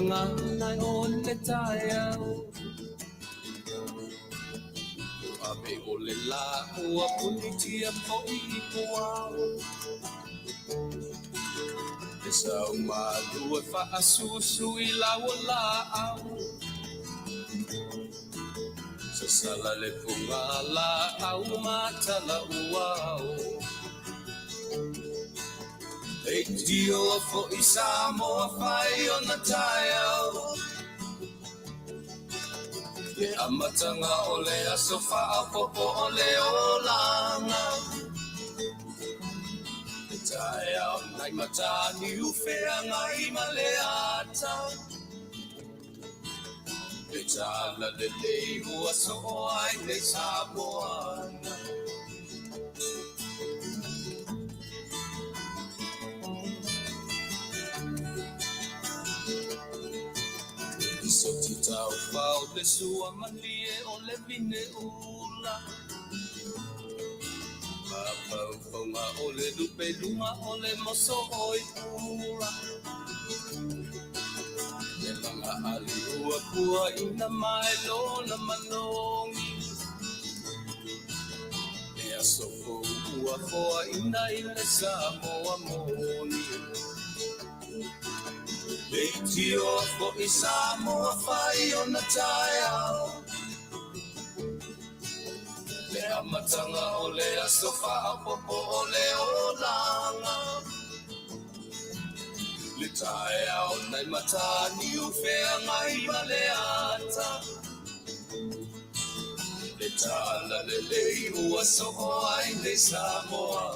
feagai o le taeao. Ave o le lā ua punitia foi i puao. E sau malu e faasusu i lau o laau. Sasala le fuga laau ma tala uao. Leitioa foi Samoa fai ona taeao. Le amataga o le aso faaopoopo o le olaga. Le taeao nai Mataniu Feagai ma le ata. Le tala lelei ua soo ai nei Samoa. Soti taufao le sua malie o le vine ula. Mafaufauga o le lupe luga o le moso oi pula. Le laga ali ua puaina mai lona manogi. Le aso fou ua foaina i le Samoa moni. Leitioa foi Samoa fai ona taeao. Le amataga o le aso faaopoopo o le olaga. Le taeao nai Mataniu Feagai ma le ata. Le tala lelei ua soo ai nei Samoa.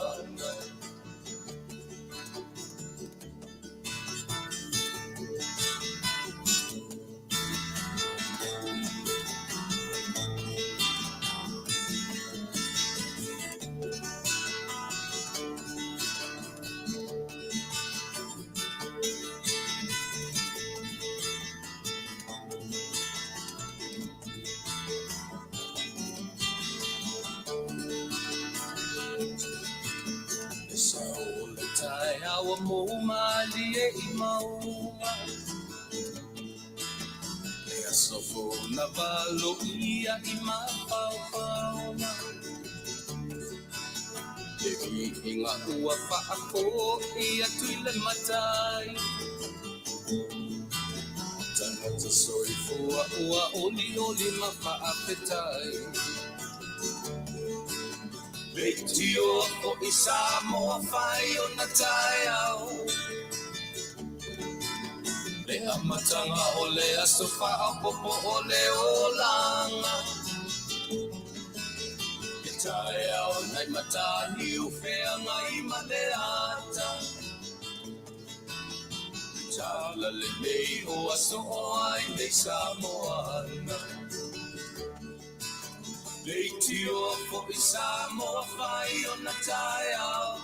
Le sao o le taeao ua mou malie i mauga. Le aso fou na valoia i mafaufauga. Le viiga ua faafoi atu i le Matai. Tagata soifua ua olioli ma faafetai. Leitioa foi Samoa fai ona taeao. Le amataga o le aso faaopoopo o le olaga. Le taeao nai Mataniu Feagai ma le ata. Le tala lelei ua soo ai nei Samoa. Leitioa foi Samoa fai ona taeao.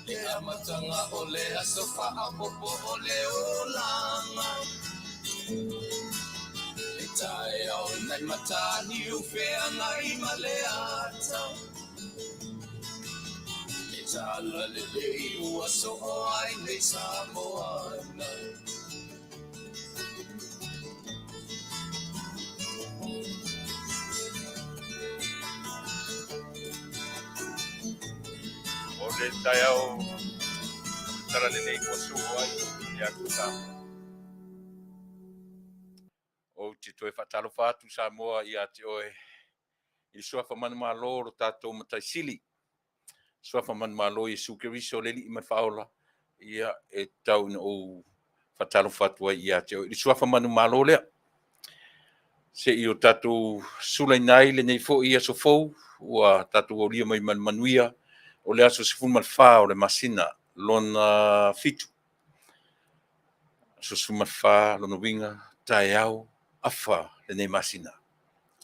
Le amataga o le aso faaopoopo o le olaga. Le taeao nai Mataniu Feagai ma le ata. Le tala lelei ua soo ai nei Samoa. O le taeao o le tala lelei ua soo ai ia te Samoa. Ou te toe faatalofa atu Samoa ia te oe i le suafa manumalo o lo tatou Matai Sili. Suafa manumalo Iesu Keriso le Alii ma le Faaola, ia e tau ina ou faatalofa atu ai ia te oe i le suafa manumalo lea. Se i o tatou sulaina ai lenei foi aso fou ua tatou aulia mai ma le manuia o le aso 14 o le masina lona 7. Aso 14 lona uiga taeao afa lenei masina.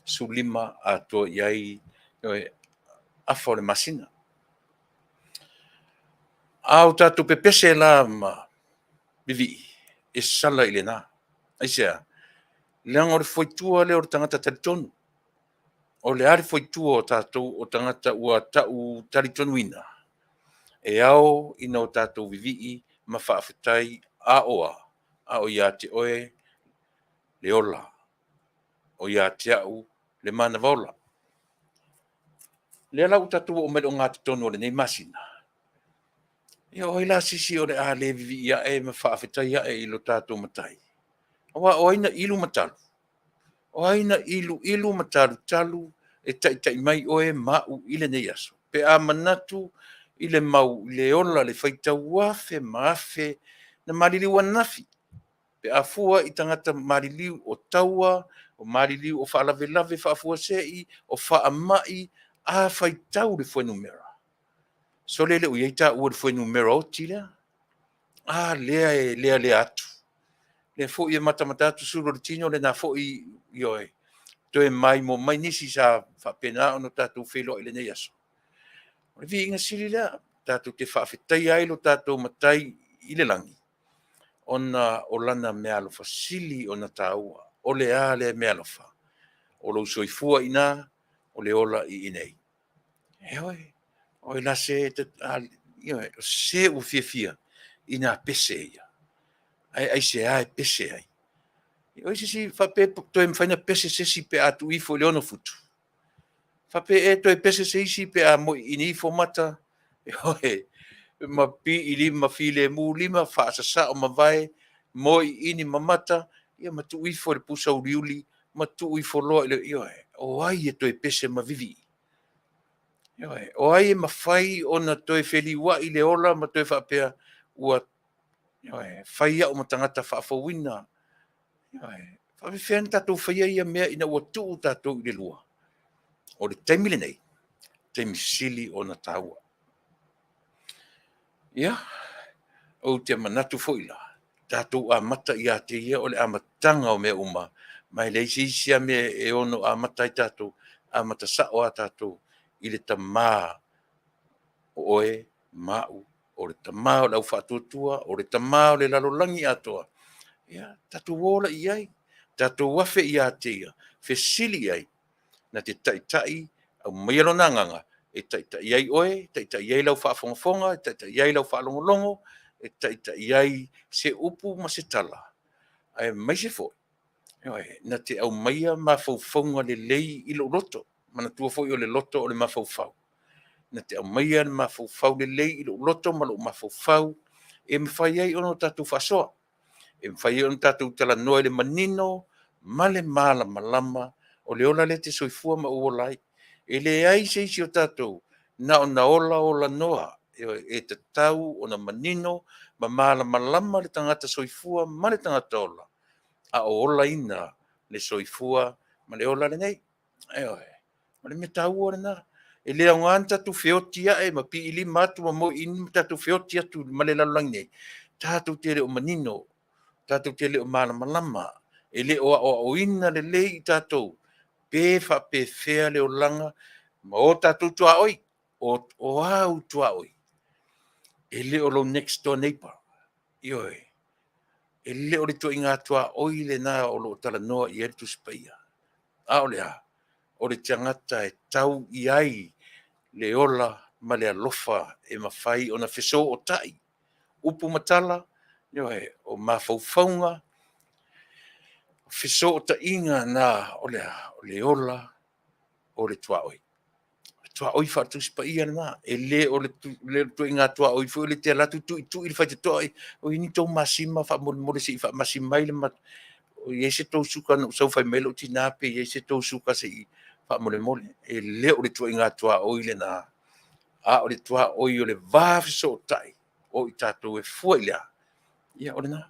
15 atoa i ai afa o le masina. A o tatou pepese la ma vivii e sala i lena. Aisea? Leaga o le foitua lea o le tagata talitonu. O le a le foitua o tatou o tagata ua tau talitonuina? E ao ina o tatou vivii ma faafetai A o a? A o ia te oe le ola, o ia te au le manava ola. Lea la ua tatou oo mai i le ogatotonu o lenei masina, ia o ai la se isi o le a le vivii ae ma faafetai ae i lo tatou Matai? Aua o ai na ilu ma talu? O ai na iluilu ma talutalu e taitai mai oe ma au i lenei aso? Pe a manatu i le mau i le ola le faitau afe ma afe na maliliu ananafi, pe a fua i tagata maliliu o taua, o maliliu o faalavelave faafuasei, o faamai, a faitau le fuainumera, sole e le o i ai taua i le fuainumera oti lea. A lea e lealea atu. O lea foi e matamata atu sulu o le tino, o lena foi, ioe, toe maimoa mai nisi sa faapena ona tatou feiloai i lenei aso. O le viiga sili lea, tatou te faafetaia ai lo tatou Matai i le lagi, ona o Lana meaalofa sili ona taua. O le a lea meaalofa? O lou soifua i ina, o le ola i inei. Ioe, o ai la se o se ua fiafia i na pese ia? Ae aisea e pese ai? O ai se isi faapea e toe mafai ona pese se isi pe a tuu ifo i le 6 futu? Faapea ea e toe pese se isi pe a moiini ifo mata, ioe, ma pii filemu lima, faasasao mavae, moiini ma mata, ia ma tuu ifo i le pusa uliuli ma tuu ifo loa i le… Ioe. O ai e toe pese ma vivii? Ioe. O ai e mafai ona toe feliuai i le ola ma toe faapea ua, ioe, fai au ma tagata faafouina? Ioe. E faapefea ona tatou faia ia mea ina ua tuu tatou i le lua? O le taimi lenei, o le taimi sili ona taua. Ia, ou te manatu foi la, tatou amata ia te ia o le amataga o mea uma, ma e leai se isi lava mea e ono amata ai tatou, amata sao lava tatou i le Tama o oe ma au, o le Tama o le aufaatuatua, o le Tama o le lalolagi atoa. Ia tatou o la i ai, tatou afe ia te Ia, fesili i ai na te taitai, aumaia Lona Agaga e taitai ai oe, taitai ai lau faafogafoga, taitai ai lau faalogologo, e taitai ai se upu ma se tala, aemaise foi, ioe, na te aumaia mafaufauga lelei i lou loto. Manatua foi o le loto o le mafaufau. Na te aumaia le mafaufau lelei i lou loto ma lou mafaufau e mafai ai ona tatou faasoa, e mafai ai ona tatou talanoa i le manino ma le malamalama o le ola lea e te soifua ma ou ola ai. E leai se isi o tatou na ona ola ola noa. Ioe, e tatau ona manino ma malamalama le tagata soifua ma le tagata ola, a o olaina le soifua ma le ola lenei. Ioe. O le mea taua lena. E le aoga ona tatou feoti ae ma piilima atu ma moiini ma tatou feoti atu ma le lalolagi nei, tatou te le o manino, tatou te le o malamalama, e le o aoaoina lelei i tatou pe faapefea le olaga ma o tatou tuaoi. O a ou tuaoi? E le o lou next door neighbour. Ioe. E le o le ituaiga tuaoi lena o lo o talanoa i ai le Tusi Paia. A o le a? O le tagata e tau i ai le ola ma le alofa e mafai ona fesootai, upu ma tala, ioe, o mafaufauga, o fesootaiga na o le a? O le ola o le tuaoi. O le tuaoi faale-Tusi Paia lena. E le o le ituaiga tuaoi foi lea e te alu atu tuitui le faitotoa, o i ai ni tou masima faamolemole se i faamasi mai le… O i ai se tou suka na ou sau fai mai lou tina pe i ai se tou suka se i faamolemole. E le o le ituaiga tuaoi lena, a o le tuaoi o le va fesootai o i tatou e fua i le a? Ia o lena.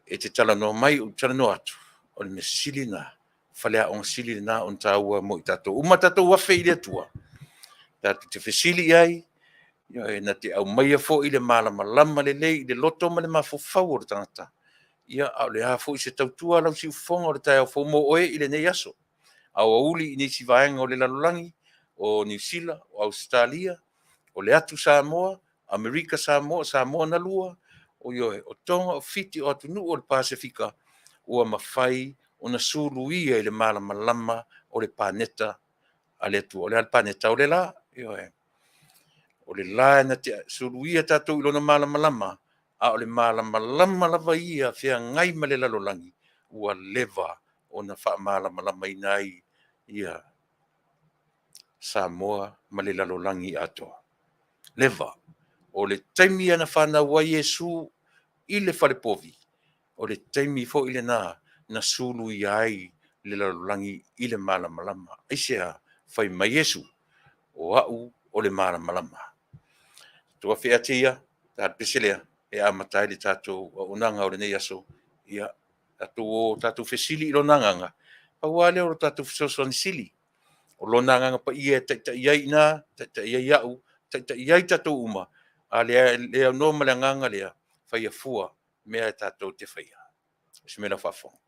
E te talanoa mai, ou te talanoa atu, o le mea sili lena, o le faleaoga sili lena ona taua mo i tatou uma. Tatou afe i le Atua tatou te fesili i ai, ioe, na te aumaia foi le malamalama lelei i le loto ma le mafaufau o le tagata. Ia, a o le a foi se tautua a lau siufofoga o le taeao fou mo oe i lenei aso aoauli i nisi vaega o le lalolagi, o Niu Sila, o Ausetalia, o le atu Samoa, Amerika Samoa, Samoa na lua, ioe, o Toga, o Fiti, o atunuu o le Pasefika ua mafai ona suluia i le malamalama o le paneta a le Atua. O le a le paneta? O le la. Ioe. O le la na te suluia tatou i lona malamalama. A o le malamalama lava ia feagai ma le lalolagi ua leva ona faamalamalamaina ai ia Samoa ma le lalolagi atoa. Leva. O le taimi na fanau ai Iesu i le falepovi, o le taimi foi lena na suluia ai le lalolagi i le malamalama. Aisea? Fai mai Iesu, o au o le malamalama. Tua fe ate ia, ta pese lea, e amata ai le tatou auaunaga o lenei aso. Ia, tatou o tatou fesili i lona agaga, pau lava lea o le tatou fesoasoani sili. O lona agaga paia e taitai ai i ina, taitai ai au, taitai ai tatou uma, a le aunoa ma le agaga lea, faia fua mea e tatou te faia. O se mea lau faafofoga.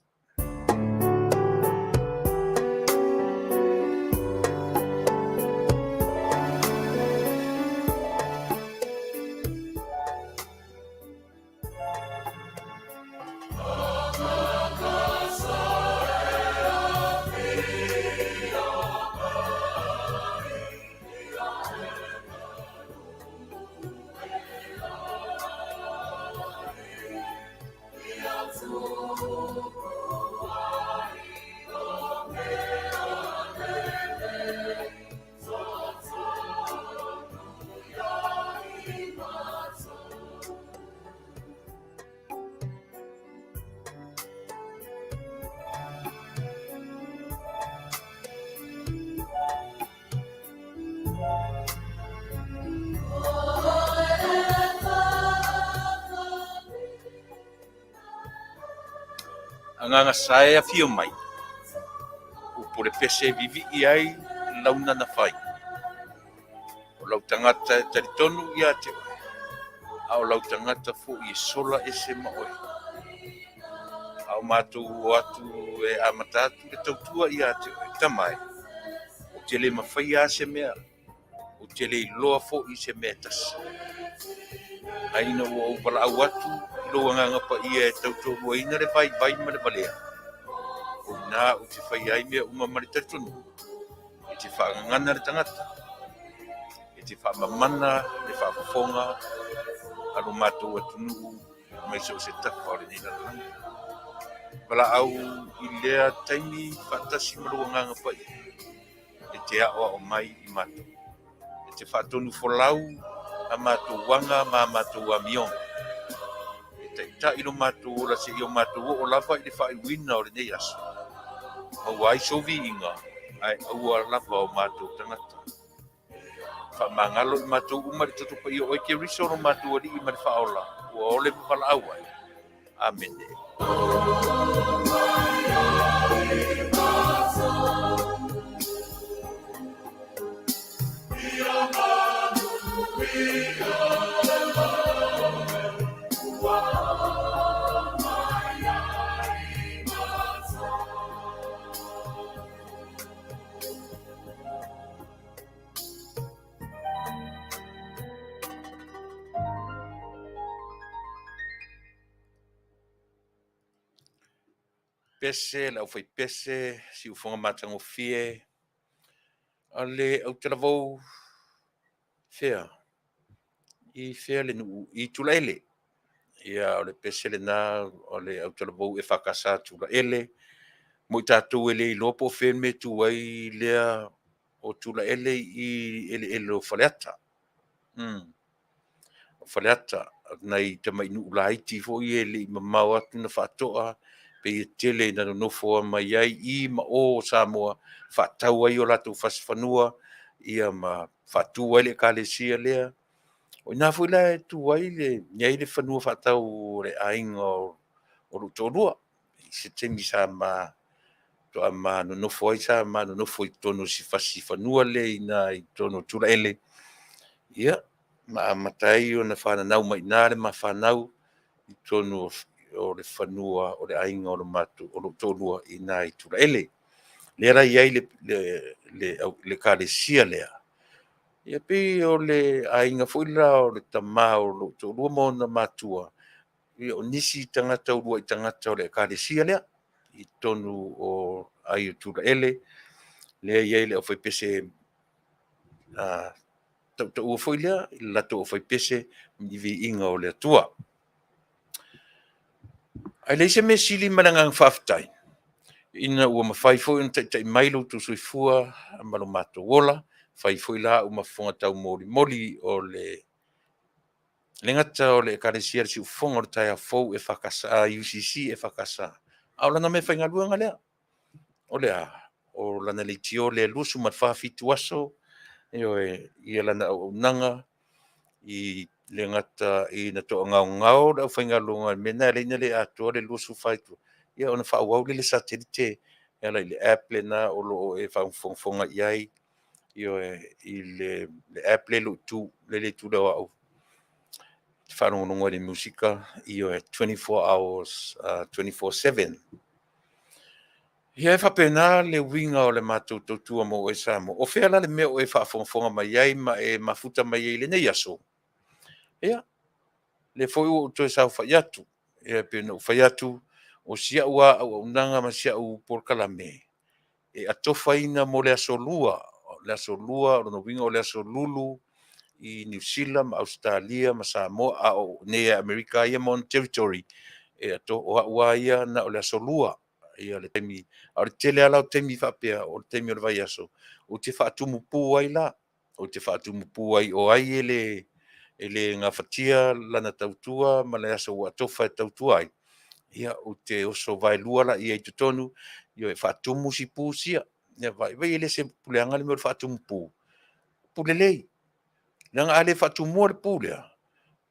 Agaga sa e afio mai, upu le pese e vivii ai launa na fai. O lau tagata e talitonu ia te oe, a o lau tagata foi e sola ese ma oe. A o matou o atu e amata atu le tautua ia te oe, tama e, ou te le mafaia lava se mea, ou te le iloa foi se mea e tasi. Ae ina ua ou valaau atu i lou agaga paia e tautoaluaina le vaivai ma le valea, o i ina ou te faia ai mea uma ma le talitonuga, e te faagagana le tagata, e te faamamana le faafofoga a lo matou atunuu mai so o se tafa o lenei lalolagi. Valaau i lea taimi faatasi ma lou agaga paia, e te aoao mai i matou, e te faatonufolau a matou aga ma a matou amioga, e taitai lo matou ola seia o matou oo lava i le faaiuina o lenei aso, maua ai sou viiga, ae aua lava o matou tagata. Faamagalo i matou uma i le toto paia o oe Keriso lo matou Alii ma le Faaola, ua ole ma valaau ai. Amene. Pese le aufaipese, siufofoga matagofie a le autalavou fea i fea le nuu i Tulaele. Ia, o le pese lena o le autalavou EFKS Tulaele. Mo i tatou e le iloa po o fea le mea e tu ai lea o Tulaele i eleele o Faleata. O Faleata, nai tamai nuu laiti foi e le i mamao atu na faatoa, pei e tele ina nonofo mai ai i ma o o Samoa, faatau ai o latou fasifanua, ia ma faatu ai le ekalesia lea. O i ina foi la e tu ai le, i ai le fanua faatau o le aiga o lou toalua. I se taimi sa ma faatoa ma nonofo ai, sa ma nonofo i totonu o si fasifanua lea i ina i totonu o Tulaele, ia, ma amata ai ona fananau mai i ina le ma fanau i totonu o le fanua o le aiga o lou toalua i ina i Tulaele. Lea la e i ai le ekalesia lea, e pei o le aiga foi la o le tama o lou toalua ma ona matua, ia o nisi tagata uluai tagata o le ekalesia lea i totonu o aai o Tulaele, lea e i ai le aufaipese tautaua foi lea i le latou aufaipese i le viiga o le Atua. Ae leai se mea sili ma le agaga faafetai ina ua mafai foi ona taitai mai lo outou soifua ma lo matou ola, fai foi la au ma fofoga taumolimoli o le gata o le Ekalesia o le Siufofoga o le Taeao Fou UCC EFKS, a o lana meafaigaluega lea. O le a? O lana leitio lea e 24 fitu aso, ioe, ia lana auaunaga, e le gata ina toagaogao le aufaigaluega i le mea lena e ala ai ona le atoa le 24 itula, ia ona faaauau lea i le satelite e ala i le app lena o lo o e faafogafoga i ai, ioe, i le app lea i le itu lea o au, e te faalogologo ai i le musika, ioe, 24 hours, 24/7. Ia e faapena le uiga o le matou tautua mo oe Samoa. O fea la le mea o e faafogafoga mai ai ma e mafuta mai ai i lenei aso? Ia, o lea foi ua ou toe saofai atu e pei ona ou fai atu, o si au lava auaunaga ma si au polokalame, e atofaina mo le Aso Lua. O le Aso Lua o lona uiga o le Aso Lulu i Niu Sila ma Ausetalia ma Samoa, a o i inei i Amerika lava ia ma ona Territory, o au lava ia na o le Aso Lua le taimi. A o le tele lava la o taimi faapea o le taimi o le vaiaso, ou te faatumu pu ai la, ou te faatumu pu ai o ai e le gafatia lana tautua ma le aso ua atofa e tautua ai, ia ou te oso vaelua la i ai i totonu, e faatumu isi pu ia. Vaai e le o se leaga le mea o le faatumu pu, pu lelei. Leaga a le faatumuina le pu lea,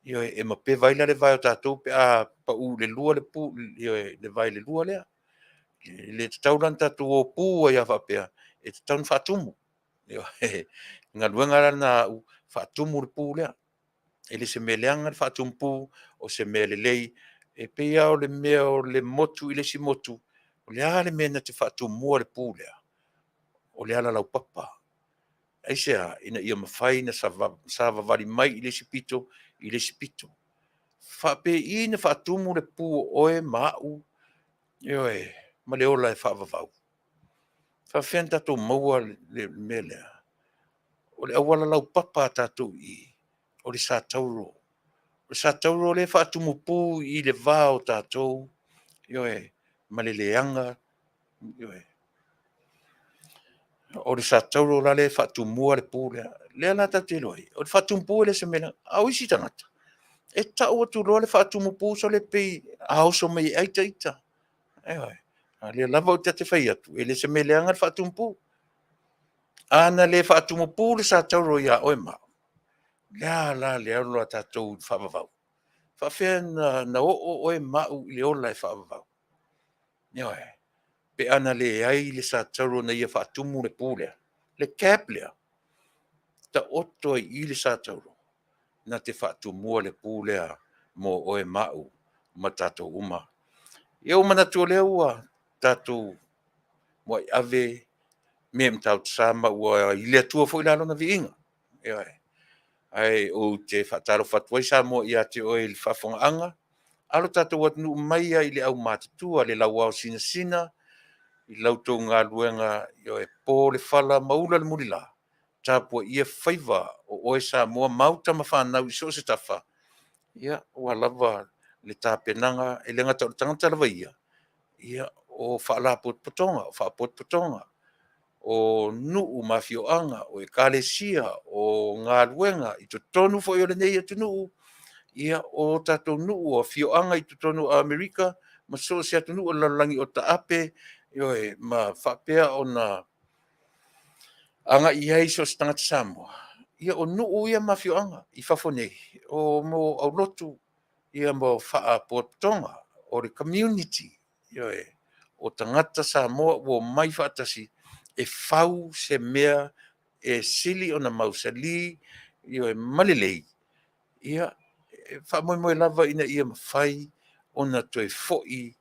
ioe, e mapeva ai la le vae o tatou pe a pau i le 2 le pu, ioe, le vae i le 2 lea. E le tatau la ona tatou o pu ai lava faapea, e tatau ona faatumu. Ioe. O le galuega la lena a au, faatumu le pu lea. E le o se mea leaga le faatumu pu, o se mea lelei. E pei lava o le mea o le motu i le isi motu, o le a le mea na te faatumua le pu lea? O le alalaupapa. Aisea? Ina ia mafai ona savavali mai i le isi pito i le isi pito. E faapei ona faatumu le pu o oe ma au, ioe, ma le ola e faavavau? E faapefea ona tatou maua le mea lea? O le auala laupapa a tatou i i, o le sartauro. O le sartauro lea e faatumu pu i le va o tatou, ioe, ma le leaga. Ioe. O le sartauro la lea e faatumua le pu lea. O lea la tatou te iloa ai, o le faatumu pu e le o se mea leaga. A o isi tagata, e tau atu loa le faatumu pu, sole pei a oso mai e ai ita. Ioe. A o lea lava ta te fai atu, e le o se mea leaga le faatumu pu. A na le faatumu pu le sartauro ia oe ma au, o le a la le ola o tatou i le faavavau? E faapefea ona oo oe ma au i le ola e faavavau? Ioe. Pe ana leai le sartauro na ia faatumu le pu lea, le cap lea, taoto ai i i le sartauro na te faatumua le pu lea mo oe ma au ma tatou uma. Ia ua ou manatu o lea ua tatou muai ave mea i Matautu Sa ma ua i le Atua foi la lona viiga. Ioe. Ae ou te faatalofa atu ai Samoa ia te oe i le faafofogaaga a lo tatou atunuu, mai lava i le aumatutua, le lauao sinasina i la outou galuega, e po le fala ma ula le mulila, tapuaia faiva o oe Samoa ma au tama fanau i so o se tafa, aua lava le tapenaga. E le gata o le tagata lava ia, o Faalapotopotoga, o nuu ma afioaga, o Ekalesia, o galuega i totonu foi o lenei atunuu, o tatou nuu o afioaga i totonu o Amerika ma so o se atunuu o le lalolagi o taape, ioe, ma faapea ona agai i ai so o se tagata Samoa. Ia o nuu ia ma afioaga i fafo nei, o aulotu ma faalapotopotoga, o le community, ioe, o tagata Samoa ua omai faatasi e fau se mea e sili ona mausali, ioe, ma lelei. E faamoemoe lava ina ia mafai ona toe foi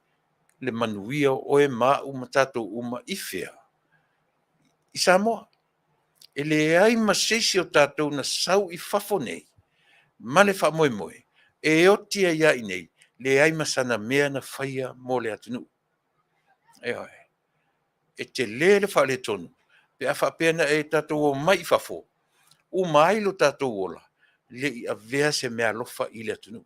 le manuia o oe ma au ma tatou uma i fea? I Samoa. E leai ma se isi o tatou na sau i fafo nei ma le faamoemoe e oti ai lava i inei, leai ma sana mea na faia mo le atunuu. Ioe. E tele le faaletonu pe a faapea na tatou omai i fafo, uma ai lo tatou ola, le i avea se meaalofa i le atunuu.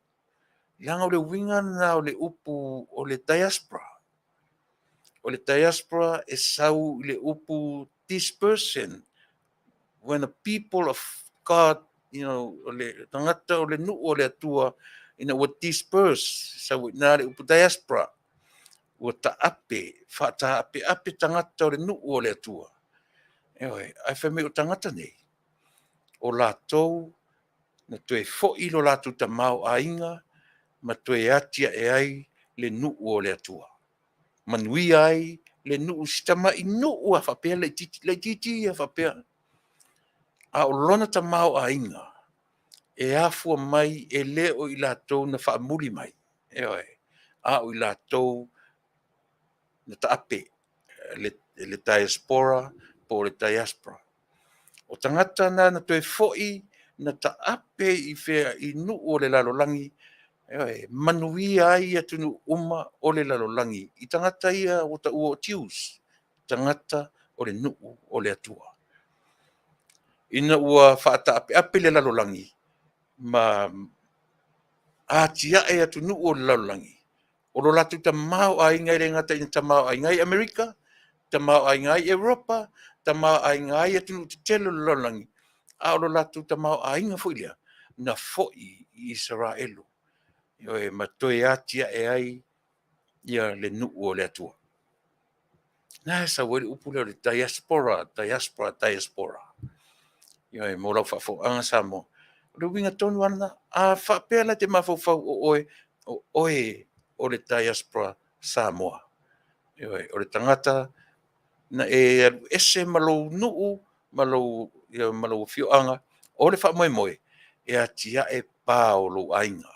Leaga o le uiga lena o le upu o le diaspora. O le diaspora e sau i le upu dispersion. When the people of God, o le tagata o le nuu o le Atua, ina ua disperse, sau i ina le upu diaspora. Ua taape, faataapeape tagata o le nuu o le Atua. Ioe, ae fai mai o tagata nei, o latou na toe foi lo latou tamaoaiga ma toe atiae ai le nuu o le Atua. Manuia ai le nuu, si tamai nuu lava faapea laitiiti, laitiiti ia faapea, a o lona tamaoaiga e afua mai e le o i latou na faamuli mai, ioe, a o i latou na taape, le diaspora po o le diaspora. O tagata na na toe foi na taape i fea? I nuu o le lalolagi, ioe, manuia ai atunuu uma o le lalolagi i tagata ia ua taua o Jews, tagata o le nuu o le Atua. Ina ua faataapeape le lalolagi ma atiae atunuu o le lalolagi, o lo latou tamaoaiga e le gata ina tamaoaiga ai Amerika, tamaoaiga ai Europa, tamaoaiga ai atunuu tetele o le lalolagi, a o lo latou tamaoaiga foi lea na foi i Isaraelu, ioe, ma toe atiae ai le nuu o le Atua. Na e sau ai le upu lea o le diaspora, diaspora, diaspora. Ioe, mo lau faafofogaaga Samoa, o le uiga tonu lava lena. A faapea la e te mafaufau o oe, o oe o le diaspora Samoa. Ioe, o le tagata na e alu ese ma lou nuu ma lou afioaga, o le faamoemoe e atiae pa o lou aiga,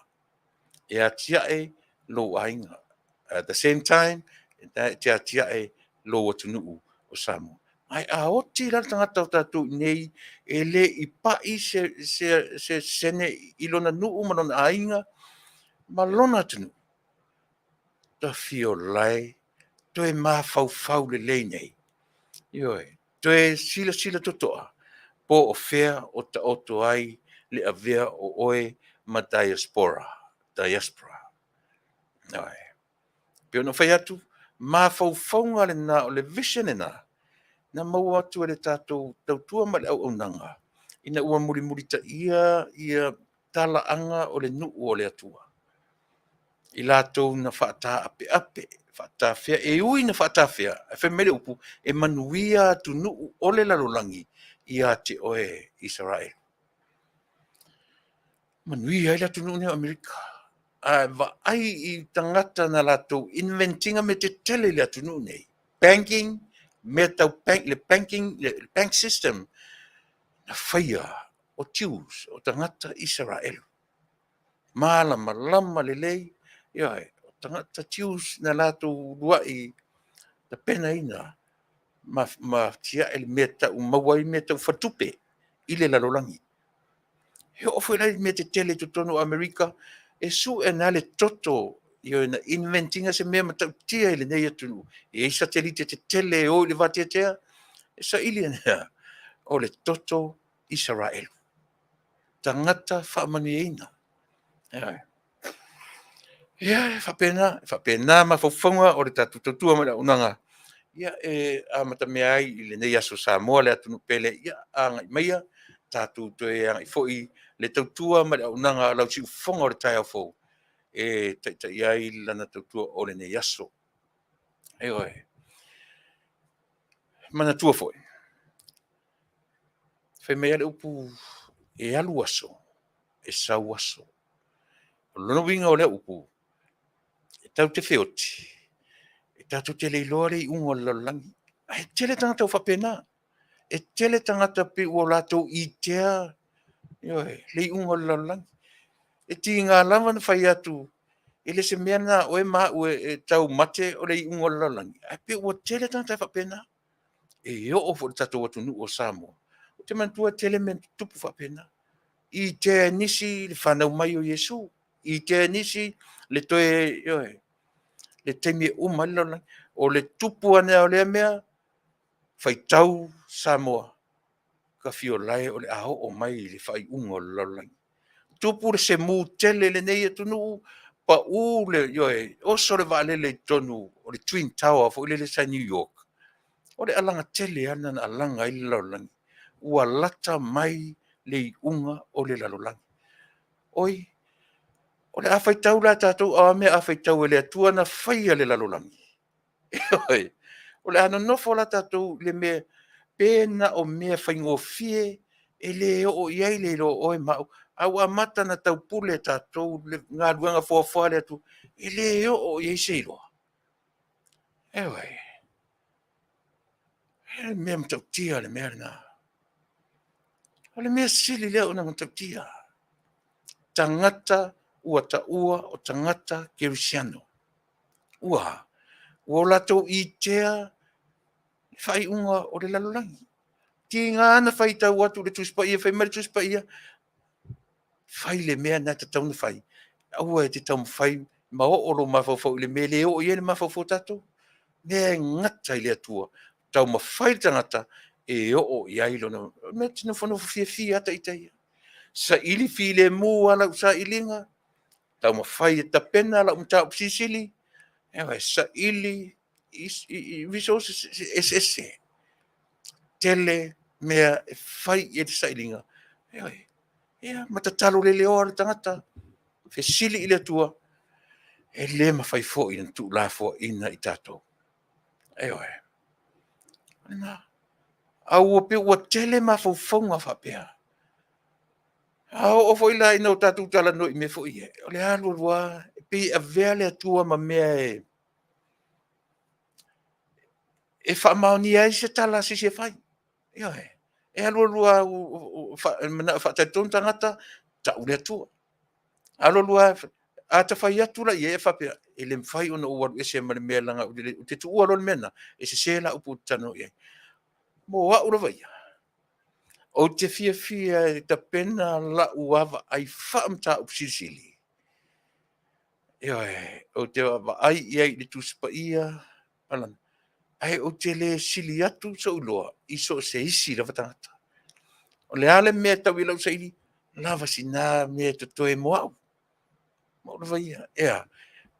e atiae lou aiga. At the same time, e te atiae lou atunuu o Samoa. Ae a oti la le tagata o tatou i inei e le i pai se sene i lona nuu ma lona aiga ma lona atunuu, tafio lae, toe mafaufau lelei nei, ioe, toe silasila totoa po o fea o taoto ai le avea o oe ma diaspora, diaspora. Ioe. E pei ona ou fai atu, mafaufauga lena, o le vision lena na maua atu e le tatou tautua ma le auaunaga ina ua mulimulitaia ia talaaga o le nuu o le Atua, i latou na faataapeape, faatafea, e ui ina faatafea, ae fai mai le upu, e manuia atunuu o le lalolagi ia te oe Isaraelu. Manuia ai le atunuu lenei o Amerika. A vaai i tagata na latou invent ina mea tetele i le atunuu nei, banking, mea tau bank, le banking, le bank system, na faia o Jews, o tagata Isaraelu. Malamalama lelei, ioe, o tagata Jews na latou uluai tapenaina ma tiai le mea tau maua ai mea tau faletupe i le lalolagi. E oo foi la i mea tetele i totonu o Amerika, e sue na le toto na invent ina se mea matautia i lenei atunuu, e i ai satelite tetele e o i le vateatea, e saili ane o le toto Isaraelu. Tagata faamanuiaina. Ia, e faapena, e faapena mafaufauga o le tatou tautua ma le auaunaga, ia e amatamea ai i lenei aso Samoa le atunuu pele, ia agai maia tatou toe agai foi le tautua ma le auaunaga a lau siufofoga o le taeao fou e taitai ai lana tautua o lenei aso. Ioe. Manatua foi, fai mai lava le upu, e alu aso, e sau aso. O lona uiga o lea upu, e tatou te feoti, e tatou te le iloa le iuga o le lalolagi. Ae tele tagata ua faapena. E tele tagata pei ua latou itea, ioe, le iuga o le lalolagi. E tiga lava ona fai atu, e le o se mea lena a oe ma au e taumate o le iuga o le lalolagi, ae pei ua tele tagata e faapena. E oo foi i le tatou atunuu o Samoa, ou te manatua e tele mea na tutupu faapena. Itea e nisi le fanau mai o Iesu, itea e nisi le toe, ioe, le taimi e uma ai le lalolagi. O le tupu ane lava o lea mea, faitau Samoa, tafiolae o le a oo mai le faaiuga o le lalolagi. Tupu le semu tele i lenei atunuu, Pau le, ioe, oso le vaalele i totonu o le Twin Tower foi lele sa i New York, o le alaga tele lava lena na alaga ai le lalolagi, ua lata mai le iuga o le lalolagi. Oi, o le a faitau la tatou, a o a mea a faitau e le Atua na faia le lalolagi? Ioe, o le a nonofo la tatou i le mea, pe na o mea faigofie e le oo i ai le iloa o oe ma au, a ua amata ona taupule tatou le galuega foafoa a le Atua, e le oo i ai se iloa. Ioe. E le mea matautia le mea lena. O le mea sili lea ona matautia. Tagata ua taua o tagata kerisiano. Ua ua latou itea le faaiuga o le lalolagi. Tiga na faitau atu i le Tusi Paia, fai mai le Tusi Paia, fai le mea lena e tatau ona fai. Aua e te taumafai ma oo lou mafaufau i le mea e le oo i ai le mafaufau o tatou. Mea e gata i le Atua, taumafai le tagata e oo i ai lona... E te nofonofo fiafia lava ita ia. Saili filemu lava lau sailiga, taumafai e tapena lau mataupu silisili, saili i resources eseese. Tele mea e fai i ai le sailiga, ioe, ia ma tatalo le leoa le tagata, fesili i le Atua, e le mafai foi ona tuulafoaiina i tatou. Ioe. A ua pei ua tele mafaufauga faapea. A oo foi la ina o tatou talanoa i mea foi ia, o le alu alu lava, e pei e avea le Atua ma mea e faamaonia ai se tala a se isi e fai. Ioe. E alu alu lava e manao e faatalitonu tagata, tau le Atua. Alu alu lava, a ta fai atu la i ai ae faapea, e le mafai ona ou alu ese ma le mea leaga ou te tuua loa le mea lena, e sese la upu ou te talanoa i ai. Mo au lava ia, ou te fiafia e tapena lau vaavaai faa-mataupu silisili. Ioe, ou te vaavaai i ai i le Tusi Paia, ae ou te le sili atu sou iloa i so o se isi lava tagata. O le a le mea e tau i lau saili, lava sina mea e totoe mo au. Mo au lava ia. E a?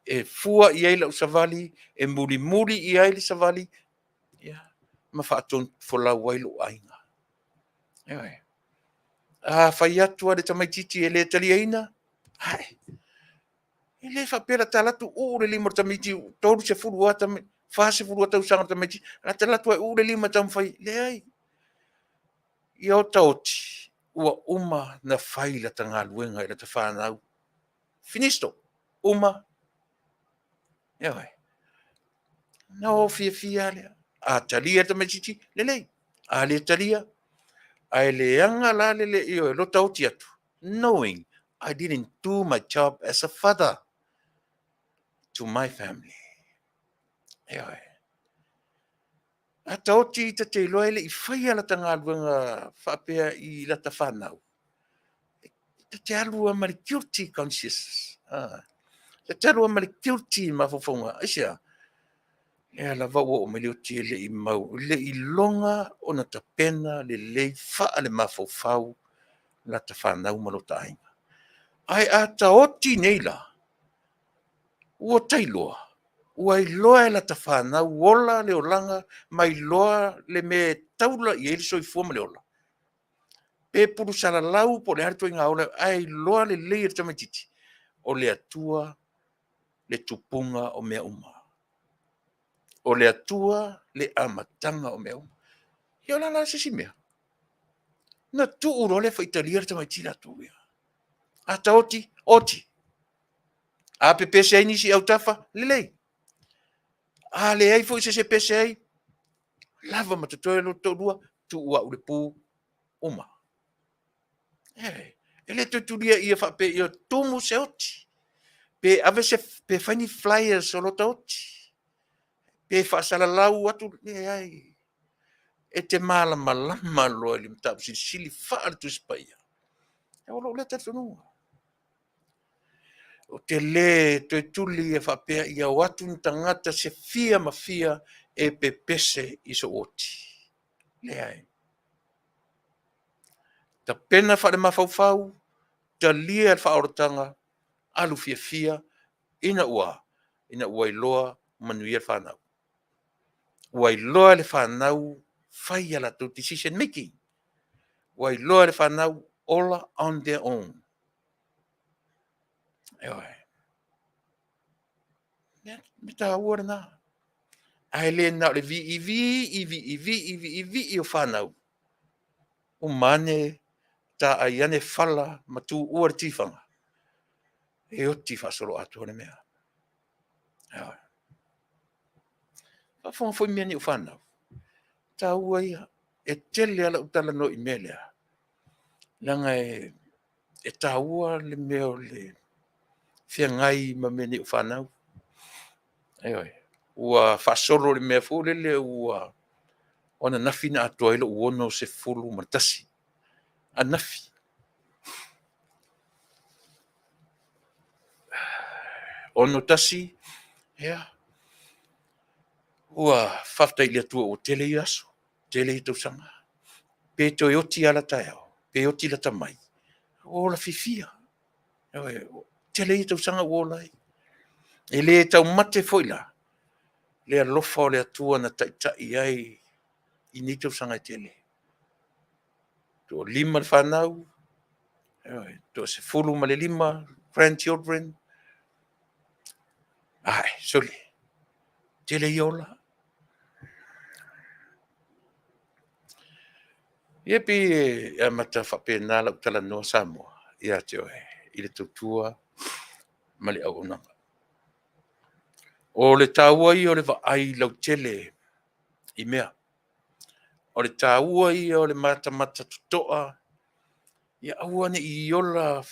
E fua i ai lau savali, e mulimuli i ai le savali, ia, ma faatonufolau ai lou aiga. Ioe. A fai atu lava le tamaitiiti e le taliaina, ae, e le faapea la ta alu atu uu le lima o le tamaitiiti, 30 lava, 40 lava tausaga o le tamaitiiti, ae ta alu atu e uu le lima e taumafai, leai. Ia ota oti, ua uma ona fai lata galuega i lata fanau. Finisto, uma. Ioe. Ona o fiafia lava lea. A talia e le tamaitiiti, lelei. A le talia, ae leaga la le ioe, lota oti atu, knowing I didn't do my job as a father to my family. Ioe. A ta oti ta te iloa e le i faia lata galuega faapea i lata fanau, ta te alu lava ma le guilty conscious. Ah. Ta te alu lava ma le guilty mafaufauga. Aisea? Lea lava ua oo mai le oti e le i mau, e le i iloga ona tapena lelei faale-mafaufau lata fanau ma lota aiga. Ae a ta oti nei la, ua ta iloa, ua iloa e lata fanau ola le olaga ma iloa le mea e taula i ai le soifua ma le ola. Pe pulu salalau po o le a le ituaiga ola, ae iloa lelei e le tamaitiiti, o le Atua le tupuga o mea uma. O le Atua le amataga o mea uma. Ia o le a la se isi mea? Na tuu loa lea faitalia le tamaitiiti latou ia. A ta oti, oti. A pepese ai nisi i autafa, lelei. A leai foi se isi e pese ai, lava ma totoe lo toalua, tuu au le pu, uma. E le toe tulia ia faapea ia tumu se oti, pe ave se, pe fai ni flyers o lota oti, pe faasalalau atu, leai. E te malamalama loa i le mataupu silisili faa-le Tusi Paia. O lou lea talitonuga. Ou te le toe tuli ia faapea ia o atu ni tagata se fia ma fia e pepese i sou oti. Leai. Tapena faale-mafaufau, talia le faaolataga, alu fiafia, Ina ua, ina ua iloa manuia le fanau. Ua iloa le fanau fai a latou decision making. Ua iloa le fanau ola on their own. Ioe. Me taua lena. Ae le na o le vii vii vii vii vii vii o fanau. Uma ane taai ane fala ma tuua le tifaga, e oti faasoloatoa le mea. Ioe. Faafofoga foi mea nei o fanau, taua ia. E tele lava lau talanoa i le mea lea, leaga e taua le mea o le feagai ma mea nei o fanau. Ioe. Ua faasolo i le mea foi lele ua... O ananafi na atoa ai lou 61, ananafi. 61, ia, ua faafetai i le Atua ua tele ia aso, tele ia tausaga. Pe toe oti lava la taeao, pe oti lata mai, ua ola fiafia. Ioe, tele ia tausaga ua ola ai. E le taumate foi la le alofa o le Atua na taitai ai i nei tausaga e tele. Toalima le fanau, ioe, toa-15 grandchildren. Ae, sole, tele ia ola. Ia pei e amata faapena lau talanoa Samoa ia te oe i le tautua ma le auaunaga. O le taua ia o le vaai lautele i mea. O le taua ia o le matamata totoa ia aua ne i ola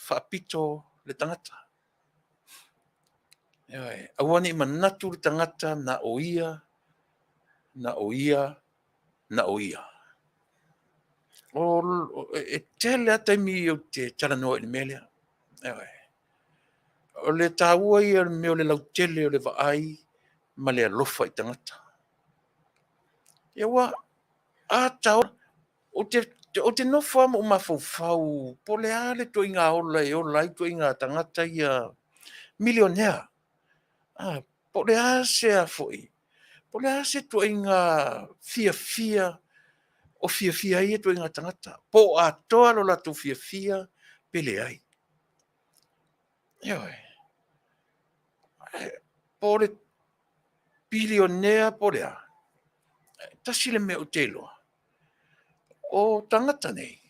faapito le tagata. Ioe. Aua ne i manatu le tagata na o ia, na o ia, na o ia. E tele lava taimi ou te talanoa ai i le mea lea. Ioe. O le taua ia o le mea o le lautele o le vaai ma le alofa i tagata. Ia aua a ou te nofo lava ma ou mafaufau po o le a le ituaiga ola e ola ai ituaiga tagata ia milionea. Po o le a se a foi, po o le a se ituaiga fiafia o fiafia ai ia ituaiga tagata, po o atoa lo latou fiafia pe leai. Ioe. Po o le bilionea po o le a, e tasi le mea ou te iloa, o tagata nei,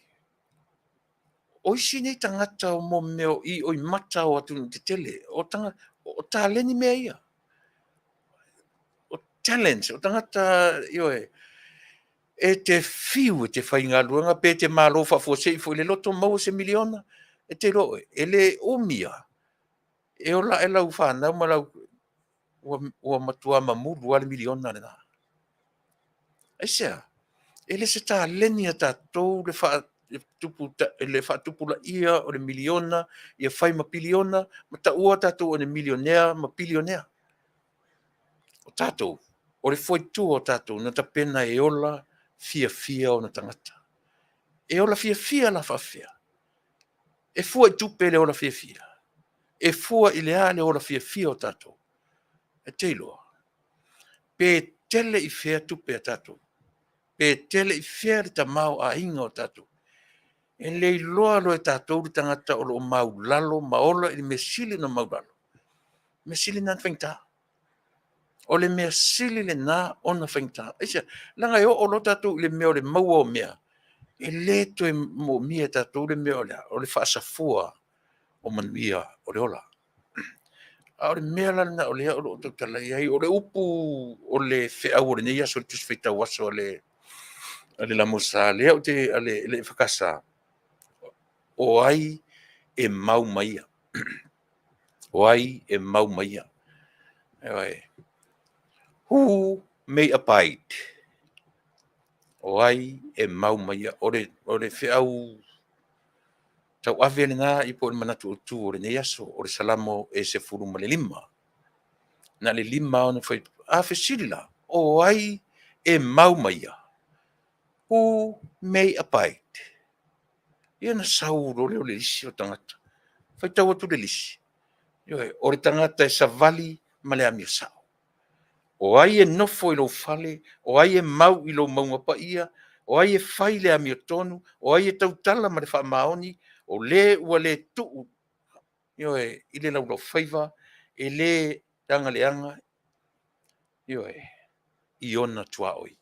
o isi nei tagata o mea o ioimata o atunuu tetele, o taleni mea ia. O talents, o tagata, ioe, e te fiu e te faigaluega pe te malo faafuasei foi i le loto maua se miliona, e te iloa oe, e le umi lava e ola ae lau fanau ma lau... ua matua mamulu lava le miliona lena. Aisea? E le o se taleni a tatou le faatupulaia o le miliona ia fai ma piliona ma taua tatou o ni milionea ma bilionea. O tatou, o le fuaitua o tatou na tapena e ola fiafia ona tagata. E ola fiafia la faapefea? E fua i tupe le ola fiafia? E fua i le a le ola fiafia o tatou? E te iloa, pe tele i fea tupe a tatou, pe tele i fea le tamaoaiga o tatou, e le iloa loa e tatou le tagata o lo o maulalo ma ola i le mea sili ona maulalo, o le mea sili lena ona faigata. O le mea sili lena ona faigata. Aisea? Leaga e oo loa tatou i le mea o le maua o mea, e le toe moomia e tatou le mea o le a? O le faasafua o manuia o le ola. A o le mea la lena o lea o lo o tautala i ai, o le upu o le feau o lenei aso i le Tusi Faitau Aso a le LMS lea ou te, a le EFKS, o ai e mau ma ia? O ai e mau ma ia? Ioe. Who may abide? O ai e mau ma ia? O le feau tauave lena po o le manatu autu o lenei aso, o le Salamo e 15. Na o le 5 lava ona fuaiupu. A fesili la, o ai e mau ma ia? Who may abide? Ia ona sau loa lea o le lisi o tagata. Faitau atu le lisi. Ioe, o le tagata e savali ma le amio sao. O ai e nofo i lou fale, o ai e mau i lou mauga paia, o ai e fai le amiotonu, o ai e tautala ma le faamaoni, o le ua le tuu, ioe, i le laulaufaiva, e le leagaleaga, ioe, i ona tuaoi.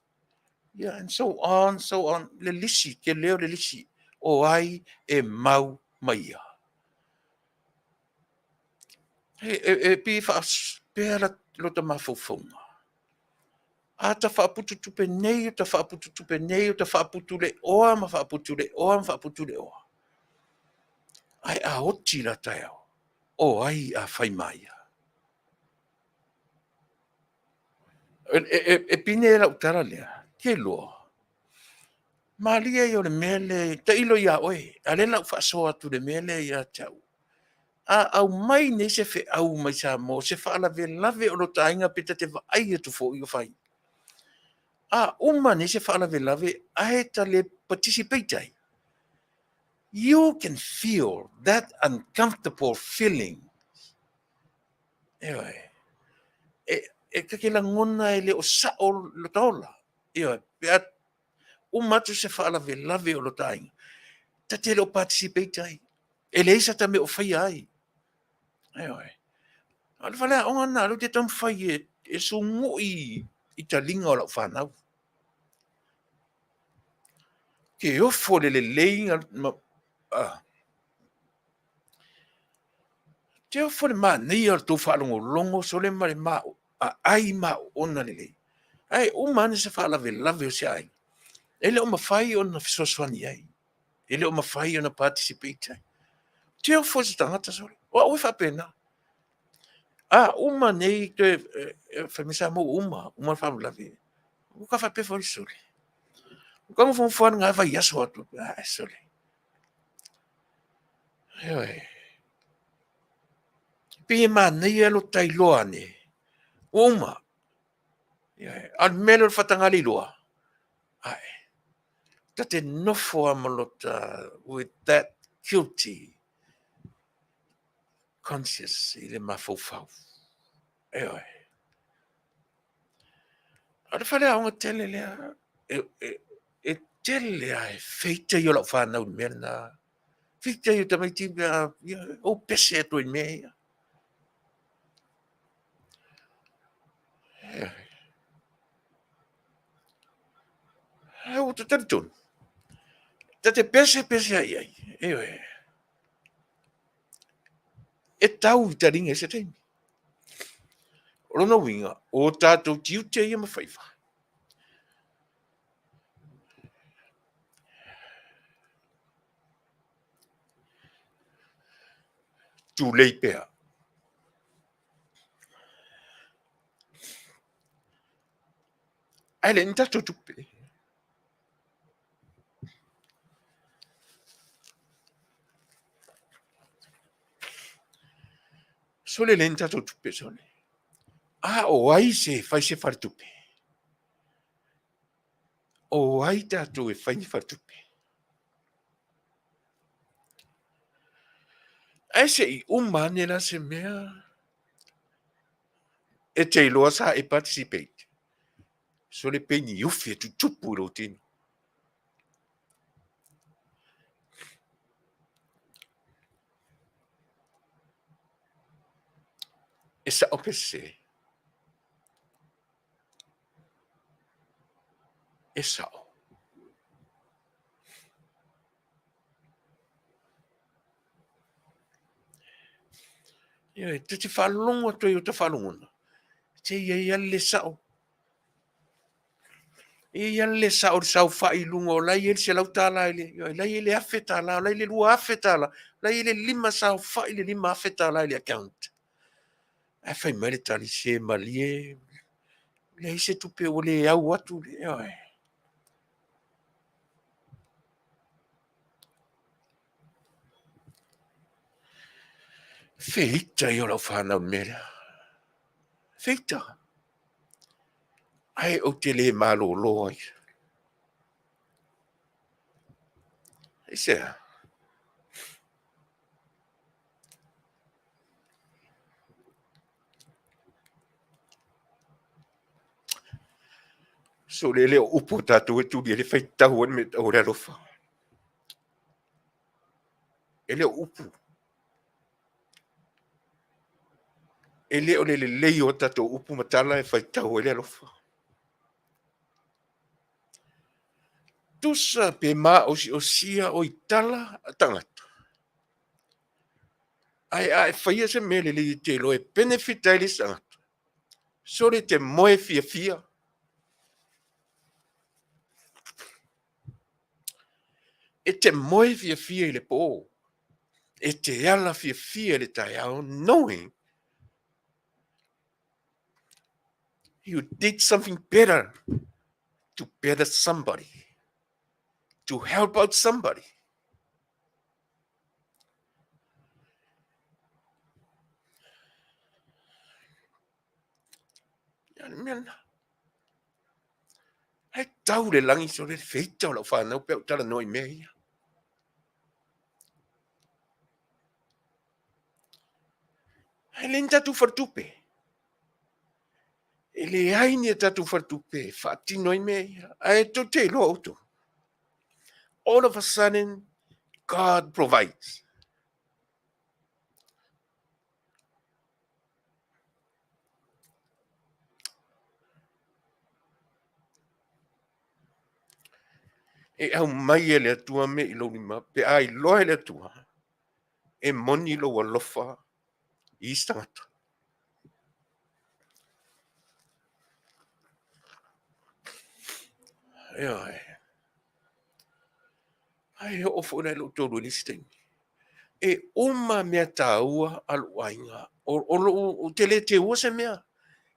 Yeah, and so on, so on. Le lisi, tele o le lisi, o ai e mau ma ia. E pei e faapea lota mafaufauga. A ta faaputu tupe nei, o ta faaputu tupe nei, o ta faaputu le oa ma faaputu le oa ma faaputu le oa. Ae a oti la taeao, o ai a fai ma ia? E pine lau tala lea, te iloa, malie ia o le mea lea, tailo ia oe, a o lea la ua faasoa atu le mea lea ia te au. A aumai nei se feau mai Samoa, se faalavelave o lota aiga pe ta te vaai atu foi o fai. A uma nei se faalavelave ae ta le participate ai, you can feel that uncomfortable feeling. Ioe. E ta te lagona e le o sao lota ola. Ioe. Pe a uma atu se faalavelave o lota aiga, ta te le o participate ai. E leai sa ta mea o faia ai. Ioe. O le faleaoga lena o lea ou te taumafai e sugui i taliga o lau fanau. Te ofo le lelei te ofo le manaia o le tou faalogologo sole ma le aai maoona lelei. Ae uma ane se faalavelave o se aiga, e le o mafai ona fesoasoani ai. E le o mafai ona participate ai. Te ofo i se tagata sole. O au e faapena. A uma nei toe fai mai Samoa ua uma, uma le faalavelave. Ua ka faapea foi sole. Ua ka nofonofo lava lena vaiaso atu. Ai sole. Ioe. Pei e manaia lo ta iloa ane, ua uma. Ioe. A o le mea lea o le faatagaliloa, ai, ta te nofo lava ma lota with that guilty conscious i le mafaufau. Ioe. O le faleaoga tele lea, e tele lava e feita ia o lau fanau i le mea lena. Feita ia o tamaiti pe a, ia, ou pese atu ai i mea ia. Ioe. Ua ta talitonu, ta te pese pese ai i ai, ioe. E tau i taliga i se taimi. O lona uiga, o tatou tiute ia ma faiva. Tulei pea. Ae le ni tatou tupe. Sole le ni tatou tupe, sole. A o ai se fai se faletupe? O ai tatou e fai ni faletupe? Ae se i uma ane la se mea e te iloa sa e participate. Sole pei ni ufi e tutupu i lou tino. E sao pe sese? E sao. Ioe, ta te faalogo atu ai o ta faalogona, se i ai lava le le sao. E i ai lava le le sao o le saofai i luga o la e i ai le $100 i le, ioe, la e i ai le $1,000, o la e i ai le $2,000, o la e i ai le lima saofai le $5,000 i le account. Ae fai mai le tali, se malie, leai se tupe ua le au atu, ioe. Feita ia o lau fanau i le mea lea. Feita. Ae ou te le malolo ai. Aisea? So le le o upu o tatou e tuli e le faitau ai le mea e tau o le alofa. E le o upu. E le o le lelei o tatou upu ma tala e faitau ai le alofa. Tusa pe maosiosia o i tala a tagata. Ae a e faia se mea lelei e te iloa e benefit ai le isi tagata, sole e te moe fiafia. E te moe fiafia i le po, e te ala fiafia i le taeao, knowing you did something better to better somebody, to help out somebody. Ia le mea lena. He tau le lagi sole le feita o lau whanau pe au tala noa i mea ia. E le ni tatou faletupe. E leai ni a tatou faletupe e faatino ai mea ia. Ae tou te iloa outou. All of a sudden, God provides. E aumai e le Atua mea i lou lima, pe a iloa e le Atua, e moni lou alofa i isi tagata. Ioe. Ai e oo foi la i lou toalua i le isi taimi. E uma mea taua a lou aiga. O lou, ou te le teua se mea.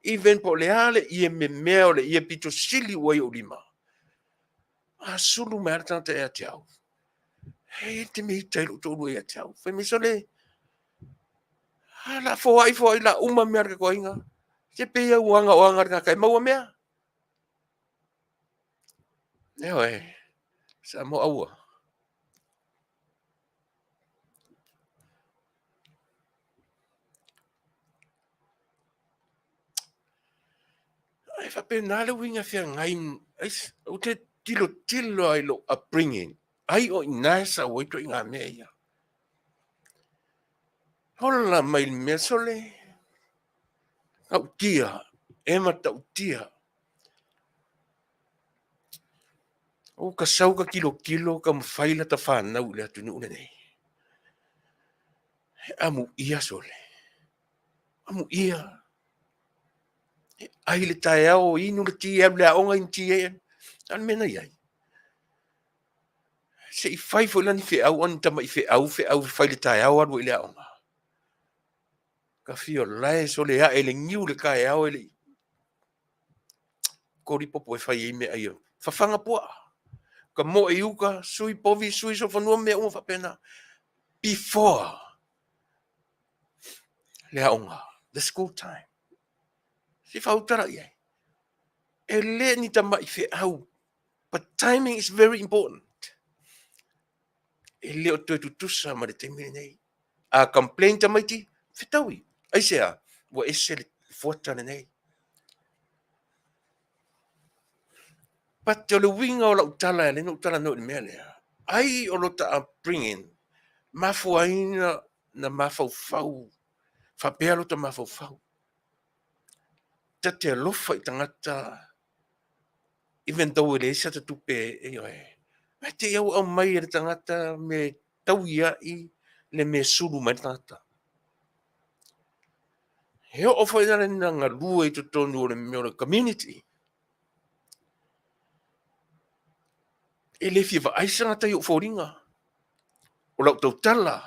Even po o le a le ie memea o le ie pito sili ua i ou lima. A sulu mai lava le tagata ia te au. E te mea ita i lou toalua ia te au. Fai mai sole, a la foai foai la uma mea a le tatou aiga. Se pei au aga o aga a le tagata e maua mea. Ioe, Samoa aua. Ae faapena le uiga feagai, ou te tilotilo lava i lou upbringing, ai o i ina e sau ai ituaiga mea ia. Ola mai le mea sole, matautia, e matautia. Ua ka sau ka tilotilo taumafai lata fanau i le atunuu lenei. E amuia sole, amuia. E ai le taeao, inu le ti, alu i le aoga inu ti ai. A o le mea na i ai, se i fai foi la ni feau a ni tamai feau, feau e fai i le taeao alu ai i le aoga. Ka fia lae sole ae i le niu i le taeao e le i koli popo e fai ai meaai ia. Fafaga puaa, ka moe i uka, sui povi, sui solofanua ma mea uma faapena. Before le aoga, the school time. Se i faautala i ai. E le ni tamai feau, but timing is very important. E le o toe tutusa ma le taimi lenei. A complain tamaiti, fetaui. Aisea? Ua ese le fuata lenei. But o le uiga o lau tala e ala ai ona ou talanoa i le mea lea, ai o lota upbringing mafua ai na mafaufau faapea lota mafaufau. Ta te alofa i tagata even though e leai sa ta tupe, ioe. Ae te i au aumai e le tagata me tauiai le mea sulu mai le tagata. E oo foi la na galue i totonu o le mea o le community. E le fia vaai se tagata i ou foliga, o lau tautala,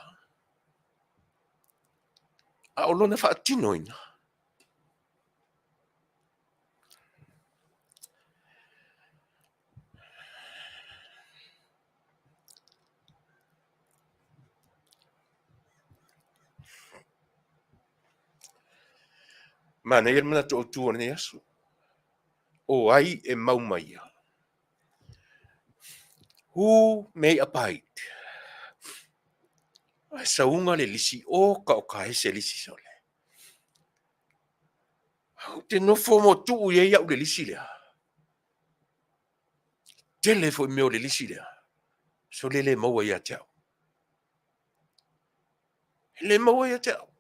a o lona faatinoina. Manaia le manatu autu o lenei aso. O ai e mau maia? Who may abide? Ae sauga le lisi o ka o ka ese lisi sole. Ou te nofo mo tuu i ai au le lisi lea. Tele foi mea o le lisi lea, sole le maua ia te au. E le maua ia te au.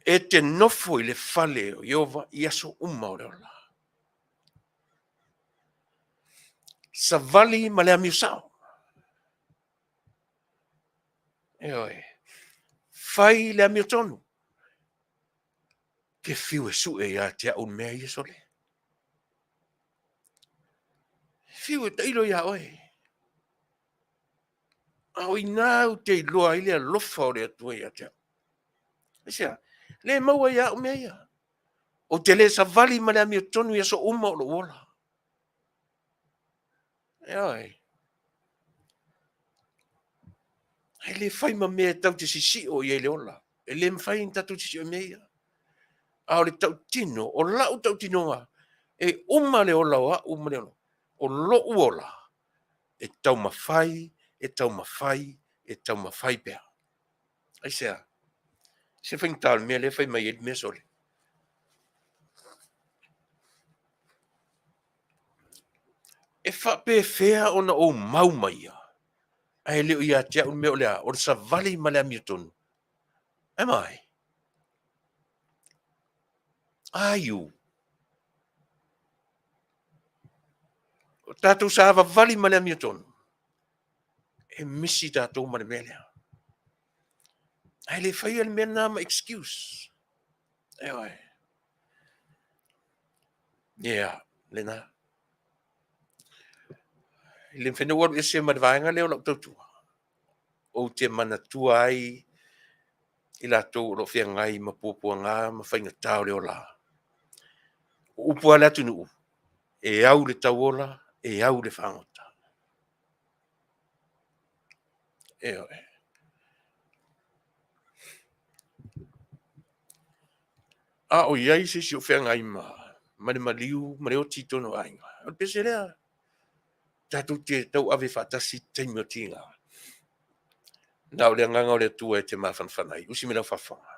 E te nofo i le fale o Ieova i aso uma o le ola. Savali ma le amio sao. Ioe. Fai le amiotonu. Te fiu e sue ia te au le mea ia sole. Fiu e tailo ia oe. A o ina ou te iloa ai le alofa o le Atua ia te au. Aisea? Le maua ia au mea ia. Ou te le savali ma le amiotonu i aso uma o lou ola. Ioe. E le fai ma mea e tau te sisio i ai le ola. E le mafai ona tatou sisio i mea ia. A o le tautino, o lau tautinoga, e uma le ola o au ma le ola. O lou ola, e taumafai, e taumafai, e taumafai pea. Aisea? Se faigata o le mea lea e fai mai ai le mea sole. E faapefea ona ou mau maia, ae le o ia te au le mea o le a, o le savali ma le amiotonu. Am I? Are you? O tatou savavali ma le amiotonu, e misi tatou ma le mea lea. Ae le faia le mea lena ma excuse. Ioe. Yeah, lena. I le mafai ona ou alu ese ma le vaega lea o lau tautua, ou te manatua ai i latou o lo o feagai ma puapuaga ma faigata o le ola. O upu a le atunuu, e au le tauola, e au le fagota. Ioe. A o i ai se isi o feagai ma, ma le maliu ma le oti i totonu o aiga, o le pese lea. Tatou te tauave faatasi taimi o tiga. Na o le agaga o le Atua e te mafanafana ai. Usi mai lau faafofoga.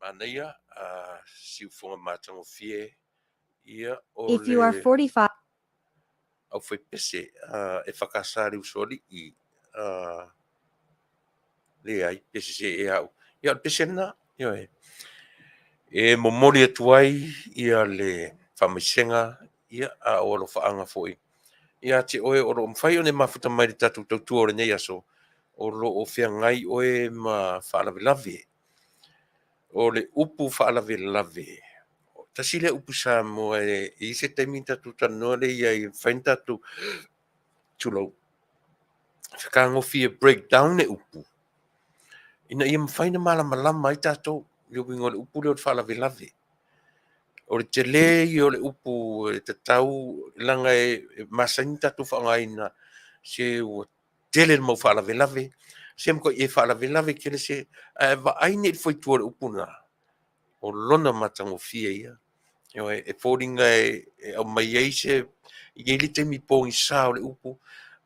Manaia a siufoga matagofie ia o If you are le 45 aufaipese e whakasa le usoalii leai pese se e au. Ia o le pese lena, ioe. E momoli atu ai ia le faamaisega ia a o alofaaga foi ia te oe o loo mafai ona e mafuta mai le tatou tautua o lenei aso o loo feagai oe ma faalavelave. O le upu faalavelave, tasi lea upu Samoa e i ai se taimi ona tatou talanoa lea i ai e mafai ona tatou tulou, fetagofi e break down le upu ina ia mafai ona malamalama ai tatou i le uiga o le upu lea o le faalavelave. O le tele ia o le upu e tatau leaga e masani ona tatou faaaogaina se ua tele le mau faalavelave, se matuai e faalavelave tele se, ae vaai nei i le fuaitua o le upu lena, o lona matagofie ia. Ioe, e foliga e aumai ai se, e i ai le taimi pogisa o le upu,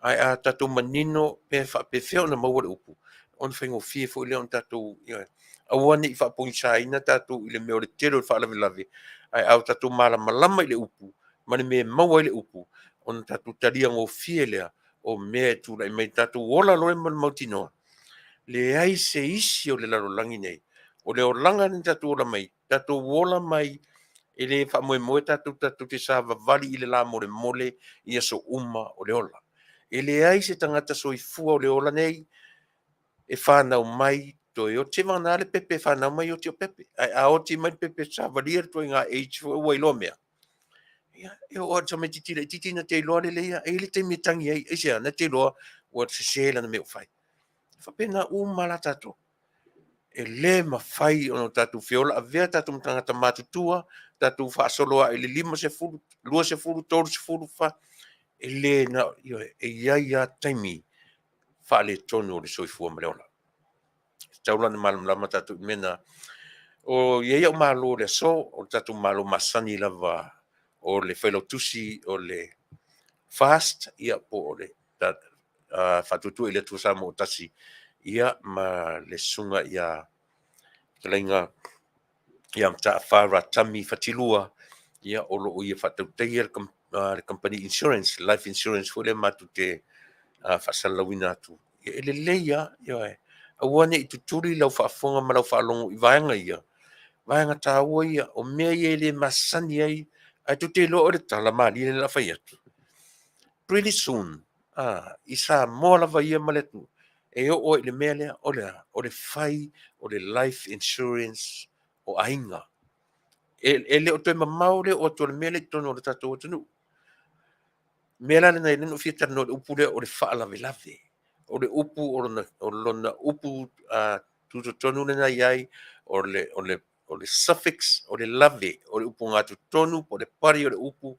ae a tatou manino pe faapefea ona maua le upu, ona faigofie foi lea ona tatou, ioe, aua ne i faapogisaina tatou i le mea o le tele o le faalavelave, ae a o tatou malamalama i le upu ma le mea e maua ai le upu, ona tatou talia gofie lea o mea e tulai mai, tatou ola loa ma le mautinoa, leai se isi o le lalolagi nei, o le olaga lea na tatou ola mai, tatou ola mai e le faamoemoe tatou tatou te savavali i le la molemole i aso uma o le ola. E leai se tagata soifua o le ola nei e fanau mai toe oti. Seivagana le pepe e fanau mai oti o pepe. Ae a oti mai le pepe savalia le ituaiga age foi ua iloa mea, ia, e oo lava i le tamaitiiti laitiiti na te iloa lelei lava, e i ai le taimi e tagi ai, aisea? Na te iloa ua sese lana mea ua fai. E faapena uma lava tatou. E le mafai ona tatou feola avea tatou ma tagata matutua, tatou faasolo ae i le 50, 20, 30, 40, e le na, ioe, e i ai lava taimi faaletonu o le soifua ma le ola. E tatau la ona malamalama tatou i mea na. O i ai au malo i le aso, o le tatou malo masani lava o le Failautusi o le FAST, ia po o le Faatuatua i le Atua Samoa ua Tasi, ia ma le susuga ia fetalaiga ia Mataafa Ratami Fatilua, ia o lo o ia faatautaia le company insurance, life insurance foi lea matou te faasalalauina atu. Ia, e lelei lava, ioe, aua ne i tutuli lau faafofoga ma lau faalogo i vaega ia, vaega taua ia, o mea ia e le masani ai, ae tou te iloa o le tala malie lea o le a fai atu. Pretty soon, i Samoa lava ia ma le atunuu, e oo ai i le mea lea, o le a? O le fai o le life insurance o aiga. E le o toe mamao le oo atu o le mea lea i totonu o le tatou atunuu. O le mea la lena e ala ai ona ou fia talanoa i le upu lea o le faalavelave. O le upu o lona upu tutotonu lena i ai, o le suffix, o le lave, o le upu gatotonu po o le pari o le upu,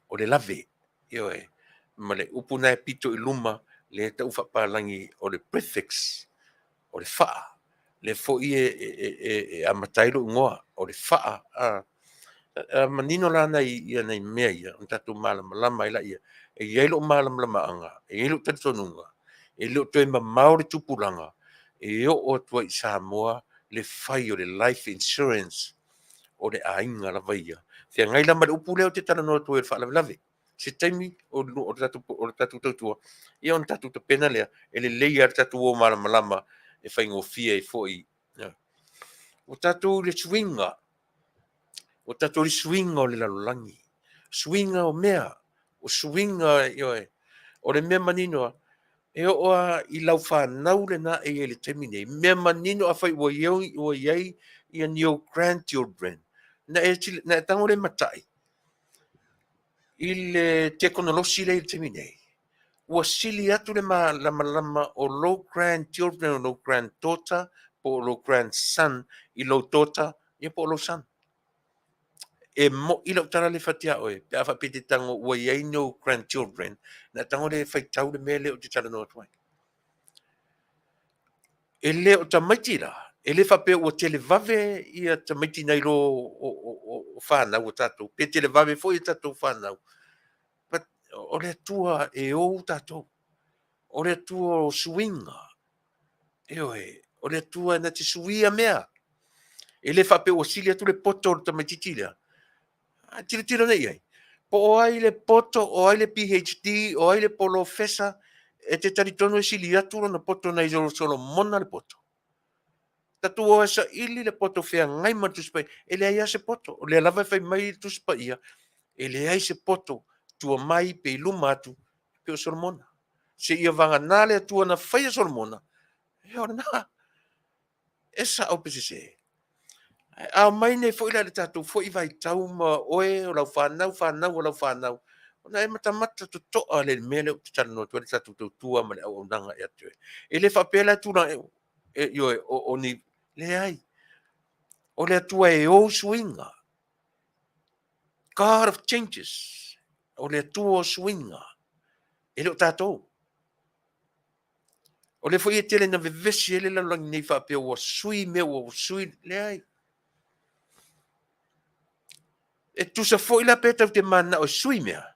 o le lave. Ioe, ma le upu lena e pito i luma, lea e tau faapalagi o le prefix, o le faa, lea foi e amata ai lou igoa, o le faa. A manino la nai mea ia, ona tatou malamalama ai laia. E i ai lou malamalamaaga, e i ai lou talitonuga, e le o toe mamao le tupulaga e oo atu ai i Samoa le fai o le life insurance o le aiga lava ia. Feagai la ma le upu lea ou te talanoa atu ai o le faalavelave. Se taimi o le tatou tautua, ia ona tatou tapena lea, e lelei lava le tatou o malamalama e faigofie ai foi. Ua tatou i le suiga, ua tatou i le suiga o le lalolagi, suiga o mea, o suiga, ioe, o le mea manino lava, e oo lava i lau fanau lena e i ai i le taimi nei, mea manino afai ua i ai ni ou grandchildren, na e tago lea e matai. I le tekonolosi lea i le taimi nei, ua sili atu le malamalama o lou grandchildren, o lou granddaughter, po o lou grandson i lou daughter, ia po o lou son. E mo'i lau tala lea e fai atu ia oe, pe a faapea e te tago ua i ai ni ou grandchildren, ona e tago lea e faitau le mea lea ou te talanoa atu ai. E le o tamaiti la, e le faapea ua televave ia tamaiti nai lo o fanau a tatou, pe televave foi a tatou fanau. But o le Atua e ou tatou. O le Atua o suiga. Ioe, o le Atua na te suia mea. E le faapea ua sili atu le poto o le tamaitiiti lea. A tilotilo nei i ai, po o ai le poto, o ai le PhD, o ai le polofesa, e te talitonu e sili atu lona poto nai lo Solomona le poto. Tatou o e saili le poto feagai ma le Tusi Paia, e leai lava se poto. O lea lava e fai mai le Tusi Paia, e leai se poto tua mai pe i luma atu pei o Solomona. Seia vagana le Atua na faia Solomona, ia o lena. E sao pe sese? Ae a omai nei foi la i le tatou foi vaitau ma oe o lau fanau, fanau a lau fanau, ona e matamata totoa lea i le mea lea ou te talanoa atu ai le tatou tautua ma le auaunaga ia te oe. E le faapea la e tulaga e, ioe, o ni, leai. O le Atua e ou suiga. God of changes. O le Atua o suiga. E le o tatou. O lea foi e tele na vevesi ai le lalolagi nei faapea ua sui mea ua sui, leai. E tusa foi la pe tatou te mananao e sui mea,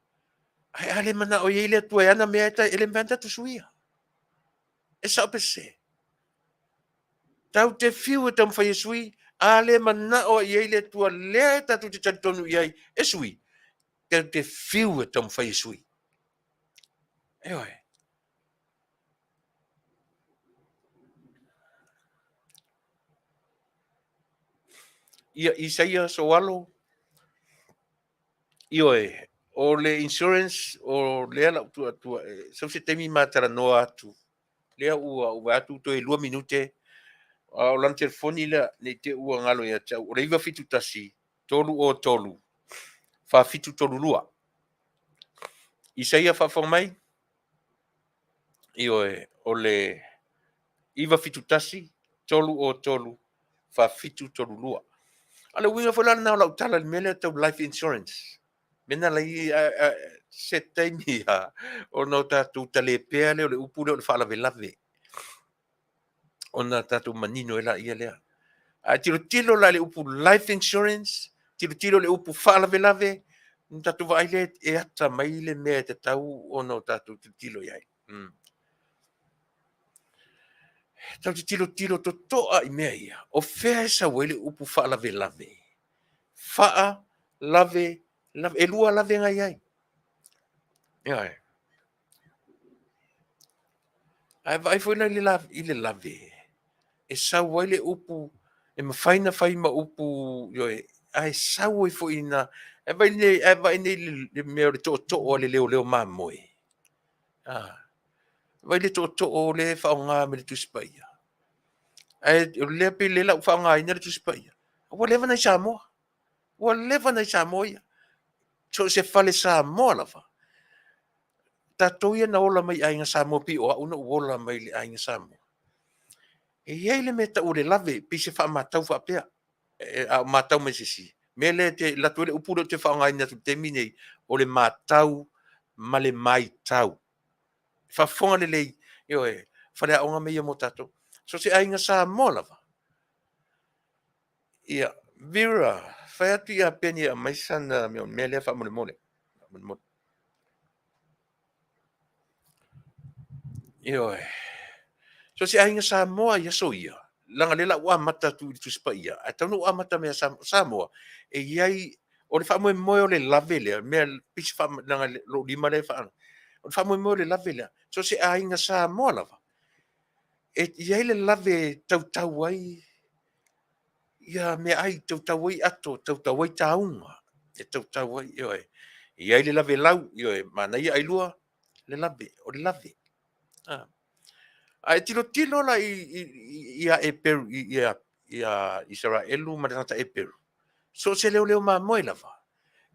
ae a le manao i ai le Atua e ana mea e le mafai ona tatou suia. E sao pe sese? Tatou te fiu e taumafai e sui, a le manao i ai le Atua lea e tatou te talitonu i ai e sui, tatou te fiu e taumafai e sui. Ioe. Ia Isaia Soalo, ioe, o le insurance o lea la ou tuu atu, sau se taimi ma talanoa atu, lea ua ou vaai atu toe 2 minute, a o lana telefoni lea, ne i te i ua galo ia te au, o le 971 303 4732. Isaia faafofoga mai? Ioe, o le 971 303 4732. A o le uiga foi la lena o lau tala i le mea lea tau life insurance. Mea na lai se taimi a ona o tatou talepea lea o le upu lea o le faalavelave. Ona tatou manino ai laia lea. A e tilotilo la i le upu life insurance, tilotilo i le upu faalavelave, ona tatou vaai lea e ata mai le mea e tatau ona o tatou tilotilo i ai. Tatou te tilotilo totoa i mea ia. O fea e sau ai le upu faalavelave? Faalavelave. E lua lavega i ai. Ioe. Ae vaai foi la i le lave, e sau ai le upu, e mafai ona fai ma upu, ioe, ae sau ai foi ina, ae vaai nei, ae vaai nei i le mea o le tootoo a le leoleo mamoe. A, vaai le tootoo lea e faaaoga me le Tusi Paia. Ae o lea pei lea la ua faaaogaina le Tusi Paia. Ua leva na i Samoa. Ua leva na i Samoa ia. So o se fale Samoa lava. Tatou ia na ola mai i aiga Samoa pei o au na ou ola mai i le aiga Samoa. E i ai le mea e tau o le lave, pei se faamatau faapea. A o matau mai se isi, mea lea e alu atu ai le upu lea ou te faaaogaina atu i le taimi nei, o le matau ma le maitau. Faafofoga lelei, ioe, faleaoga mea ia mo tatou. So o se aiga Samoa lava. Ia, Vera, fai atu ia Penny e aumai sana mea lea faamolemole. Faamolemole. Ioe. So se aiga Samoa i aso ia, leaga lea la ua amata atu i le Tusi Paia, ae tatau ona ou amata mai ia Samoa, e i ai, o le faamoemoe o le lave lea, mea pei se faa, leaga lou lima lea e faa, o le faamoemoe o le lave lea, so se aiga Samoa lava, e i ai le lave e tautau ai ia meaai, tautau ai ato, tautau ai tauga, e tautau ai, ioe. E i ai le lave lau, ioe, manaia ailua, le lave, o le lave. A. Ae tilotilo la ia Eperu, ia Isaraelu ma le tagata Eperu, so o se leoleo mamoe lava.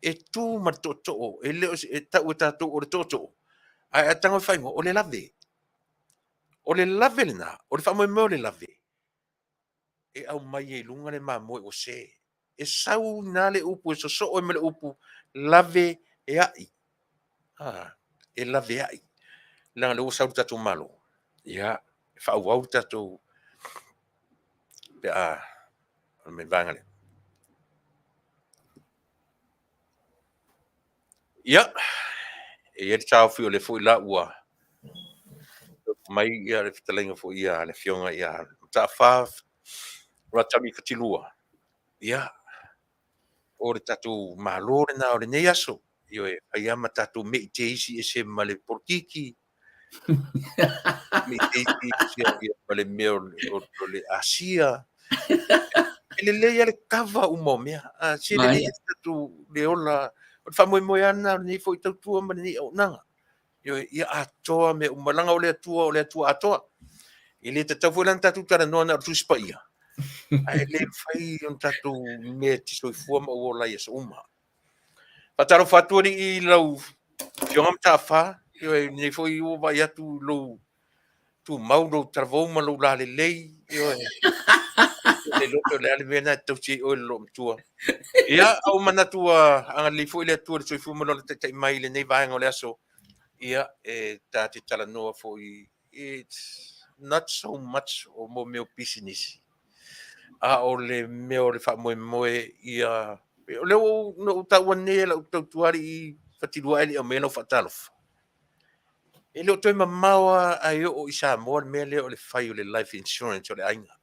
E tu ma le tootoo, e le o e tau e tatou o le tootoo, ae a tago e faaigoa, o le lave. O le lave lena, o le faamoemoe o le lave, e aumai ai i luga le mamoe ua se. E sau i ina le upu, e sosoo ai ma le upu lave e ai. A, e laveai. Leaga o lea ua sau le tatou Malo, ia, e faaauau le tatou pe a o le vaega lea. Ia, e i ai le taofi o lea foi la ua mai ia le fetalaiga foi ia le Afioga ia Mataafa Ratami Fatilua. Ia, o le tatou Malo lena o lenei aso. Ioe, e fai lava ma tatou mei teisi ese ma le polokiki, mei teisi ese ma le mea o le Asia. E lelei lava le kava uma o mea. A, se lelei lava tatou le ola. O le faamoemoe lava lena o lenei foi tautua ma lenei auaunaga. Ioe, ia atoa mea uma, leaga o le Atua o le Atua atoa. E le tatau foi la ona tatou talanoa na o le Tusi Paia, ae le mafai ona tatou mea e te soifua ma ou ola ai i aso uma. Faatalofa atu alii i lau Afioga Mataafa, ioe, lenei foi ua vaai atu i lou tumau, lou talavou ma lou lalelei, ioe. Le iloa pe o le a le mea lena e tausi ai oe le loomatua. Ia, a ua manatu ua agalelei foi le Atua i le soifua ma lona taitai mai i lenei vaega o le aso, ia, e ta te talanoa foi, it's not so much o mo mea o pisinisi, a o le mea o le faamoemoe ia, o lea ua na ou taua nei e lau tautua alii Fatilua ae le i aumaia lau faatalofa. E le o toe mamao lava ae oo i Samoa le mea lea o le fai o le life insurance o le aiga.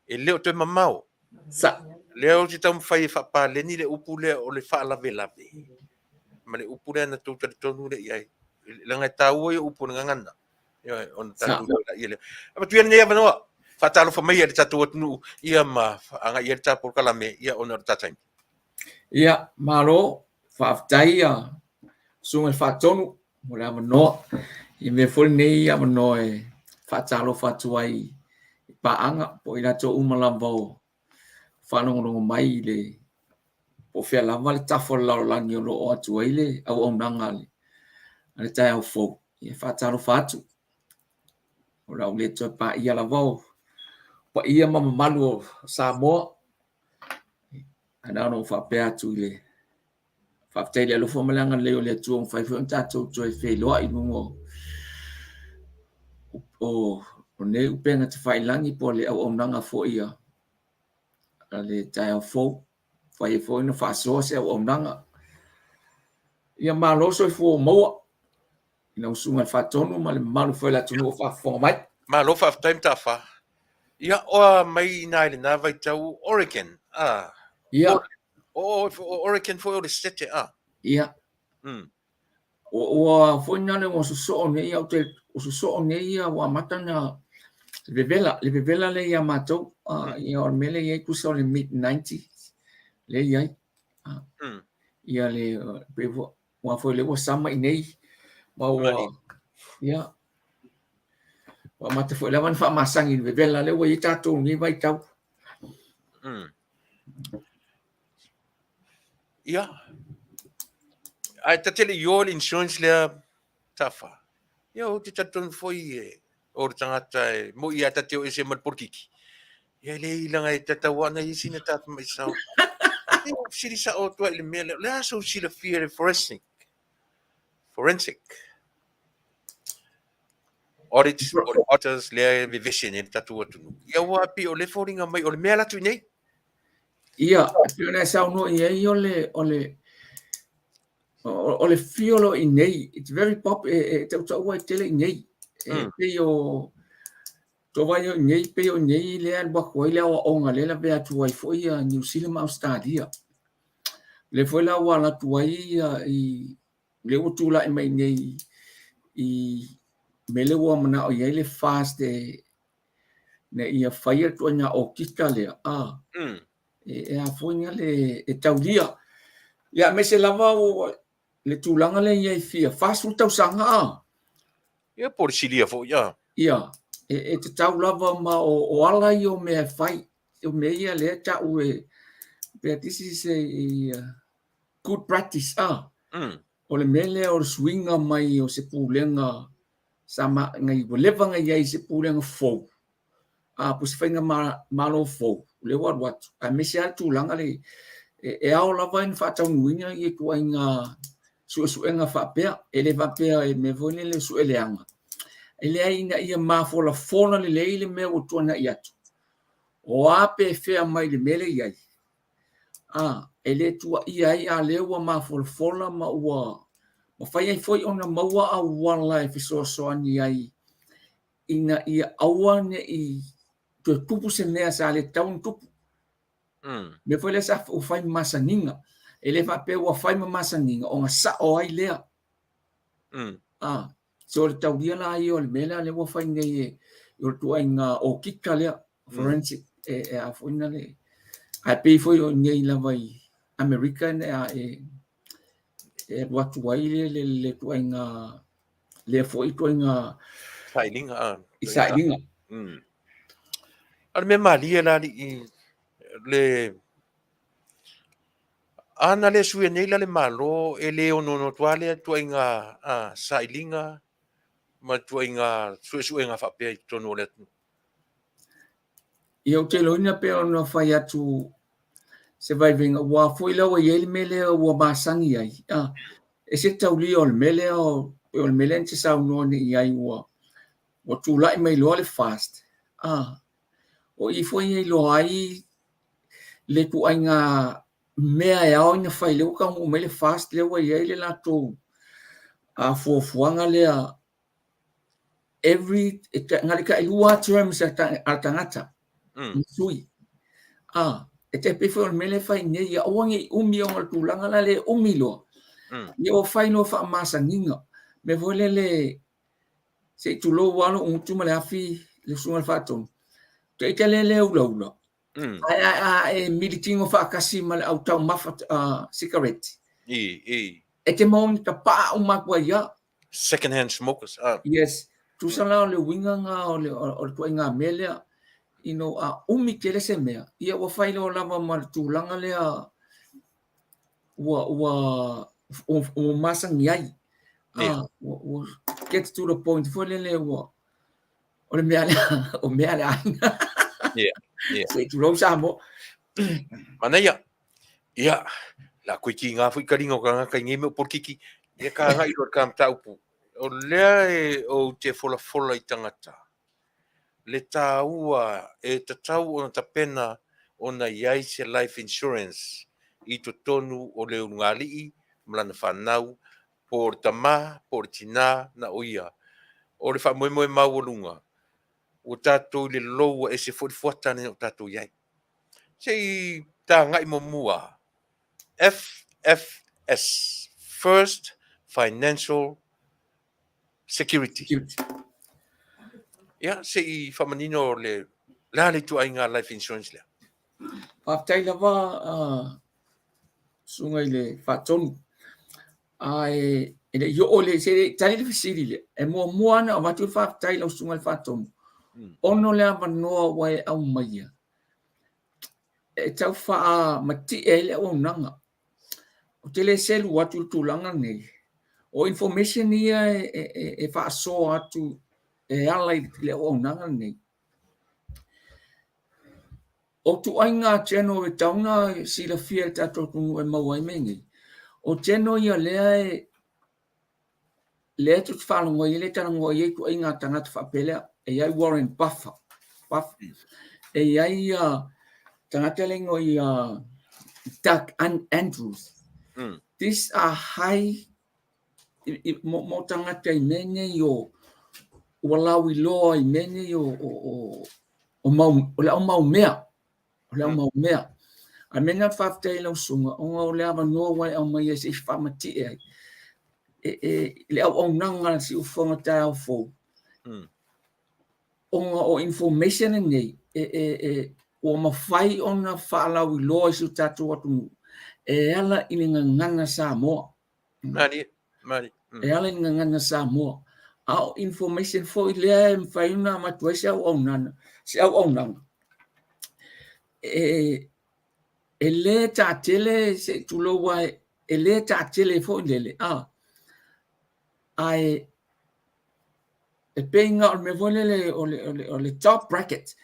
E le o toe mamao. Sa. Lea ou te taumafai e faapaleni le upu lea o le faalavelave ma le upu lea na tou talitonu lea i ai. Leaga e taua ia upu o le gagana. Ioe, ona tatou iloa lea. Avatu ia lenei avanoa, faatalofa mai i le tatou atunuu, ia ma agai i ai le ta polokalame, ia ona o le ta taimi. Ia, malo, faafetai ia Susuga i le Faatonu mo le avanoa. Ia avea foi lenei avanoa e faatalofa atu ai i paaga po o i latou uma lava o faalogologo mai i le po o fea lava le tafa o le lalolagi o lo o atu ai le auaunaga a le taeao fou. Ia faatalofa atu. O le a ou le toe paia lava o paia ma mamalu o Samoa. Ae na ona ou faapea atu i le faafetai i le alofa ma le agalelei o le Atua ua mafai foi ona tatou toe feiloai i luga o lenei upega tafailagi po o le auaunaga foi a le taeao fou. Mafai ai foi ona faasoa se auaunaga. Ia malo soifua ua maua i lau Susuga i le Faatonu ma le mamalu foi o le atunuu o faafofoga mai. Malo faafetai Mataafa. Ia, oa mai i ina i lena vaitau Oregon, a. Ia. O Oregon foi o le Sete, a. Ia. Ua foi na le ua sosoo nei au te ua sosoo nei ia ua amata na vevela le vevela le ia matou ia o le mea le i ai tusa o le mid 90s le i ai. Ia le pe ua foi le ua sama i nei ma ua ia ua amata foi lava na faamasani i le vevela lea ua i ai tatou i lenei vaitau. Ia. Ae ta te le i o i le insurance lea Tafa. Ia ou te talitonu foi e o le tagata e moi lava ta te o ese ma le polokiki. Ia e leai leaga e tatau lava ona i ai sina ta maisao. Ia ua fesili sao atu ai i le mea lea, o le a sou silafia i le forensic? Forensic. Audit, o le auditors lea e vevesi nei le tatou atunuu. Ia aua pei o lea e foliga mai o le mea e alu atu i inei. Ia, e pei ona e saunoa i ai o le o le o le fia o lo o i inei, it's very pop, e tautaua ai tele i inei. E pei o tou vaai i inei, pei o inei lea e alu atu ai le aoaoga lea e lavea atu ai foi ia Niu Sila ma Ausetalia. Lea foi la ua alu atu ai ia i lea ua tulai mai nei i mea lea ua manao i ai le FAST e ina ia faia le ituaiga okika lea, a e a foi na le e taulia. Ia aemaise lava o le tulaga lea i ai fia 40 tausaga a. Ia po o le silia foi a. Ia, e tatau lava ma o ala ia o mea e fai. O mea ia lea e tau e, this is a good practice a. O le mea lea o le suiga mai o se pulega sa ma, nai ua leva ona i ai se pulega fou, a po o se faigamalo fou lea ua alu atu, aemaise lava le tulaga le e ao lava ona faataunuuina ia ituaiga suesuega faapea. E le faapea e mea foi lele sue leaga. E leai ina ia mafolafola lelei le mea ua tuanai atu, o a pe fea mai le mea lea e i ai, a, e le tuuaia ai a lea ua mafolafola ma ua mafai ai foi ona maua auala e fesoasoani ai ina ia aua ne i toe tupu se mea sa le tatau ona tupu. Mea foi lea sa ua fai ma masaniga. E le faapea ua fai ma masaniga ona sao ai lea. A, so o le taulia la ia o le mea lea lea ua fai nei e o le ituaiga okika lea, forensic, e a foi na le, ae pei foi o nei lava i Amerika a e alu atu ai le ituaiga lea foi ituaiga sailiga, a. I sailiga. A o le mea malie la alii le ana le suia nei la le Malo e le onoono atu lava lea ituaiga sailiga ma ituaiga suesuega faapea i totonu o le atunuu. Ia, ou te iloaina pei ona fai atu se vaivaiga, aua foi la ua i ai le mea lea ua masani ai. A, e se taulia o le mea lea o le mea lea na te saunoa nei i ai ua tulai mai loa le FAST. A, o i foi e iloa ai le ituaiga mea e ao ona fai lea ua taunuu mai le FAST lea ua i ai le latou fuafuaga lea every na le tailua terms a le tagata sui. A, e tai pei foi o le mea lea e fai nei, ia aua ne i umi ona o le tulaga la lea e umi loa. Ia ua fai loa faamasaniga. Mea foi lele se i tulou lava lou gutu ma le afi le susuga i le faatonu. Ta ita lea le ulaula. Ae a e militino faatasi ma le au taumafa sikareti. E te maua ni tapaa uma atu ai lava. Second hand smokers. Yes. Tusa la o le uiga na o le ituaiga mea lea. You know, a umi tele se mea, ia ua fai loa lava ma le tulaga lea ua masani ai. Ua get to the point foi lele ua o le mea lea, o mea a le aiga. Se i tulou Samoa. Manaia. Ia, la koe ki ngā foi kalinga o ka ngaka i ngei mea o polokiki, ia ka agai loa i ka mataupu. O lea e ou te folafola i tagata, le tāua e tatau ona tapena ona i ai se life insurance i totonu o le ulugalii ma lana whanau, po o le tama, po o le tina, na o ia. O le faamoemoe maualuga, ua tatou i le lou ua ese foi le fuata lena o tatou i ai. Se i tagai muamua FFS, First Financial Security. Ia, se i faamanino le a le ituaiga life insurance lea. Faafetai lava susuga i le Faatonu. Ae e le i oo le, se i tali le fesili lea, e muamua ona avatu le faafetai i lau susuga i le Faatonu, ona o le avanoa ua e aumaia, e tau faamatie ai le auaunaga. Ou te le selu atu i le tulaga lenei, o information ia e faasoa atu e ala i le auaunaga lenei. O ituaiga channel e tatau ona silafia e le tatou atunuu e maua ai mea nei, o channel ia lea e lea tou te faalogo ai, lea e talanoa i ai ituaiga tagata faapea lea. E i ai Warren Buffett, e i ai tagata lea e igoa ia Doug Andrews. These are high mo tagata i mea nei o ua lauiloa i mea nei o o le au maumea, o le au maumea. A mea na faafetai i lau susuga, ona o le avanoa ua e aumaia se i faamatie ai le auaunaga a le siufofoga taeao fou, ona o information lenei ua mafai ona faalauiloa i si o tatou atunuu e ala i le gagana Samoa. Malie, malie. E ala i le gagana Samoa. A o information foi lea e mafai ona avatu ai se auaunaga, e le taatele se i tulou ae e le taatele foi lele, a ae e pei na o le mea foi lele o le top bracket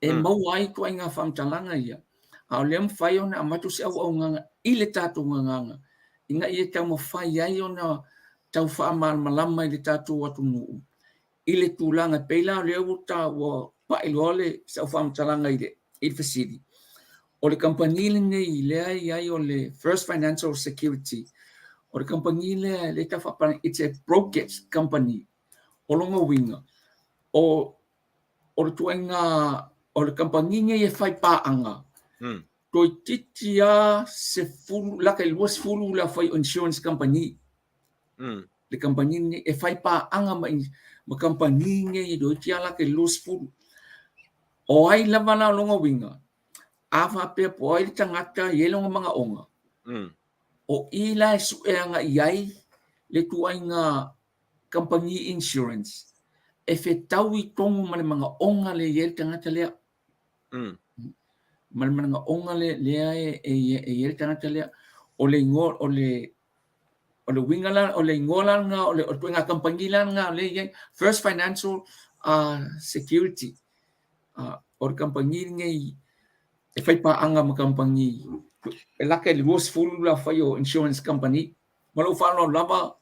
e maua ai ituaiga faamatalaga ia, a o lea mafai ona avatu se auaunaga i le tatou gagana ina ia taumafai ai ona tau faamalamalama i le tatou atunuu i le tulaga. E pei la o lea ua taua pai loa le sau faamatalaga i le fesili. O le kamupani lenei lea e i ai o le First Financial Security. O le kamupani lea lea tau faapalagi, it's a brokerage company. O lona uiga, o le ituaiga o le kamupani nei e fai paaga, toeitiiti lava 10 lata i le 20 le aufai insurance company. Le kamupani lenei e fai paaga ma kamupani nei toeitiiti lava lata i le 20. O ai lava la o lona uiga, a faapea po o ai le tagata e i ai lona manaoga, o i la e sue agai ai le ituaiga kamupani insurance e fetaui tonu ma le manaoga lea e i ai le tagata lea. Ma le manaoga lea e i ai le tagata lea. O le igoa o le uiga la, o le igoa la lena o le ituaiga kamupani la lena lea e i ai, First Financial Security. O le kamupani lenei e fai paaga ma kamupani e lata i le 20 le aufai o insurance company. Ma lou faaaloalo lava.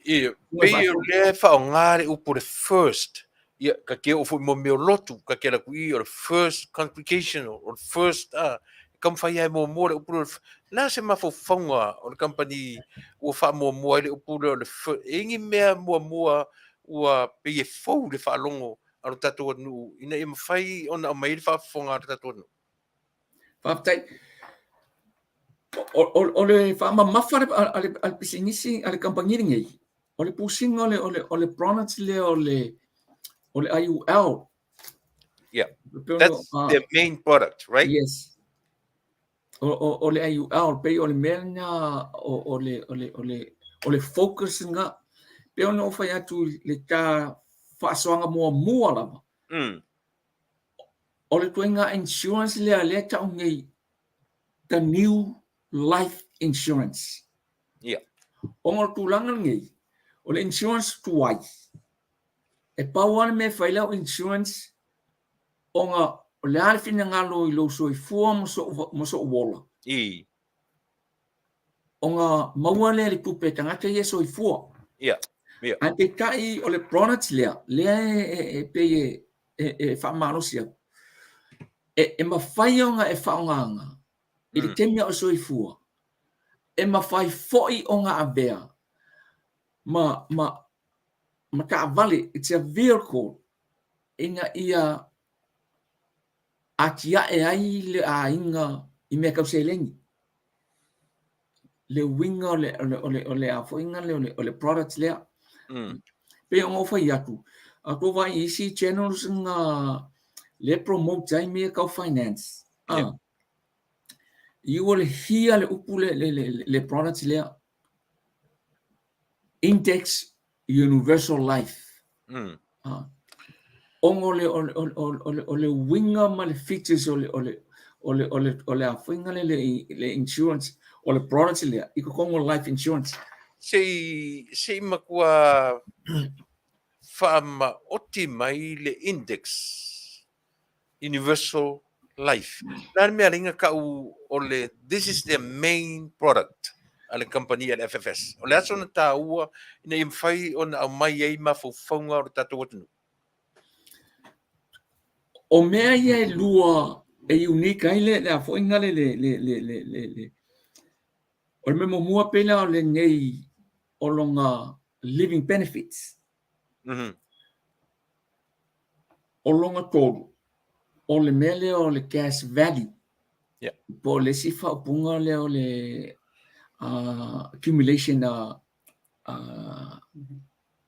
Ia, pei o lea e faaaoga le upu le first. Ia, ka te oo foi mo mea o lotu, ka te alu atu i o le first congregational, o le first, e taumafai lava e muamua le upu lea o le O le a se mafaufauga o le kamupani ua faamuamua ai le upu lea o le first? E i ai ni mea muamua ua pei e fou le faalogo a lo tatou atunuu ina ia mafai ona aumai ai le faafofoga a lo tatou atunuu? Faafetai. O le faamamafa a le pisinisi a le kamupani lenei, o le pusiga o le product lea o le IUL. Yeah, that's their main product, right? Yes. O le IUL, pei o le mea lena o le focus lena. Pei ona ou fai atu le ta faasoaga muamua lava. O le ituaiga insurance lea lea tau nei the new life insurance. Ona o le tulaga lenei, o le insurance tuai, e pau lava le mea e fai lau insurance ona o le a le finagalo i lou soifua ma sou ola. Ona maua lea le tupe e tagata ia soifua. Ae peitai o le product lea, lea e pei e faamalosi atu, e mafai ona e faaaogaina i le taimi a o soifua, e mafai foi ona avea ma taavale, it's a vehicle ina ia atiae ai le aiga i mea tau seleni. Le uiga o le a foi lea o le product lea. Pei ona ou fai atu, a tou vaai i isi channels na lea promote ai mea tau finance. You will hear le upu le product lea. Index Universal Life. Ona o le uiga ma le features o le afoiga le le insurance o le product lea i totonu o life insurance. Se i matua faamaoti mai le Index Universal Life. Na le mea lenga kau o le this is their main product a le company a le FFS. O le aso na tāua ina ia mafai ona aumai ai mafaufauga o le tatou atunuu. O mea ia e lua e unique ai le afoiga le o le mea muamua pei la o lenei o lona living benefits. O lona tolu, o le mea lea o le cash value. Po o le isi faaupuga lea o le accumulation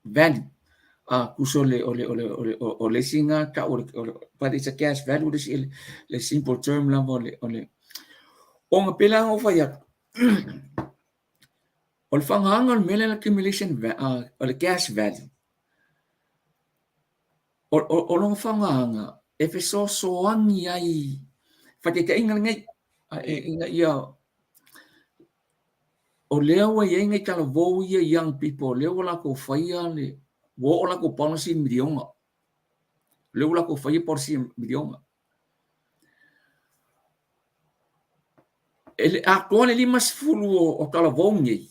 value. Tusa o le isi na tau o le, but it's a cash value le isi le simple term lava o le ona pei la ona ou fai atu o le faaaogaina o le mea lea o le accumulation o le cash value, o lona faaaogaina e fesoasoani ai, faataitaiga lenei, ina ia O lea ua i ai nai talavou ia young people lea ua latou faia le, ua oo latou policy i le miliona. O lea ua latou faia policy i le miliona. E le atoa le 50 o talavou nei,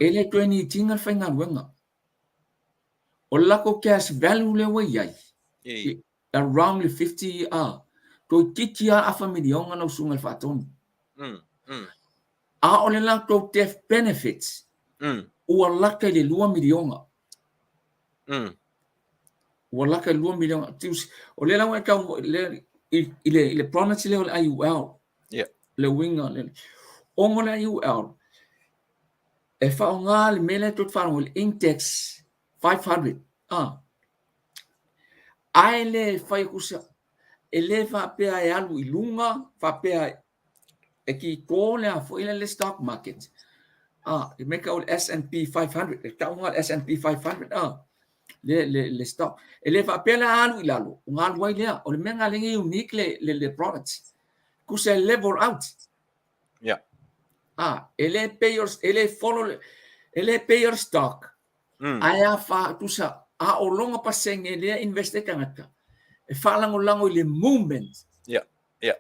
e le toe need ina le faigaluega. O le latou cash value lea ua i ai, around le 50 a, toeitiiti lava afa miliona lau susuga i le Faatonu. A o le latou death benefits, ua lata i le 2 miliona. Ua lata i le 2 miliona. O lea la ua e tau i le product lea o le IUL, le uiga, ona o le IUL, e faaaoga le mea lea tou te faalogo i le index 500 a, ae le fai atu se, e le faapea e alu i luga, faapea e kiko le a foi le stock market a, le mea tau o le S&P 500, le tauga o le S&P 500 a, le stock. E le faapea la alu i lalo, ona alu ai lea. O le mea lena lea e unique le product, tusa e level out. Ah, e le pei o, e le follow, e le pei o le stock. Ae a fa, tusa, a o loga pasene lea invest e tagata, e faalagolago i le movement. I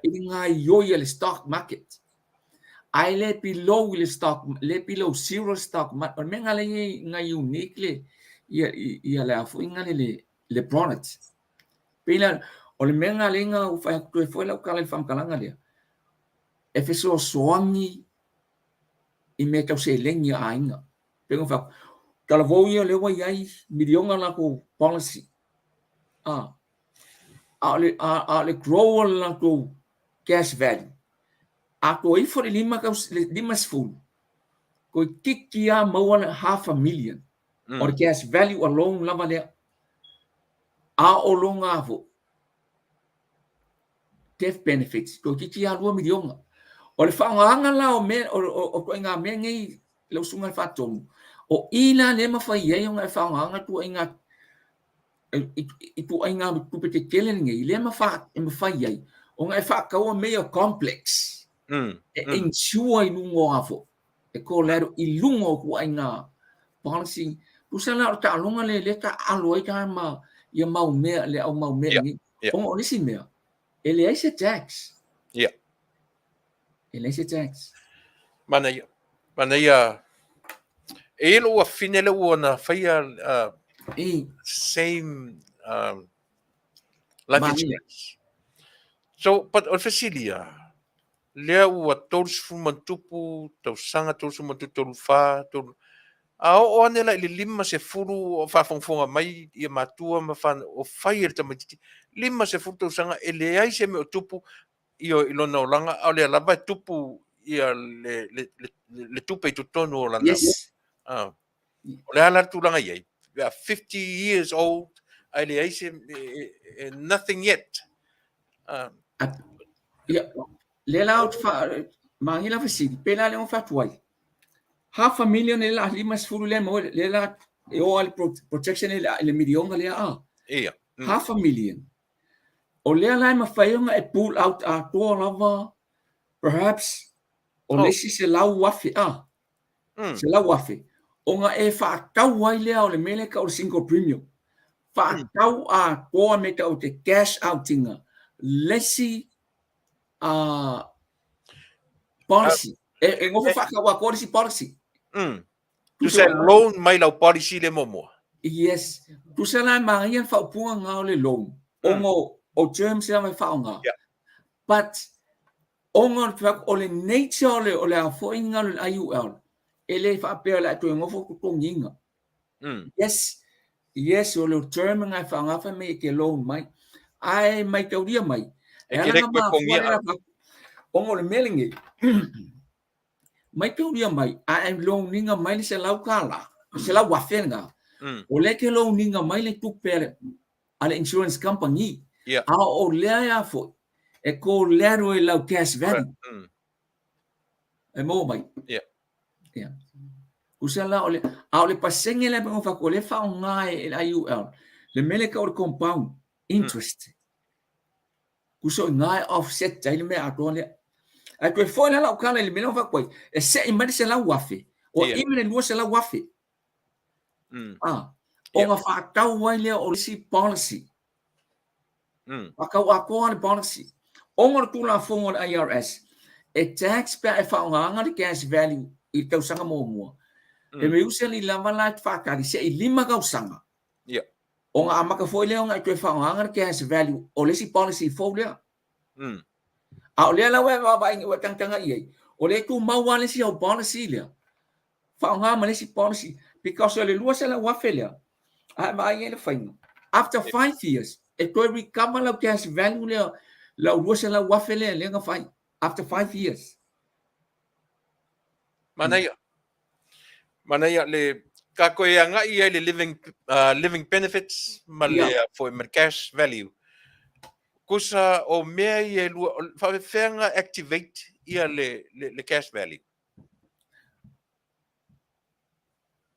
le gaioi a le stock market. Ae le below i le stock, le below zero stock market. O le mea lena lea na unique le, ia, ia le a foi nga le product. Pei la, o le mea lena lea na ou fai atu toe foi lau tala i le faamatalaga lea, e fesoasoani i mea tau seleni a aiga. Pei ona fai atu, talavou ia lea ua i ai miliona latou policy, a o le, a o le grow o le latou cash value, a toe ifo le 50, toeitiiti lava maua le half a million. O le cash value alone lava lea. A o lona foi, death benefits, toeitiiti lava 2 miliona. O le faaaogaina la o mea, o ituaiga mea nei lau susuga i le Faatonu, o i la lea e mafai ai ona e faaaogaina ituaiga ituaiga tupe tetele lenei, lea e mafai ai ona e faataua mea ia o complex, e insure i luga o a foi, e collateral i luga o ituaiga policy. Tusa la o le taaloga lea lea taaalo ai ta ma ia mau mea, le au mau mea nei. Ona o le isi mea, e leai se tax. E leai se tax. Manaia. Manaia. E i ai lou afine lea ua na faia same life insurance. So, but o le fesili ia, lea ua 30 ma tupu tausaga, 33, 34, 3, a oo ane la i le 50 o faafogafoga mai ia matua ma o fai e le tamaitiiti, 50 tausaga e leai se mea o tupu i lona olaga, a o lea lava e tupu ia le tupe i totonu o lana. O le a la le tulaga i ai? We are 50 years old, ae leai se, nothing yet. Ia, lea la ou te manaia la fesili, pe la lea ua fai atu ai. Half a million lea la 50 lea maua, lea la e oo lava le protection i le miliona lea a. Half a million. O lea la e mafai ona e pull out atoa lava perhaps o le isi 100,000 a. 100,000. Ona e faatau ai lea o le mea lea e tau o le single premium. Faatau atoa mea tau te cash out ina le isi policy. E nofo faatau atoa le isi policy. Tusa e loan mai lau policy le muamua. Yes. Tusa la e manaia le faaupuga lena o le loan. Ona o terms lava e faaaoga. But ona o le nature o le a foi nga o le IUL, e le faapea o le a toe nofo totogiina. Yes. Yes, o le term nga e faaaoga fai mai e te loan mai. Ae maitaulia mai. E ala na mafua le ona o le mea lenei, maitaulia mai, a e loan ina mai le $100, 100,000 lena, o lea e te loan ina mai le tupe a le insurance company. A o lea a foi, e collateral i lau cash value. E maua mai. Yeah. Tusa la o le, a o le pasene lea pe ona o lea faaaoga e le IUL, le mea lea e tau o le compound interest. Tusa o i ina e offset ai le mea atoa lea. Ae toe foi la lau tala i le mea lea ua fai atu ai, e sei mai le 100,000, Ua imi le 200,000. Ah, ona faatau ai lea o le isi policy. Faatau atoa le policy. Ona o le Tulafono a le IRS, e tax pe a e faaaogaina le cash value i le tausaga muamua. E usually lava la e faatali se i 5 tausaga. Ona amata foi lea ona e toe faaaogaina le cash value o le isi policy fou lea. A o lea la ua e vaavaai ua e tagatagai i ai, o lea e tumau lava le isi au policy lea, faaaoga ma le isi policy, because o le 200,000 lea, a e vaai i ai le faiga, after 5 years, e toe recover lau cash value lea, lau 200,000 lea lea na fai, after 5 years. Manaia. Manaia le ka koe agai ai le living benefits ma le foi ma le cash value. Kusa o mea ia e lua, faafefea activate ia le cash value?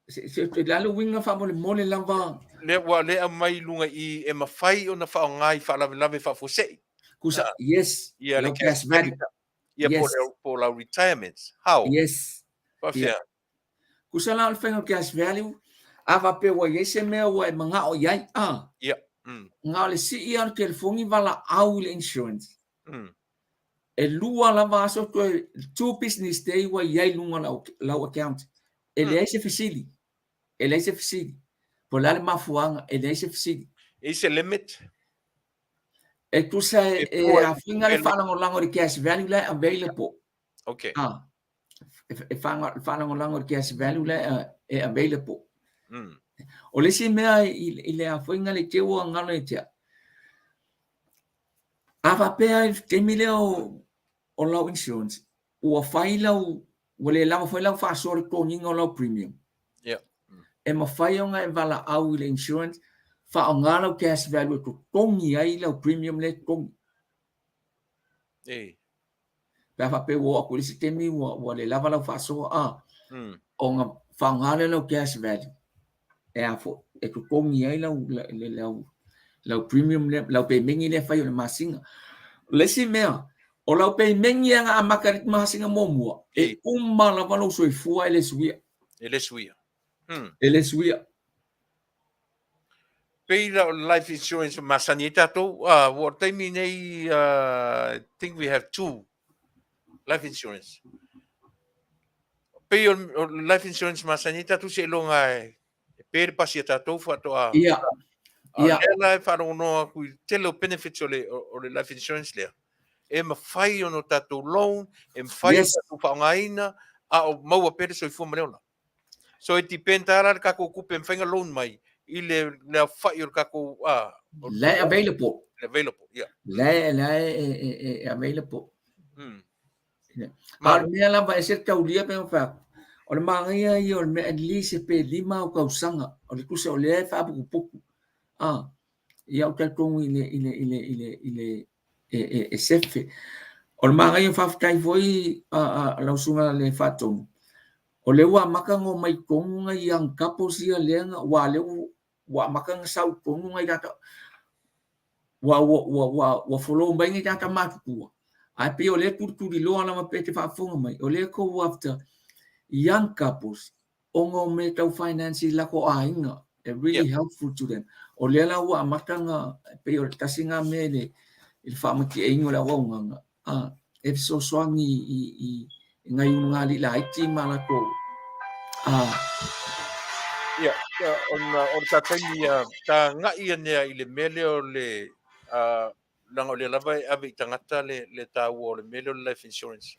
Se le le uiga faamolemole lava. Le ua le aumai i luga i e mafai ona faaaoga i faalavelave faafuasei. Kusa, yes, ia le cash value. Ia po lau retirements. How? Yes. Faafefea? Kusa la o le faiga o cash value, a faapea ua i ai se mea ua e manao i ai, ah, na o le sii lava o le telefoni valaau i le insurance. E 2 lava aso toe, 2 business day ua i ai luga lau account. E leai se fesili. E leai se fesili. Po o le a le mafuaaga, e leai se fesili. E se limit? E tusa e afiga le faalagolago i le cash value la e available. Ah, e faalagolago i le cash value la e available. O le isi mea i le afoiga le te ua galo ia te au, a faapea i le taimi lea o lau insurance, ua fai lau, ua le lava foi lau faasoa i le totogiina o lau premium. E mafai ona e valaau i le insurance, faaaoga lau cash value e totogi ai lau premium lea e totogi. Pe a faapea ua oo atu i le isi taimi ua le lava lau faasoa, a, ona faaaoga lea lau cash value e a foi, e totogi ai lau premium lea, lau pemeni lea e fai o le masina. O le isi mea, o lau pemeni na amata i le masina muamua, e uma lava lou soifua e le suia. E le suia. E le suia. Pei la o life insurance masani ai tatou, ua taimi nei, I think we have two life insurance. Pei o life insurance masani ai tatou se iloga e pe le pasi a tatou faatoa. Lea la e faalogologo atu i tele o benefits o le life insurance lea. E mafai ona tatou loan, e mafai ona tatou faaaogaina, a o maua pea le soifua ma le ola. So e depend la le tatou tupe e mafai ona loan mai i le aofai o le tatou La e available. Available, yeah. La e available. A o le mea lava e se taulia pe ona fai atu, o le manaia ia o le mea at least pe 5 au tausaga, o le tusa o lea e faaputuputu. Ah, ia ou talitonu i le e sefe. O le manaia faafetai foi a lau susuga le Faatonu, o lea ua amata ona omai i totonu nai young couples ia lea ua lea ua amata ona sau i totonu nai tagata ua follow mai nai tagata matutua. Ae pei o lea e tulituliloa lava pe te faafofoga mai, o lea go after young couples ona o mea tau finance i latou aiga, e really helpful to them. O lea la ua amata ona pei o le tasi lena mea i le faamatiaina o le auaunaga, e fesoasoani i nai ulugalii laiti ma latou Ia, ona o le ta taimi ta agai anea i le mea lea o le leaga o lea lava e ave i tagata le taua o le mea lea o le life insurance.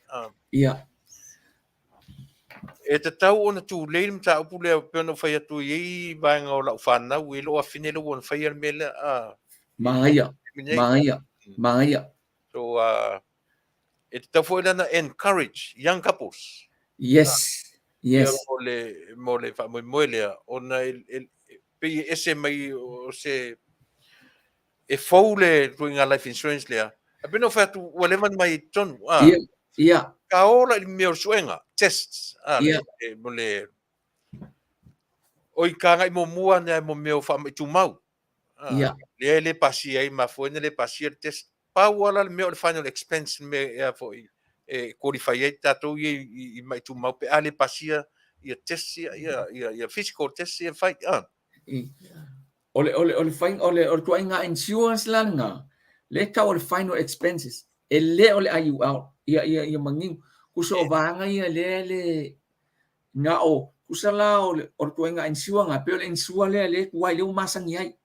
E tatau ona tulei le mataupu lea pei ona ou fai atu i ai vaega o lau fanau i lou afine lea ua ona faia le mea lea. Manaia, manaia, manaia. So e tatau foi la na encourage young couples. Yes. Mo le faamoemoe lea ona e pei e ese mai o se e fou le ituaiga life insurance lea. A pei ona ou fai atu ua leva ona mai i totonu. Ka ola i le mea o le suega, tests. Mo le o i ka agai muamua nea mo mea o faamai tumau. Lea e le pasia ai mafua ai ona le pasia le test. Pau lava la le mea o le final expense le mea e a foi e qualify ai tatou ia i mai tumau pe a le pasia ia test ia ia ia, ia physical test ia fai a. O le o le o le fai o le o le tuaiga insurance la lena, le tau o le final expenses, e le o le IUL, ia ia ia manino. Tusa o vaega ia lea le na o tusa la o le o le tuaiga insure na, pei o le insure lea le tuai lea ua masani ai.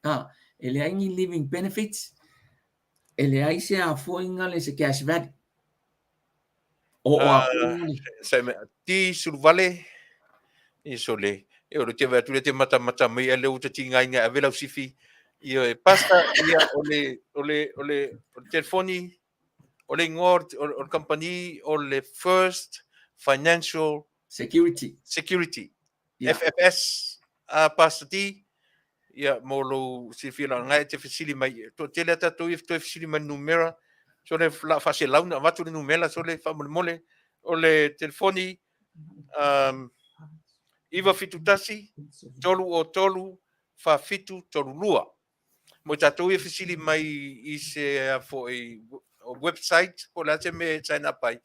A, e leai ni living benefits, e leai se afoinga le se cash value. O o afoinga le... Se me ti suluvale i sole e o le te atu le te mata mata mai ale u te tinga inga ave lau sifi ia e pasta ia o le o le o le o le telefoni o le ingoa o le company o le First Financial Security Security yeah. FFS a Pastor D ia mo lou silafia la ngai te fesili mai to tele a tatou ia toe fesili mai numera so le la faaselau na avatu le numera so le faamolemole o le telefoni um, 971 303 4732 mo tatou ia fesili mai i se a foi website po o le a se mea e sign up ai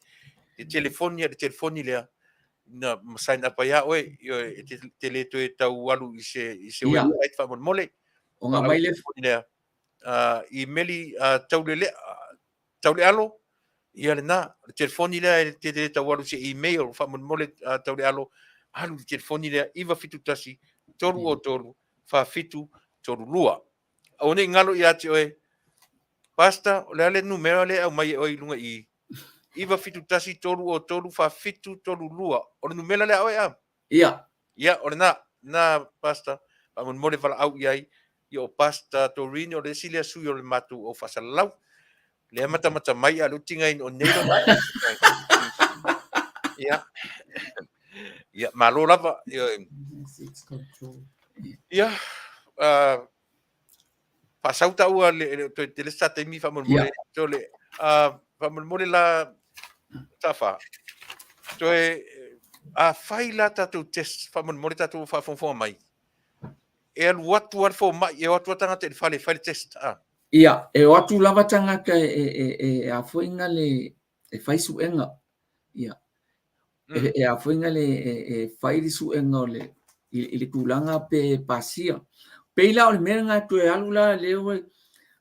le telefoni le telefoni lea na ma sign up ai a oe e te le toe tau alu i se i se website faamolemole. O ngā mai le lea imeli taulele taulealo ia lena le telefoni lea e te le tau alu se email faamolemole taulealo alu le telefoni lea 971 303 4732. Aua ne i galo ia te oe Pastor, o le a le numera lea e aumai e oe i luga i 971 303 4732. O le numera lea a oe a? Ia. Ia, o lena, na Pastor, faamolemole valaau i ai. Ia o Pastor Doreen, o le isi lea sui o le matou au faasalalau. Lea matamata mai a le utiga o nei lona. Ia. Ia, malo lava. Ia, ia faasau taua le le toe tele sa taimi faamolemole yeah. So le faamolemole la tafa toe a fai la tatou test faamolemole tatou faafogafoga mai e alu atu a le fomai e o atu a tagata i le fale e fai le test a. Ia, e o atu lava tagata e e e a foi na le e fai suega. Ia. E, e a foi na le e, e fai le suega o le i, i le tulaga pe pasia. Pei la o le mea lena toe alu la lea ua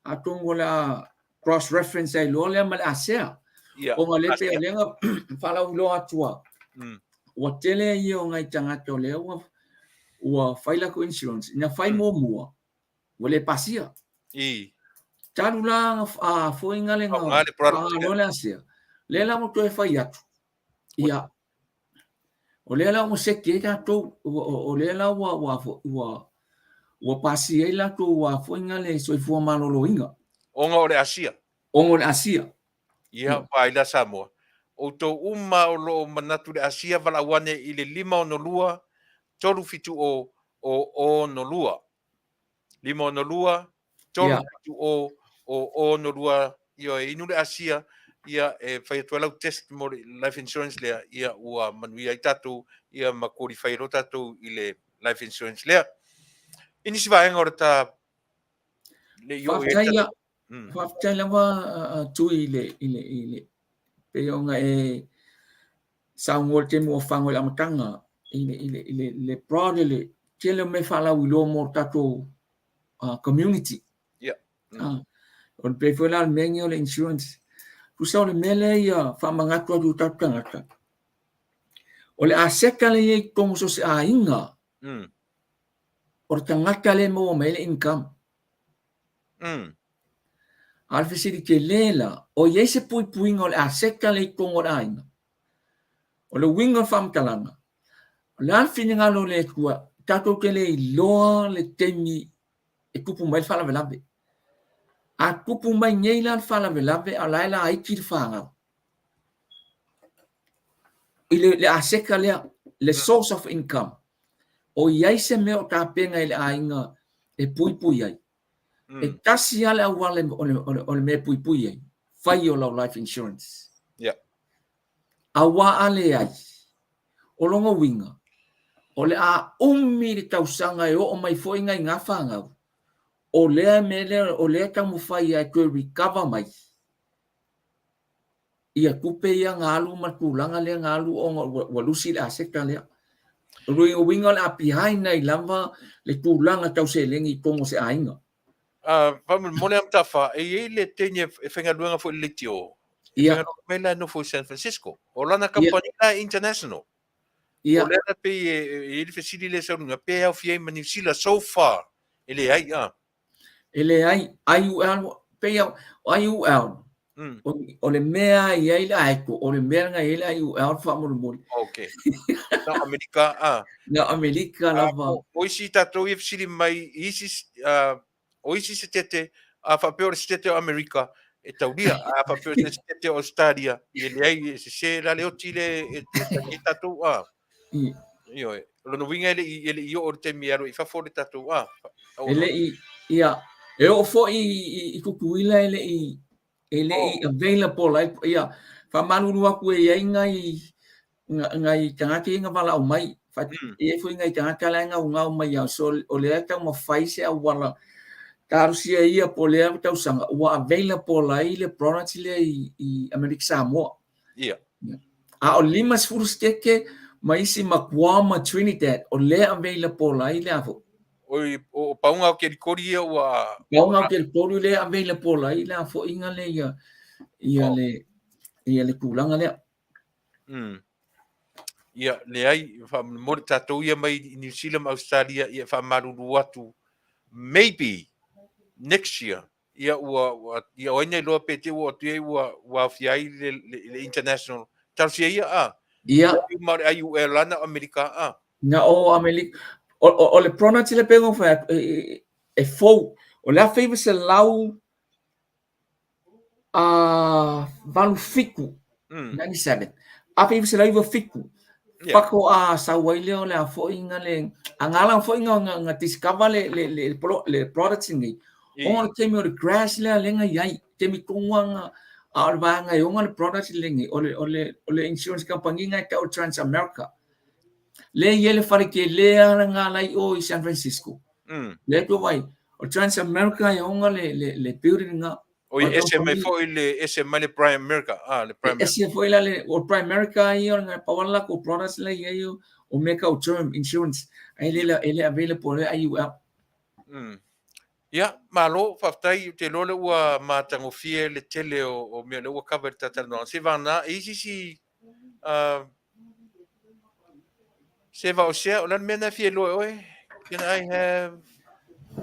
atonu o le a cross reference ai loa lea ma le ASEA. Ia, Ona le pei o lea na faalauiloa atu a ua tele ia o nai tagata o lea ua ua fai latou insurance ina fai muamua ua le pasia. I. Talu la a foi nga le nga le product le ASEA. Le la ua toe fai atu. Ia. O lea la ua seki ai tatou, o lea la ua ua ua ua pasia ai latou ua foi nga le soifua maloloina. Ona o le Asia. Ona o le Asia. Ia, vaai la Samoa. Outou uma o lo o manatu le Asia valaau ane i le 562 370 o 62. 562 370 o 62 ia e inu le Asia ia e fai atu ai lau test mo le life insurance lea ia ua manuia ai tatou ia ma qualify ai loa tatou i le life insurance lea. I nisi vaega o le ta le i oo i ai Faafetai la, faafetai lava Tui i le i le i le pei ona e saunoa i le taimi ua fago i le amataga i le i le i le le broad le tele o mea faalauiloa mo le tatou community. Yeah. O le pei foi la o le mea lenei o le insurance. Tusa o le mea lea ia faamanatu atu i tatou tagata, o le aseta lea e i ai i totonu o so o se aiga, o le tagata lea e maua mai ai le income. A o le fesili tele la, o i ai se puipuiga o le aseta lea i totonu o le aiga? O le uiga o le faamatalaga, o le a le finagalo o le Atua, tatou te le iloa le taimi e tupu mai le faalavelave. A tupu mai nei la le faalavelave a o la e laiti le fanau. I le, le aseta lea, le source of income, o i ai se mea o tapena e le aiga e puipui ai. E tasi lava le auala o le, o le, o le mea e puipui ai, fai o lau life insurance. Yeah. Aua a leai, o lona uiga, o le a umi le tausaga e oo mai foi nai ngā fanau, o lea mea lea, o lea taumafai ai e toe recover mai. ia tupe ia na alu ma le tulaga lea na alu ona ua lusi le aseta lea. O lona uiga o le a behind ai lava le tulaga tau seleni i totonu o se aiga. Faamolemole a Mataafa, e i ai le teine e faigaluega foi i le leitio, e faigaluega mai la e nofo i San Francisco. O lana kamupani la e international. O lea la pei e i ai le fesili lea e sau i luga, pe aofia ai ma Niu Sila so far, e leai a? E leai, IUL, pei o IUL, o le mea e i ai le AECO, o le mea lena e i ai le IUL faamolemole. Ok. Na o Amerika, a? Na o Amerika lava. O isi tatou ia fesili mai i isi, o isi setete, a faapea o le setete o Amerika, e taulia. A faapea o le setete o Australia, e leai, e sese la le oti lea e tali ai tatou, a? Ioe. O lona uiga e le i, e le i oo le taimi e alu ai i fafo le tatou, a? E le i, ia, e oo foi i Tutuila e le i, e le i available ai, ia, faamalulu atu e i ai nai, nai tagata ia na valaau mai, e i ai foi nai tagata la e naunau mai lava, so o lea e taumafai se auala, talosia ia po o lea tausaga ua available ai le product lea i Amerika Samoa. Ia. A o 50 setete ma isi ma Guam ma Trinidad o lea available ai le a foi. Oi, o pauga o kelikoli ia ua... Pauga o kelikoli lea available ai le a foi nga le ia, ia le, ia le tulaga lea. Ia, leai, faamolemole tatou ia mai New Zealand ma Australia, ia faamalulu atu, maybe next year, ia ua, ua ia o ai na iloa pe te ua atu ai ua, ua aofia ai le, le, le international. Talosia ia, a? Ia. Ma o le IUL la na o Amerika, a? Na o Amerika. O, o, o le product le pei ona fai atu, e, e fou. O le 1987, 97, 1997, faatoa sau ai lea o le a foi na le, a na ala foi na, na, na discover le, le, le, le product lenei, ona o le taimi o le crash lea lea na i ai, taimi tonu lava na, a o le vaega e ona le product lenei, o le, o le, o le insurance company na e tau o le Transamerica. Lea e i ai le fale tele lava lena la i o i San Francisco. Lea tou vaai, o Transamerica e ona le, le, le building lena. Oi, ese mai foi le, ese mai le Primerica. Ah, le Primerica. Ese foi la le, o Primerica ia, o le pau lava latou products la i ai o, o mea tau term insurance. Ai le, e le available le IUL. Ia, malo, faafetai, ou te iloa lea ua matagofie le tele o, o mea lea ua cover i le ta talanoaga. Se vagana, e i ai se isi, se vaosea, o le a le mea lena e fia iloa e oe? Can I have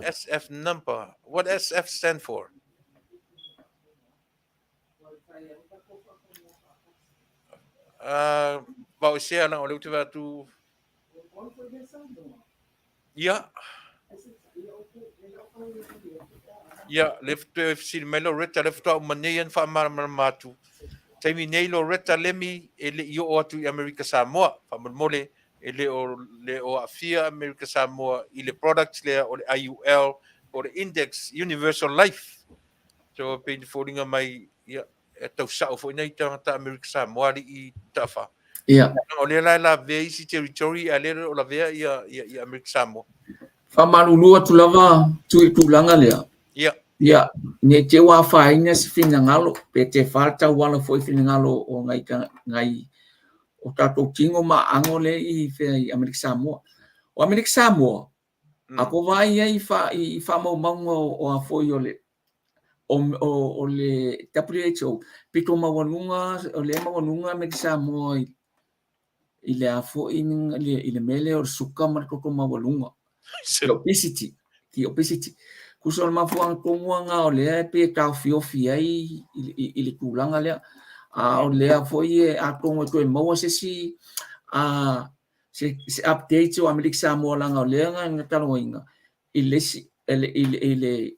SF number? What SF stand for? Vaosea, leaga o lea ou te vaai atu. Ia. Ia, lea faatoa fesili mai Loretta, lea faatoa uma nei ona faamalamalama atu. Taimi nei Loretta Lemi e le i oo atu i Amerika Samoa. Faamolemole, e le o, le o aafia Amerika Samoa i le product lea o le IUL, po o le Index Universal Life. So, e pei ona foliga mai, ia, e tau sao foi nai tagata Amerika Samoa alii Taafa. Ia. O lea la e lavea isi territory a lea o lavea ia, ia, ia Amerika Samoa. Faamalulu atu lava tu i tulaga lea. Ia. Ia, ne i te i ua afaina se finagalo, pe te fa le tauala foi finagalo o nai, nai o tatou tino ma aano lea i fea i Amerika Samoa. O Amerika Samoa, a ko vaai ai i faamaumauga o a foi o le o le WHO, pito maualuga, o lea e maualuga Amerika Samoa i le a foi i le mea lea o le suka ma le toto maualuga. Le obesity, the obesity. Tusa o le mafuaaga tonu lava lena o lea e pei e taofiofi ai i le tulaga lea. A o lea foi e atonu e toe maua se isi se update o Amerika Samoa leaga o lea na talanoaina i le isi i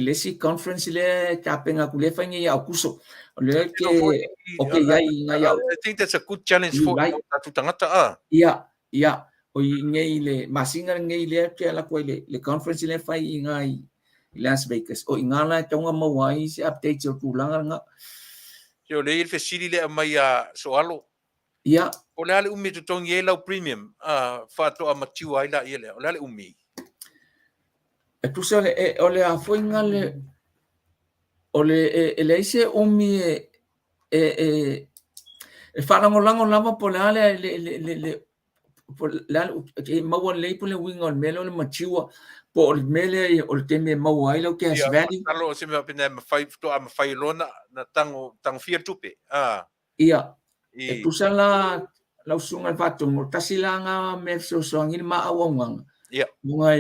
le isi conference lea e tapena atu lea e fai nei ia Aokuso. O lea ke o ke i ai ngai au. I think that's a good challenge for tatou tagata a. Ia, ia, o i nei le masina lenei lea ke ala atu ai le conference lea e fai i ngai i Las Vegas. O i ngā la e tau ona maua ai se update o tulaga lena. Se o lea e i ai le fesili lea e aumai ia Soalo. Ia. O le a le umi e totogi ai lau premium a faatoa mature ai laia lea? O le a le umi? E tusa le, e, o le a foi nga le, o le, e, e leai se umi e, e e e faalagolago lava po o le a le le le le po o le a le maua lelei po o le uiga o le mea lea o le mature po o le mea lea o le taimi e maua ai lau cash value. Masalo o se mea faapena e mafai, faatoa mafai loa ona tago, tagofia le tupe. A. Ia, e tusa la lau susuga i le Faatonu, o le tasi la lena mea e fesoasoani i le ma auaunaga, ona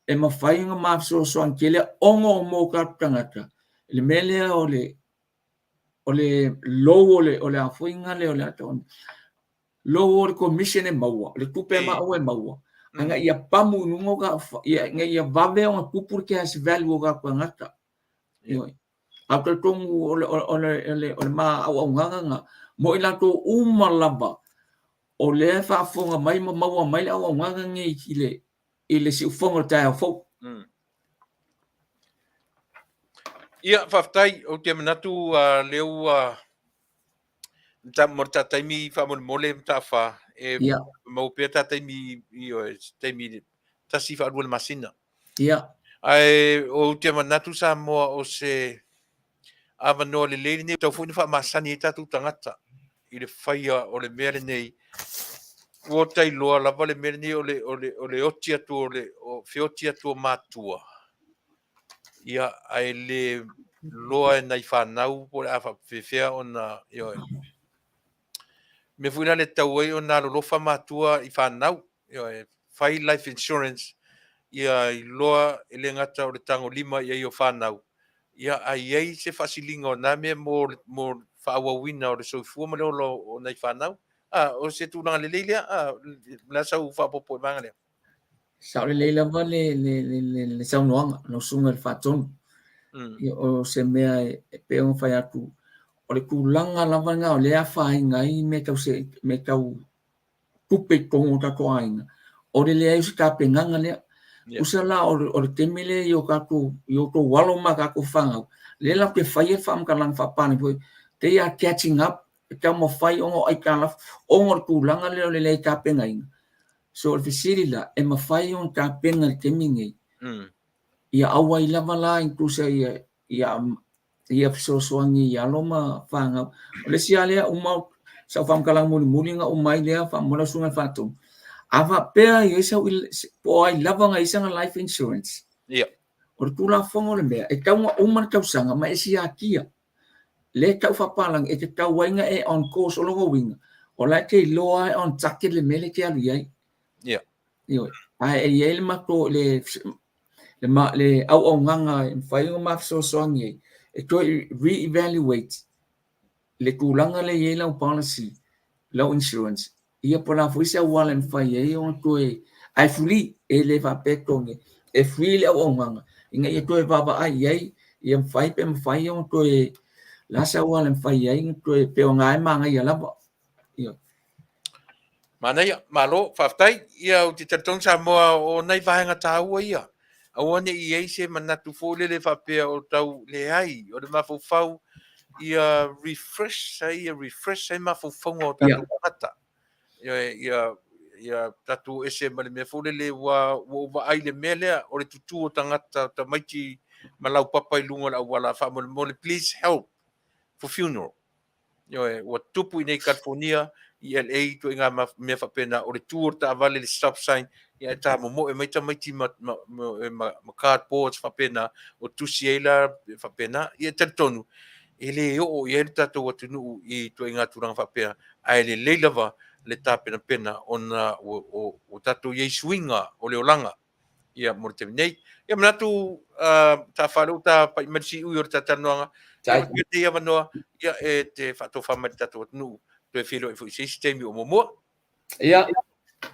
e mafai ona ma fesoasoani tele ona o mo tatou tagata i le mea lea o le o le low o le o le a foi lena lea o le a tau low o le commission e maua, le tupe e maua e maua, ina ia pamu i luga o ina ia vave ona tupu le cash value o tatou tagata. Ioe. Ae ou te talitonu o le, o le, o le, o le ma auaunaga lena mo i latou uma lava o lea e faafofoga mai ma maua mai le auaunaga lenei i le, i le siufofoga o le taeao fou. Ia, faafetai, ou te manatu lea ua mo le ta taimi faamolemole ma ta fa e maua pea ta taimi ioe, se taimi tasi faalua i le masina. Ae ou te manatu Samoa o se avanoa lelei lenei, tau foi na faamasani ai tatou tagata i le faia o le mea lenei. Ua ta iloa lava le mea lenei o le, o le, o le oti atu o le o feoti atu o matua. Ia, ae le loa e nai fanau po o le a faapefea ona, ioe. Mea foi la le tatau ai ona alolofa matua i fanau, ioe, fai life insurance, ia iloa e le gata o le tagolima i ai o fanau, ia ae i ai se faasiliga o na mea mo mo le faaauauina o le soifua ma le ola o nai fanau. A, o se tulaga lelei lea, a, o le a sau faaopoopo i le vaega lea? Sao lelei lava le, le, le, le, le saunoaga, lau susuga i le Faatonu. Ia, o se mea e pei ona fai atu, o le tulaga lava lena o lea e afaina ai mea tau, se, mea tau tupe i totonu o tatou aiga, o le leai o se tapenaga lea. Tusa la o le, o le taimi lea i o tatou, i o outou alo ma tatou fanau, lea latou te faia le faamatalaga faapalagi foi, they are catching up, e taumafai ona o aitalafu, ona o le tulaga lea o le leai tapenaina. So o le fesili la, e mafai ona tapena i le taimi lenei? Ia aua ai lava la i tusa ia ia ia fesoasoani i alo ma fanau. O le isi lava lea uma sau faamatalaga mulimuli ona uma ai lea faamolemole lau susuga i le Faatonu. A faapea e i ai sau po o ai lava ona i ai sana life insurance, o le Tulafono o le mea, e tatau ona uma le tausaga ma e siakia. Lea e tau faapalagi e tatau ai ona e on course, o lona uiga, o la e te iloa e on target le mea lea e te alu i ai. Ioe. Ae e i ai le matou le le, le auaunaga e mafai ona ma fesoasoani ai e toe re-evaluate le tulaga lea e i ai lau policy, lau insurance, ia po o le a foi se auala e mafai ai ona toe, ae free, e le faapea e totogi, e free le auaunaga ina ia toe vaavaai i ai, ia mafai pe mafai ona toe, o le a se auala e mafai ai ona toe, pei o lena e manaia lava. Ia. Manaia, malo, faafetai. Ia, ou te talitonu Samoa o nai vaega taua ia. Aua ne i i ai se manatu foi lele faapea o tau leai, o le mafaufau ia refresh ai, ia refresh ai mafaufauga o tatou tagata. Ia, ia, ia tatou ese ma le mea foi lele ua, ua ou vaai i le mea lea o le tutū o tagata, tamaiti ma laupapa i luga o le auala, faamolemole, please help for funeral. Ioe, ua tupu i nei California, i LA, ituaiga mea faapena, o le tu o le taavale, le stop sign, ia e tamomoe mai tamaiti ma, ma, ma, ma, ma cardboards faapena, o tusi ai la faapena. Ia e talitonu, e le oo i ai le tatou atunuu i ituaiga tulaga faapea, ae lelei lava le tapenapena ona ua, ua, ua tatou i ai suiga o le olaga ia mo le taimi nei. Ia manatu ta whare o ta pai mai si ui o le talanoaga. Ia te ia avanoa ia e te whaatofa mai le tatou atunuu toe feiloai foi i se isi taimi o muamua. Ia,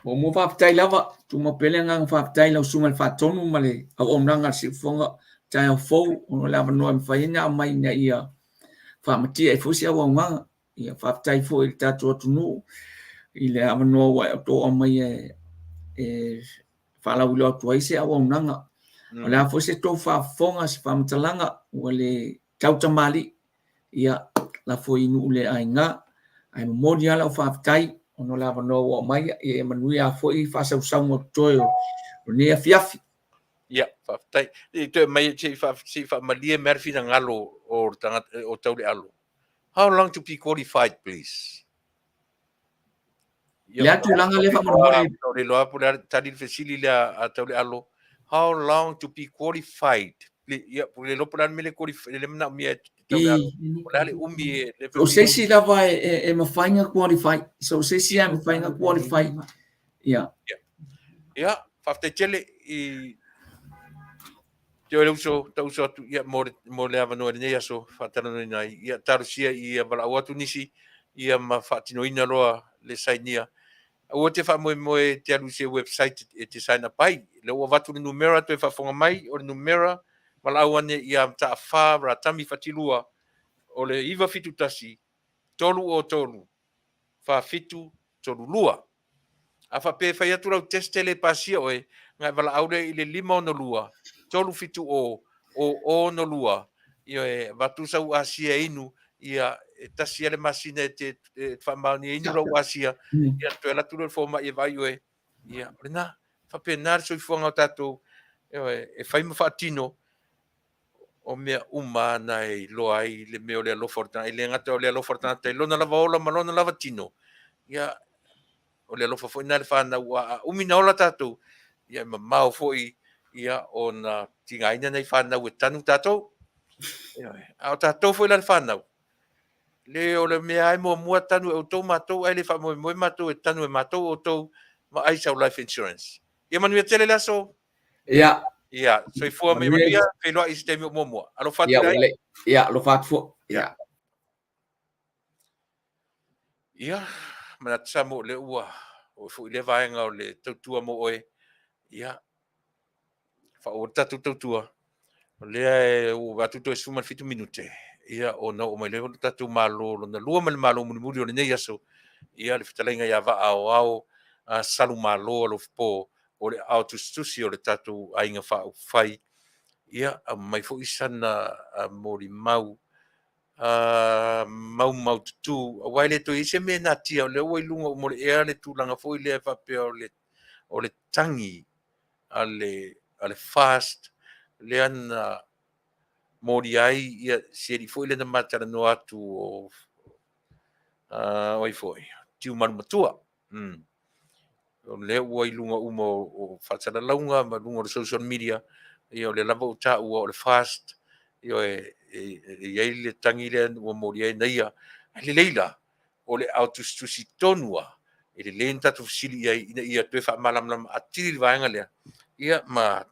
muamua faafetai lava, tumau pea le agaga faafetai i lau Susuga i le Faatonu ma le auaunaga a le Siufofoga taeao fou ona o le avanoa e mafai ai ona aumai ina ia faamatia ai foi se auaunaga. Ia faafetai foi i le tatou atunuu i le avanoa ua e outou aumaia e faalauiloa atu ai se auaunaga. O le a foi se tou faafofoga, se faamatalaga ua le tautamalii, ia lafo i nuu le aiga. Ae momoli lava lau faafetai ona o le avanoa ua aumaia, ia ia manuia foi faasausauga o totoe o lenei afiafi. Ia, faafetai. I toe mai se i faamalie mai le finagalo o le tagata o Taulealo. How long to be qualified, please? Le a tulaga lea faamolemole. O le iloa po o le a tali le fesili lea a Taulealo. How long to be qualified? Ia, po o le iloa po o le a le mea le qualify, le manaomia e Taulealo. Po o le a le umi e le O se isi lava e mafai ona qualify. So o se isi lava e mafai ona qualify. Ia. Ia, faafetai tele i Te oe le uso, ta uso atu ia mo le, mo le avanoa i lenei aso faatalanoaina ai. Ia talosia ia valaau atu nisi ia ma faatinoina loa le sainia. Aua te faamoemoe e te alu i se website e te sign up ai. Lea ua avatu le numera toe faafofoga mai, o le numera valaau ane ia Mataafa Ratami Fatilua o le 971 303 4732. A faapea e fai atu lau test e le pasia oe, na e valaau lea i le 562 370 062. Ioe, avatu sau asia e inu, ia e tasi lava le masina e te e faamaonia e inu lau asia, ia toe alu atu lea o le fomai e vaai oe. Ia, o lena, faapena le soifuaga o tatou, ioe, e fai ma faatino o mea uma na e iloa ai le mea o le alofa o le tagata. E le gata o le alofa o le tagata i lona lava ola ma lona lava tino, ia, o le alofa foi na le fanau, a umi na ola tatou, ia e mamao foi ia ona tigaina nai fanau e tanu tatou. A o tatou foi la le fanau, le o le mea ai muamua tanu e outou matou, ae le faamoemoe matou e tanu e matou outou ma ai sau life insurance. Ia manuia tele le aso. Ia. Ia, soifua ma ia manuia, feiloai i se taimi o muamua. Alofa atu le aiga. Ia, alofa atu foi. Ia. Ia, manatu Samoa o lea ua oo foi lea vaega o le tautua mo oe. Ia, faaauau le tatou tautua. O lea e ua atu toe 17 minute, ia ona oo mai lea o le tatou Malo lona lua ma le Malo mulimuli o lenei aso, ia le fetalaiga ia Vaa Aoao Salumalo Alofipo o le aao tusitusi o le tatou aiga faaupufai, ia aumai foi sana molimau maumaututu, aua e le toe i ai se mea e natia, o lea ua i luga uma o le ea le tulaga foi lea e faapea o le tagi a le FAST lea na molia ai ia si alii foi lea na ma talanoa atu o ai foi, Tiumalu Matua. O lea ua i luga uma o faasalalauga ma luga o le social media, ia o lea lava ua taua o le FAST, ia e i ai le tagi lea ua molia ai na ia. Ae lelei la, o le aao tusitusi tonu lava, e lelei ona tatou fesili i ai ina ia toe faamalamalama atili le vaega lea, ia ma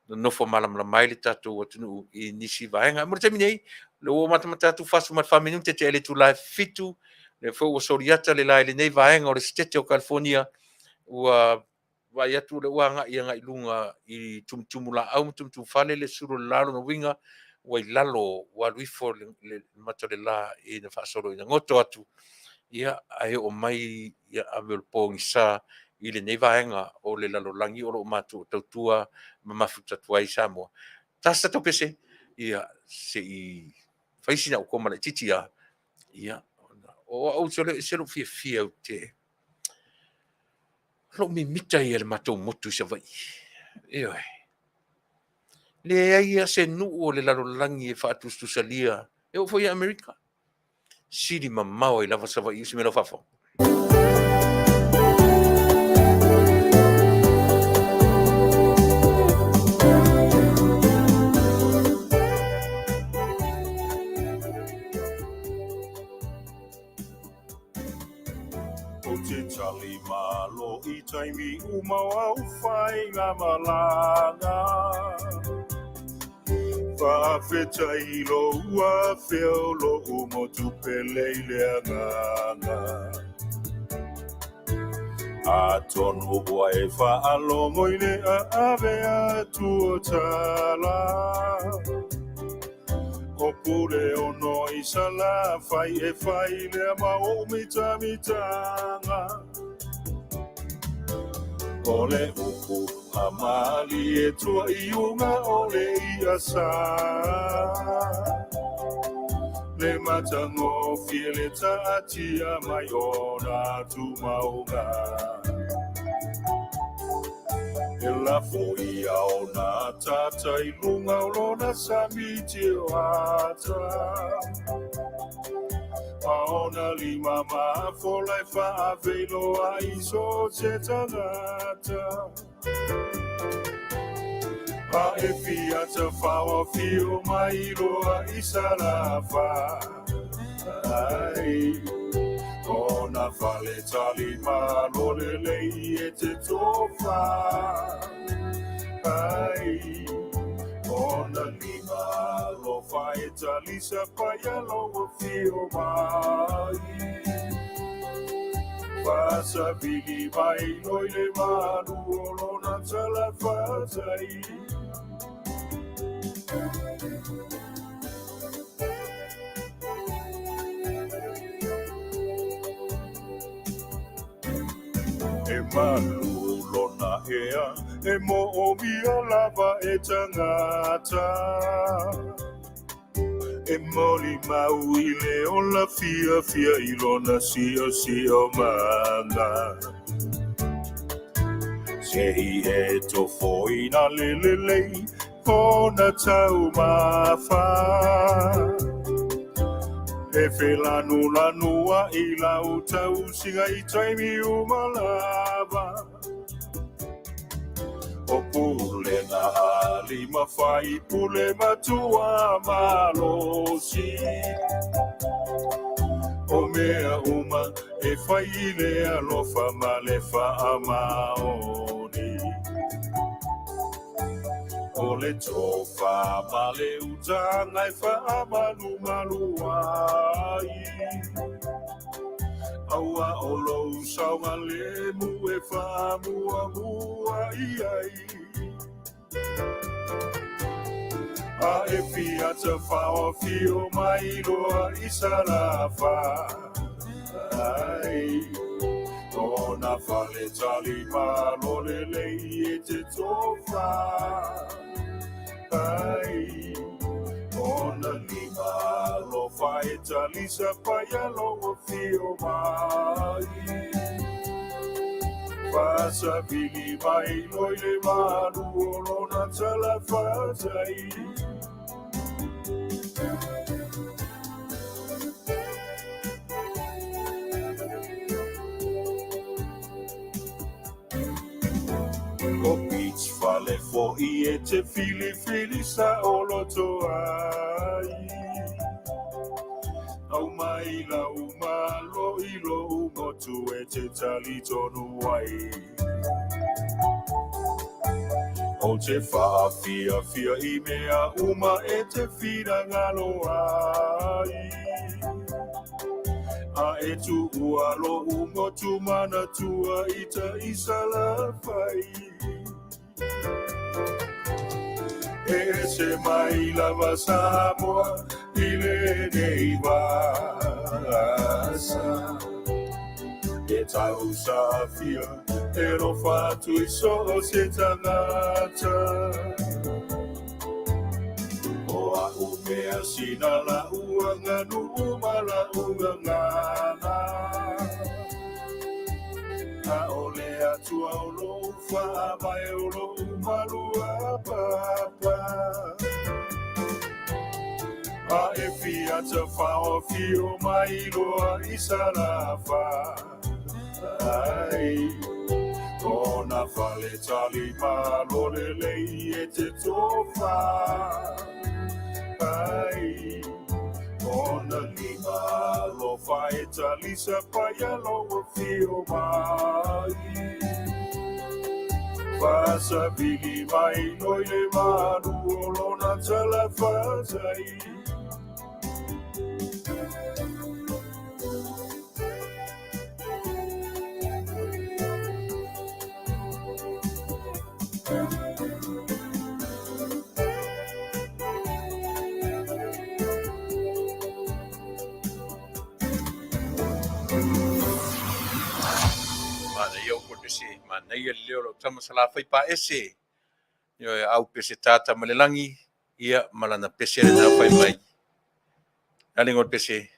nonofo malamalama ai le tatou atunuu i nisi vaega. Mo le taimi nei, o lea ua matamata atu 44 minute tea i le itula e 7, lea foi ua soliata le la i lenei vaega o le Setete o California, ua vaai atu o lea ua agai agai i luga i tumutumu laau ma tumutumu fale le sulu o le la, lona uiga ua i lalo, ua alu ifo le mata o le la ina faasolo ina goto atu, ia ae oo mai ia ave o le pogisa i lenei vaega o le lalolagi o lo o matou tautua ma mafuta atu ai Samoa. Tasi tatou pese, ia se i fai sina au koma laitiiti lava, ia o au se ese lou fiafia ou te lou mimita ia i le matou motu i Savaii. Ioe. Leai lava se nuu o le lalolagi e faatusatusalia, e oo foi i Amerika. Sili mamao ai lava Savaii i se mea lau faafofoga. Ou te tali malo i taimi uma o au whainga malanga. Faafetai lou afe o lou motu pele i le agaga. Atonu ua e faalogo i le aave atu o tala. O pule ono i Salafai e fai lea ma ou mitamitaga. O le upu a malie tua i uga o le ia sa. Le matagofie le taatia mai ona tumauga. E lafo ia ona tata i luga o lona sami tioata. A ona lima mafola e faafeiloai i so o se tagata. A e fia tafao afio mai loa i Salafai. Ona fale tali malo lelei e te tofa. Ai, ona lima alofa e talisa paia lou afio mai. Faasavili mai loa i le malu o lona talafatai. E malu lona ea, e moomia lava e tagata. E molimau i le ola fiafia i lona siosiomaga. Se i e tofoina le lelei ona taumafa. E felanulanua i lau tausiga i taimi uma lava. O pulega a alii ma faipule matua malosi. O mea uma e fai i le alofa ma le faamaoni. O le tofa ma le utaga e faamalumalu ai. Aua o lou saogalemu e faamuamua i ai. A e fia tafao afio mai loa i Salafai. Ona fale tali malo lelei e te tofa. Ai, ona lima alofa e talisa paia lou afio mai. Faasavili mai loa i le malu o lona talafatai. O Beach fale foi e te filifili saoloto ai. Aumai lau malo i lou motu e te talitonu ai. Ou te faafiafia i mea uma e te finagalo ai. A e tuua lou motu manatua i tai i Salafai. E ese mai lava Samoa i lenei vasa. E tausafia e alofa atu i so o se tagata. O a'u measina la'u aganuu ma la'u gagana. A o le Atua o lo'u faavae o lo'u maluapapa. A e fia tafao afio mai loa i Salafai. Ona fale tali malo lelei e te tofa. Ai, ona lima alofa e talisa paia lou afio mai. Faasavili mai loa i le malu o lona talafatai. Manaia upu o le pese, manaia le leo o lau tama Salafai Paese. Ioe, au pese tata ma le lagi, ia, ma lana pese lena fai mai. A le igoa o le pese,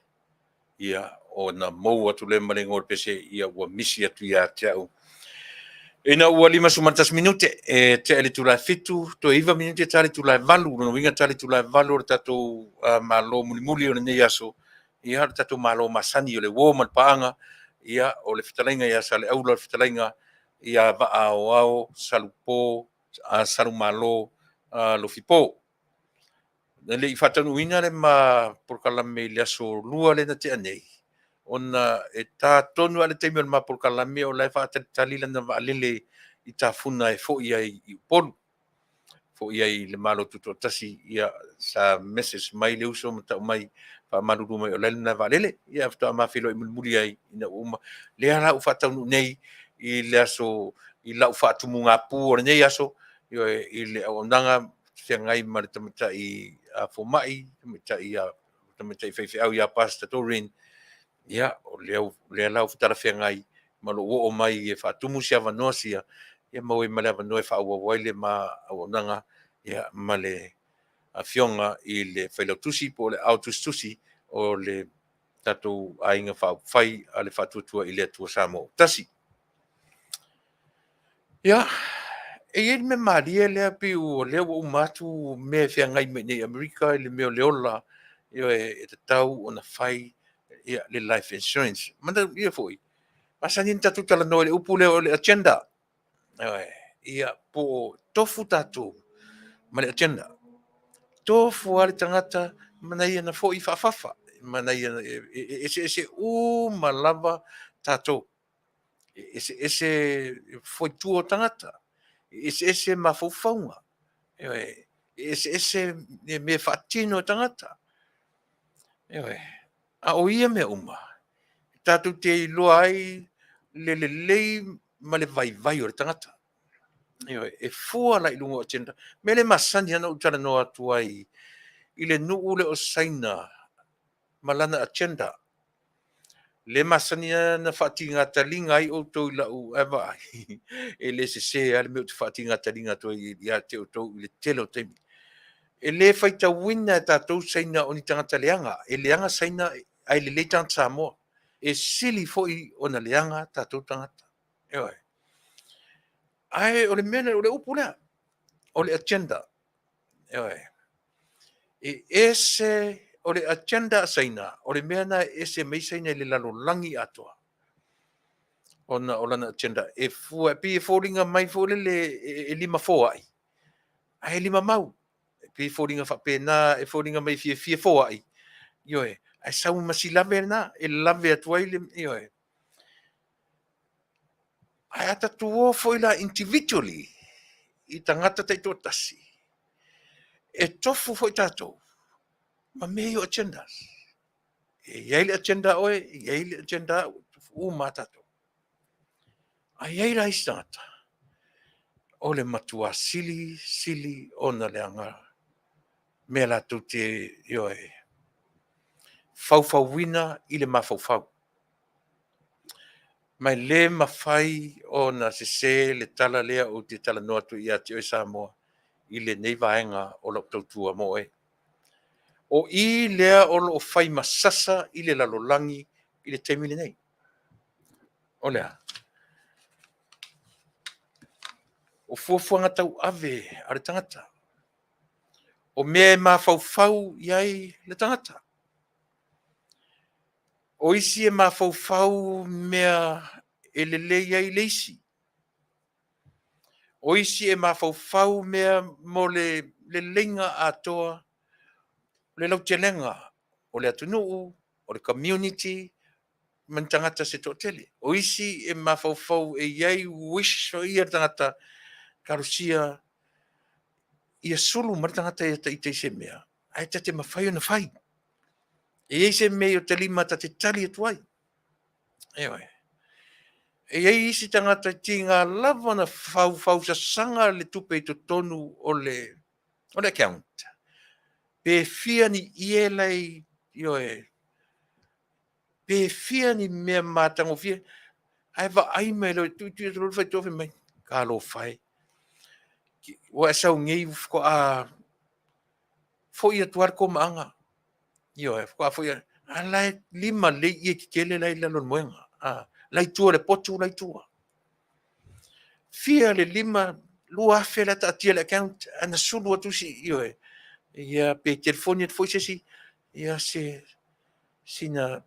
ia, ona mou atu lea ma le igoa o le pese, ia, ua misi atu ia te au. Ina ua 51 minute, e tea i le itula e 7, toe 9 minute ta le itula e 8, lona uiga ta le itula e 8 o le tatou Malo mulimuli o lenei aso. Ia, le tatou Malo masani o le uo ma le paaga, ia, o le fetalaiga ia Saleaula, le fetalaiga ia Vaa-aoao Salupo, Salumalo Lofipo. E le i faataunuuina le ma polokalame i le aso Lua lea na tea nei, ona e ta tonu lava le taimi o le ma polokalame o la e faatalitali lana vaalele i Tafuna e foi ai i Upolu, foi ai i le Malo Tutoatasi. Ia, sa message mai le uso ma tau mai, faamalulu mai o la e i le malae vaalele. Ia faatoa ma feiloai mulimuli ai ina ua uma. Lea la ua faataunuu nei i le aso i lau faatumuga pu o lenei aso, ioe, i le auaunaga feagai ma le tamaitai fomai, tamaitai faifeau ia Pastor Doreen. Ia, o lea la ua talafeagai ma lou oo mai e faatumu si avanoa sia, ia maua ai ma le avanoa e faaauau ai le ma auaunaga, ia, ma le afioga i le Failautusi po o le Ao Tusitusi o le tatou Aiga Faaupufai a le Faatuatua i le Atua Samoa ua Tasi. Ia, e i ai le mea malie lea pei o lea ua uma atu mea e feagai mai i inei i Amerika i le mea o le ola, ioe, e tatau ona fai le life insurance. Manatua foi, e masani ona tatou talanoa i le upu lea o le agenda. Ioe, ia po o tofu tatou ma le agenda. Tofu lava le tagata ma nai ana foi faafafa, ma nai ana, e eseese uma lava tatou. E eseese fuaitua o tagata, e eseese mafaufauga, ioe, e eseese mea e faatino e tagata. Ioe. A o ia mea uma, tatou te iloa ai le lelei ma le vaivai o le tagata. Ioe. E fua la i luga o agenda. O le mea lea e masani lava ona ou talanoa atu ai i le nuu lea o Saina ma lana agenda. Le masani ona faatiga taliga ai outou i lau ae vaai, e le sese lava le mea ou te faatiga taliga atu ai ia te outou i le tele o taimi. E le faitauina e tatou Saina o ni tagata leaga. E leaga Saina ae lelei tagata Samoa. E sili foi ona leaga tatou tagata. Ioe. Ae o le mea lea, o le upu lea, o le agenda. Ioe. E ese, o le agenda a Saina, o le mea lena e ese mai ai Saina i le lalolagi atoa, ona o lana agenda. E fua, e pei e foliga mai foi lele e lima foai, ae lima mau. E pei e foliga faapena, e foliga mai e fiafia foai, ioe, ae sau ma si lave lena, e lave atu ai le, ioe. Ae a tatou o foi la individually i tagata taitoatasi, e tofu foi tatou ma mea ia o agendas. E i ai le agenda a oe, e i ai le agenda a au, e tofu uma lava tatou. Ae i ai la isi tagata, o le matua sili sili ona leaga mea latou te, ioe, faufauina i le mafaufau. Ma e le mafai ona sese le tala lea ou te talanoa atu ai ia te oe Samoa i lenei vaega o lau tautua mo oe. O i lea o lo o fai ma sasa i le lalolagi i le taimi lenei. O le a? O fuafuaga tauave a le tagata. O mea e mafaufau i ai le tagata. O isi e mafaufau mea e lelei ai le isi. O isi e mafaufau mea mo le leleiga atoa, le lautelega o le atunuu, o le community ma ni tagata se toatele. O isi e mafaufau e i ai wish foi ia a le tagata, talosia ia sulu mai le tagata ia te ita i se mea, ae ta te mafai ona fai. E i ai se mea i ota lima ta te tali atu ai. Ioe. E i ai isi tagata e tiga lava ona faufausasaga le tupe i totonu o le account. Pe fia ni ie la e, ioe, pe fia ni mea matagofie, ae vaai mai loa, tuitui atu loa le faitotoa fai mai, talofa e, ua e sau nei faatoa foi atu lava le komaaga. Ioe, faatoa foi atu, a la e 5 lelei ie tetele la e i lalo o le moega, la e i tua o le potu la e i tua. Fia le 5, 2,000 la e taatia i le account, ae na sulu atu isi, ioe, ia pe telefoni atu foi se isi, ia se Sina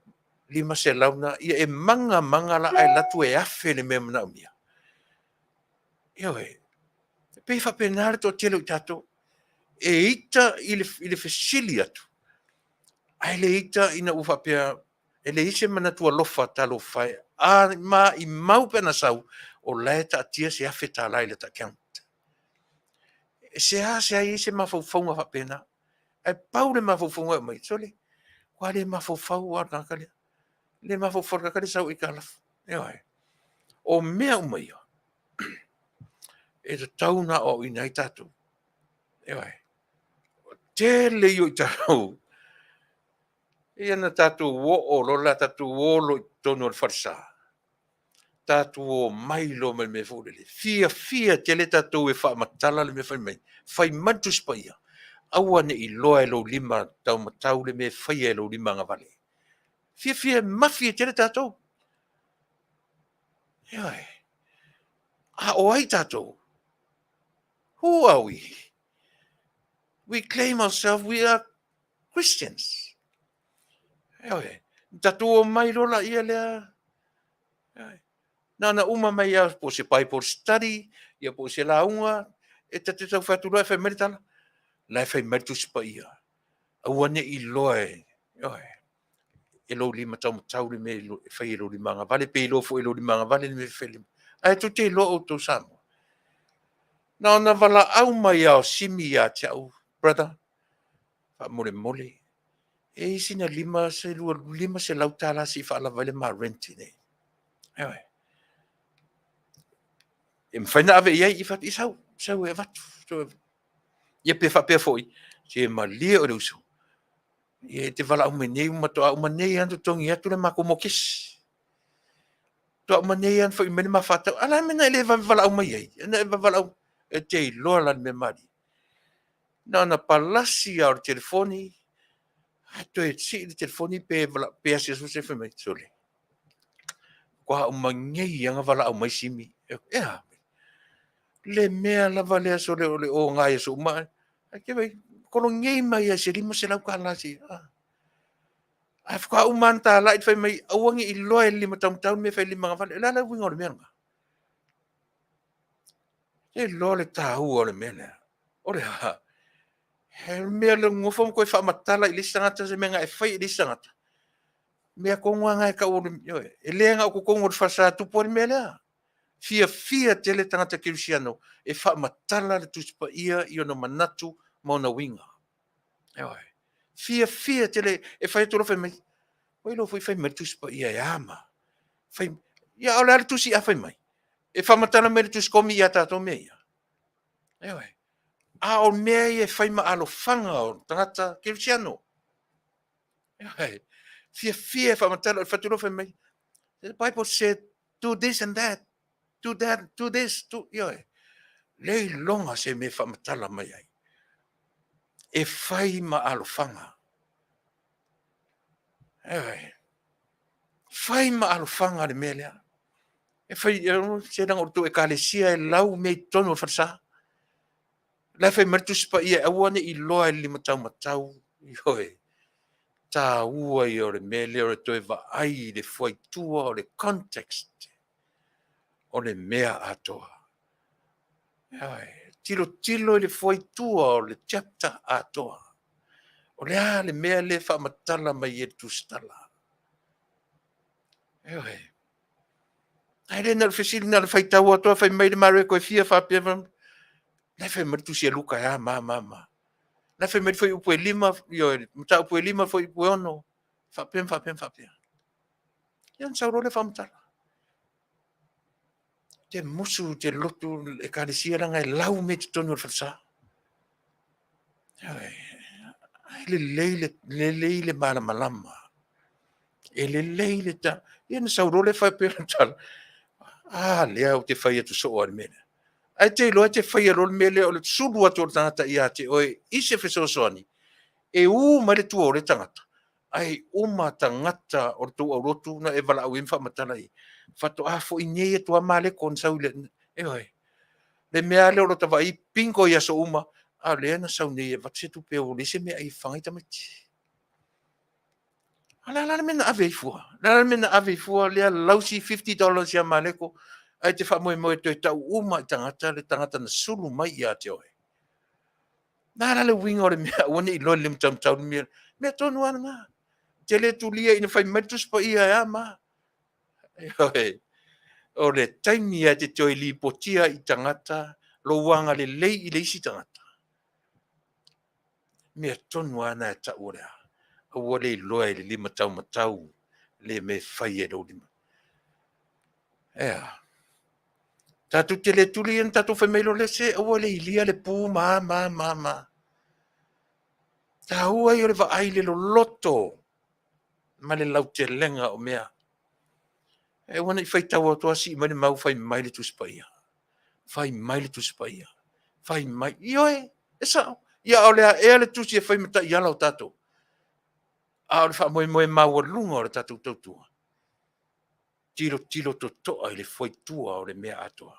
500 na, ia e maga maga la ae alu atu e $1,000 le mea e manaomia. Ioe, e pei e faapena le toatele o i tatou. E ita i le fesili atu, ae le ita ina ua faapea, e leai se manatu alofa, talofa e, a maumau pe ana sau, o la e taatia se $1,000 i lata account. E seasea i ai se mafaufauga faapena. Ae pau le mafaufauga e aumai, sole, ua le mafaufau lava o le tagata lea. E le mafaufau i le tagata lea e sau aitalafu. Ioe. O mea uma ia, e tatau ona aoaoina ai tatou. Ioe. O le tele ia o i tatou, ia na tatou oo loa la, tatou o loa i totonu o le falesa, tatou omai loa ma le mea foi lele, fiafia tele tatou e faamatala le mea fai mai. Fai mai le Tusi Paia, aua ne i iloa e lou lima taumatau le mea e faia e lou lima agavale. Fiafia e mafi ai tele tatou. Ioe. A o ai tatou? Who are we? We claim ourselves we are Christians. Ioe. Tatou omai loa laia lea. Ioe. Na ona uma mai lava po o se Bible study, ia po o se lauga, e ta te tau fai atu loa e fai mai le tala. La e fai mai le Tusi Paia, aua ne i iloa e, ioe, e lou lima taumatau le mea e fai e lou lima agavale, pe iloa foi e lou lima agavale le mea e fai e le lima. Ae tou te iloa outou Samoa. Na ona valaau mai lava o Simi ia te au, brother, faamolemole, e i ai sina $500 se i faalava ai le ma rent i inei. Ioe. E mafai ona ave i ai, i sau, sau e avatu. Ia pe faapea foi, se malie oe le uso, ia e te valaau mai nei, faatoa uma nei lava ona totogi atu le matou mokesi. Faatoa uma nei lava ona fai mai le ma faatau. A o le a le mea na e le vave valaau mai ai? Na e valaau, e te iloa la le mea malie. Na ona palasi lava o le telefoni, ae toe sii le telefoni pe asiasi fai mai, sole, faatoa uma nei lava ona valaau mai Simi. E a? Le mea lava lea sole o le oga i aso uma, ae te vaai, kologi mai lava i se $500 se i... Ae faatoa uma lava ona talai fai mai, aua ne i iloa e le lima taumatau le mea e fai e le lima agavale. O le a le uiga o le mea lena? E te iloa le taua o le mea lea? O le a? He mea le nonofo ma toe faamatala i le isi tagata se mea na e faia i le isi tagata. Mea tonu lava na e tau o le... ioe, e le na o totonu o le falesa e tupu ai le mea lea. Fiafia tele tagata kerisiano e faamatala le Tusi Paia i ona manatu ma ona uiga. Ioe. Fiafia tele e fai atu loa fai mai, ua iloa foi fai mai le Tusi Paia e a ma fai. Ia a o le a le tusi a fai mai? E faamatala mai le Tusi Komi ia tatou mea ia. Ioe. A o mea ia e fai ma alofaga o tagata kerisiano. Ioe. Fiafia e faamatala, fai atu loa fai mai, the Bible said do this and that, do that, do this, do, ioe. Le iloga se mea e faamatala mai ai. E fai ma alofaga. Ioe. Fai ma alofaga le mea lea. E fai, se leaga o le tou ekalesia e lau mea i totonu o le falesa. La e fai mai le Tusi Paia e aua ne i iloa e le lima taumatau, ioe, taua ia o le mea lea o le toe vaai i le fuaitua o le context o le mea atoa. Ioe, tilotilo i le fuaitua o le chapter atoa. O le a le mea lea e faamatala mai e le tusitala? Ioe. Ae le na o le fesili na o le faitau atu lava fai mai le Mareko e fia faapea la e fai mai le tusi a Luka e a ma ma ma. La e fai mai le fuaiupu e 5, ioe, mataupu e 5, fuaiupu e 6, faapea ma faapea ma faapea. Ia ona sau loa lea faamatala. Te musu te lotu ekalesia leaga e lau mea i totonu o le falesa. Ioe, ai lelei le, lelei le malamalama. E lelei le ta, ia ona sau loa lea faapea le tala, a lea ou te fai atu soo lava i le mea lea. Ae te iloa e te faia loa le mea lea o le sulu atu o le tagata ia te oe i se fesoasoani, e u mai le tua o lea tagata, ae uma tagata o le tou aulotu na e valaau i ai ma faamatala i ai. Faatoa foi nei atu lava Maleko na sau i le, ioe, le mea lava lea o lota vaai bingo i aso uma, a o lea na sau nei e avatu se tupe ua leai se meaai e fafaga ai tamaiti. A le a la le mea na ave ai fua? Le a la le mea na ave ai fua lea lausi $50 ia Maleko ae te faamoemoe e toe tau uma i tagata le tagata na sulu mai ia te oe. Na la le uiga o le mea aua ne i iloa i le limatamatau le mea. Mea tonu lava lena. Te le tulia ina fai mai le Tusi Paia e a ma a. Ioe. O le taimi lava e te toe lipotia ai i tagata lou agalelei i le isi tagata, mea tonu lava na e tau o le a? Aua le iloa e le lima taumatau le mea e fai e lou lima. E a? Tatou te le tuli ona tatou fai mai loa lea, se aua le ilia le pu ma a ma a ma a ma a. Taua ia o le vaai i le loloto ma le lautelega o mea. E aua ne i faitau atu lava sii mai le mau fai mai le Tusi Paia. Fai mai le Tusi Paia. Fai mai. Ioe, e sao. Ia a o le a ea le tusi e fai ma taiala o tatou? A o le faamoemoe maualuga o le tatou tautua, tilotilo totoa i le fuaitua o le mea atoa.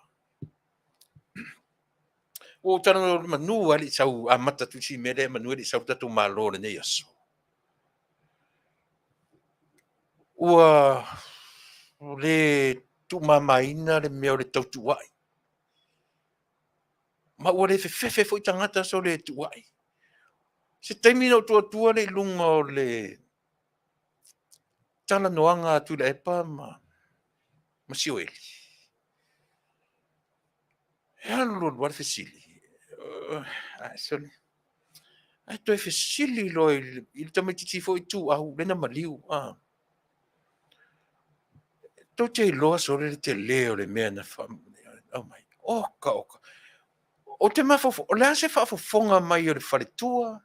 Ua ou talanoa manu lava e le i sau amata atu i si mea lea manu e le i sau le tatou Malo i lenei aso. Ua le tuumamaina le mea o le tautuuai. Ma ua le fefefe foi tagata sole e tuuai. Se taimi ona ou tuu atua lea i luga o le talanoaga a Tuilaepa ma Sioeli. E alu alu lava le fesili, sole, ae toe fesili loa i le tamaitiiti foi Ituau lea na maliu. Tou te iloa sole le tele o le mea na aumai. Oka oka. Ou te mafaufau, o le a se faafofoga mai a le faletua,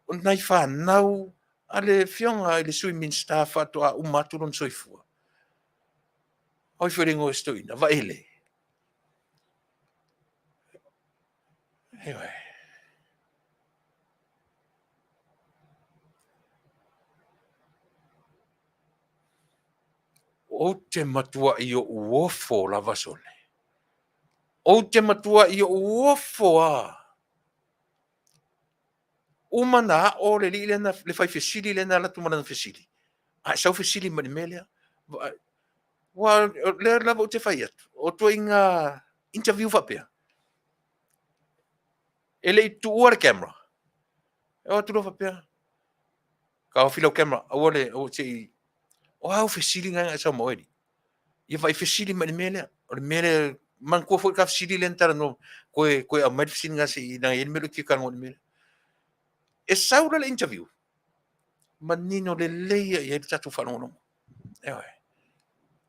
o nai fanau a le afioga i le Sui Minisita faatoa uma atu lona soifua? O ai foi le igoa o si toeaina? Vaele. Ioe. Ou te matuai ou ofo lava sole. Ou te matuai ou ofo lava. Uma na ao le alii lea, le fai fesili lea na alu atu ma lana fesili, ae sau fesili mai le mea lea. Aua o lea lava ou te fai atu, o ituaiga interview faapea, e le i tuua le camera, e o atu loa faapea, taofi lau camera, aua le, aua se i, o a au fesili na e sau ma oe alii? Ia vaai fesili mai le mea lea. O le mea lea, manatua foi ta fesili lea na talanoa, toe, toe aumai le fesili lena se i, leaga e i ai le mea lea ou te fia talanoa i le mea lea. E sau la le interview, manino lelei lava i ai le tatou faalogologo. Ioe.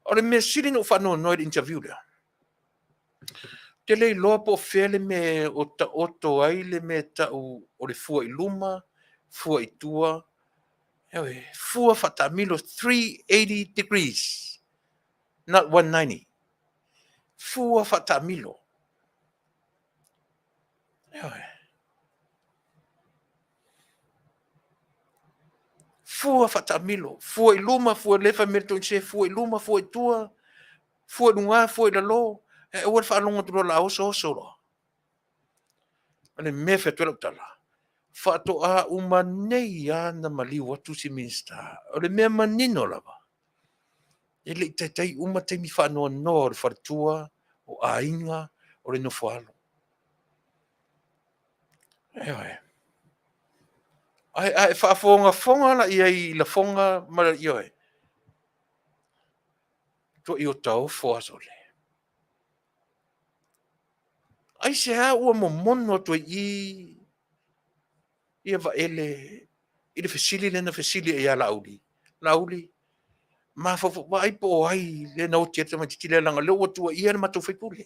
O le mea sili ona ou faanoanoa i le interview lea, ou te le iloa po o fea le mea o taoto ai le mea e tau o le fua i luma, fua i tua, ioe, fua faataamilo 380 degrees, not 190. Fua faataamilo. Ioe. Fua faataamilo, fua i luma, fua le fai mai le toeaina, fua i luma, fua i tua, fua i luga, fua i lalo, ae aua le faalogo atu loa o le a osooso loa. O le mea e fai atu ai lau tala, faatoa uma nei lava ona maliu atu si Minisita. O le mea manino lava, e le i taitai uma taimi faanoanoa o le faletua, o aiga, o le nofoalo. Ioe. Ae a e faafogafoga la i ai i lafoga ma ioe, matuai otaofo lava sole. Aisea ua momono atu ai i i ia Vaele i le fesili lea na fesili ai ia Laauli? Laauli, mafaufau, vaai po o ai lea na oti ai le tamaitiiti lea, leaga o lea ua tuuaia le matou sui usufono.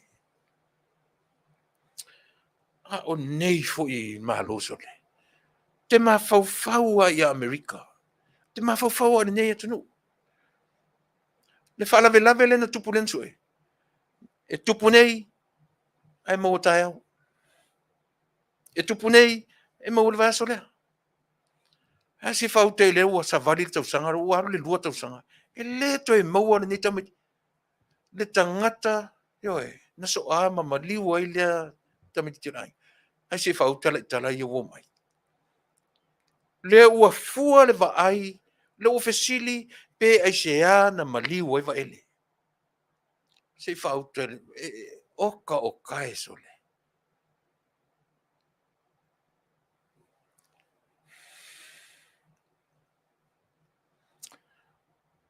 A o nei foi Malo sole, ou te mafaufau lava ia Amerika, ou te mafaufau lava i lenei atunuu. Le faalavelave lea na tupu lea na sue, e tupu nei ae maua taeao. E tupu nei, e maua le vaiaso lea. A se faauta i lea ua savali le tausaga, ua alu le 2 tausaga, e le toe maua lenei tamaitiiti. Le tagata, ioe, na soa ma maliu ai lea tamaitiiti o le aiga. Ae se i faauta la i tala ia ua omai. Lea ua fua le vaai Lea ua fesili pe aisea na maliu ai Vaele. Se i faauta oka oka e sole.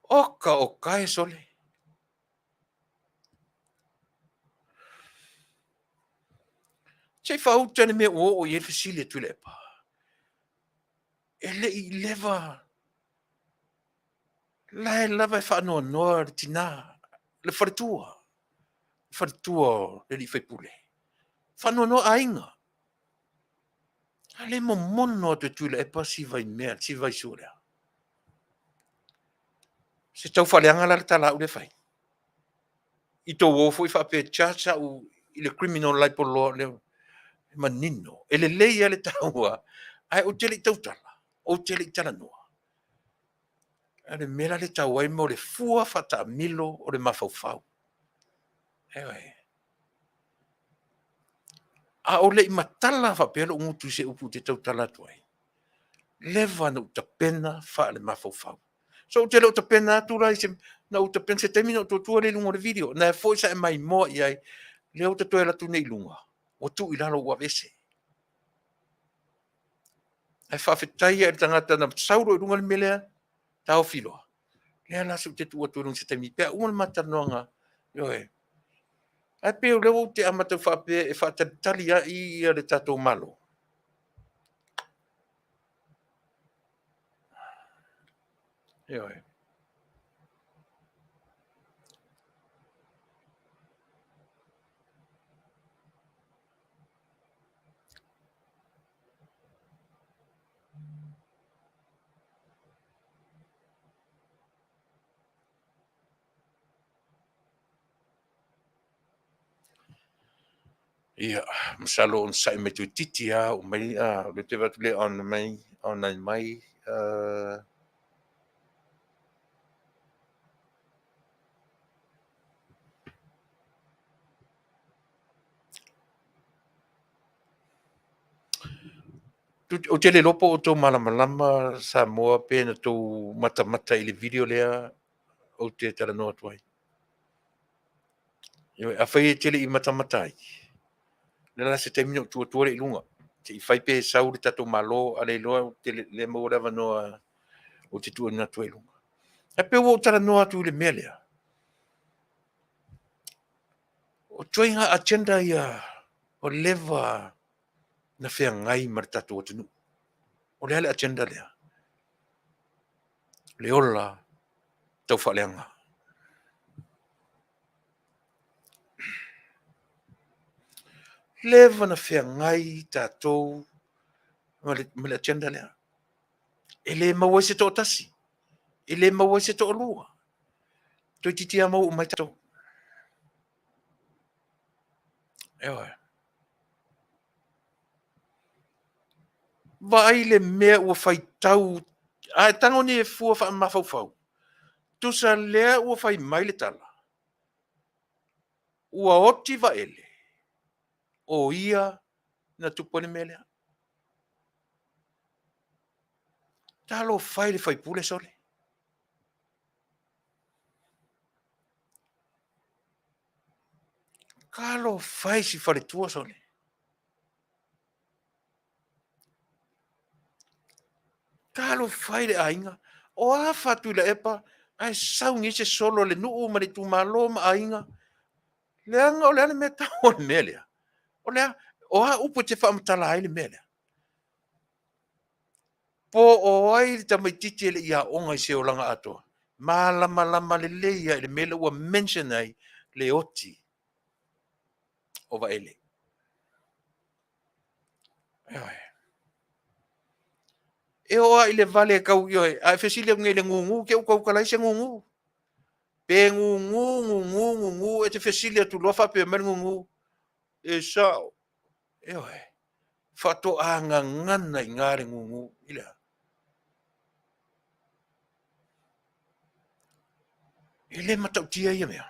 Oka oka e sole. Se i faauta le mea ua oo i ai le fesili a Tuilaepa. E le i leva la e lava e faanoanoa le tina, le faletua, le faletua o le alii faipule. Faanoanoa aiga. A le momono atu e Tuilaepa si vaimea, si vaisua lea. Se tau faaleaga la le tala a au lea e fai. I tou o foi faapea e charge au i le criminal libel law lea e manino. E lelei lava le taua, ae ou te le i tautala, ou te le i talanoa. A o le mea la lea e tau ai mo le fua faataamilo o le mafaufau. Ioe. A o le i matala faapea lou gutu i se upu ou te tautala atu ai, leva ona ou tapena faale-mafaufau. So ou te le o tapena atu la i se, na ou tapena se taimi ona ou tuu atu lea i luga o le video. Na foi sa e maimoa i ai, lea ou te toe alu atu nei i luga, ua tuu i lalo ua aveese. Ae faafetai lava i le tagata na sau loa i luga le mea lea, taofi loa. Lea la se ou te tuu atu i luga i se taimi pe a uma le ma talanoaga. Ioe. Ae pei o lea ua ou te amata atu faapea e faatalitali ai ia le tatou Malo. Ioe. Ia, masalo o onosai mai toeitiiti lava oo mai, o lea ou te vaai atu o lea e on mai, online mai. Ou te le iloa po o outou malamalama Samoa pe na outou matamata i le video lea ou te talanoa atu ai. Ioe, afai e te le i matamata ai, o le a la se taimi ona ou tuu atua lea i luga, se i fai pe sau le tatou Malo, a le iloa ou te le maua le avanoa ou te tuuina atu ai i luga. Ae pei ua ou talanoa atu i le mea lea, o ituaiga agenda ia ua leva na feagai ma le tatou atunuu. O le a le agenda lea? O le ola taufaaleaga. Leva na feagai tatou ma le agenda lea. E le maua ai se toatasi, e le maua ai se toalua. Toeitiiti lava maua uma ai tatou. Ioe. Vaai le mea ua faitau, a e tago nei e fua faamafaufau, tusa lea ua fai mai le tala, ua oti Vaele, o ia na tupu ai le mea lea. Talofa e i le faipule sole. Talofa e i si faletua sole. Talofa e i le aiga. O a fa Tuilaepa ae sau nei se solo a le nuu ma le itumalo ma aiga. Leaga o le a le mea tau o le mea lea? O le a, o a upu e te faamatala ai le mea lea? Po o ai le tamaitiiti e le i aoga i se olaga atoa, malamalama lelei lava i le mea lea ua mention ai le oti o Vaele. Ioe. E oo lava i le vale e tau, ioe, a e fesili atu nei i le gugu, te i ua tautala ai se gugu. Pe gugu, gugu, gugu, e te fesili atu loa faapea mai le gugu, e sao. Ioe. Faatoa gagana i ina le gugu i le a? E le matautia ia mea.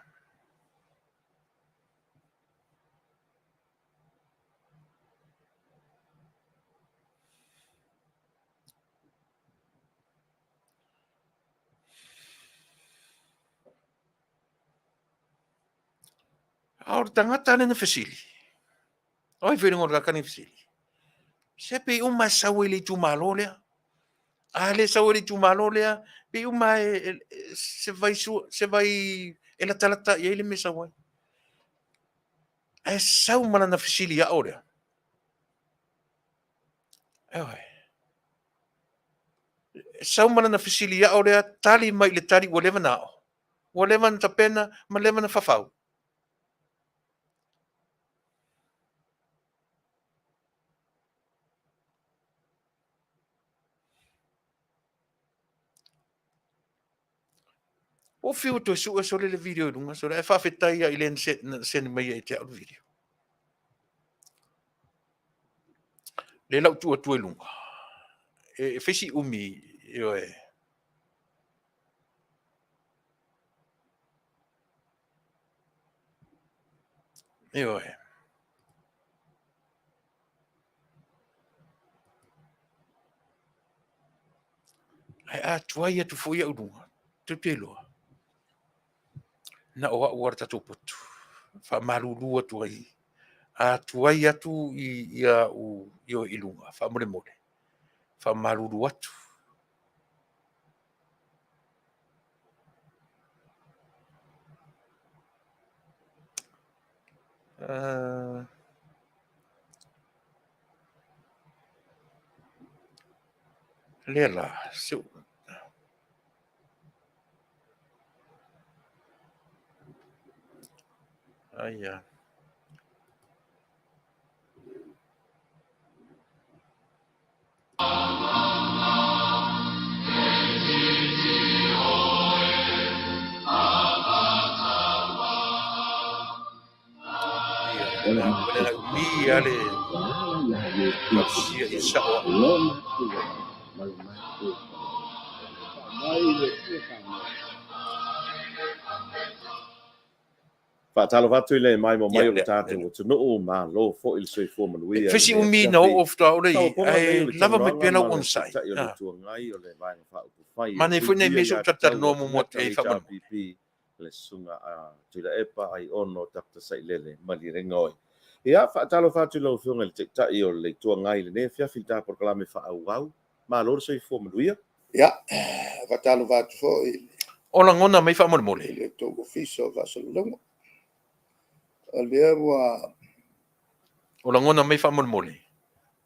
A o le tagata lea na fesili, o ai foi le igoa o le tagata lea na fesili? Se pei uma e sau ai i le itumalo lea. A le sau ai i le itumalo lea, pei uma e se vai, se vai e latalata i ai le mea e sau ai. Ae sau ma lana fesili ao lea. Ioe. Sau ma lana fesili ao lea, tali mai i le tali ua leva ona ao. Ua leva ona tapena ma leva ona fafau. Ua ou fiu e toe sue sole le video i luga sole, ae faafetai lava i le na send mai ia te au le video. Lea la ua tuu atu i luga, e fai si umi, ioe. Ioe. Ae a tuai atu foi au i luga, tou te iloa, na o au lava le tatou potu. Faamalulu atu ai, a tuai atu i au i luga, faamolemole, faamalulu atu. Lea la, se Aia. Umi ale sia i sao. Faatalofa atu i le maimoa mai o le tatou atunuu, malo foi le soifua manuia. E fai si umi na oo faatoa oo lea i i, ae lava mai pea lau onosai. Manaia foi nai mea se i ou talatalanoa muamua atu i ai faamolemole. Le Susuga a Tuilaepa Aiono Dr. Sailele Malielegaoi. Ia, faatalofa atu i lau Afioga i le Taitai o le Itu Agai i lenei afiafi i le ta polokalame faaauau. Malo le soifua manuia. Ia, faatalofa atu foi i le O lagona mai faamolemole. I le tou Ofisa o Faasalalauga. O lea ua O lagona mai faamolemole.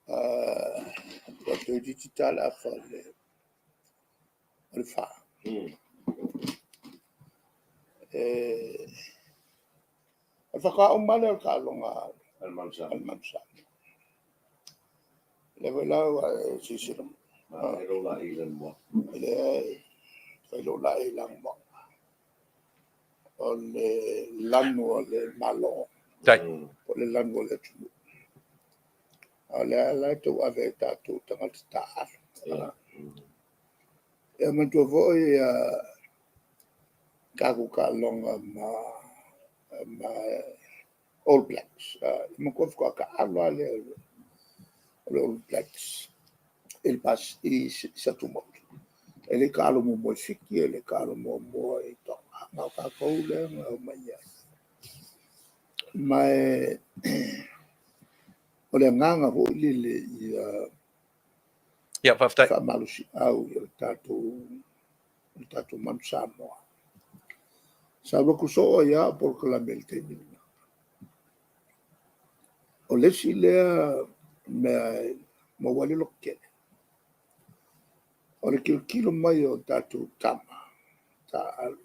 Ua toeitiiti ta le afa o le fa. O le faatoa uma lava lea o le taaloga a le Manu Samoa. Lea foi la ua e silasila mai. Lea e fai lou laei i lanumoana. O le lanu o le Malo, po o le lanu o le atunuu. A o lea la e tauave e tatou tagata taaalo. Ia manatua foi tatou taaloga ma All Blacks. E manatua faatoa taaalo lava lea o le All Blacks i Satumotu. E le i taalo muamua i Fiti, e le i taalo muamua i Toga. Na o tatou lea na omai ai. Ma o le agaga foi lele ia Ia, faafetai. Faamalosiau i le tatou Manu Samoa. Sa alu atu soo ai lava au polokalame i le taimi lena. O le isi lea mea e maua ai le lototele, o le tilotilo mai o tatou tama taaalo,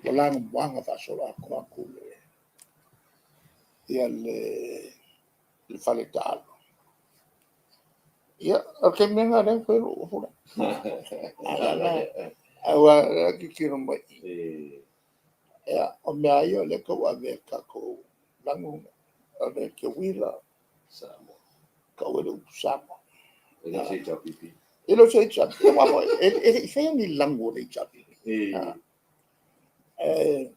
ua lanumoana faasoloatoa atu le fale taaalo. Ia, o le taimi lena o lea na fai ai lou upu lea. Aua o lea e tilotilo mai i i. Ia, o mea lava ia o lea e tauave e tatou lanu, o le teuila, tau ai le upu Samoa. E le o se HRPP. E le o se HRPP. E le i faia ni lanu o le HRPP. E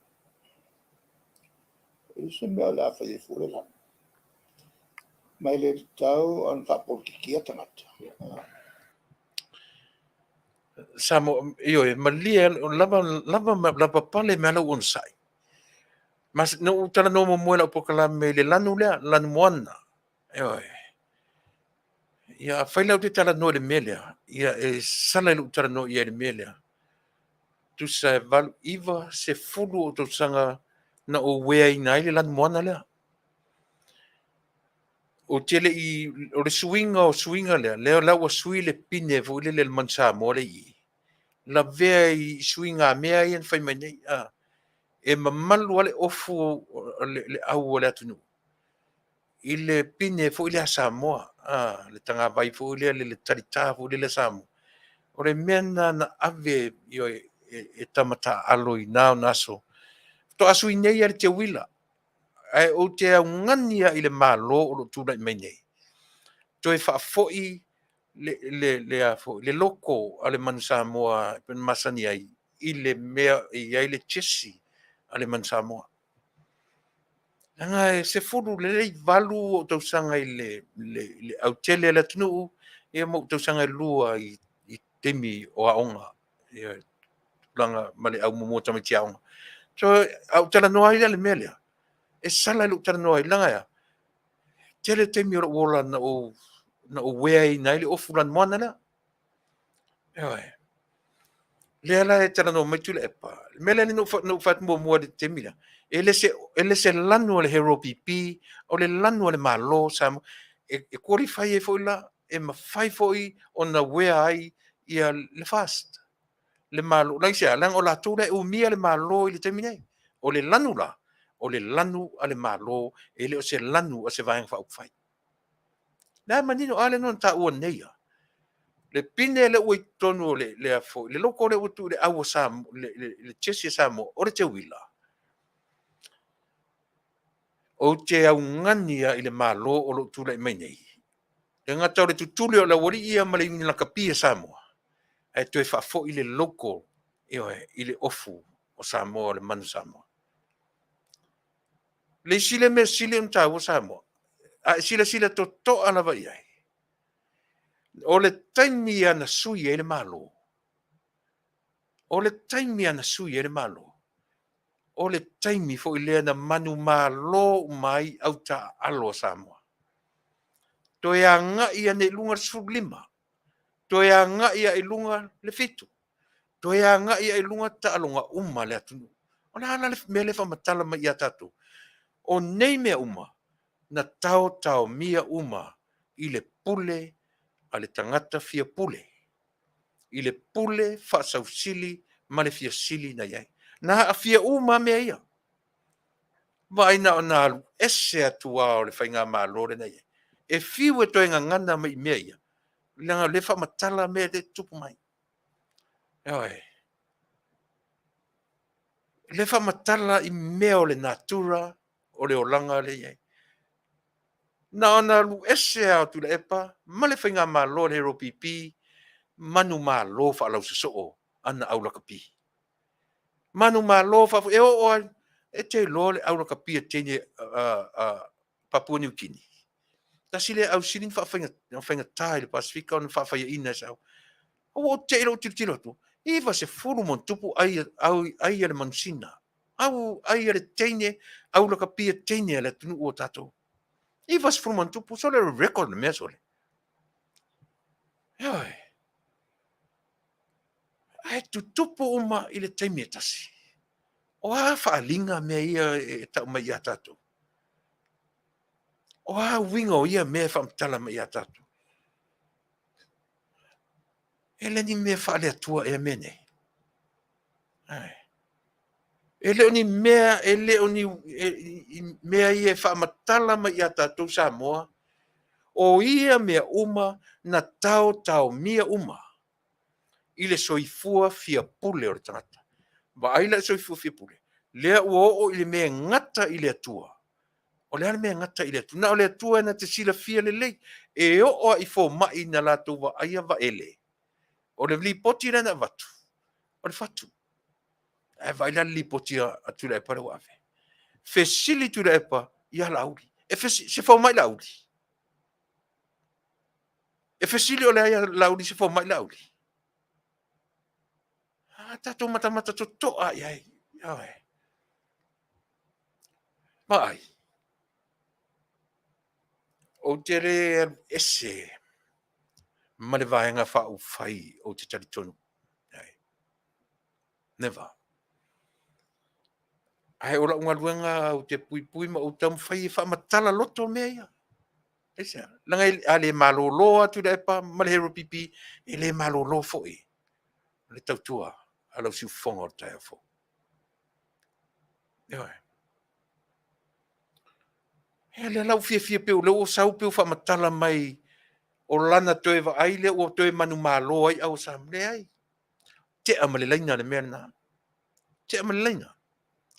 leai se mea o le a fai ai fua le lanu. Ma e le tatau ona faapolokikia tagata. Samoa, ioe, malie, lava, lava, lavapapale mai lava lau onosai. Mas, na ou talanoa muamua i lau polokalame i le lanu lea, lanu moana. Ioe. Ia, afai la ou te talanoa i le mea lea, ia e sala i lou talanoa i ai i le mea lea. Tusa e 8, 9, 10 ou tausaga na ou ueaina ai le lanu moana lea. Ou te le i, o le suiga o suiga lea, lea la ua sui le pine foi lele le manu Samoa lea i i. Lavea i suiga mea ia na fai mai nei. A, e mamalu lava le ofu le, le au o le atunuu i le pine foi lea a Samoa, a, le tagavai foi lea, le, le talita foi lea a Samoa. O le mea lena na ave ioe, e, e tama taaalo i na ona aso. Faatoa sui nei lava le teuila, ae ou te augani lava i le Malo o lo o tulai mai nei, toe faafoi le, le, le, a foi, le loko a le manu Samoa e pei ona masani ai i le mea e i ai le chesi a le manu Samoa. Leaga e 18 ou tausaga i le, le, le autele a le atunuu, ia ma ou tausaga e lua i, i taimi o aoga, ia, tulaga ma le au muamua tamaiti aoga. So, a ou talanoa ai la i le mea lea, e sala i lou talanoa ai, leaga e a? Tele taimi o lou ola na ou, na ou ueaina ai le ofu lanumoana lea. Ioe. Lea la e talanoa mai Tuilaepa. Le mea lea na ou fai atu muamua i le taimi lea, e le se, e le se lanu a le Hero PP, o le lanu a le Malo o Samoa. E, e qualify ai foi la, e mafai foi ona uea ai ia le FAST, le Malo. Leaga aisea? Leaga o latou la e umia le Malo i le taimi nei. O le lanu la, o le lanu a le Malo, e le o se lanu a se Vaega Faaupufai. Lea e manino, a lea na taua nei a. Le pine lea ua i totonu o le, le, foi, le loko lea ua tuu i le au a Samoa, le, le, le chesi a Samoa, o le teuila. Ou te augani lava i le Malo o lo o tulai mai nei. E gata o le tutuli o le aualii ia ma le iuni lakapi a Samoa, ae toe faafoi le loko, ioe, i le ofu o Samoa, o le manu Samoa. Le isi lea mea sili ona taua Samoa, a e silasila totoa lava i ai, o le taimi lava na sui ai le Malo, o le taimi lava na sui ai le Malo, o le taimi foi lea na manumalo uma ai au taaalo a Samoa. Toe agai ane i luga le 15, toe agai lava i luga le 7, toe agai lava i luga taaloga uma a le atunuu. O le a la le mea lea e faamatala mai ia tatou? O nei mea uma, na taotaomia uma i le pule a le tagata fia pule, i le pule faasausili ma le fia sili na i ai. Na aafia uma lava mea ia. Vaai na ona alu ese atu lava o le faigamalo lea na i ai. E fiu e toe gagana mai i mea ia, leaga o lea e faamatala mea lea e tutupu mai. Ioe. O lea e faamatala i mea o le natura o le olaga lea e i ai. Na ona alu ese lava o Tuilaepa ma le faigamalo a le Hero PP, manumalo faalausosoo ana au lakapi. Manumalo faafoe, e oo lava, e te iloa le au lakapi a teine a Papua Niu Kini. Tasi lea au sili ona faigata i le Pasefika ona faafaiaina e se au. Ua ou te i lou tilotilo atu, 90+ ai, ai, ai a le manusina. Au, ai a le teine, au lakapi a teine a le atunuu o tatou. 90+, sole o le record le mea sole. Ioe. Ae tutupu uma i le taimi e tasi. O a faaaliga mea ia e tau mai ia tatou? O a uiga o ia mea e faamatala mai ia tatou? E le ni mea faale-Atua ea mea nei. Ae. E le o ni mea, e le o ni e, mea ia e faamatala mai ia tatou Samoa, o ia mea uma na taotaomia uma i le soifua fia pule o le tagata. Vaai la i le soifua fia pule, lea ua oo i le mea e gata i le Atua. O le a le mea e gata i le Atua? Na o le Atua na te silafia lelei. E oo lava i fomai na latou vaaia Vaele. O le lipoti lea na avatu, o le fatu. Ae vaai la le lipoti a Tuilaepa lea ua ave. Fesili Tuilaepa ia Laauli. E fesili, se fomai Laauli? E fesili o le a ia Laauli se fomai Laauli? A tatou matamata totoa i ai. Ioe. Vaai, ou te le alu ese ma le Vaega Faaupufai ou te talitonu. Never. Ae o lau galuega ou te puipui ma ou taumafai e faamatala loto mea ia. Aisea? Leaga a le malolo atu Tuilaepa ma le Hero PP, e le malolo foi le tautua a lau siufofoga o le taeao fou. Ioe. Ia lea la ua fiafia pei o lea ua sau pei ua faamatala mai o lana toe vaai lea ua toe manumalo ai au o Samoa. Leai. Tea ma le laina le mea lena. Tea ma le laina.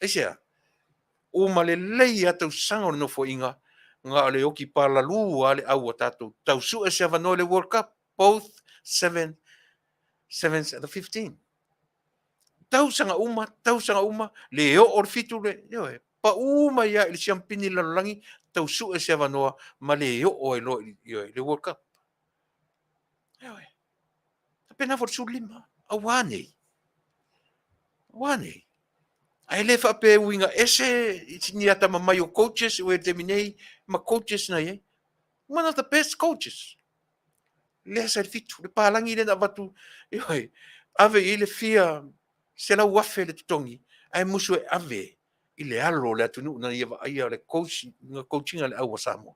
Aisea? Uma lelei lava tausaga o le Nofoaiga, na o le oti palalu lava le au a tatou tau sue se avanoa i le World Cup, both 7, 7 and the 15. Tausaga uma, tausaga uma, le oo le fitu, le, ioe, pau mai lava i le siampini lalolagi, tau sue se avanoa ma le oo ai loa i le World Cup. Ioe. Faapena foi le 15, aua nei. Aua nei. Ae le faapea e uiga ese ni atamamai o coaches ua i le taimi nei ma coaches na i ai. One of the best coaches. Lea sa i le fitu, le palagi lea na avatu, ioe, ave i ai le fia 100,000 le totogi, ae musu e ave i le alo o le atunuu na ia vaaia le coach, na coach ina le au a Samoa.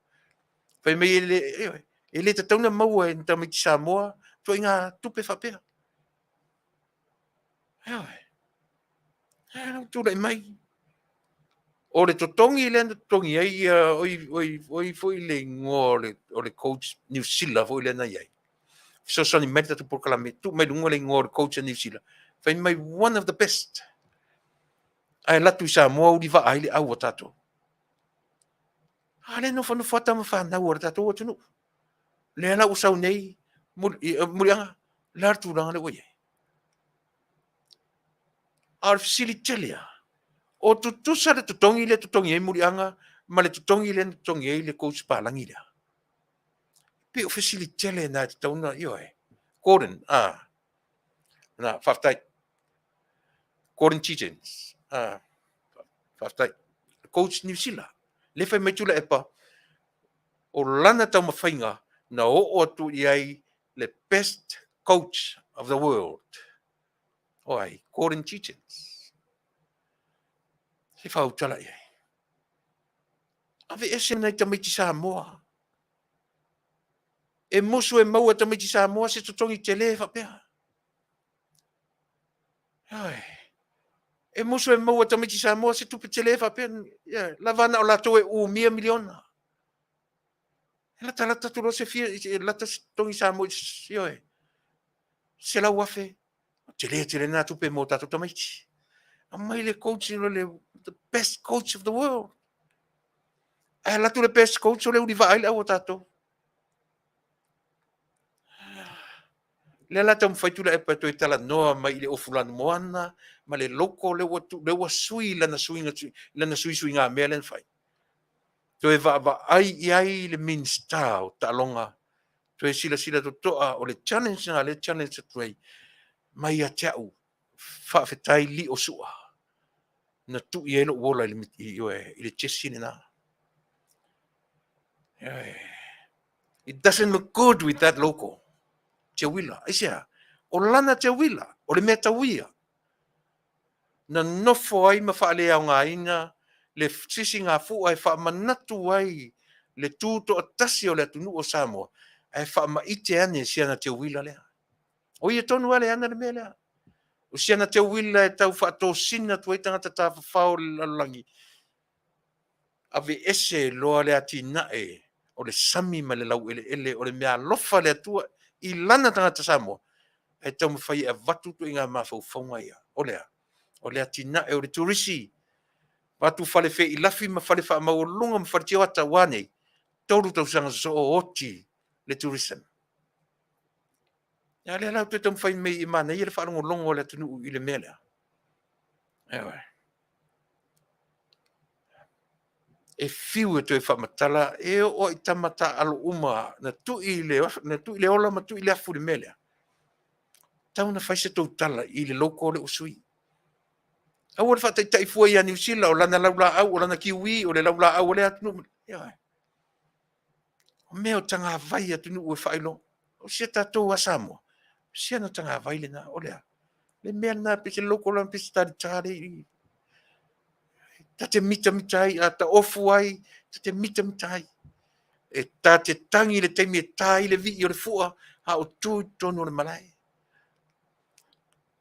Fai mai e le, ioe, e le tatau ona maua e ni tamaiti Samoa ituaiga tupe faapea. Ioe. Ae lau tulai mai. O le totogi lea na totogi ai ia, oi, oi, oi foi le igoa o le, o le coach Niu Sila foi lea na i ai. Fesoasoani mai le tatou polokalame, tuu mai luga le igoa o le coach a Niu Sila. Fai mai one of the best. Ae alu atu i Samoa uli vaa ai le au a tatou. A lea nofonofo lava tama fanau a le tatou atunuu. Lea la ua sau nei muliaga, le a le tulaga lea ua i ai? A o le fesili tele lava, o tutusa le totogi lea e totogi ai muliaga ma le totogi lea na totogi ai le coach palagi lea? Pei o fesili tele na e tatau ona, ioe. Gordon, ah, na, faafetai. Gordon Tietjens, ah, faafetai. Coach Niu Sila, lea fai mai Tuilaepa, o lana taumafaiga na oo atu i ai le best coach of the world. O ai? Gordon Tietjens. Se faautala i ai. Aveese nai tamaiti Samoa. E musu e maua e tamaiti Samoa se totogi tele faapea. Ai. E musu e maua e tamaiti Samoa se tupe tele faapea. Yeah, lava na o latou e umia miliona. E latalata atu loa se fia, e lata se totogi Samoa i, ioe, 100,000. Tele tele na tupe mo tatou tamaiti. Aumai le coach, le the best coach of the world. Ae alu atu le best coach o le uli vaa ai le au a tatou. Lea la taumafai Tuilaepa e toe talanoa mai i le ofu lanumoana ma le loko lea ua, lea ua sui lana suiga, lana suisuigamea lea na fai. Toe vaavaai i ai le Minisita o Taaloga, toe silasila totoa o le challenge lena lea e challenge atu ai mai ia te au, faafetai Lio Sua na tuu i ai lou ola i le, i le chesi lena. It doesn't look good with that logo. Teuila. Aisea? O lana teuila, o le mea tauia. Na nofo ai ma faaleaogaina le sisigafua e faamanatu ai le tu toatasi o le atunuu o Samoa, ae faamaite ane si ana teuila lea. O ia tonu lava le ana le mea lea. O si ana teuila e tau faatosina atu ai tagata tafafao o le lalolagi, Aveese loa le atinae o le sami ma le laueleele o le meaalofa a le Atua i lana tagata Samoa, ae taumafai e avatu ituaiga mafaufauga ia. O le a? O le atinae o le turisi, avatu fale feilafi ma fale faamaualuluga ma fale tioata, ua a nei? 3 tausaga sosoo oti le tourism. A lea la ua toe taumafai mai e manaia le faalogologo a le atunuu i le mea lea. Ioe. E fiu e toe faamatala, e oo i tama taaalo uma na tui le, na tui le ola ma tui le afu i le mea lea. Tau na fai se tou tala i le logo lea ua sui. Aua le faataitai fua ia Niu Sila, o lana laulaau, o lana kiwi, o le laulaau o lea atunuu. Ioe. O mea o tagavai atunuu e faailoa. O si a tatou a Samoa, o si ana tagavai lena, o le a? Le mea lena pe se loko lana pe se talita le i. Ta te mitamita ai, a ta ofu ai, ta te mitamita ai. E ta te tangi i le taimi e ta ai le vii o le fua, a o tu i totonu o le malae.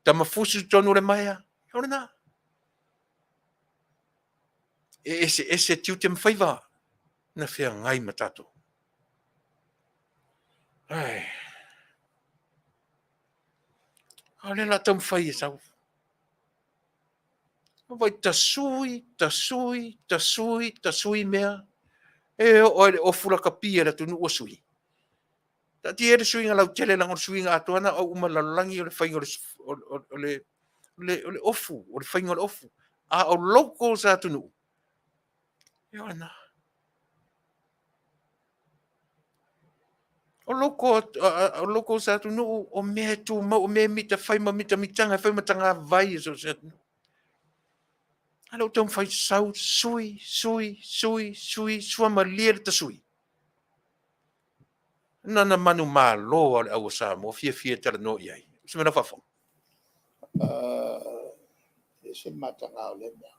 Tamafusu i totonu o le maea, o lena. E eseese tiute ma faiva na feagai ma tatou. Ai. A o lea la taumafai e sau. Vai tasui, tasui, tasui, tasui mea. E oo ai le ofu lakapi a le atunuu ua sui. Taatia ia le suiga lautele leaga o le suiga atoa na o au uma i le lalolagi o le faiga o le, o, o, o le, o le, o le ofu, o le faiga o le ofu. A o locals a atunuu, ia o lena. O loko, o locals a atunuu, o mea e tumau, o mea e mita fai ma mitamitaga, e fai ma tagavai e so o se atunuu. A lea ua taumafai sau, sui, sui, sui, sui, suamalie le tasui. Na ona manumalo lava o le au a Samoa fiafia e talanoa i ai. O se mea lau faafofoga. E ese le mataga o lea mea.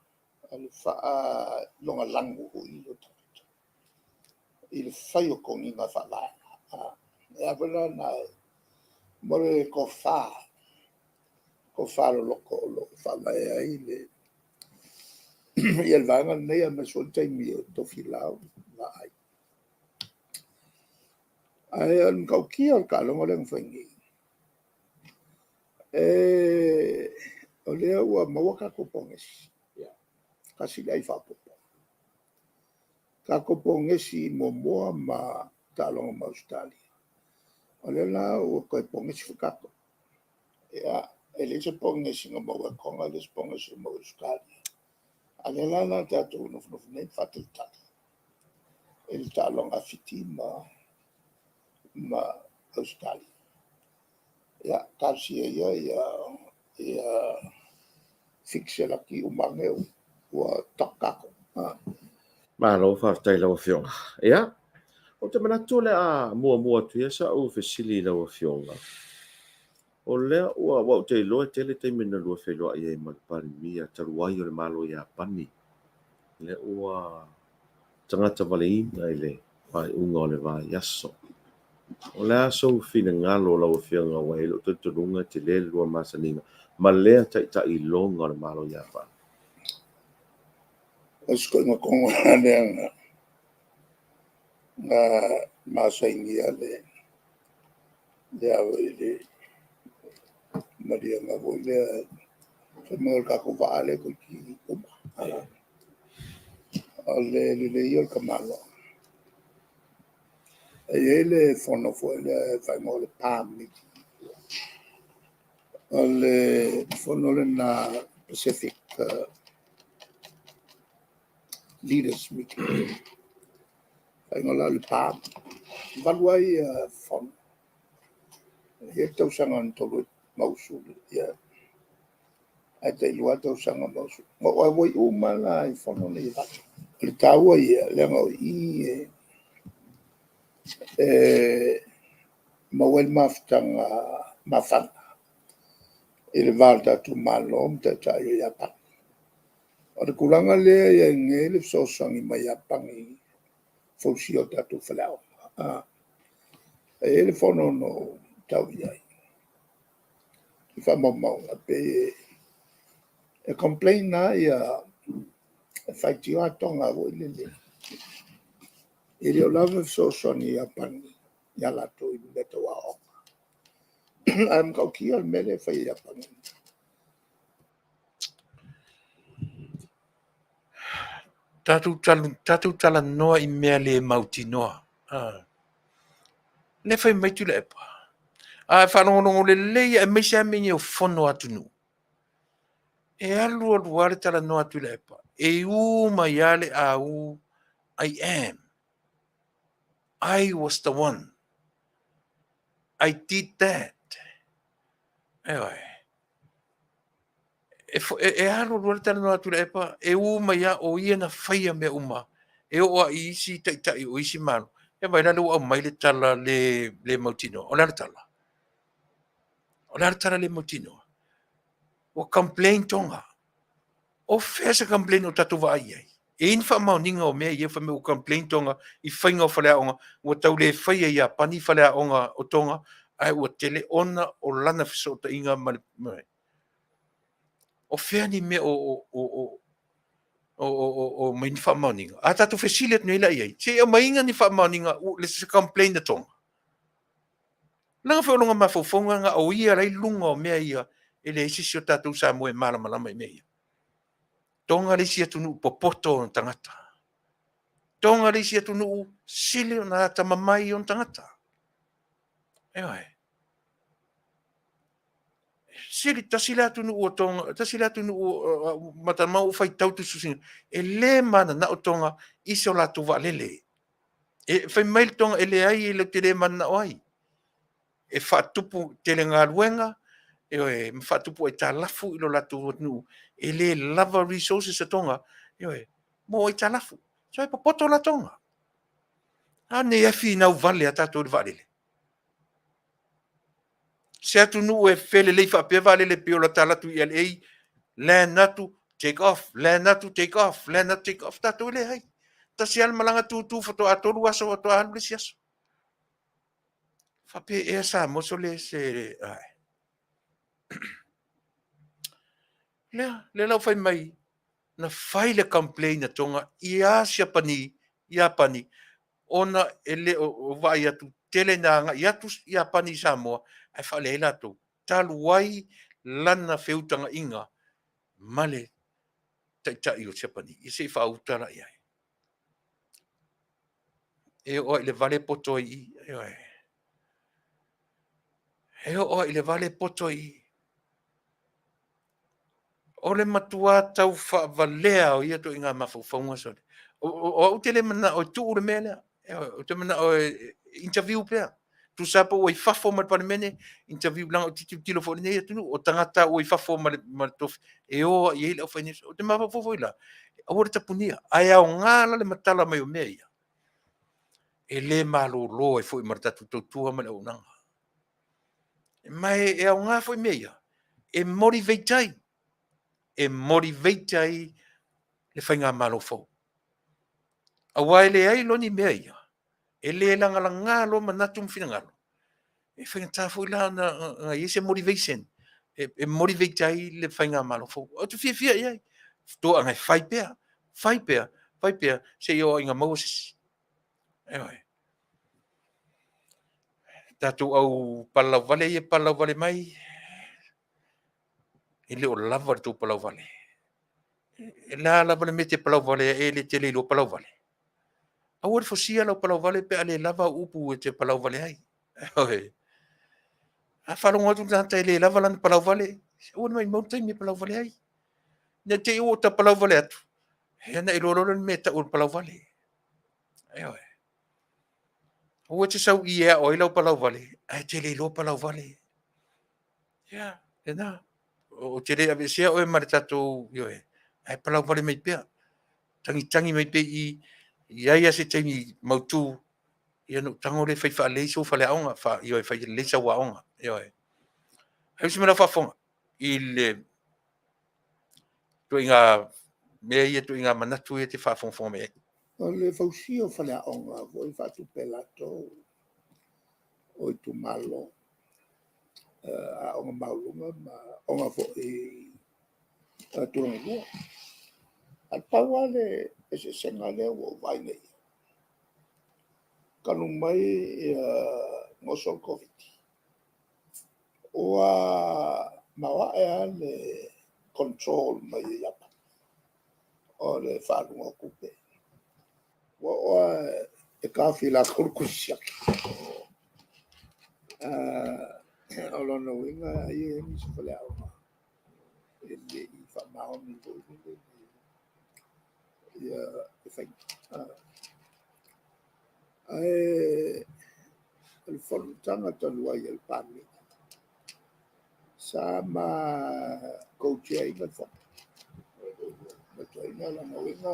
O le faailogalanu foi o tagata i le fai o toniga faavae. E a foi la na mo le tofa, tofa loloto o lo o faavae ai le ia le vaega lenei, aemaise foi le taimi o Tofilau Vaai. Ae o le matautia o le taaloga lea na fai nei, o lea ua maua tatou ponesi, tasi le ai faaopoopo. Tatou ponesi muamua ma taaloga ma Ausetalia, o lea la ua toe ponesi foi tatou. Ia, e leai se ponesi na maua e Toga, e leai se ponesi na maua e Ausetalia. A o lea la na tatou nofonofo nei ma faatalitali i le taaloga a Fiti ma Ausetalia. Ia, talosia ia ia fix e laki uma ane ua top tatou. Malo faafetai i lau Afioga. Ia, ou te manatu o le a muamua atu ia sa'u fesili i lau Afioga. O lea ua, aua ou te iloa e tele taimi na lua feiloai ai ma le Palemia talu ai o le Malo o Iapani, lea ua tagata valeina i le faaiuga o le vaiaso. O le a sou finagalo lau Afioga ua i ai lou talitonuga e tele le lua masaniga ma lea taitailoga o le Malo o Iapani? O si toeaina tonu lava lea na ma sainia le maliega foi lea, fai mai o le tatou vaa lea toeitiiti uma. O le lelei ia o le tamaloa. E i ai le fono foi lea e faaigoa o le PAM meeting. O le fono lena Pacific Leaders Meeting. Faaigoa la o le PAM. E 8 ai fono. E i ai le tausaga na talu ai ma usu, ae tai 2 tausaga ma usu. Na ou auai uma la i fono nei e 8. O le taua ia, leaga o i e maua ai le mafutaga mafana i le va o le tatou Malo ma Taitai o Iapani. O le tulaga lea e i ai nei le fesoasoani mai Iapani i le fausia o tatou faleaoga. E i ai le fono na ou tau i ai i faamaumauga, pei e complain lava ia, e faitio lava Toga foi lele, e le o lava fesoasoani a Iapani ia latou i mea tau aoaoga. Ae matautia le mea lea e fai e Iapani. Tatou talanoa i mea le mautinoa. Lea fai mai Tuilaepa. A e faalogologo lelei aemaise lava mea nei o fono a atunuu, e alu alu lava le talanoa a Tuilaepa, e u mai lava le au, I am. I was the one. I did that. Ioe. E, e, e alu alu le talanoa atu Tuilaepa, e u mai lava o ia na faia mea uma, e oo lava i isi taitai o isi Malo. Ia vaai la lea ua aumai le tala le, le mautinoa. O le a le tala? O le a le tala le mautinoa? Ua complain Tonga. O fea se complain o tatou vaai i ai? E i ai ni faamaoniga o mea ia fai mai ua complain Tonga i faiga o faleaoga, ua tau le faia i Iapani faleaoga o Tonga, ae ua tele ona o lana fesootaiga ma le. O fea ni mea o o o o o o mai ni faamaoniga? A tatou fesili atu nei la i ai, se i aumaiga ni faamaoniga le se complain a Tonga. Leaga foi o lona mafaufauga na o ia la i luga o mea ia, e leai se isi o tatou Samoa e malamalama i mea ia. Tonga le isi atunuu popoto ona tagata. Tonga le isi atunuu sili ona atamamai i ona tagata. Ioe. Sili tasi le atunuu o Tonga, tasi le atunuu matamau ua faitau tusitusiga, e le mananao Tonga i so latou vaalele. E fai mai le Tonga e leai e te le mananao ai. E faatupu tele galuega, ioe, ma faatupu aitalafu i lo latou atunuu. E le lava resources a Tonga, ioe, mo aitalafu. So e popoto la Tonga. A nei ae finau vale a tatou i le vaalele. Se atunuu e felelei faapea vaalele pei o la ta alu atu i LA, land atu, take off, land atu, take off, land atu, take off. Tatou e leai. Tasi lava le malaga tutu faatoa 3 aso faatoa alu le isi aso. Faapea ea Samoa sole se ai. Lea, lea la ua fai mai, na fai le complain a Tonga ia Siapani, Iapani, ona e le o vaai atu tele ina agai atu Iapani i Samoa, ae faaleai latou, talu ai lana feutagaiga ma le taitai o Siapani. Ia se i faauta la i ai. E oo lava i le vale poto ai i i. Ioe. E oo lava i le vale poto ai i i. O le matua tau faavalea o ia ituaiga mafaufauga sole. O au ou te le manao e tuu le mea lea. Ou te manao e interview pea. Tusa po ua i fafo ma le Palemene, interview leaga ou te tilotilo foi i lenei atunuu, o tagata ua i fafo ma le tofi e o ai i ai le aufaigaluega. Ou te mafaufau foi la, aua le tapunia, ae aoga la le matala mai o mea ia, e le malolo ai foi ma le tatou tautua ma le auaunaga. Ma e aoga foi mea ia, e motivate ai, e motivate ai le faigamalo fou. Aua e leai loa ni mea ia, e le lagalaga loa manatu ma finagalo, e faigata foi la ona i ai se motivation e motivate ai le faigamalo fou. Ou te fiafia i ai, toaga e fai pea, fai pea, fai pea, seia oo ina maua se isi. Ioe. Tatou au palalauvale ia e palalauvale mai, e le o lava le tou palauvale. E le a lava le mea e te palauvale ai, e le te le iloa palauvale. Aua le fosia lau palauvale pe a le lava au upu e te palauvale ai. Ioe. A faalogo atu le tagata e le lava lana palauvale, aua le maumau le taimi e palauvale ai. Ne i te i ua ta palauvale atu, ia ona e iloa loa lea o le mea e tau o le palauvale. Ioe. Aua e te sau i e ao ai lau palauvale, ae te le iloa palauvale. Ia, lena. Ou te le aveesea oe ma le tatou, ioe, ae palauvale mai pea. Tagitagi mai pea i i, i ai lava se taimi mautu, ia ona ou tago lea fai faalelei sou faleaoga, ioe, fai lelei sau aoga. Ioe. Ai se mea lau faafofoga i le ituaiga mea ia, ituaiga manatu ia e te faafogafoga mai ai. O le fausia o faleaoga foi e faatupe e latou o itumalo, aoga maualuluga ma aoga foi tulagalua. Ae pau lava le eseesega lea ua ou vaai nei i ai, talu mai ona oso le Koviti, ua maoae lava le control mai e Iapani o le faaaluga o tupe. Ua oo lava e taofi e latou le tusi siaki. O lona uiga ai e i ai nisi faleaoga e le i faamaoni foi ia le faiga. Ae o le fonotaga talu ai a le Palemene, Sa ma co-chair ina le fono. Ma toeaina lona uiga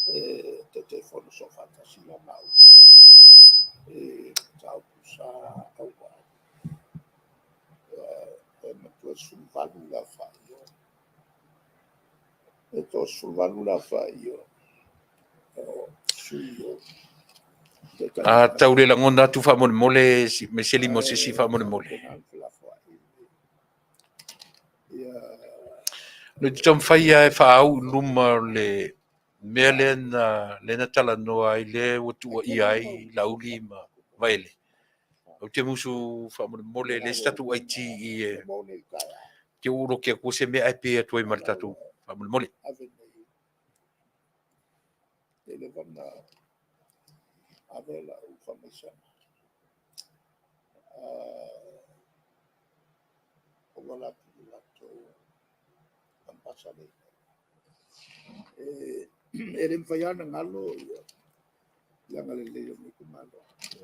e Taitaifono soofaatasi la maua i mataupu sa auai. E matua 18 le aofai o, e toa-18 le aofai o sui o. A tau le lagona atu faamolemole, me se lima o se isi faamolemole. Le te taumafai lava e faaau i luma o le mea lea na, lea na talanoa ai, lea ua tuuaia ai Laauli ma Vaele. Ou te musu faamolemole, e leai se tatou IT i e te ua ou loki atua se mea ae pe atu ai ma le tatou faamolemole. E le mafai lava ona galo le agalelei o lenei itumalo i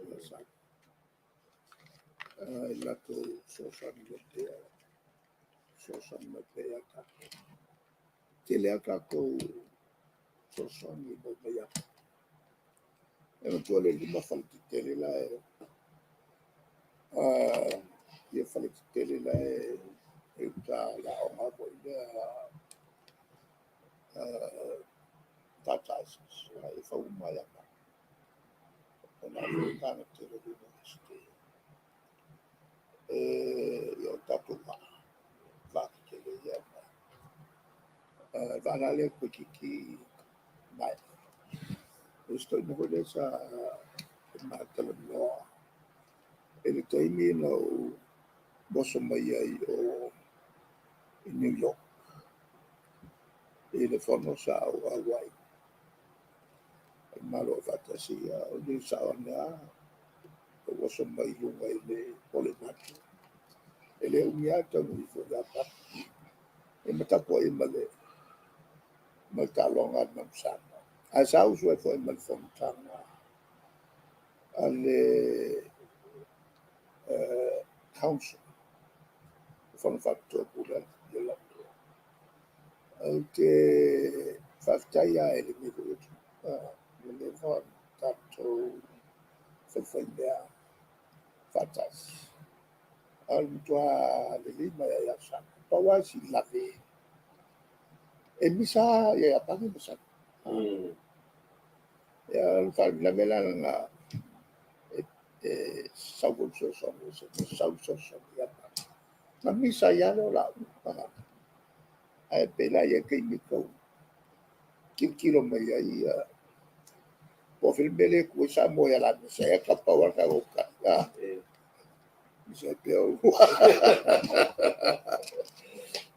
le latou fesoasoani mai pea, fesoasoani mai pea ia tatou. E tele lava tatou fesoasoani e maua mai ia te E manatua le 5 fale tetele la e, ia fale tetele la e i uta le aoga foi lea Tata e fau uma ia matou. O lena foi vaega tele o le Iunivesite. Ia o tatou vaa, vaa tetele ia. Le vaa la lea toeitiiti maea. O si toeaina foi lea sa ma talanoa i le taimi na ou oso mai ai i New York i le fono sa ou auai i Malo Afaatasi, o le sao ane lava, ou oso mai i luga i le pole vaatu. E le umi lava taunuu ifo ia Pati. E ma tapuai ma le taaloga a le Manu Samoa. Ae sa usu ai foi ma le fonotaga a le Council, le Fono Faapitoa Pule a le. Ou te faafetai lava i lenei foi atunuu, ua leva ona tatou faifaimea faatasi, a o le matua lelei mai lava ia Samoa. Pau lava si lave, e misa lava Iapani ma Samoa. Ia, o le faalavelave la lena, e sau foi le fesoasoani a Samoa, sau le fesoasoani a Iapani, ona misa ai lava lea o lauga. Ae pei la e i ai taimi e tau tilotilo mai ai po o afea le mea lea e tu ai Samoa e ala misa ea, pau lava le tatou tali. Misa ai pea oulua.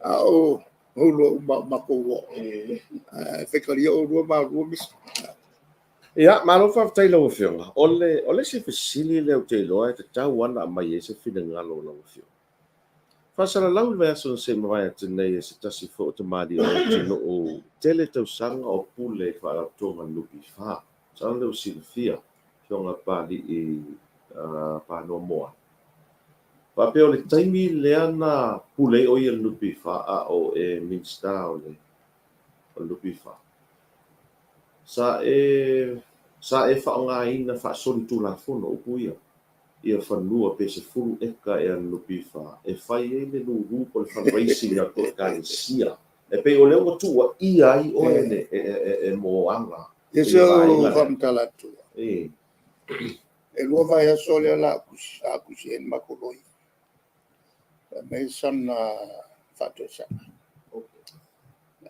A o oulua uma o matou uo, ae faitalia oulua ma oulua misa. Ia, malo faafetai i lau Afioga. O le, o le isi fesili lea ou te iloa e tatau lava ona aumai ai se finagalo o lau Afioga. Faasalalau i le vaiaso na se i mavae atu nei e se tasi foi o tamalii o le atunuu tele tausaga o pule i le Faalapotopotoga a le NPF. Masalo o lea ua silafia, Afioga Papalii Panoa Moana. Faapea o le taimi lea na pule ai o ia i le NPF a o e Minisita o le NPF, sa e sa e faaaogaina faasolitulafono, upu ia, ia fanua pe 10 eka ea a le NPF e fai ai le lulu po o le fundraising a le tou Ekalesia. E pei o lea ua tuuaia ai oe e Moana i le vaega lea. Se faamatala atu, e 2 vaiaso lea o le a tusi ai le matou loia, e aumai sana faatoesega.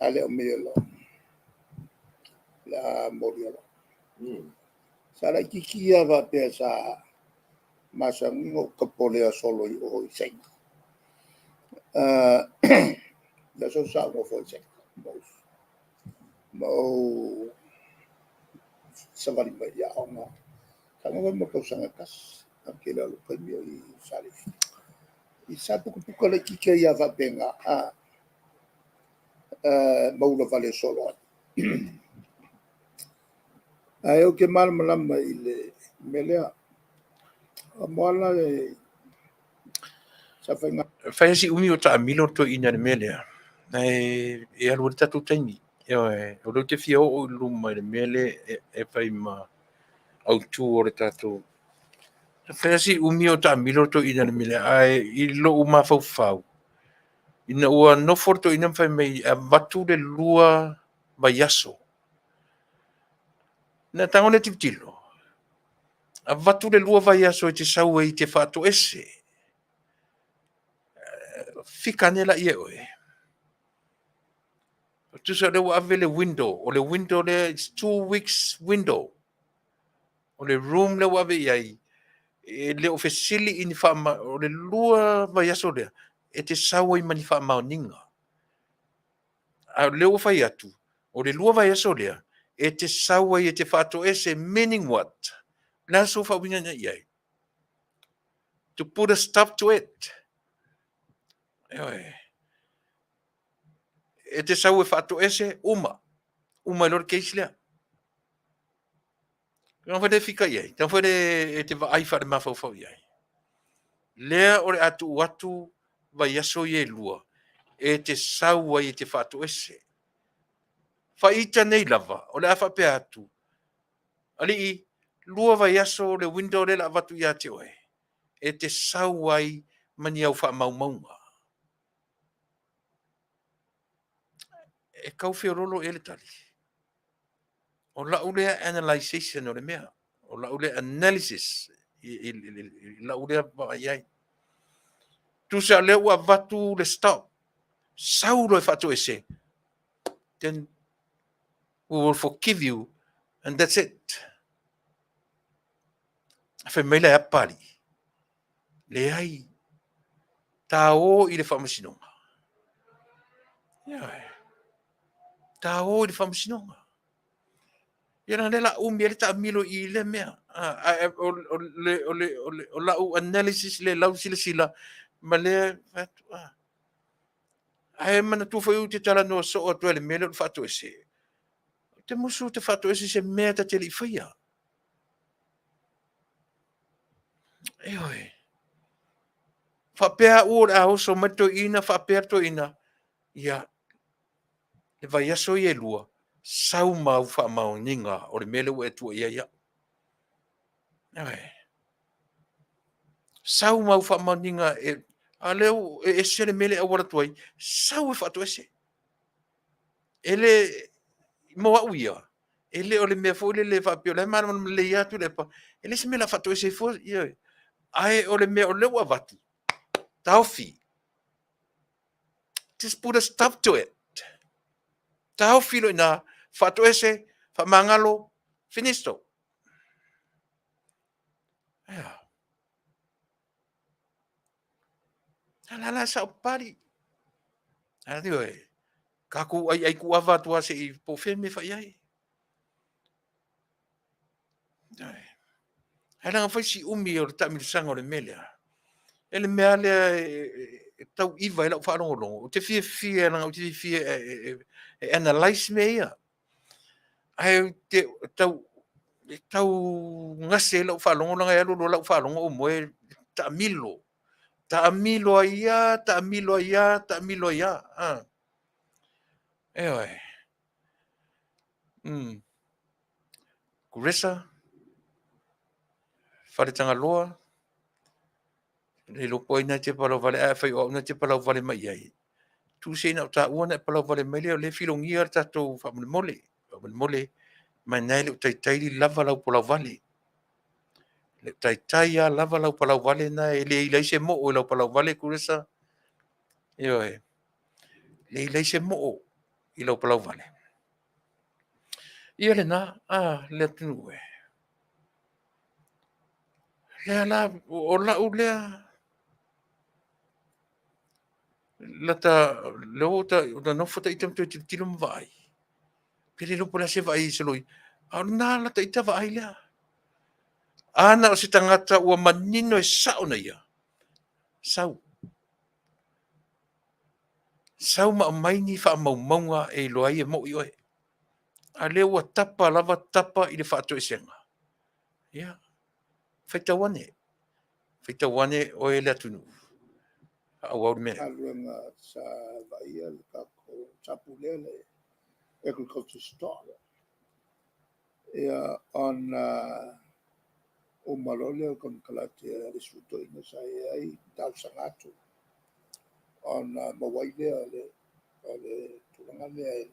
A le aumaia loa, o le a molia loa. Sa laitiiti lava faapea sa masani ona ou tapolea solo i o i Saina. Le aso sa ou nofo ai i Saina ma ou savali mai i aoga. Sa ou nofo ai ma le tausaga e tasi, ae o le tele lava o lou taimi o i Salefi. Sa putaputa laitiiti ai lava faapena ma ulavale solo ai. Ae ou te malamalama i le mea lea. O Moana Sa faiga. Fai si umi o taamilo le toeaina i le mea lea, ae e alu ai le tatou taimi. Ioe, o lea ou te fia oo i luma i le mea lea e fai ma autu o le tatou. Fai si umi o taamilo le toeaina i le mea lea, ae i lou mafaufau, ina ua nofo le toeaina ma fai mai e avatu le 2 vaiaso. Na tago lea tilotilo, avatu le 2 vaiaso e te sau ai e te faatoese. Fika ane laia e oe. Tusa o lea ua ave le window, o le window lea, it's 2 weeks window. O le room lea ua ave i ai, e le o fesili i ni faama, o le 2 vaiaso lea, e te sau ai ma ni faamaoniga. A o lea ua fai atu, o le 2 vaiaso lea, e te sau ai e te faatoese, meaning what? O le a sou faauiga na i ai? To put a stop to it. Ioe. E te sau e faatoese, uma. Uma ai loa le case lea. Tau foi le fika i ai, tau foi le e te vaai faale-mafaufau i ai. Lea o le a tuu atu vaiaso ia e 2, e te sau ai e te faatoese. Faita nei lava, o le a faapea atu, alii, 2 vaiaso le window lea o le a avatu ia te oe, e te sau ai ma ni au faamaumauga. E tau feololo ea le tali. O lau lea analysation o le mea, o lau lea analysis i lau lea vaai ai. Tusa lea ua avatu le stop, sau loa e faatoese, then we will forgive you and that's it. Fai mai la e apa alii, leai, ta o i le faamasinoga. Ioe. Ta o i le faamasinoga. Ia na lea la umi ai le taamilo i lea mea. O lau analysis le lau silasila ma lea fai atu. Ae manatua foi ou te talanoa soo atu ai i le mea lea o le faatoese. Ou te musu ou te faatoese se mea ta te le i faia. Ioe. Faapea au o le a oso mai le toeaina, faapea le toeaina, ia, le vaiaso ia e 2, sau ma au faamaoniga o le mea lea ua e tua i ai au. Ioe. Sau ma au faamaoniga, a lea e ese le mea lea e auala atu ai, sau e faatoese. E le, mo au ia, e le o le mea foi lele faapea o la e malamalama lelei atu le epa, e le se mea la faatoese ai fua, ioe. Ae o le mea o lea ua avatu, taofi. Just put a stop to it. Taofi loa ina, faatoese, faamagalo, finisto. Ia. A la sao papali. A ioe, tatou aiai kuava atu lava se i po o fea mea e fai ai. Ioe. Ae leaga fai si umi o le taamilosaga o le mea lea. E le mea lea e tau iva ai lau faalogologo. Ou te fiafia, leaga ou te fiafia e analyse mea ia. Ae ou te tau, e tau gase ai lau faalogo, leaga e alu loa lau faalogo ou moe taamilo. Taamilo ai lava, taamilo ai lava, taamilo ai lava. Ioe. Kuresa, Faletagaloa, le iloa po o ai na te palauvale, ae afai o au na te palauvale mai i ai, tu se ina o taua na e palauvale mai lea, o lea e filogia le tatou faamolemole. Faamolemole, mai nai le o taitai lava lau palauvale. Le o taitai lava lava lau palauvale na e le ilai se moo i lau palauvale, Kuresa. Ioe. Le ilai se moo i lau palauvale. Ia lena, le atunuu e. Lea la, o lau lea, lata, lea ua ta nofo ta ita ma toe tilotilo ma vaai. Pe le iloa po o le a se vaai i se loi. A o lena lata ita vaai lea. Ana o se tagata ua manino e sao na ia. Sau. Sau ma aumai ni faamaumauga e iloa ai e moi oe. A lea ua tapa lava tapa i le faatoesega. Ia, faitau ane. Faitau ane oe le atunuu. Faaauau le mea lea. Galuega sa vaaia le tatou, sa pulea le Agriculture Store. Ia, ona uma loa lea o le konekarate a le isi toeaina sa i ai talosaga atu ona maua ai lea o le tulaga lea i le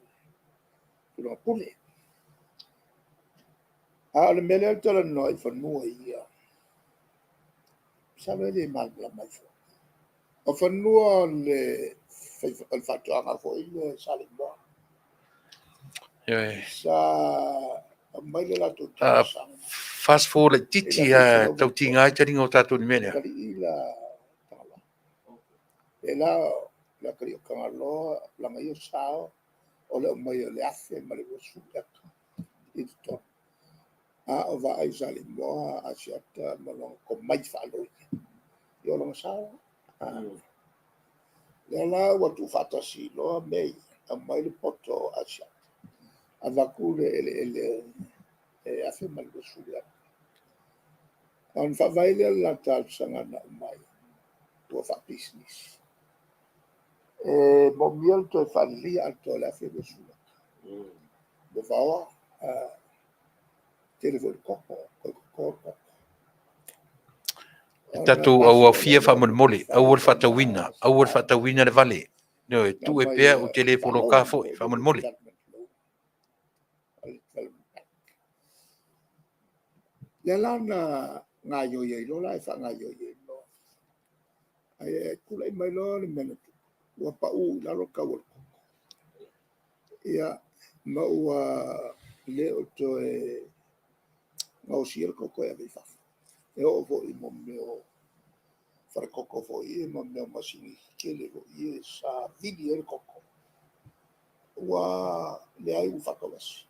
tulaga pule. A o le mea lea ou te talanoa i fanua ia, masalo e le malamalama ai foi. O fanua o le faatoaga foi lea sa Saleimoa. Sa aumai le latou talosaga. Fast forward laitiiti lava e tau tiga ai taliga o tatou i le mea lea. Atalii la Tagaloa. E la le atalii o Tagaloa, lana ia sao o le aumai o le 1020 eka i totonu. A o vaai Saleimoa, Asiata ma lona tomai faaloia, ia o lona sao. Lea la ua tuufaatasi loa mea ia, aumai le poto o Asiata, avatu le eleele e 1020 eka. Ona faavae lea o le la talosaga na aumai, ua faapisinisi. E moomia le toe faaleleia atoa o le 1020 eka. Ua vaoa, tele foi le koko, toe toto le koko. E tatou auaofia faamolemole, aua le faatauina, aua le faatauina le vale. Ioe, tuu e pea ou te le poloka foi, faamolemole. Lea la na gaoioi ai loa la e faagaoioi ai loa. Ae tulai mai loa le mea na tupu, ua pau i lalo le tau o le koko. Ia, ma ua le o toe gaosia le koko e ave i fafo. E oo foi i mea o falekoko foi ia ma mea o masini tetele foi ia sa vili ai le koko, ua leai ua faatau ese.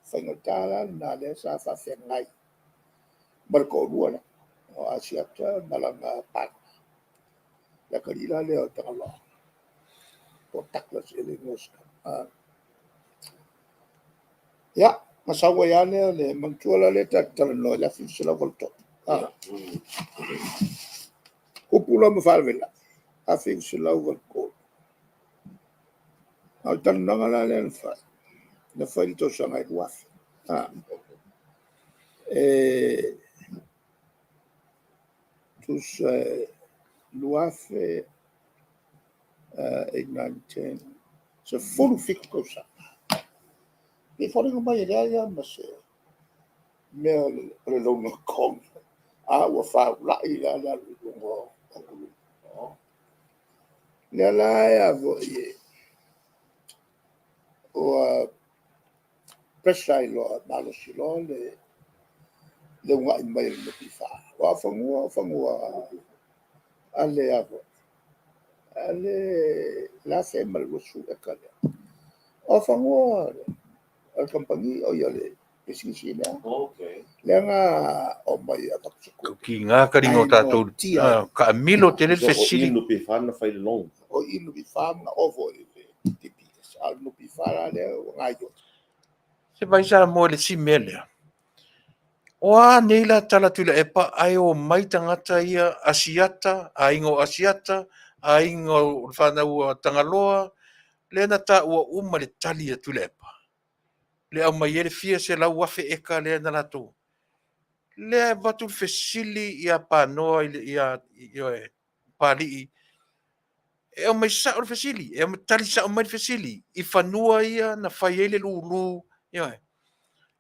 Faigata la lena lea sa faafeagai ma le toalua lea, o Asiata ma lana partner, le atalii la lea o Tagaloa, po o Douglas ea le igoa o si tama. Ia, na sau ai lava lea, le manatua la lea ta te talanoa i le 1983. Tupu loa ma faalavelave, 1983. A o le talanoaga la lea na fai, na fai i le tausaga e 2000. E tusa e 2000, 8, 9, 10, 17 tausaga. E foliga mai e leai lava ma se mea o le loan na totogi, a ua faulai la le alu i luga o tului. O lea la e a foi, ua pressure ai loa malosi loa le uunai mai o le NPF. Aua o fanua o fanua a le a foi, a le 1020 eka lea. O fanua o le kamupani, o le pisinisi lea. Lea na omai e avatu se tupe. Tiga taliga o tatou, taamilo tele le fesili. O i NPF na fai le loan. O i NPF na o foi i le DBS. A o le NPF la lea ua gaoioi. Se vai Samoa i le isi mea lea. O a nei la tala Tuilaepa ae omai tagata ia Asiata, aiga o Asiata, aiga o le fanau a Tagaloa, lea na taua uma i le tali a Tuilaepa, le aumai ai le fia 100,000 eka lea na latou. Lea e avatu le fesili ia Panoa ia Papalii, e aumai sao le fesili, e tali sao mai le fesili i fanua ia na fai ai le lulu, ioe.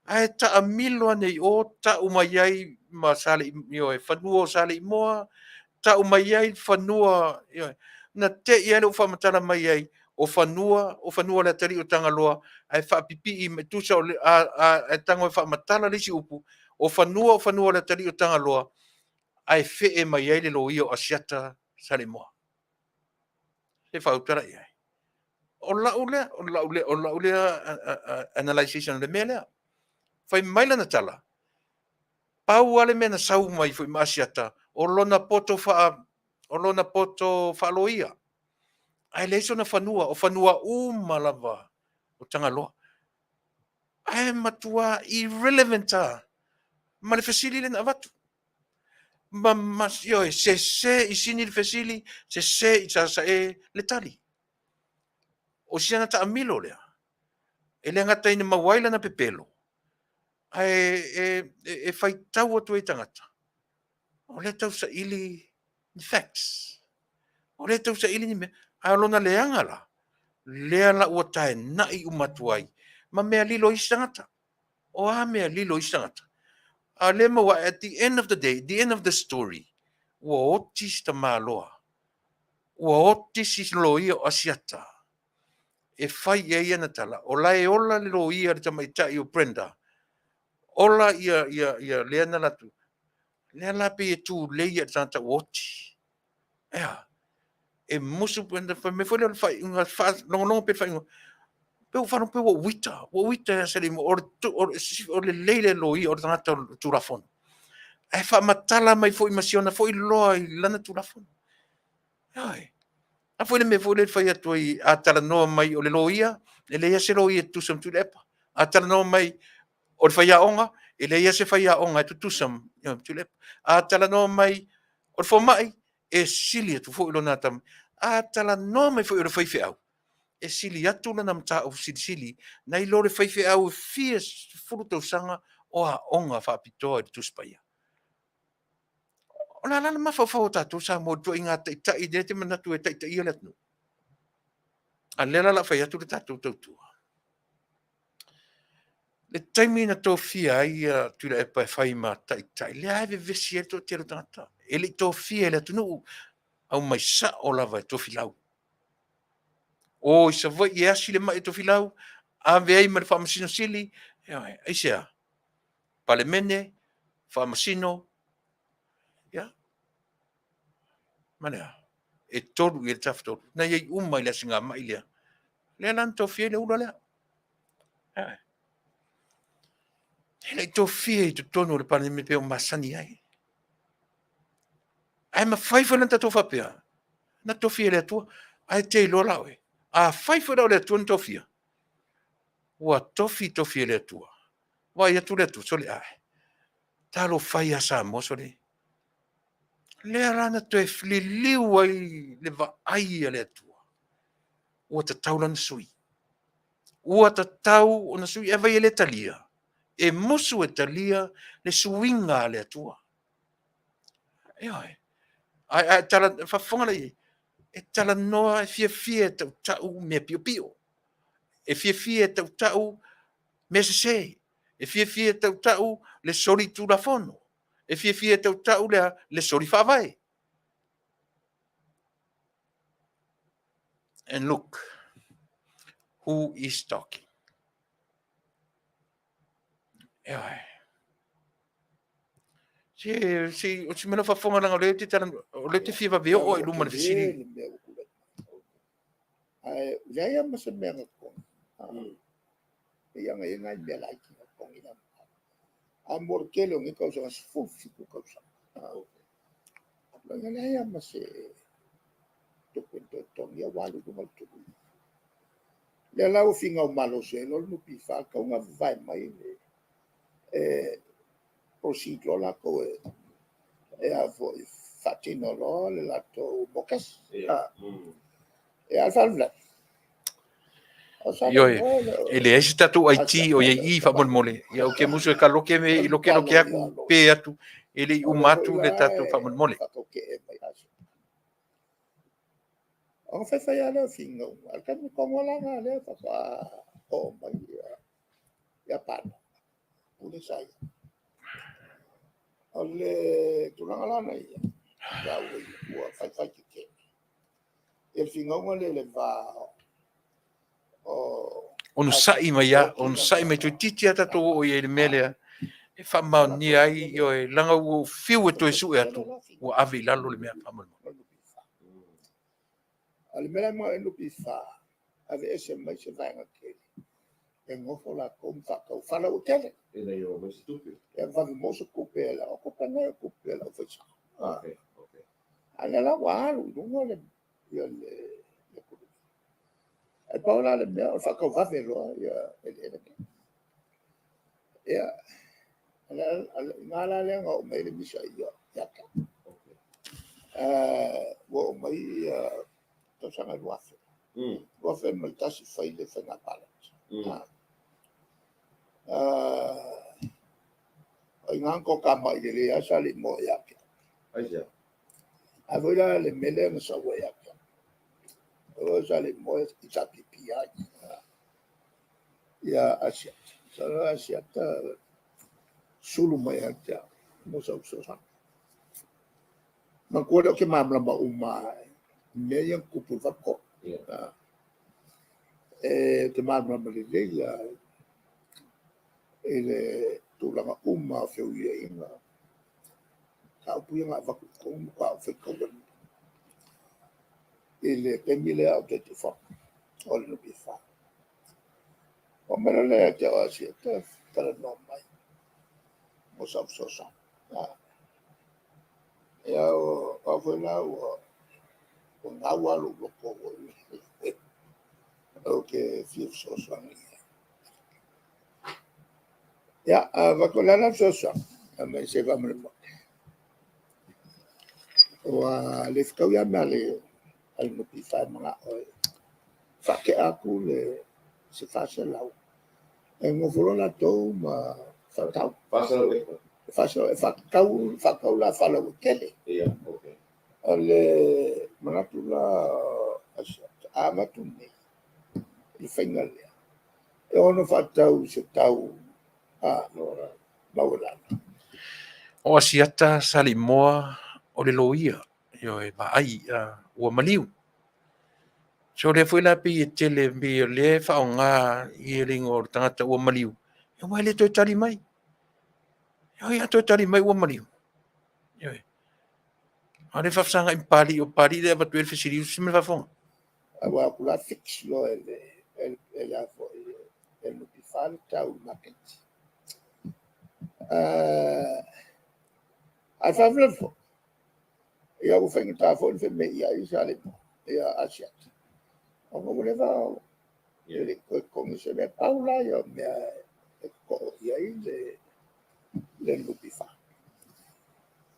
Ae taamilo ane i o, tau mai ai ma Sale, ioe, fanua o Saleimoa, tau mai ai fanua, ioe. Na te i lava lea ua faamatala mai ai, o fanua, o fanua o le atalii o Tagaloa, ae faapipii mai, tusa o le, a, a, e tago e faamatala le isi upu, o fanua, o fanua o le atalii o Tagaloa, ae fee mai ai le loia o Asiata Saleimoa. Se faautala i ai. O lau lea, o lau lea, o lau lea analyzation o le mea lea. Fai mai lana tala, pau lava le mea na sau mai foi ma Asiata, o lona poto faa, o lona poto faaloia. Ae leai sona fanua, o fanua uma lava o Tagaloa. Ae matua irrelevant lava ma le fesili lea na avatu. Ma, ma, ioe, sese i sini le fesili, sese i sasae le tali. O si ana taamilo lea, e le gata ina maua ai lana pepelo, ae e, e, e faitau atu ai tagata, o lea tau saili ni facts. O lea tau saili ni mea. Ae o lona leaga la, lea la ua taenai uma atu ai ma mea lilo i isi tagata. O a mea lilo i isi tagata? A lea maua, at the end of the day, the end of the story, ua oti si tamaloa, ua oti si loia o Asiata e fai i ai ana tala, o la e ola le loia le tamaitai o Brenda, ola ia, ia, ia lea na latu, lea la pei e tulei ia le tagata ua oti. Ea, e musu Brenda, fai mai foi lea o le faaiuga, faalogologo pea le faaiuga, pe ua faalogo pe ua uita, ua uita ia Salimu, o le, o le, o le lelei le loia o le tagata o le Tulafono. Ae faamatala mai foi ma si ona foi loa i lana Tulafono. Ioe. A foi le mea foi lea e fai atu ai, a talanoa mai o le loia, e leai se loia e tutusa ma Tuilaepa. A talanoa mai o le faiaoga, e leai se faiaoga e tutusa ma Tuilaepa. A talanoa mai o le fomai, e sili atu foi lona atamai. A talanoa mai foi o le faifeau, e sili atu lana mataupu silisili nai lo le faifeau e fia sefulu tausaga o aoga faapitoa i le Tusi Paia. O le a la le mafaufau o tatou Samoa i le ituaiga taitai lea e te manatu e taitaia le atunuu? A lea la o le a fai atu le tatou tautua. Le taimi na tofia ai ia Tuilaepa e fai ma taitai, lea lava e vevesi ai le toatele o tagata. E le i tofia e le atunuu, aumai sao lava e Tofilau. O i Savaii e asi le mai e Tofilau, ave ai ma le Faamasino Sili, ioe, aisea? Palemene, Faamasino, ia, ma le a? E tolu i le tafatolu. Na i ai uma i le asigamai lea. Lea la na tofia ai le ula lea. Ioe. E le i tofia i totonu o le Palemene pei o masani ai. Ae mafai foi ona tatou faapea, na tofia e le Atua. Ae te iloa la oe, afai foi la o le Atua na tofia, ua tofi tofi e le Atua. Vaai atu le Atua, sole ae, talofa e ia Samoa, sole. Lea la na toe liliu ai le vaai a le Atua, ua tatau lana sui. Ua tatau ona sui, e vai e le talia, e musu e talia le suiga a le Atua. Ioe. Ae, ae tala, faafofoga la i ai, e talanoa, e fiafia e tautau mea piopio. E fiafia e tautau mea sese. E fiafia e tautau le soli tulafono. E fiafia e tautau le, le soli faavae. And look, who is talking? Ioe. Se, se, o se mea faafofoga leaga o lea te tala, o lea te fia vave oo i luma le fesili. Ae leai lava ma se mea na totogi. Pei ona i ai nai mea laiti na totogi na. Ae mo le tele o nei tausaga, 17 tausaga. Leaga leai lava ma se tupe na toe totogi, ua alu i luga le tului. Lea la ua finau malosi ai loa le NPF, tatau ona vavae mai le proceed loa latou e a foi, faatino loa le latou mokesi. E a le faalavelave. Ioe, e leai se tatou IT o i ai i i faamolemole. Ia ou te musu e kaloke me i loke loke atu, pe atu, e le i uma atu le tatou faamolemole. Ona faifai lava lea o finauga. A o le taimi tonu lava la lena lea faatoa oo mai ia Pana, pule sa ia. O le tulaga la na ia, ua, ua faifai tetele. Ia le finauga lea i le va o Onosai mai a, onosai mai toeitiiti a tatou oo i ai i le mea lea e faamaonia ai, ioe, leaga ua ou fiu e toe sue atu, ua ave i lalo le mea faamolemole. O le mea la e manao i ai le NPF, aveese mai se vaega tele, e nofo latou ma faatau faalauaitele. Ina ia maua mai se tupe. Ia vave maua se tupe, o tupe nei o tupe a le aufaisao. A o lea la ua alu i luga le ia le tului. Ae pau la le mea o le faatau vave loa ia eleele nei. Ia, o le i ina la lea na oo mai ai le misa ia. ia te au. Ua oo mai ia tausaga 2000. 2001 fai le faiga palota. O i ina na toatamai lelei ai Saleimoa ia te au. Aisea? A foi la le mea lea na sau ai ia te au. O Saleimoa i HRPP ai. Ia Asiata. Sau Asiata sulu mai ia te au mo sau fesoasoani. Manatua lea ou te malamalama uma i mea ia na tutupu i le 83. Ou te malamalama lelei lava i le tulaga uma o feuiaiga, mataupu ia na avatu i totonu, matua ou faitauina i le taimi lea a o Taitaifono o le NPF. Oo mai loa lea ia te au o Asiata talanoa mai mo sau fesoasoani. Ia, o au foi la ua gau lava lou loto foi ou te fia fesoasoani i ai. Ia, a avatu, o le a la le fesoasoani? Fai mai, se faamolemole, ua le fetaui lava mea a le NPF e manao e faatea atu le se 400, e nonofo loa latou ma faatau. 400 eka. 400 e faatau la faalauaitele. Ia, okay. O le manatu la a avatu nei i le faiga lea, e ono faatau i se tau maualalo. O Asiata Saleimoa o le loia, ioe, vaai ua maliu. So lea foi la pei e tele, pei o lea e faaaoga i le igoa o le tagata ua maliu, aua e le toe tali mai. Oi, a toe tali mai ua maliu. Ioe. A o lea e faafesagai ma Papalii, o Papalii lea e avatu ai le fesili, usi mai le faafofoga. Aua ou te fix loa e le a foi e le NPF le tau i le maketi. Ae faalavelave foi, ia ua faigata foi ona femei ai Saleimoa, ia Asiata, ona ua leva e le i toe totogi se mea. Pau la ia o mea e totoo i ai le NPF.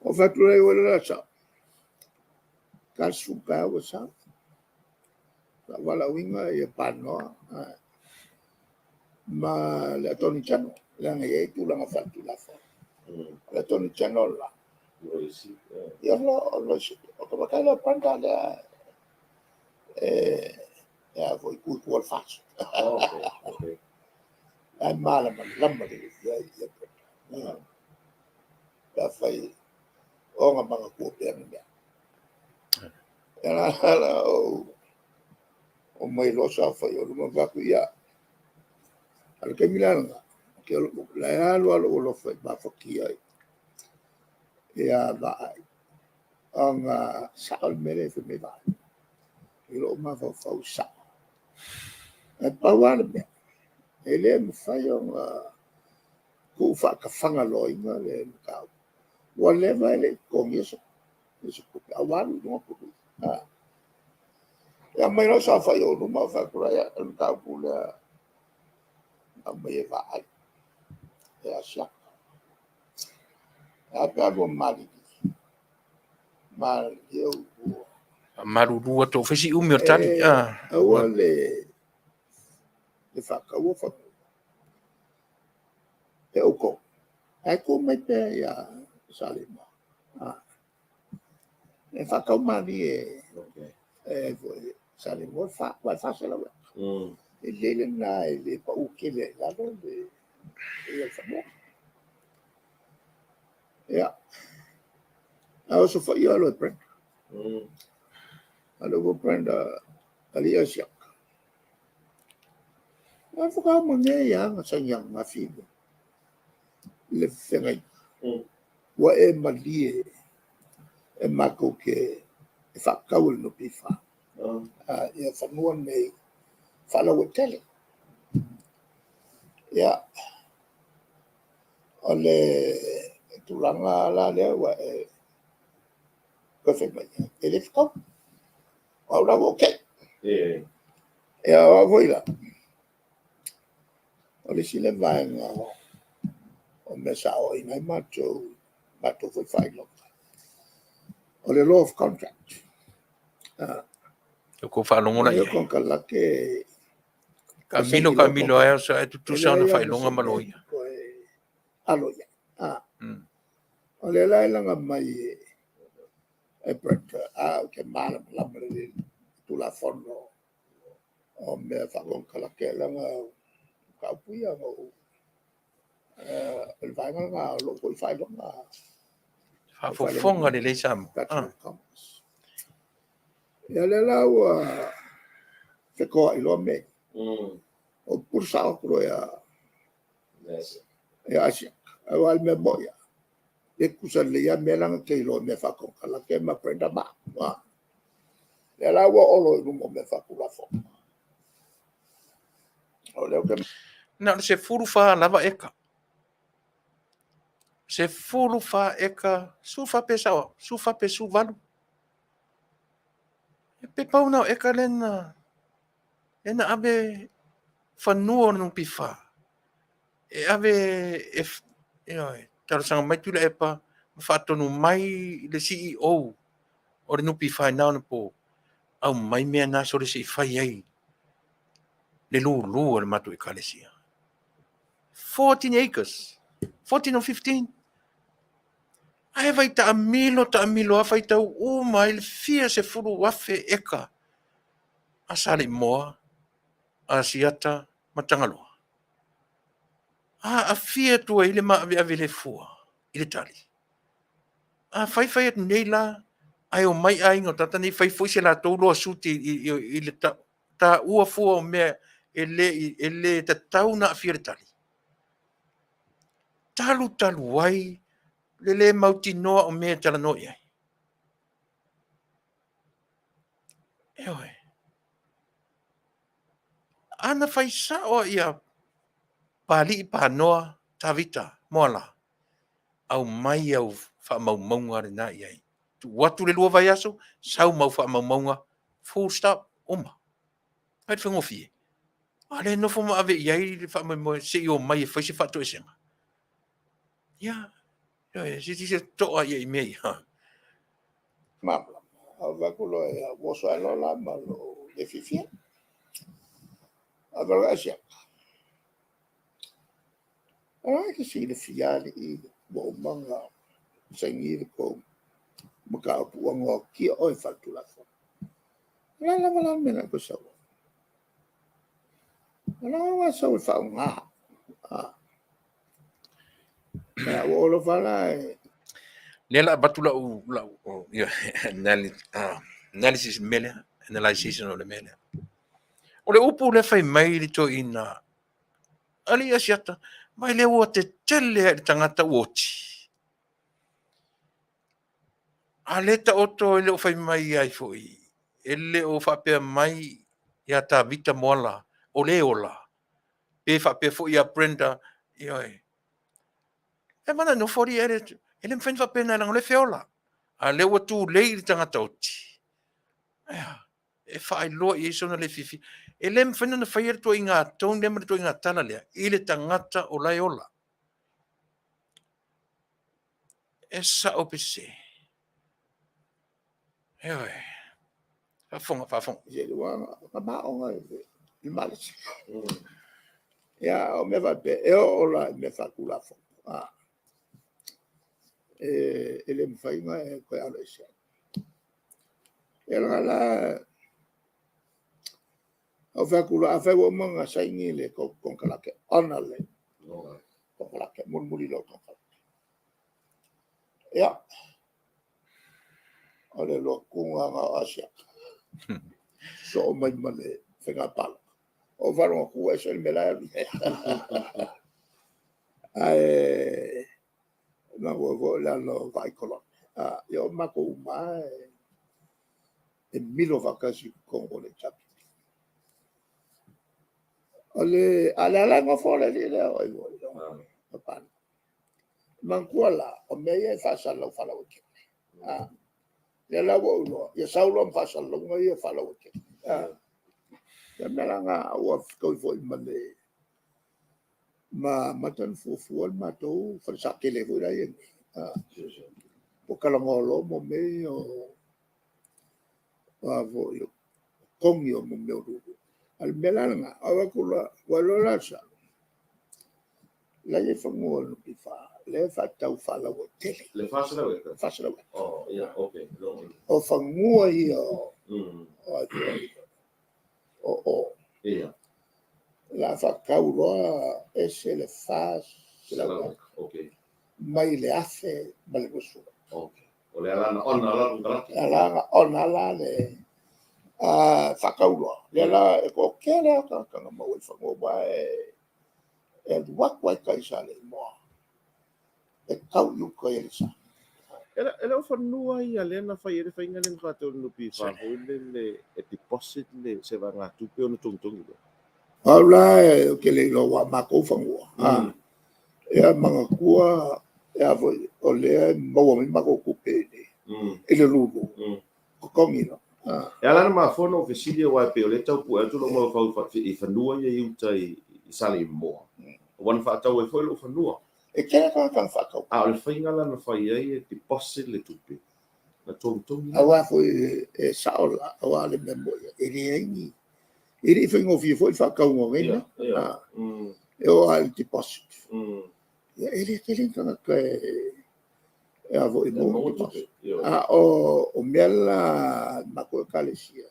Ou fai atu lea, o le a le sao? 40 taeao ua e sau, lou valaauina ia Panoa ma le Attorney General, leaga e i ai tulaga faale-Tulafono. O le Attorney General la, ia o le Loia Sili. O le tamaitai lea o Brenda lea e a foi, tu i tua o le FAST. La e malamalama lelei i ai Brenda. Pe afai o ona manatua pea ni mea. Ia la ou omai loa saofai o luma, fai atu, ia, a o le taimi la lena, la e alu lava lou alofa e mafatia ia Vaai, ona sao le mea lea fai mai Vaai. I lou mafaufau e sao. Ae pau lava le mea, e le mafai ona tuufaatafagaloaina le mataupu. Ua leva e le i totogia se tupe, a ua alu i luga tului. Ia aumai loa saofai i ou luma, ou fai atu loa, o le mataupu lea na aumai e Vaai, e Asiata. E a pe a lua malilie, malilie outou. Malulu atu, fai si umi o le tali. Aua le faataua fanua e outou, ae tuu mai pea ia Saleimoa e faatau malie e Saleimoa aua e 400 eka. E lelei lena e le pau tele ai i lalo le fanua. Ia, ae osofaia loa e Brenda. Alu foi Brenda, alii Asiata. Ae faatoa uma nei lava ona saini ananafi le feagaiga. Ua e malie e matou te faatau e le NPF ia fanua nei faalauaitele. Ia, o le tulaga la lea ua e toe fai mai ai, e le fetaui. O au la ua ok. Ia o au foi la, o le isi lea vaega o mea sa aoaoina ai matou, matou foi faailoga. O le law of contract. Ua tou faalogo la i ai. Konekarate. Taamilo taamilo ai sa e tutusa ona faailoga ma loia. Alo ia. O lea la e laga mai e Brett, a ou te malamalama lelei i le Tulafono o mea faakonekarate, leaga o mataupu ia na ou, o le vaega lena o lou foi faailoga. Faafofoga lelei Samoa. Ia lea la ua fetoai loa mea ia. Ou pupulu sao atu loa ia Asiata. Aua o le mea moni lava, e tutusa lelei lava mea la na te iloa i mea faakonekarate ma Brenda ma au. Lea la ua olo i luma o mea faatulafono. O lea ou te... Na o le 14 lava eka. 14 eka, 14 pe sao au, 14 pe 18. Pe pau na o eka lea na, lea na ave fanua o le NPF. E ave, e, ioe, talosaga mai Tuilaepa ma faatonu mai le CEO o le NPF i na onapo, aumai mea na sole se i fai ai le lulu a le matou ekalesia. 14 acres, 14 or 15. Ae vai taamilo taamilo a faitau uma ai le fia 10,000 eka a Saleimoa, Asiata ma Tagaloa. A aafia atu ai le maaveave le fua i le tali. A fai fai atu nei la, ae omai aiga o tagata nei fai foi se latou lawsuit i le taua fua o mea e le tatau ona aafia le tali. Talu talu ai le le mautinoa o mea e talanoa i ai. Ioe. Ana fai sao ia Palii Panoa Tavita Moala, aumai au faamaumauga lena i ai. Tuu atu le 2 vaiaso, sau mau faamaumauga, full stop, uma. Ai le faigofie. A le nofo ma ave i ai le faamoemoe se i omai e fai se faatoesega. Ia, ioe, se se toa ia i mea ia. Malamalama. Ou fai atu loa ia, ua oso ae loa la ma lou le fiafia. Ae fai atu, Asiata, o la e te silafia alii ua uma ona saini le tou mataupu ua noatia oe faaletulafono. O le a lava la le mea na e toe sau ai? O la e sau e faaaoga. Ua ou alofa la e... Lea la avatu lau analysis i le mea lea, analyzation o le mea lea. O le upu lea fai mai le toeaina alii Asiata, mai lea ua tetele lava i le tagata ua oti. A lea taoto e le o fai mai ai foi, e le o faapea mai ia Tavita Moala o le ola, pe faapea foi ia Brenda, ioe. E mana nofo alii e le mafai ona faapena leaga o lea e feola. A lea ua tulei i le tagata oti, e faailoa i ai sona le fiafia. E le mafai ona faia le tuaiga tone lea ma le tuaiga tala lea i le tagata o la e ola. E sao pe sese. Ioe. Faafofoga, faafofoga. Ua maoga i le malosi. Ia, o mea faapea, e oo la i mea faatulafono, e le mafai ona e toe alo ese ai. Ia leaga la, ou fai atu loa, afai ua uma ona saini le tou konekarate, honour le konekarate, mulimuli loa le konekarate. Ia, o le alu atuga lena o Asiata, sosoo mai ma le faiga palota. Ou faalogo atu ua ese le mea la e alu i ai. Ae manatua foi o le ala o Vaai Colone. Ia o matou uma lava e milo faatasi i totonu o le HRPP. A o lea la e nofo le alii lea o ai foi, o Papalii. Manatua la, o mea ia e faasalalau faalauaitele. Lea la ua ou iloa, ia sau loa ma faasalalauga ia faalauaitele. Ia o le mea la lena ua fetoi foi ma le ma amata ona fuafua le matou falesa tele foi la e i ai nei. Ua talanoa loa mo mea ia o a foi o totogi o mea o lulu. A o le mea la lena, o atu loa, ua iloa la le sao, la e i ai fanua o le NPF, lea e faatau faalauaitele. Le 400 eka? 400 eka. Oh, yeah, okay. O fanua ia o o o. Ia. La faatau loa ese le 400 eka. Okay. Mai le 1020. Okay. O le ala na ona la konekarate. Ala na ona la le faatau loa. Lea la e toatele lava tagata na maua i fanua aua e alu atu lava i tai i Saleimoa e tau i uta i Aleisa. E le o fanua ia lea na fai ai le faiga lea na faatau e le NPF foi lele e deposit le se vaegatupe ona togitogi lea. Au la ou te le iloa aua o matou fanua, ia manatua ia foi o lea e maua mai matou tupe i le lulu, totogi loa. E ala ona mafua ona ou fesili aua e pei o lea e tau pue atu lou mafaufau i fanua ia i uta i Saleimoa, aua na faatau ai foi lou fanua. E tele tagata na faatau. A o le faiga la na fai ai e deposit le tupe, na togitogi lea. Aua foi e sao la, aua o le mea moni e leai ni, e le i faigofie foi le faatauga o nei mea. E oo lava i le deposit. Ia e le tele ni tagata e a foi maua ni deposit. A o mea la a le matou ekalesia,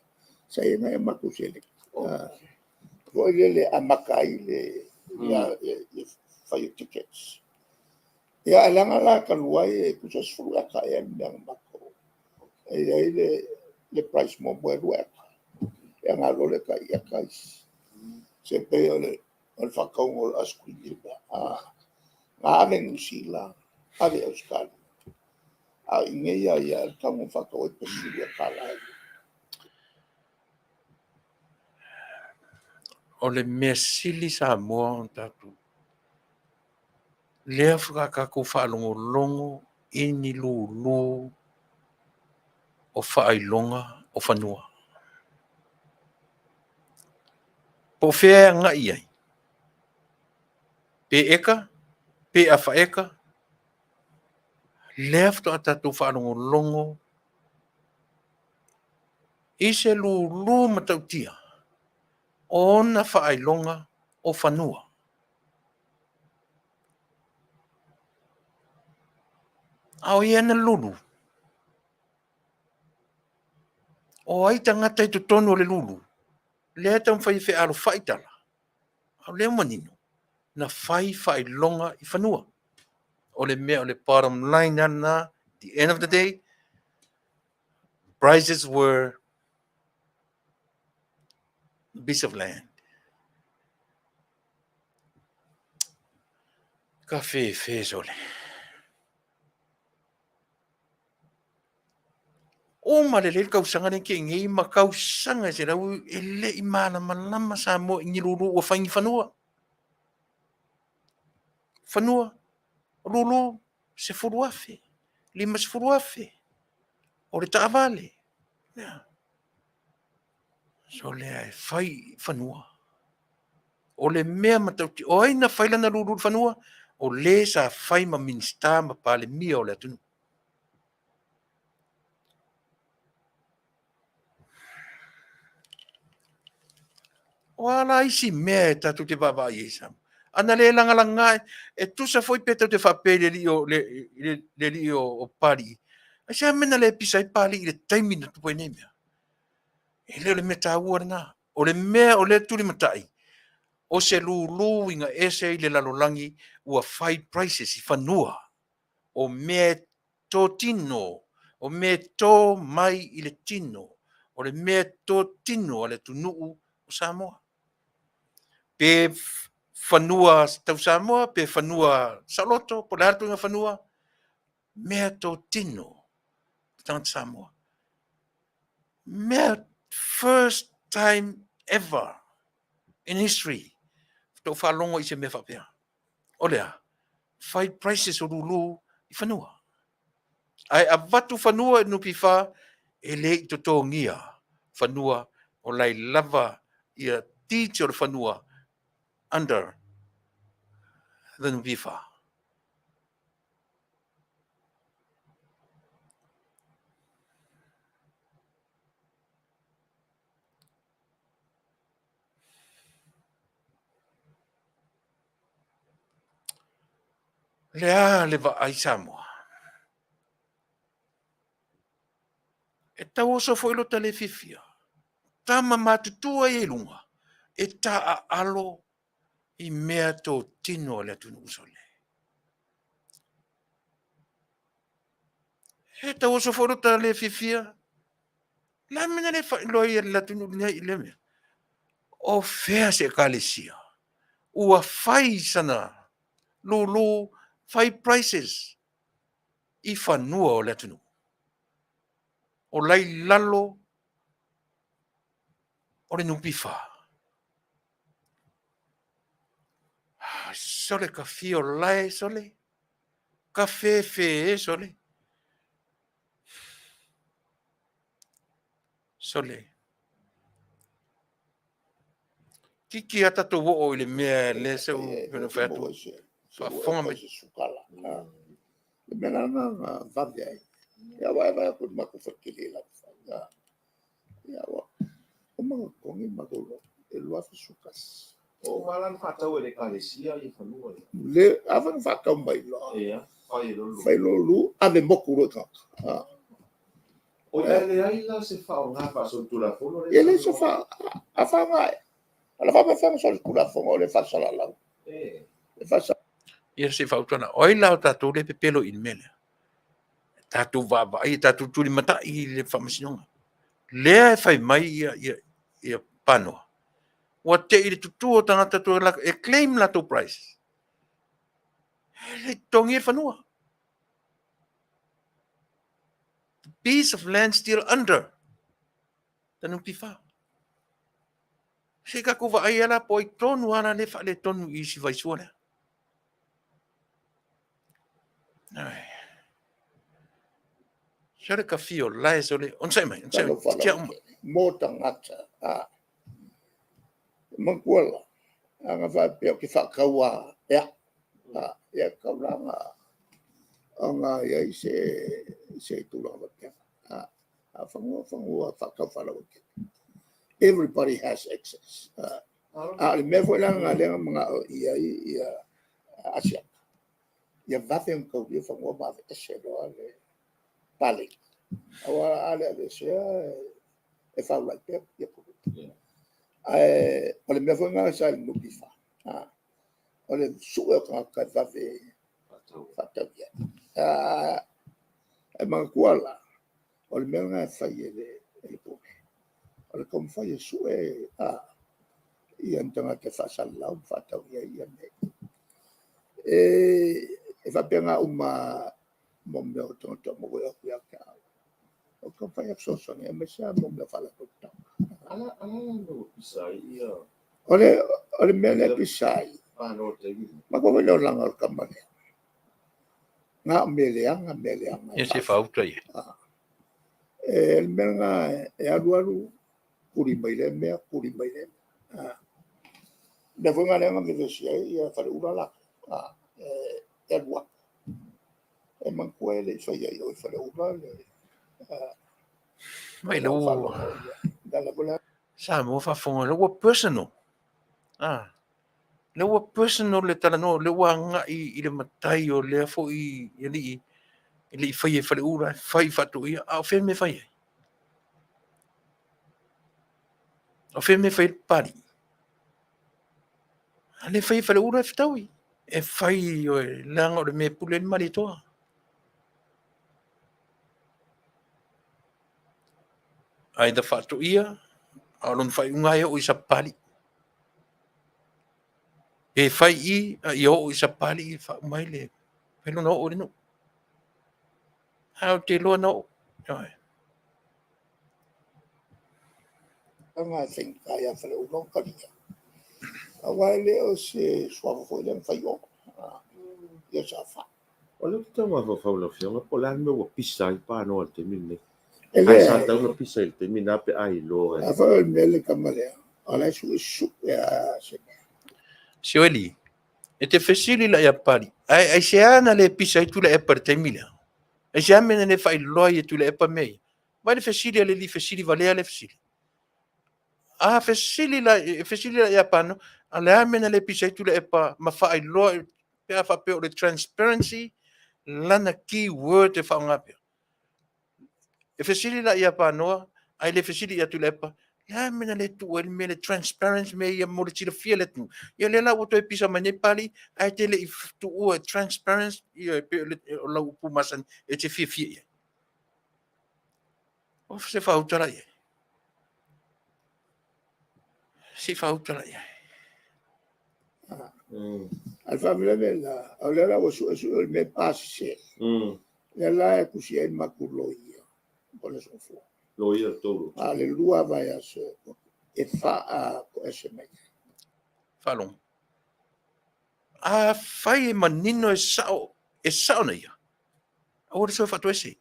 sa i ai nai a matou seleni. Foi lele amata ai le ia fai o tickets. Ia ae leaga la talu ai e tusa e 10 eka ea le mea na matou. E i ai le price muamua e 2 eka. Ia na alu loa le tai eka isi. Se pei o le faatauga o le ice cream i le mea. Na ave i Niu Sila, ave i Ausetalia. A o i inei lava ia, o le tauga na faatau ai pe $10 i le O le mea sili Samoa ona tatou lea faatoa tatou faalogologo i ni lulu o faailoga o fanua. Po o fea e agai i ai, pe eka, pe afa eka, lea faatoa tatou faalogologo i se lulu matautia o ona faailoga o fanua. A o ia na lulu? O ai tagata i totonu o le lulu? Lea e taumafai e fealofai tala, a o lea ua manino, na fai faailoga i fanua. O le mea o le bottom line lava lena, the end of the day, prices were a piece of land. Ka fefe sole. Uma lelei le tausaga lea na tea nei ma tausaga e selau e le i malamalama Samoa i ni lulu ua fai ni fanua. Fanua, lulu, 10,000, 50,000, o le taavale. Ia. So lea e fai fanua. O le mea matautia, o ai na fai lana lulu i le fanua? O le sa fai ma Minisita ma Palemia o le atunuu. O a la isi mea e tatou te vaavaai ai Samoa? A na le lagalaga, e tusa foi pe tatou te faapea i le alii o, le, le alii o, o Papalii, aisea mea na le pisa ai Papalii i le taimi na tupu ai nei mea? E le o le mea taua lena. O le mea o lea tulimatai, o se lulu uiga ese i le lalolagi ua fai prices i fanua o mea e totino, o mea e to mai i le tino, o le mea e totino a le atunuu o Samoa. Pe fanua tau Samoa, pe fanua saoloto, po o le a le ituaiga fanua, mea totino le tagata Samoa. Mea first time ever in history faatoa ou faalogo i se mea faapea. O le a? Fai prices o lulu i fanua. Ae avatu fanua i le NPF, e le i totogia fanua o la e lava ia deeds o le fanua under the NPF. Le a le vaai Samoa? E tauoso foi lo ta le fiafia. Tama matutua ia i luga, e taaalo i mea totino a le atunuu sole. E tauoso foi lo ta le fiafia. Le a mea na le faailoa ai e le atunuu i lea mea? O fea se ekalesia ua fai sana lulu, fai prices i fanua o le atunuu? O la i lalo o le NPF. Sole ka fia o lae sole, ka fefe e sole. Sole. Titi a tatou oo i le mea lea se u pena fai atu. Faafofoga mai. Le mea la na vave ai. Ia wa e vai aku ma ku fatili la. Ia wa. O ma kongi ma ko e lua fi sukas. O ma la whātau e le ekalesia i whanua. Le afa na whātau mai loa. Ia, fai e lolu. Fai lolu, ave moku lo ka. O ia le ai la se whaonga whaasol-tulafono le? Ia le se wha, a whaonga e. Ala wha wha sol tulafono o le whasalalau. E. Le whasa. Ia se whautuana, oi la o tātou le pepelo i le mea lea. Tātou vaavaai, tātou tulimatai i le faamasinoga. Lea e fai mai ia, ia, ia panoa. Ua te i le tutu o tagata tu e claim latou price. E le totogi e fanua. The piece of land still under the NPF. Se ka ku vaai ala po i tonu ala le whaale tonu i si vaisua lea. Ai. Sole ka fio lae sole. Onsai mai, onsai mai. Tia uma. Mō tangata. A. Mankuala. Anga whaapea o ke whakaua. Ea. A. Ia kaulanga. Anga ia i se se tulaga wapea. A. A whangua whangua whakau whalawa ke. Everybody has access. A. A le mea foi la nga lenga mga o ia i ia Asia. Ia vave ang kau ia whangua ma ese loa le pale. Aua ale ave sea e whaulai pea ia kuru. Ae o le mea foi nga sa i nupi wha. O le sue o kanga kai vave whatau ia. E mga kuala, o le mea nga whai e le pone. O le kaumawhai e sue a ia ntanga te whasalau whatau ia ia me. E whapea ngā uma mō mea o tangata mo koe aku ia kia au. O ka whai a fesoasoani, e mai sea mō mea whalatoutanga. Ala, ala no pisa ia. O le mea lea pisa ai. Ah, no te wili. Ma koe leo langa o le kama lea. Ngā o mea leanga, mea leanga. Ia se whauta ia. E le mea ngā e alu alu, kuri mai le mea, kuri mai le mea. Mea foi ngā leanga me vesi ai, ia whare ura lako. E alu aku. E mangkua e le whai ai o i whare ura le. Mai le ua. Samoa whafonga, le ua personal. Le ua personal le talanoa, le ua ngai i le matai o lea foi i li i le whai e whare ura, whai whatu ia, a o whea me whai ai. O whea me whai pari. A le whai whare ura e whitaui. E whai o e leanga o le me pule ni mari toa. Ai da whatu ia, a o lon whai unga e o i sa pari. E whai i, a i o i sa pari i wha mai le, whai lona o le nu. A o te loa na o. Ai. Anga whenka ia whare ura o karia. A wai le o se suafa foi le whai o. Ia sa wha. O le te tau whawhau la whionga, po le anme ua pisa i pānoa le te mine. E Ai le, sa tau na pisa i le te mine ape ai loa. a whai o le mea le kama lea. O lai su e su e a se mea. Sioeli, e te fesili la ia pari. Ai, ai se ana le pisa i tula epa le taimi lea. Ai se amena le whai loa i tula epa mei. Vai le fesili a le li fesili valea le fesili. A fesili la, e fesili la ia pano, a le amena le pisa i tula epa ma whai loa Pe a faapea o le transparency lana key word e faaaoga pea. E fesili la ia Panoa, ae le fesili ia Tuilaepa, le a le mea na le tuu ai le mea le transparency mea ia mo le silafia e le atunuu. Ia lea la ua toe pisa mai nei Papalii, ae te le i tuua transparency ia e pei o lau upu masani e te fiafia i ai. O se faauta la i ai. Se i faauta la i ai. A le faalavelave la, o lea la ua suesue o le mea e pasese. Lea la e tusi ai le matou loia mo le aso Gafua. Loia le tolu. A o le 2 vaiaso e faatoese mai ai. Faalogo. Afai e manino e sao, e sao na ia, aua le soe faatoese.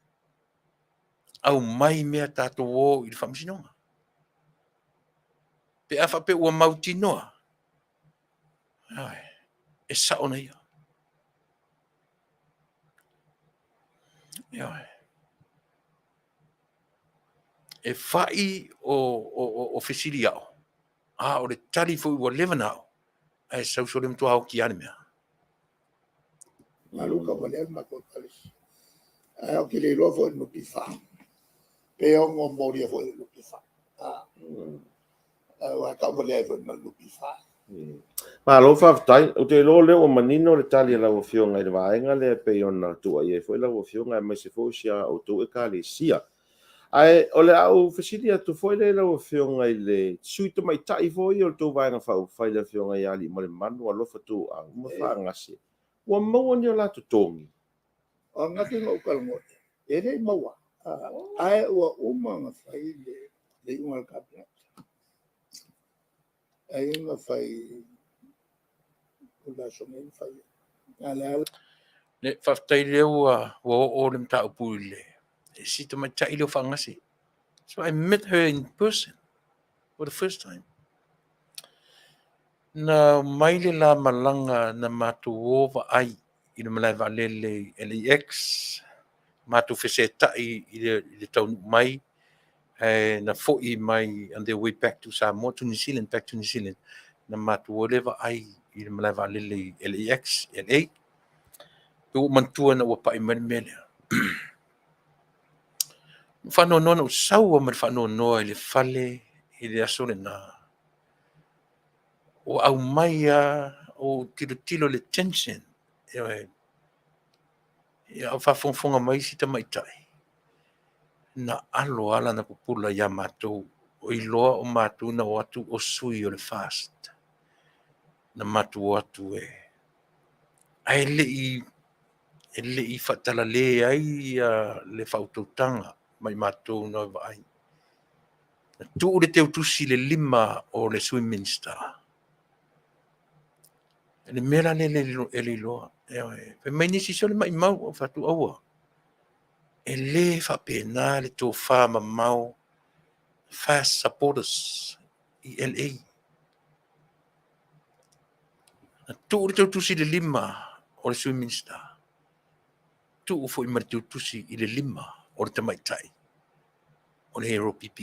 Aumai mea tatou o i le faamasinoga. Pe a faapea ua mautinoa, e sao na ia. Ioe. E fai o fesili ao, a o le tali foi ua leva na ao, ae sau sole matua oki lava le mea. Malu tauvalea le matou Ekalesia. Ae ou te le iloa foi i le NPF, pe ono molia foi i le NPF. Aua e tauvalea ai foi ma le NPF. Malo faafetai. Ou te iloa o lea ua manino le tali a lau Afioga i le vaega lea e pei ona tuuaia ai foi lau Afioga aemaise foi o si a outou Ekalesia. Ae o le a ou fesili atu foi lea i lau Afioga i le Sui Tamaitai foi o le tou Vaega Faaupufai le Afioga ia Aliimalemanu Alofa Tuuau ma Faagase, ua maua ni o la totogi? O ananafi na ou talanoa i ai, e le i maua, ae ua uma ona fai le iuga a le Kapeneta. Ai na fai o le aso nei na fai ai. A le ala. Le faafetai lea ua oo le mataupu i le si tamaitai lea o Faagase. So I met her in person for the first time. Na mai le la malaga na matou o vaai i le malae vaalele i LAX, matou fesetai i le taunuu mai, ae na foi mai on their way back to Samoa, to New Zealand, back to New Zealand, na matou o lea vaai i le malae vaalele i LAX, LA. Pe ua ou manatua ina ua pai mai le mea lea. Ua faanoanoa na ou sau lava ma le faanoanoa i le fale i le aso lena. Ua aumai lava, ou tilotilo i le tension, ioe, a o faafogafoga mai si tamaitai, na alo lava lana pupula ia matou, o iloa o matou na o atu o sui o le FAST. Na matou o atu e... Ae le i faatalale ai le faautautaga mai matou na vaai. Na tuu le teutusi i le lima o le Sui Minisita. Le mea la lea e le iloa. Fai mai nisi, sole maimau, ou fai atu, aua. E le faapena le tofa mamao FAST supporters i LA. Na tuu le teutusi i le lima o le Sui Minisita. Tuu foi ma le teutusi i le lima o le tamaitai o le HRPP.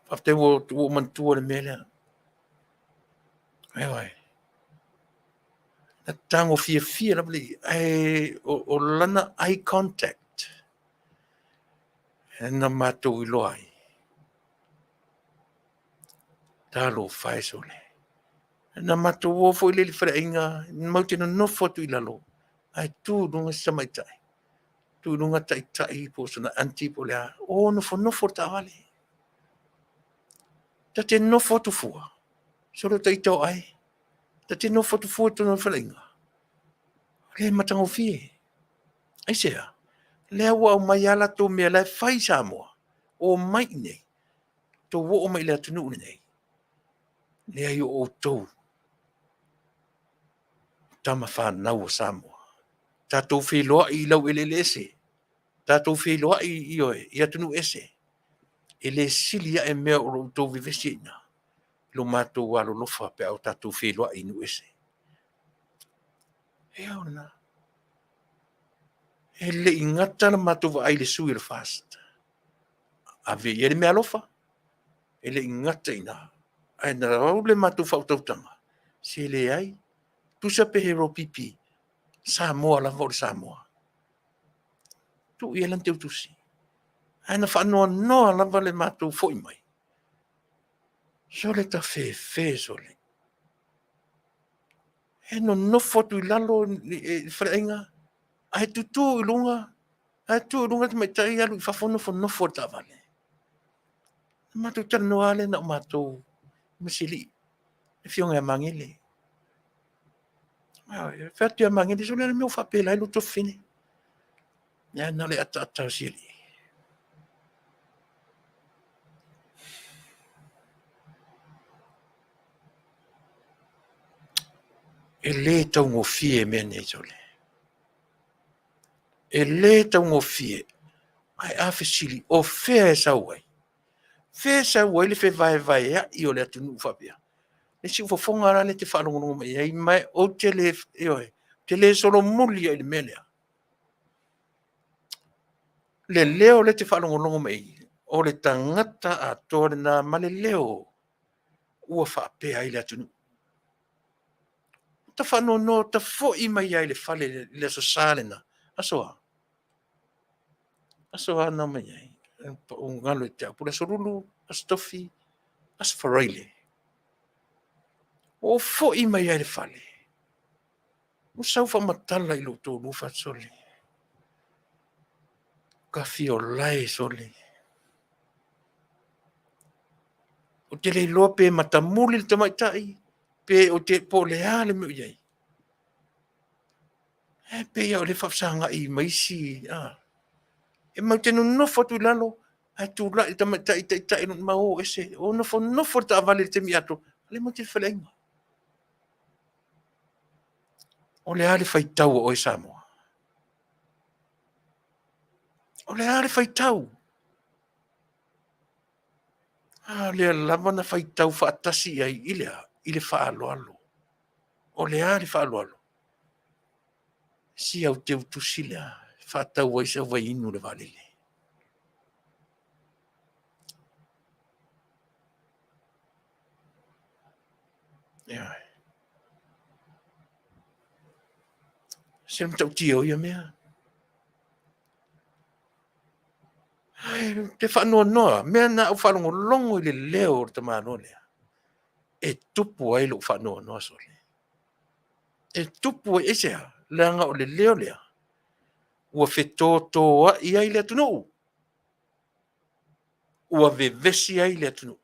Faafetai ua ou manatua le mea lea. Ioe. Na tago fiafia lava le, ae o lana eye contact na matou iloa ai. Talofa e sole. Na matou o foi lea i le faleaiga, matou te nonofo atu i lalo, ae tu i luga si tamaitai, tu i luga taitai po o sana aunty po o le a, o nofonofo le taavale. Ta te nofo atu fua, sole o ita o ai. Ta te nofo atu fua i totonu o le faleaiga. Le matagofie. Aisea? Lea ua aumai lava latou mea la e fai i Samoa, omai i inei, tou oo mai i le atunuu lenei, leai o outou tama fanau a Samoa. Tatou feiloai i laueleele ese, tatou feiloai, ioe, i atunuu ese, e le sili ae mea o lo outou vevesi ai i ina i lo matou alolofa pe a o tatou feiloai i nuu ese. Ia o lena. E le i gata la matou vaai i le sui o le FAST. Ave i ai le meaalofa, e le i gata i ina, ae na au le matou faautautaga, se leai, tusa pe HRPP. Samoa lava o le Samoa. Tuu i ai lana teutusi. Ae na faanoanoa lava le matou foi mai. Sole tafefe sole. E nonofo atu i lalo i le faleaiga, ae tutu i luga, ae tu i luga le tamaitai alu i fafo nofonofo i le taavale. Na matou talanoa lava lea na o matou ma si alii, le afioga ia Magele. Ioe, fai atu ia Magele, sole o le a le mea ua faapela ai lou tuafafine? Ia na o le ataata o si alii. E le taugofie mea nei sole. E le taugofie. Ae a fesili, o fea e sau ai? Fea e sau ai le fevaevaeai o le atunuu faapea? Le siufofoga la lea e te faalogologo mai ai, ma ou te le, ioe, ou te le solomuli ai i le mea lea. Le leo lea e te faalogologo mai ai, o le tagata atoa lena ma le leo ua faapea ai le atunuu. Ta faanoanoa, ta foi mai ai i le fale i le Aso Sa lena. Aso a? Aso a na omai ai? Ua galo ia te au. Po o le Aso Lulu, Aso Tofi, Aso Faraile. Ua ou foi mai ai i le fale. Ua sau faamatala i lou toalua fai atu, sole, tafiolae sole. Ou te le iloa pe matamuli le tamaitai, pe o te, po o le a le mea o i ai. E pei lava o lea e faafesagai ma isi, a. E matou te nonofo atu i lalo, ae tulai le tamaitai taitai ma o ese, o nofonofo i le taavale i le taimi atoa, o lea matou te i le faleaiga. O le a le faitau a oe Samoa? O le a le faitau? A lea lava na faitau faatasi i ai i le a? I le faaaloalo. O le a le faaaloalo? Si au teutusi lea e faatau ai sau vaiinu i le vaalele. Ioe. Se matautia o ia mea. Ai, te faanoanoa, mea na ou faalogologo i le leo o le tamaloa lea, e tupu ai lou faanoanoa sole. E tupu ai, aisea? Leaga o le leo lea, ua fetotoai ai le atunuu. Ua vevesi ai le atunuu.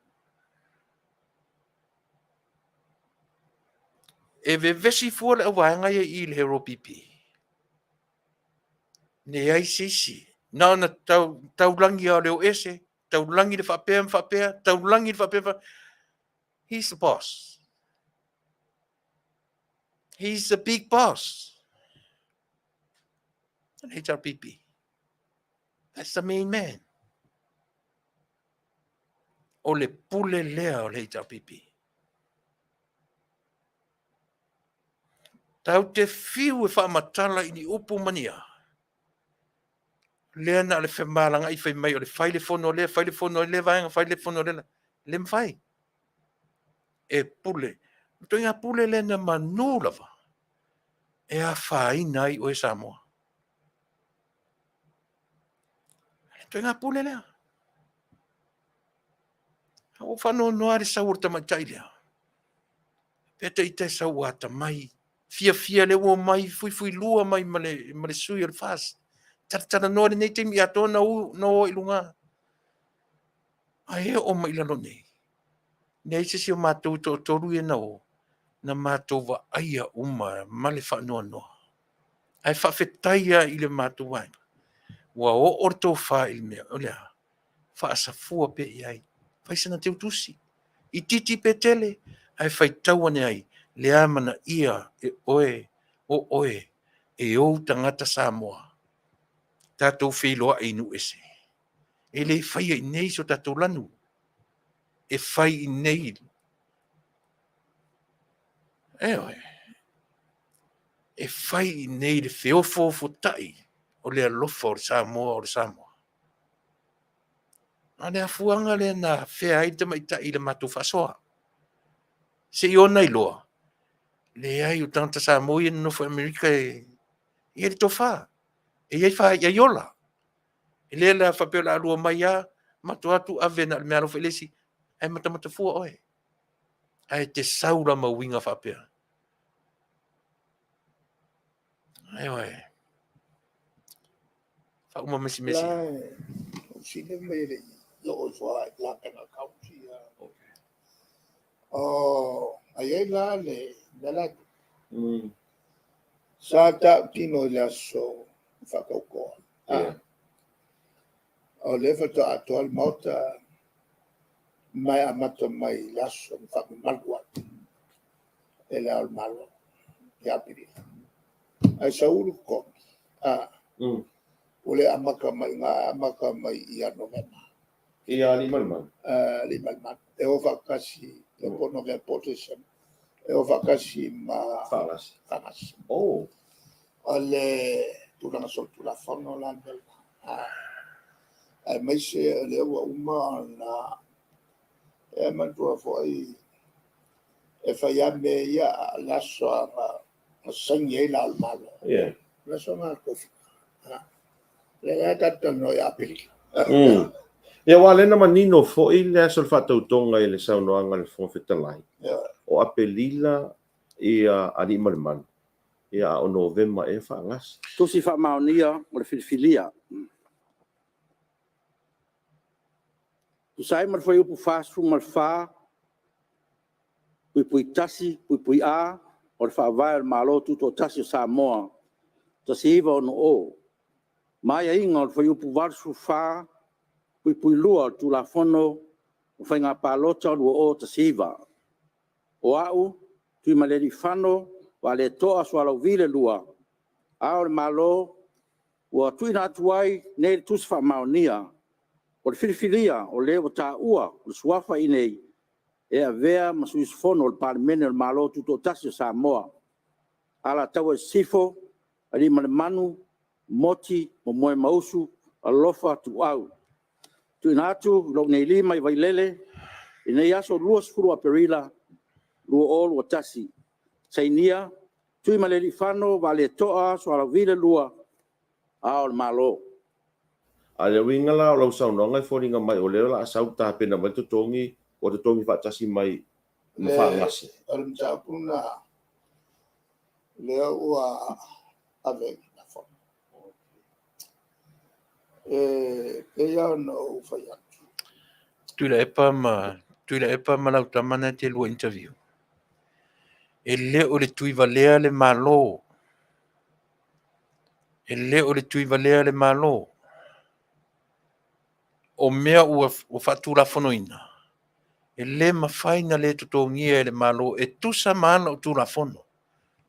E vevesi fua le auvaega ia i i le HRPP. Leai se isi. Na ona tau, taulagi lava o le o ese, taulagi le faapea ma faapea, taulagi le faapea ma faapea. He's the boss. He's the big boss. Le HRPP. That's the main man. O le pule lea o le HRPP. Tatou te fiu e faamatala i ni upu ma ni a, lea na o le femalagaai fai mai o le fai le fono a lea, fai le fono a lea vaega, fai le fono a lea, le mafai. E pule. O le ituaiga pule lea na manu lava e afaina ai oe Samoa. O le ituaiga pule lea. Ua ou faanoanoa i le sau o le tamaitai lea. Pea ta ita e sau ua atamai, fiafia lea ua omai fuifuilua mai ma le, ma le sui o le FAST. Talatalanoa lenei taimi atoa na o, na o i luga. Ae oo mai i lalo nei, leai se isi o matou e toatolu ia na o, na matou vaaia uma ma le faanoanoa. Ae faafetai lava i le matou vaega, ua oo le tofa i le mea, o le a? Faasafua pea i ai, fai sana teutusi, itiiti pe tele, ae faitau ane ai le amanaia e oe, o oe e ou tagata Samoa. Tatou feiloai i nuu ese. E le faia i inei so tatou lanu. E fai i inei. Ioe. E fai i inei le feofoofotai o le alofa o le Samoa o le Samoa. A o le afuaga lea na afea ai le tamaitai i le matou faasoa. Se i ona iloa, leai o tagata Samoa ia e nonofo i Amerika e E i ai le tofa, e i ai faaiaiola. E le la faapea o le a lua mai lava, mato atu ave na o le meaalofa i le isi, ae matamata fua oe. Ae te sau la ma uiga faapea. Ioe. Faauma ma si mea sia. Sile mai le oo ifo ai la kana kausi. Oh, ai ai la le mea la Sa tautino i le aso faatautoa. Yeah. O lea faatoa atoa le Maota ma e amata mai i le aso na faamamalu ai e Le Ao o le Malo ia Aperila. Ae sau le totogi, a, ua le amata mai i ina, ae amata mai ia Novema. Ia Aliimalemanu. Aliimalemanu. E o faatasi, po o Novema po o Tesema. E o faatasi ma Faalasi. Faalasi. Oh. O le tulaga solitulafono la le mea lena. Aemaise o lea ua uma ona e manatua foi e fai lava mea ia a o le aso na saini ai Le Ao o le Malo. Yeah. O le aso lena o le tofiga. O lea la tatou talanoa ia Aperila. Ia, aua o lea na manino foi le aso o le faatautoga i le saunoaga a le Fofoga Fetalai, o Aperila ia Aliimalemanu, ia a o Novema ea Faagasi. Tusi Faamaonia o le Filifilia. E tusa ai ma le Fuaiupu 44(1)(a) o le Faavae o le Malo Tutoatasi o Samoa 1960, ma aiaiga o le Fuaiupu 84(2) o le Tulafono o Faiga Palota 2019, o Au, Tuimalealiifano Vaaletoa Sualauvi II, Ao o le Malo, ua tuuina atu ai nei le Tusi Faamaonia o le filifilia o le ua taua lona suafa i inei e avea ma sui usufono o le Palemene o le Malo Tutoatasi o Samoa, Alataua Sisifo, Aliimalemanu Moti Momoemausu Alofa Tuuau. TUUINA ATU i lou nei lima i Vailele i lenei aso 20 o Aperila 2021. Sainia: Tuimalealiifano Vaaletoa Sualauvi II, Ao o le Malo. A o le uiga la o lau saunoaga e foliga mai o lea o le a sau tapena mai le totogi, ua totogi faatasi mai ma Faagase. O le mataupu lena lea ua ave i le Fono. E pei lava ona ou fai atu. Tuilaepa ma Tuilaepa ma Lautama na te lua interview. E le o le Tuivalea le Malo. E le o le Tuivalea le Malo. O mea ua faatulafonoina, e le mafai ona le totogia e le Malo e tusa ma ala o Tulafono.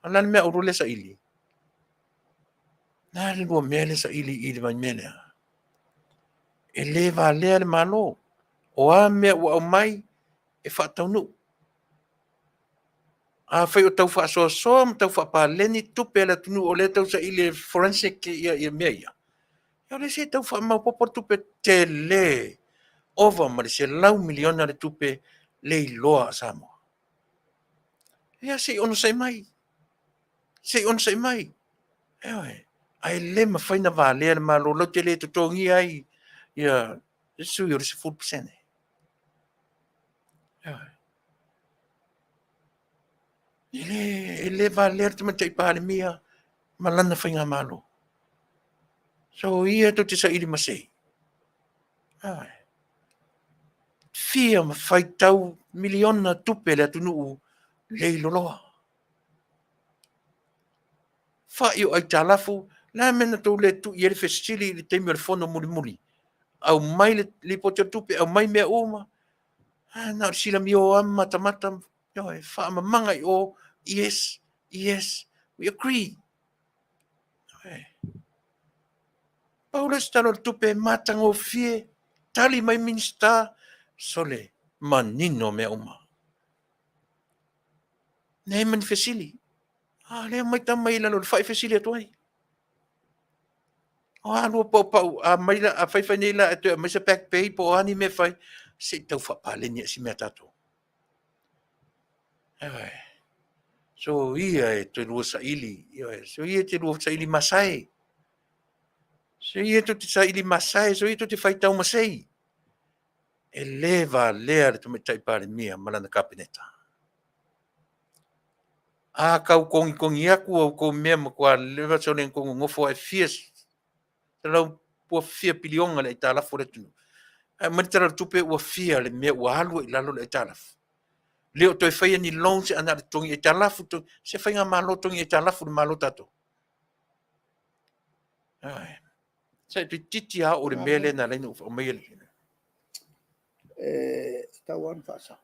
A o le a le mea a oulua lea e saili? O le a le lua mea lea e saili i le mea lea? E le valea le Malo. O a mea ua aumai, e faataunuu. Afai o tau faasoasoa ma tau faapaleni tupe a le atunuu o lea e tau saili e forensic ia mea ia, o lea se i tau faamaopoopo le tupe tele, ova ma le $100 miliona le tupe le iloa a Samoa. Ia se i onosai mai, se i onosai mai. Ioe, ae le mafai ona valea le Malo latou te le totogia ai ia le sui o le 10%. Ioe. E le valea le Tamaitai Palemia ma lana faigamalo. So ia tou te saili masei. Ioe. Fia ma faitau miliona tupe le atunuu leiloloa. Fai o aitalafu, le a le mea na tou le tui ai le fesili i le taimi o le fono mulimuli? Aumai le lipoti o le tupe, aumai mea uma. A, na o le silamio lava ma matamata, ioe, faamamaga i o, yes, yes, we agree. Ioe. Pau lea o se tala o le tupe matagofie, tali mai Minisita, sole, manino mea uma. Leai ma ni fesili. A lea mai tama i lalo o le fai fesili atu ai. O a lua paupau, a mai la, a fai fai nei la e toe aumai se back pay po o a ni mea e fai, se i tau faapaleni ai si mea tatou. Ioe. Soia e toe lua saili, ioe, soia e te lua saili masae. Soia tou te saili masae, soia tou te faitau masei. E le valea le Tamaitai Palemia ma lana Kapeneta. A tau togitogi atu a outou mea matua leva sole na tou nonofo ae fia selau ua fia piliona le aitalafu a le atunuu. Ae aumai le Tala o le Tupe ua fia le mea ua alu ai i lalo le aitalafu. Le o toe faia ni loans ae na o le totogi aitalafu, se faigamalo togi aitalafu le Malo o tatou. Se toeitiiti lava oo i le mea lea na ala ai ona ou aumaia le... E tatau lava ona faasao,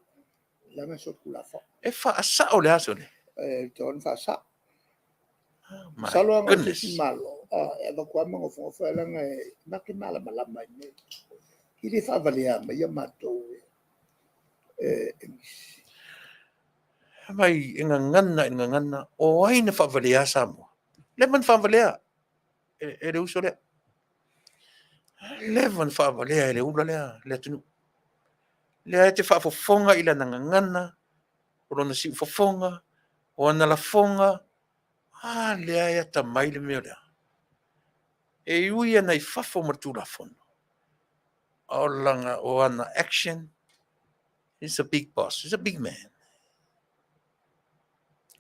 leaga e solitulafono. E faasao o le a sole? E tatau ona faasao. Masalo a na o se isi Malo, e avatu lava ma nofonofo, ae leaga matou te malamalama i mea ia. E le faavalea maia matou e nisi. Vaai, e gagana i le gagana, o ai na faavalea Samoa? Leva ona faavalea e le uso lea. Leva ona faavalea e le ula lea le atunuu. Lea e te faafofoga i lana gagana, o lona siufofoga, o ana lafoga, a lea e atamai le mea lea. E ui lava i fafo ma le Tulafono, a o ana action, he's a big boss, he's a big man.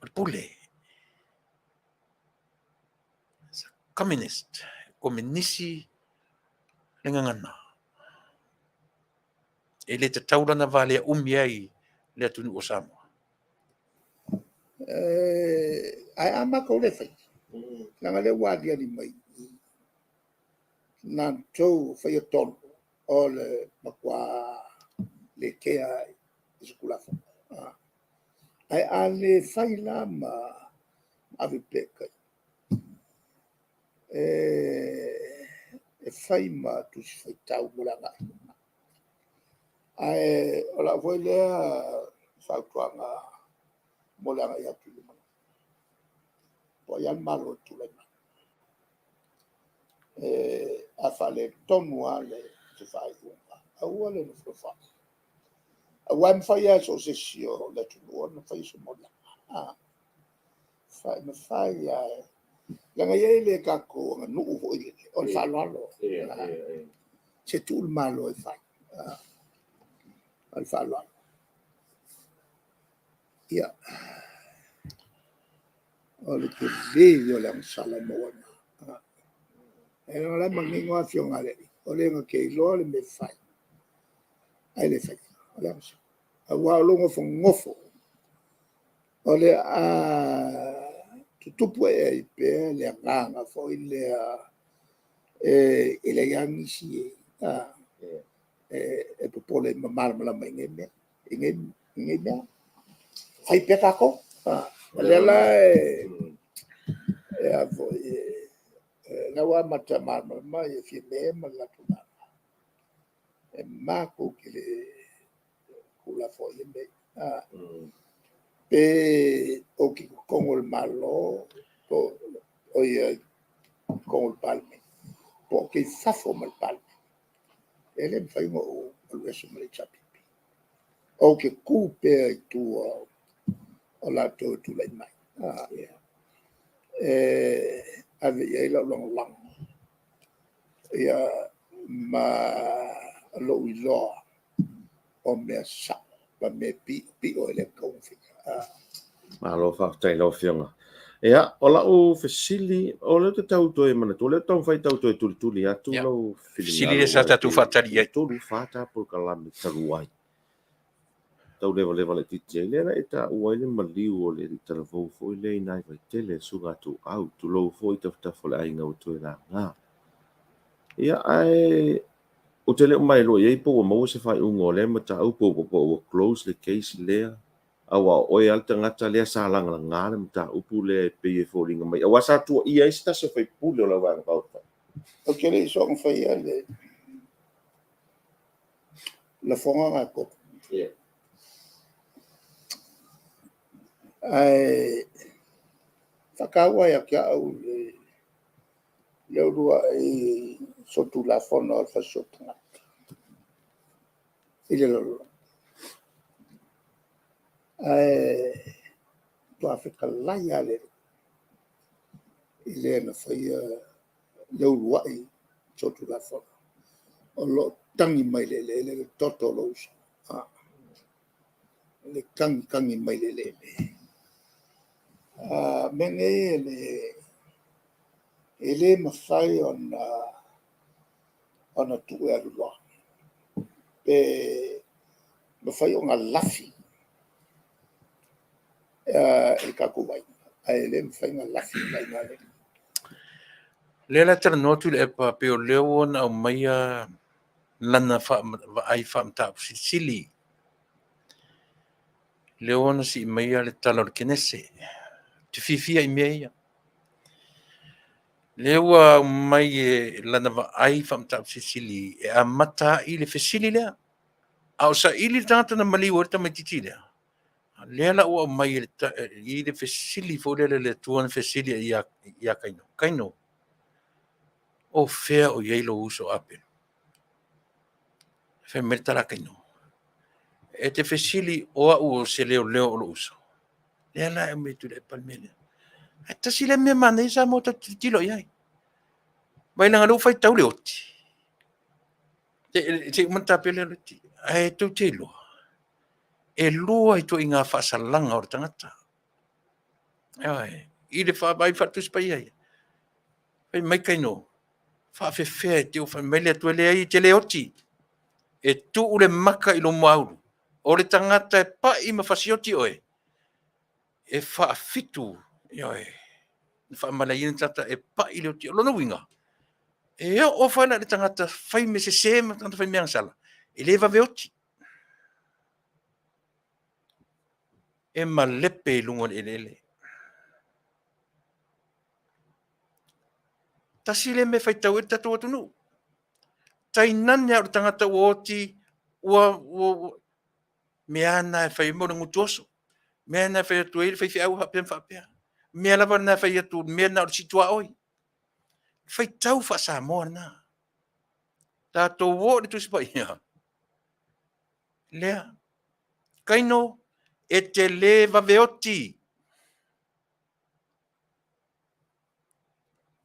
O le pule. He's a communist. Komenisi le gagana. E le tatau la ona valea umi ai le atunuu o Samoa. Ae a matou le faia, leaga o lea ua aliali mai i i, latou e faia tonu, o le matua le kea lava i se Tulafono. Ae a le fai la ma ave pea i tai, e fai ma tusi faitau mo le agai i luma. Ae o lau foi lea fautuaga mo le agai atu i le lumanai, po o ai lava le Malo e tulai mai. A faaletonu lava se faaiuga, aua le nofonofo ai. Aua e mafai lava e so o se isi o le atunuu ona faia se moliaga. E mafai lava, leaga e i ai le tatou aganuu foi lele o le faaaloalo. Se tuu le Malo e fai, o le faaaloalo. Ia, o le tele ia o le agasala e maua ai i ina. O la e manino lava Afioga a le alii, o le na te iloa le mea e fai, ae le faia. O le agasala. Aua o lou nofonofo, o le a tutupu ae ai pea le agaga foi lea e leai lava nisi e popole ma malamalama i nei mea. Fai pea tatou. O lea la ua amata malamalama Fiame ma le latou vaega, e matou te le tuulafoaia mea ia. Pe ou te i totonu o le Malo, i totonu o le Palemene, po ou te i fafo mai le Palemene, e le mafai ona ou alu ese ma le HRPP. Ou te tu pea i tua o latou e tulai mai, e ave i ai lau lagolago ma lou iloa o mea sao ma mea piopio e le tatau ona faia. Malo faafetai i lau Afioga. Ia, o lau fesili, o lea ou te tau toe manatua, o lea ou te taumafai e tau toe tulituli atu lau Fesili lea sa tatou faatali i ai. 3, 4 ta polokalame talu ai. Tau levaleva laitiiti ai lea na e taua ai le maliu o le alii talavou foi lea i ina i Vaitele, le Susuga a Tuuau, tulou foi tafatafa o le aiga ua toe laga. Ia, ae ou te le o mailoa i ai po ua maua se faaiuga o lea mataupu po ua close le case lea, aua o oe lava le tagata lea sa lagalaga le mataupu lea e pei e foliga mai, aua sa tuuaia ai se tasi o sui usufono o lau Vaega Faaupufai. Ou te le i soona faia le lafoga lena e 3. Ae faataua ia te au le uluai solitulafono a le Fasisoa Tagata i le lalolagi. Ae matua fetalai lava le Alii i le na faia le uluai solitulafono, o lo o tagi mai le eleele le toto o lou uso. Le tagitagi mai le eleele. O mea nei e le mafai ona tuu e alu loa, pe mafai ona lafi i le tatou vai, ae le mafai ona lafi i le vaiga a le Alii. O lea o le a talanoa Tuilaepa pei o lea ua na aumaia lana vaai faa-mataupu silisili. Lea ua na sii maia le tala o le Kenese. Ou te fiafia i mea ia. Lea ua aumai e lana vaai faa-mataupu silisili e amata ai le fesili lea. A o saili le tagata na maliu ai le tamaitiiti lea, lea la ua aumai i le fesili foi lea le Atua na fesili ai ia Kaino, Kaino, o fea o i ai lou uso Apelu? Fai mai le tala a Kaino, e te fesili o au o se leoleo o lou uso? Lea la e aumai e Tuilaepa le mea lea. Ae tasi lea mea manaia Samoa tatou te tilotilo i ai. Vaai leaga o lea ua faitau le oti, se i uma ona tapena le oti. Ae tou te iloa, e 2 ituaiga faasalaga o le tagata. Ioe. I le vaai faale-Tusi Paia ia. Fai mai Kaino, faafefea e te fai mai le Atua, e leai e te le oti. E tuu le maka i lou muaulu, o le tagata e pai ma fasioti oe, e faafitu, ioe, na faamalaieina le tagata e pai le oti. O lona uiga, e oo foi la i le tagata fai mea sese ma tagata fai mea agasala, e le vave oti. E malepe i luga o le eleele. Tasi lea mea e faitau ai le tatou atunuu. Tainane lava o le tagata ua oti, ua mea lava na e fai ai o le gutu oso. Mea lava na e fai atu ai le faifeau faapea ma faapea. O mea lava na e fai atu o le mea lena o le situaoi. Faitau faa-Samoa lena. Tatou o i le Tusi Paia, lea. Kaino, e te le vave oti.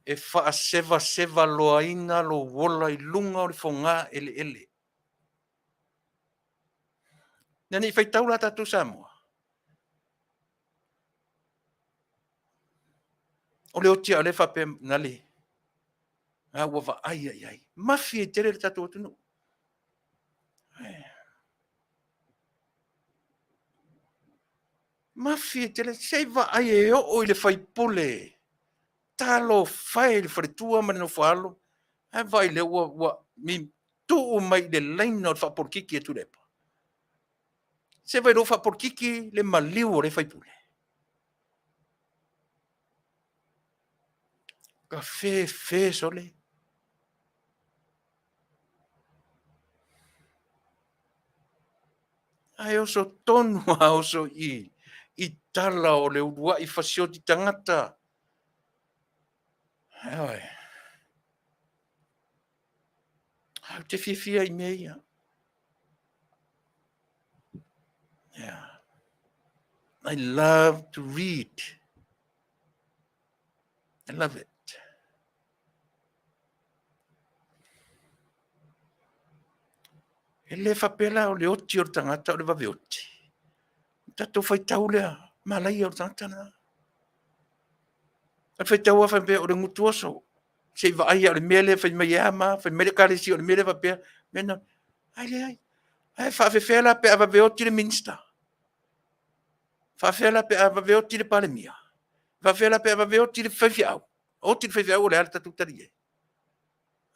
E faasevasevaloaina lou ola i luga o le foga eleele. Ina ne i faitau la tatou Samoa, o le oti lava o lea e faapea, na ua vaai i ai. Mafi ai tele le tatou atunuu. Mafi ai tele, se i vaai e oo i le faipule. Talofa e i le faletua ma le nofoaalo, ae vaai o lea ua tuu mai i le laina o le faapolokiki a Tuilaepa. Se i vaai o lea ua faapolokiki le maliu o lea faipule. Tafefe sole. Ae oso tonu lava, oso i i, i tala o le uluai fasioti tagata. Ioe. Ou te fiafia i mea ia. Yeah. I love to read. I love it. E le faapea la o le oti o le tagata o le vave oti. O tatou faitau lea, malaia o le tagata lena. O le faitau lava faapea o le gutu oso, se i vaai lava o le mea lea fai mai e a ma a, fai mai le Ekalesia o le mea lea faapea, mea na, ae leai. Ae faafefea la pe a vave oti le Minisita? Faafefea la pe a vave oti le Palemia? Faafefea la pe a vave oti le faifeau? Oti le faifeau o le a le tatou tali i ai?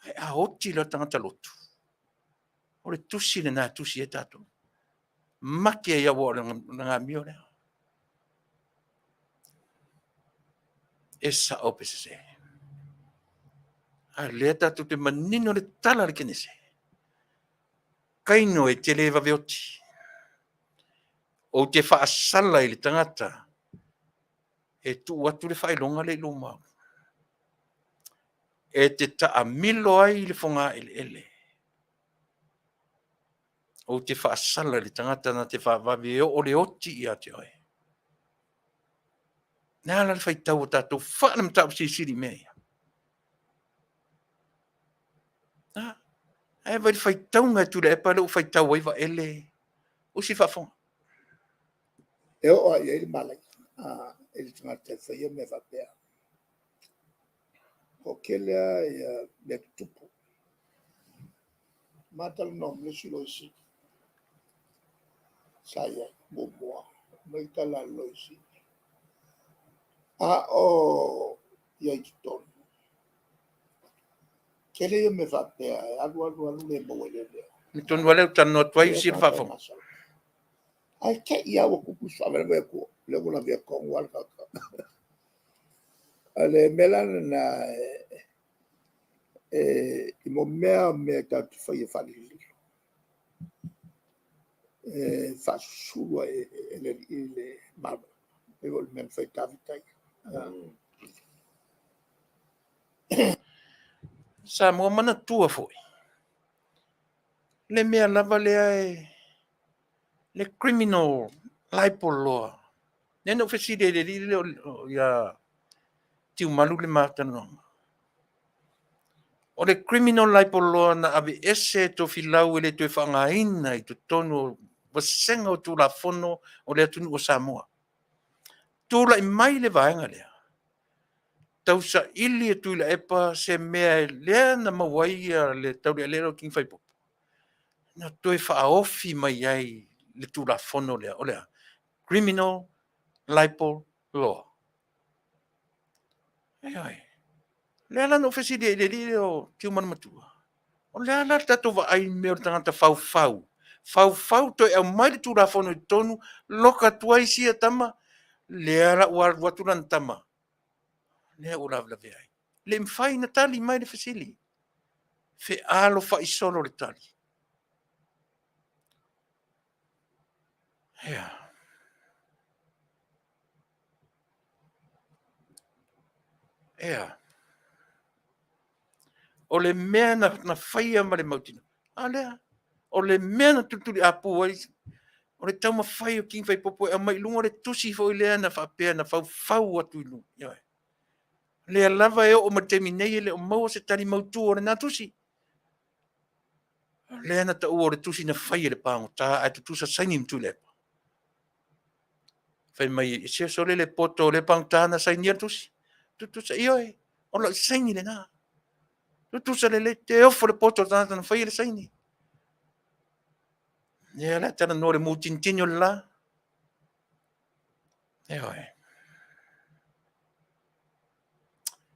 Ae a oti la le tagata lotu, o le tusi lena e tusi ai tatou. Maki ai aua o le amio lea. E sao pe sese. A lea tatou te manino le tala a le Kenese. Kaino e te le vave oti. Ou te faasala i le tagata e tuu atu le faailoga lea i lou malu. E te taamilo ai i le fogaeleele. Ou te faasala i le tagata na te faavave e oo le oti ia te oe. Le a la le faitau o tatou faale mataupu silisili i mea ia? A, ae vaai i le faitauga e Tuilaepa lea ua faitau ai Vaele, usi faafofoga. E oo lava i ai le malaia i le tagata e faia mea faapea. Toatele lava mea tutupu. Ma talanoa ma le isi loia sili sa i ai muamua, fai mai le tala a le loia sili, a o i ai i totonu, tele ia mea faapea e alu alu alu le maua e leoleo. Le tonu lava lea ou te talanoa atu ai, usi le faafofoga. Ae te i lava ua tupu se faalavelave atu, lea ua lavea tonu lava le tagata. O le mea la lena, i mea o mea tatou te faia faalilolilo, e faasusulu e le Alii le Malo, e pei o le mea na fai e Tavita ia. Samoa manatua foi, le mea lava lea e le criminal libel law. Lea na ou fesili ai i le alii lea ia Tiumalu le ma talanoaga. O le criminal libel law na aveese e Tofilau e le toe faaaogaina i totonu o vasega o Tulafono o le atunuu o Samoa. Tulai mai le vaega lea, tausaili e Tuilaepa se mea lea na maua ai le taulealea o King Faipoupo, na toe faaofi mai ai le Tulafono lea, o le a? Criminal Libel Law. Ioe. O lea la na ou fesili ai i le alii lea o Tiumalu Matua, o le a la le tatou vaai i mea o le tagata faufau, faufau toe aumai le Tulafono i totonu, loka atu ai sia tama, lea la ua alu atu lana tama, lea ua lavelavea ai. E le i mafai ona tali mai le fesili. Fealofaai solo le tali. Ia. Ea. O le mea na faia ma le mautinoa, a lea, o le mea na tulituliapu ai, o le taumafai o King Faipoupo e aumai i luga le tusi foi lea na faapea na faufau atu i luga. Ioe. O lea lava e oo mai i le taimi nei e le o maua se tali mautu o lena tusi. O lea na taua o le tusi na fai e le pagota ae tutusa saini ma Tuilaepa. Fai mai, se sole le poto o le pagota na sainia le tusi. Tutusa, ioe, o lau saini lena. Tutusa lelei, te ofo le poto o le tagata na faia le saini. Lea la talanoa le mutinitini o le la. Ioe.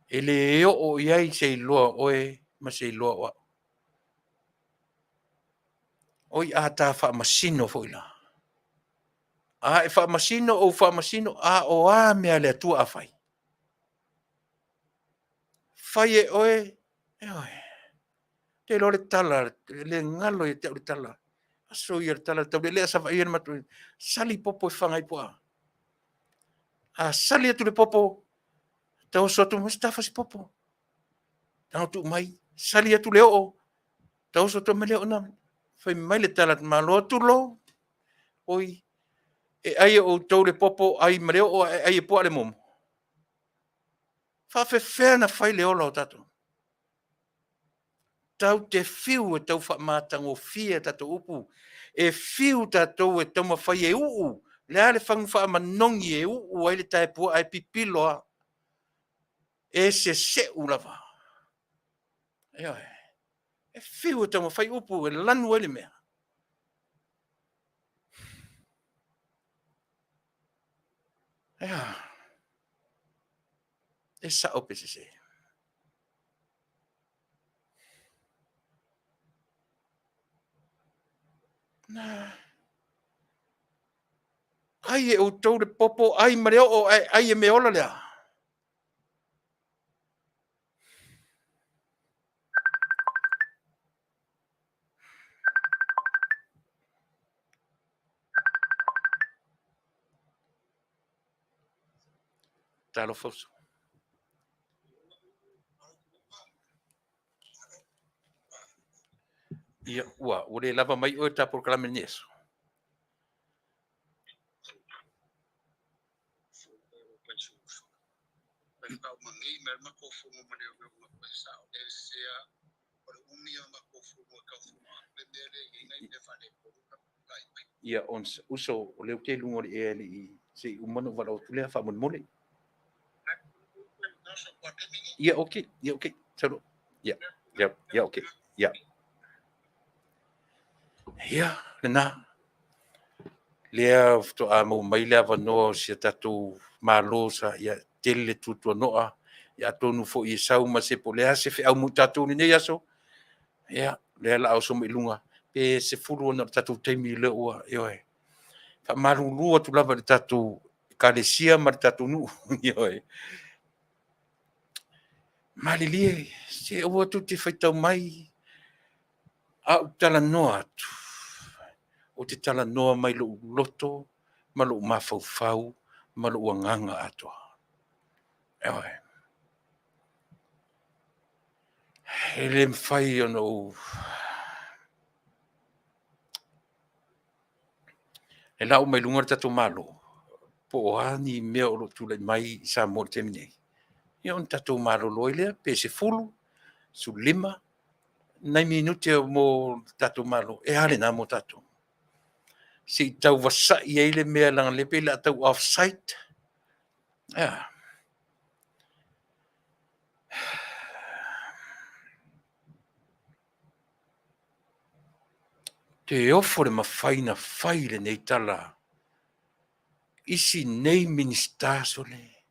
E le oo i ai se iloa o oe ma se iloa o au. Oi a ta faamasino foi la. A e faamasino ou faamasino, a o a mea a le Atua a fai? Fai e oe, ioe. Te iloa le tala, le galo ia te au le tala. Aso ia le tala, tau lelea savaia le matou, sali popo e faga ai puaa. A sali atu le popo, taoso atu ma se tafasi popo. Tago tuu mai, sali atu le oo, taoso atu mai le oo na. Fai mai le tala, malo atu lo, oi, e ai e outou le popo, ai ma le oo, ae ai e puaa le momo. Faafefea na fai le ola o tatou? Tatou te fiu e tau faamatagofie a tatou upu, e fiu tatou e taumafai e uu, le a le fagu faamanogi e uu ai le tae puaa e pipilo lava, e seseu lava. Ioe. E fiu e taumafai upu e lanu ai le mea. Ea. E sao pe sese? Na. Ai e outou le popo, ai ma le oo, ae ai e meaola lea. Talofa uso. Ia, ua, ua le lava mai oe ta polokalame lenei aso. Ia, uso, o lea ou te i luga o le ea e le i, se i uma ona ou valaau atu lea, faamolemole. Ia, okei, ia, okei, sau loa. Ia, ia, ia, okei, ia. Ia, lena. Lea faatoa maua mai le avanoa o si a tatou Malo sa ia tele le tuatuanoa, ia atonu foi e sau ma se po o le a se feau mo i tatou i lenei aso. Ia, lea o le a oso mai i luga, pe 10 ona o le tatou taimi lea ua, ioe. Faamalulu atu lava i le tatou Ekalesia ma le tatou nuu, ioe. Malilie, se aua tou te faitau mai a ou talanoa atu, ou te talanoa mai lou loto ma lou mafaufau ma lou agaga atoa. Ioe. E le mafai ona ou... E lau mai luga le tatou Malo, po o a ni mea o lo o tulai mai i Samoa i le taimi nei, ia ona tatou malolo ai lea, pe 10, 15 nai minute mo le tatou Malo, e a lena mo tatou? Se i tau vasai ai le mea leaga o lea e pei o le a tau off site. E a? Te ofo le mafai na fai lenei tala isi nei Minisita sole,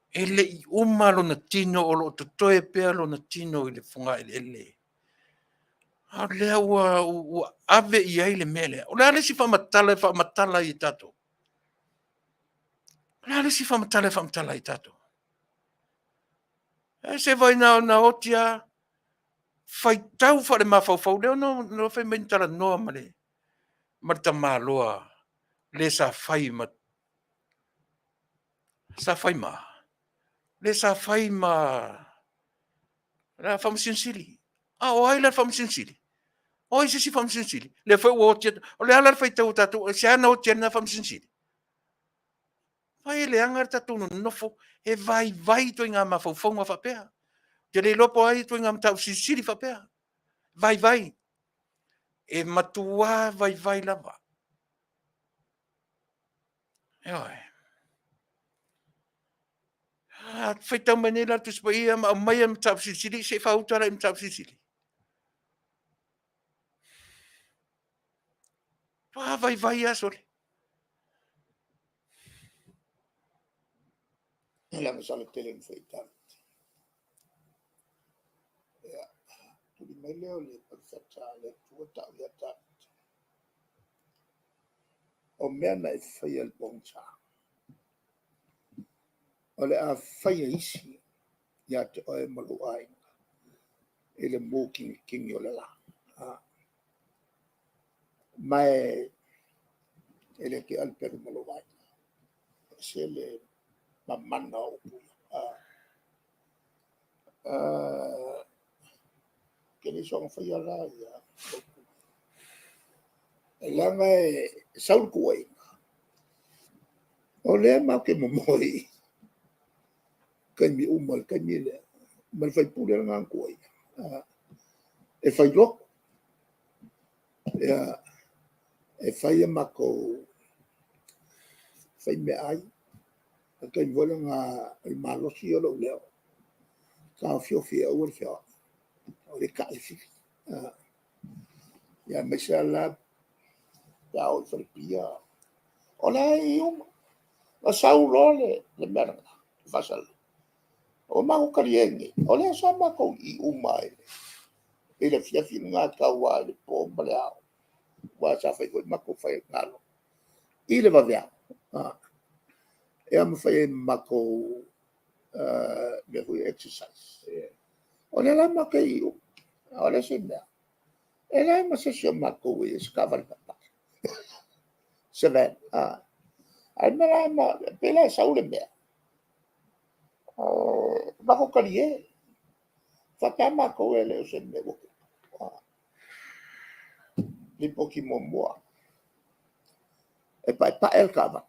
e le i uma lona tino o lo o totoe pea lona tino i le fogaeleele. A o lea ua ave i ai le mea lea. O le a le isi faamatala e faamatala ai e tatou? O le a le isi faamatala e faamatala ai e tatou? Se vaai na ona oti lava, faitau faalemafaufau, lea na fai mai na talanoa ma le tamaloa le sa fai ma, sa fai ma? Le sa fai ma Faamasino Sili. A o ai la le Faamasino Sili? O ai se isi Faamasino Sili? Lea foi ua oti atu. O le a la le faitau a tatou, aisea na oti ai lena Faamasino Sili? Vaai e leaga le tatou nonofo, e vaivai ituaiga mafaufauga faapea. Ou te le iloa po o a ituaiga mataupu silisili faapea. Vaivai. E matua vaivai lava. Ioe. A faitau mai nei la le Tusi Paia ma aumai le mataupu silisili, se i faauta la i le mataupu silisili? Matua vaivai lava sole. Le agasala tele na fai i Ia, tuli mai lea o le perofeta a le Atua tau ia Tavita, o mea na e faia i le pogisa, o le a faia e isi ia te oe ma lou aiga i le mu gigigigi o le la. Ma e le te alupelu ma lou aiga. E ese le mamana o upu ia. Ou te le soona faia la ia upu, leaga e sau le tuuaiga, o lea matou te momoe i taimi uma i le taimi lea, ma le faipule lena na tuuaia, e fai lotu. E fai a matou fai meaai, o le taimi foi lena o le malosi ia o lou leo, taofiofi ai aua le feoai, o lea e tai le fili. Aemaise lava la pe a oo i falepia. O la e i i uma. Na sau loa le mea lena i faasalalau, ua matou talia nei, o lea sa matou i i uma lava i le afiafi lena e tau lava i le po ma le ao, aua sa fai foi matou faigalo i le vaveao, ia ma fai ai ma matou mea foi ia exercise. O lea la matou te i i uma, a o le isi mea, e leai ma se isi o matou e i ai se taavale paepae, se van. A o le mea la, e pei la e sau le mea, matou talie, faapea lava matou e le o se mea ua tupu. Lipoti muamua, e paepae le taavale.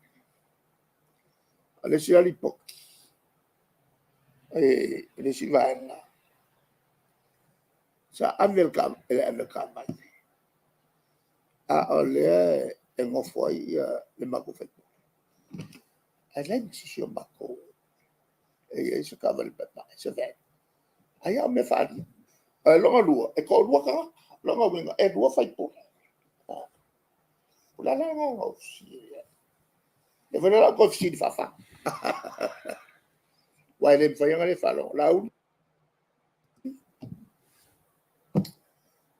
O le isi la lipoti, I le isi vaega, sa ave e le avetaavale, a o lea e nofo ai le matou sui usufono. Ae leai ma se isi o matou e i ai se taavale paepae, se van. Ai lava o mea faaalua. O lona lua, e toa-lua tagata. O lona uiga e 2 sui usufono. O le ala lena na ou fesili ai. O lea foi la o le a ou toe fesili faafa. Aua e le mafai lava ona le faalogo. Laauli,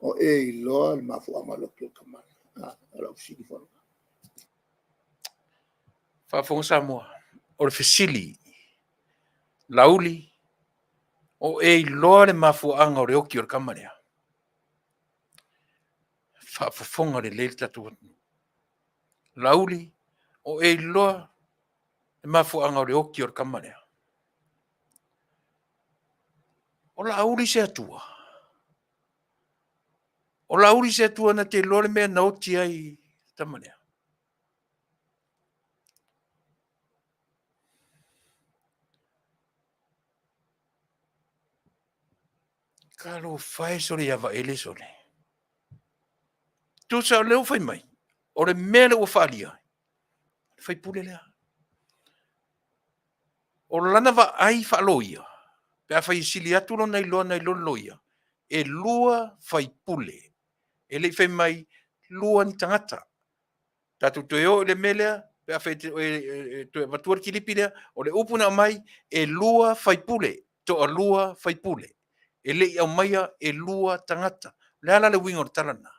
o e iloa le mafuaaga o le oti o le tama lea? O lau fesili foi lena. Faafofoga Samoa, o le fesili, Laauli, o e iloa le mafuaaga o le oti o le tama lea? Faafofoga lelei le tatou atunuu. Laauli, o e iloa le mafuaaga o le oti o le tama lea? O Laauli se Atua? O Laauli se Atua na te iloa le mea na oti ai le tama lea? Talofa e, sole ia Vaele sole. Tusa o lea ua fai mai, o le mea lea ua faaalia, le sui usufono lea. O lana vaai faa-loia, pe afai e sili atu lona iloa nai lo le loia, e 2 faipule. E le i fai mai 2 ni tagata. Tatou toe o i le mea lea, pe afai e toe avatua le kilipi lea, o le upu na aumai, e 2 faipule, toalua faipule. E le i aumaia e 2 tagata. O le a la le uiga o le tala lena?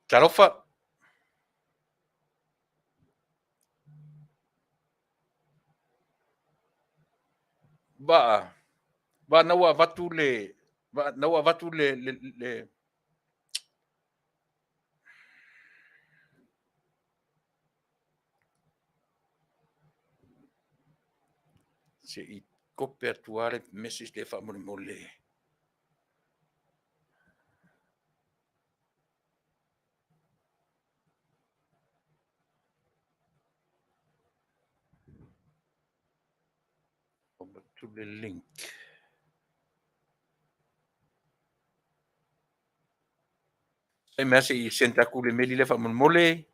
Talofa! Vaa, Vaa na ua avatu le, na ua avatu le, le, le se i kope atu lava le message lea faamolemole. Avatu le link. E mea se i send atu le meli lea faamolemole.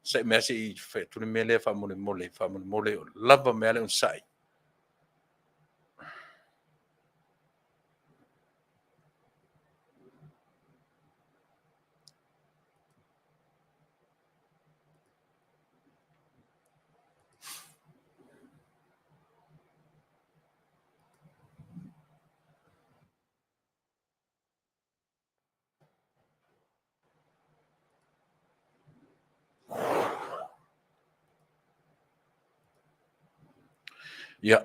Se mea se i fai atu le mea lea faamolemole, faamolemole, lava mea le onosai. Ia,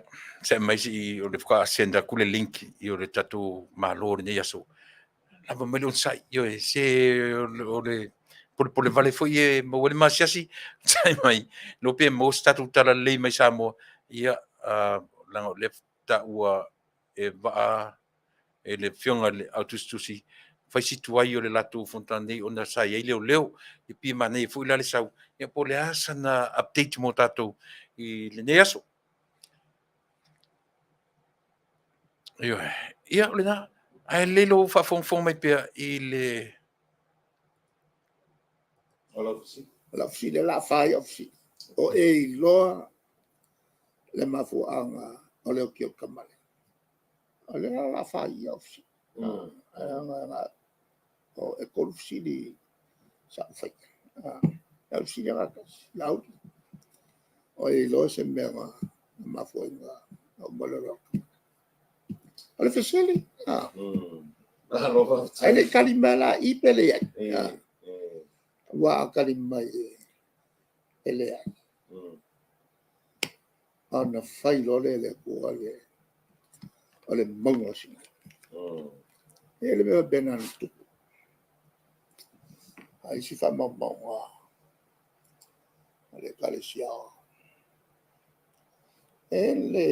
se mai se i o le faatoa send atu le link i o le tatou Malo i lenei aso. Lava mai le onosai, ioe, se o le polepole vale foi e maua ai le maasiasi, sai mai, iloa pe maua se tatou tala lelei mai Samoa, ia, leaga o lea taua e vaa e le afioga i le autusitusi fai si tuai o le latou fonotaga nei ona sa i ai leoleo. E pei e manaia foi la le sau, ia po o le a sana update mo tatou i lenei aso. Ioe, ia o lena. Ae lelei lou faafogafoga mai pea i le... O lau fesili, o le a fai au fesili. O e iloa le mafuaaga o le oti o le tama lea? O lea la o le a fai au fesili. E 3 fesili sa ou faia. A o le fesili lava e tasi, Laauli, o e iloa se mea na mafua ai ona uma le ola o le tama lea? O le fesili, ae le i tali mai la i pe leai. Aua a tali mai e leai. Ona fai loa lea e le Atua o le mauga o Sinai. E i ai le mea faapena na tupu. A o isi faamaumauga a le Ekalesia, e i ai le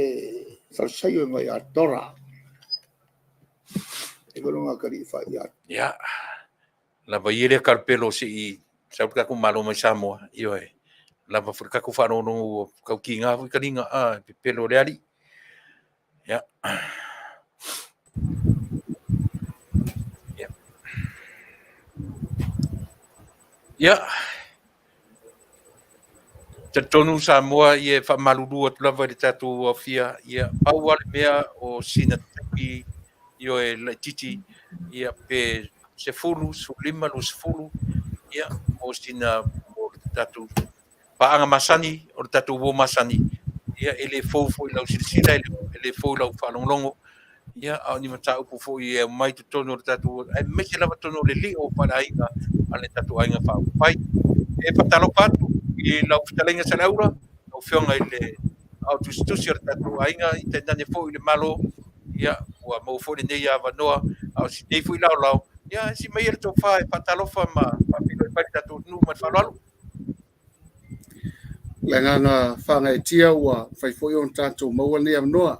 falesaio i igoa ia Tora, e i ai foi lona atalii ia Ia, lava ia lea talapelo se i sau le tatou Malo mai Samoa, ioe, lava foi le tatou faalogologo ua tau tiga foi taliga, a, pepelo le alii. Ia. Ia. Ia. Talitonu Samoa ia e faamalulu atu lava i le tatou aofia, ia pau lava le mea o sina taimi ioe laitiiti ia pe 10, 15, 20 ia mo sina mo le tatou paaga masani o le tatou uo masani ia e le fou foi i lau silasila e le fou i lau faalogologo ia a o ni mataupu foi e aumai totonu o le tatou aemaise lava totonu o le lio faaleaiga a le tatou aiga faaupufai. E faatalofa atu i lau fetalaiga Saleaula, lau Afioga i le Aao Tusitusi o le tatou aiga, tainane foi i le Malo, ia ua maua foi lenei avanoa, a o si nei foi laolao, ia si maia le tofa e faatalofa ma faafeiloai mai le tatou atunuu ma le faaaloalo. Le agaga faagaeetia ua mafai foi ona tatou maua lenei avanoa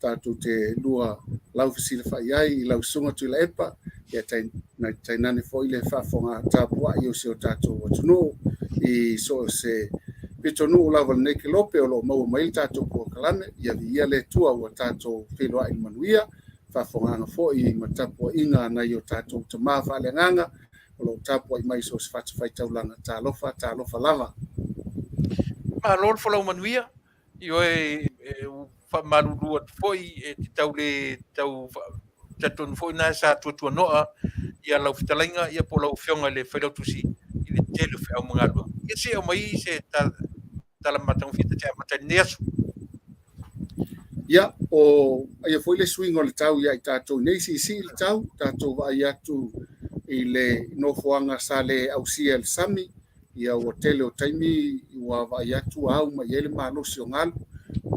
tatou te lua laufesilafai ai i lau Susuga Tuilaepa, ia tainane foi le faafofoga tapuai o si o tatou atunuu i so o se pitonuu lava o lenei kelope o lo o maua mai ai le tatou polokalame. Ia viia le Atua ua tatou feiloai i le manuia, faafofogaaga foi ma tapuaiga a nai o tatou tama faaleagaga o lo o tapuai mai i so o se fatafaitaulaga. Talofa, talofa lava. Malo le folau manuia. Ioe, e faamalulu atu foi e te tau le tau talitonu foi na sa tuatuanoa ia lau fetalaiga ia po o lau afioga i le Failautusi i le tele o feau ma galuega. Ia se i aumai se tala matagofie ta te amata i lenei aso. Ia, o aia foi le suiga o le tau ia i tatou nei, siisii le tau, tatou vaai atu i le nofoaga sa le ausia e le sami, ia ua tele o taimi ua vaai atu ua au mai i ai le malosi o galu.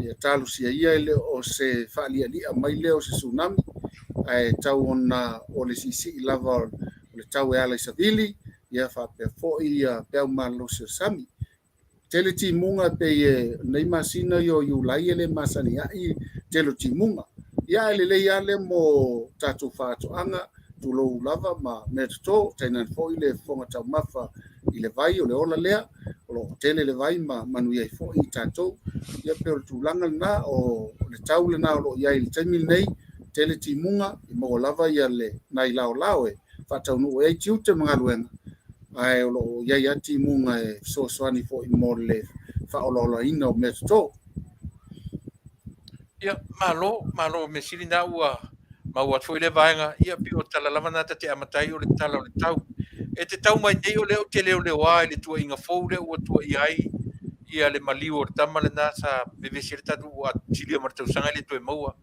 Ia talosia ia e le o se faalialia mai lea o se tsunami, ae tau ona o le siisii lava o le tau e ala i savili, ia faapea foi ia peau malolosi o le sami. Tele timuga e pei e nei masina ia o Iulai e le masani ai tele o timuga. Ia ae lelei lava lea mo tatou faatoaga, tulou lava ma mea toto, tainane foi le fofoga taumafa i le vai, o le ola lea, o lo o tele le vai ma manuia ai foi i tatou. Ia pei o le tulaga lena, o le tau lena o lo o i ai i le taimi lenei, tele timuga, e maua lava ia le nai laolao e faataunuu ai tiute ma galuega, ae o lo o i ai lava timuga e fesoasoani foi mo le faaolaolaina o mea toto. Ia, malo, malo, mea sili na ua maua atu foi lea vaega. Ia, pei o tala lava na ta te amata ai o le tala o le tau. E te tau mai nei o lea ou te leoleoa i le tuuaiga fou lea ua tuuaia ai ia le maliu o le tama lena sa vevesi ai le tatou ua silia ma le tausaga e le toe maua.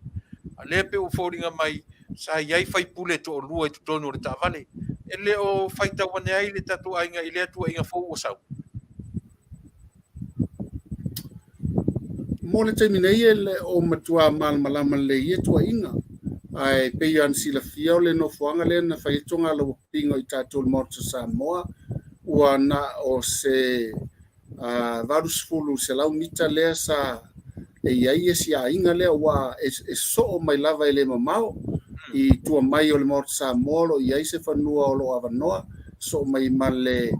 A lea pei ua foliga mai sa i ai faipule e toalua i totonu o le taavale. E le o faitau ane ai le tatou aiga i lea tuuaiga fou ua sau. Mo le taimi nei e le o matua malamalama lelei i ia tuuaiga, ae pei lava ona silafia o le nofoaga lea na fai ai togalaupina i tatou i le Maota o Samoa, ua na o se 80 100 mita lea sa e i ai isi aiga lea ua e soo mai lava e le mamao i tua mai o le Maota Samoa o lo o i ai se fanua o lo o avanoa soo mai ma le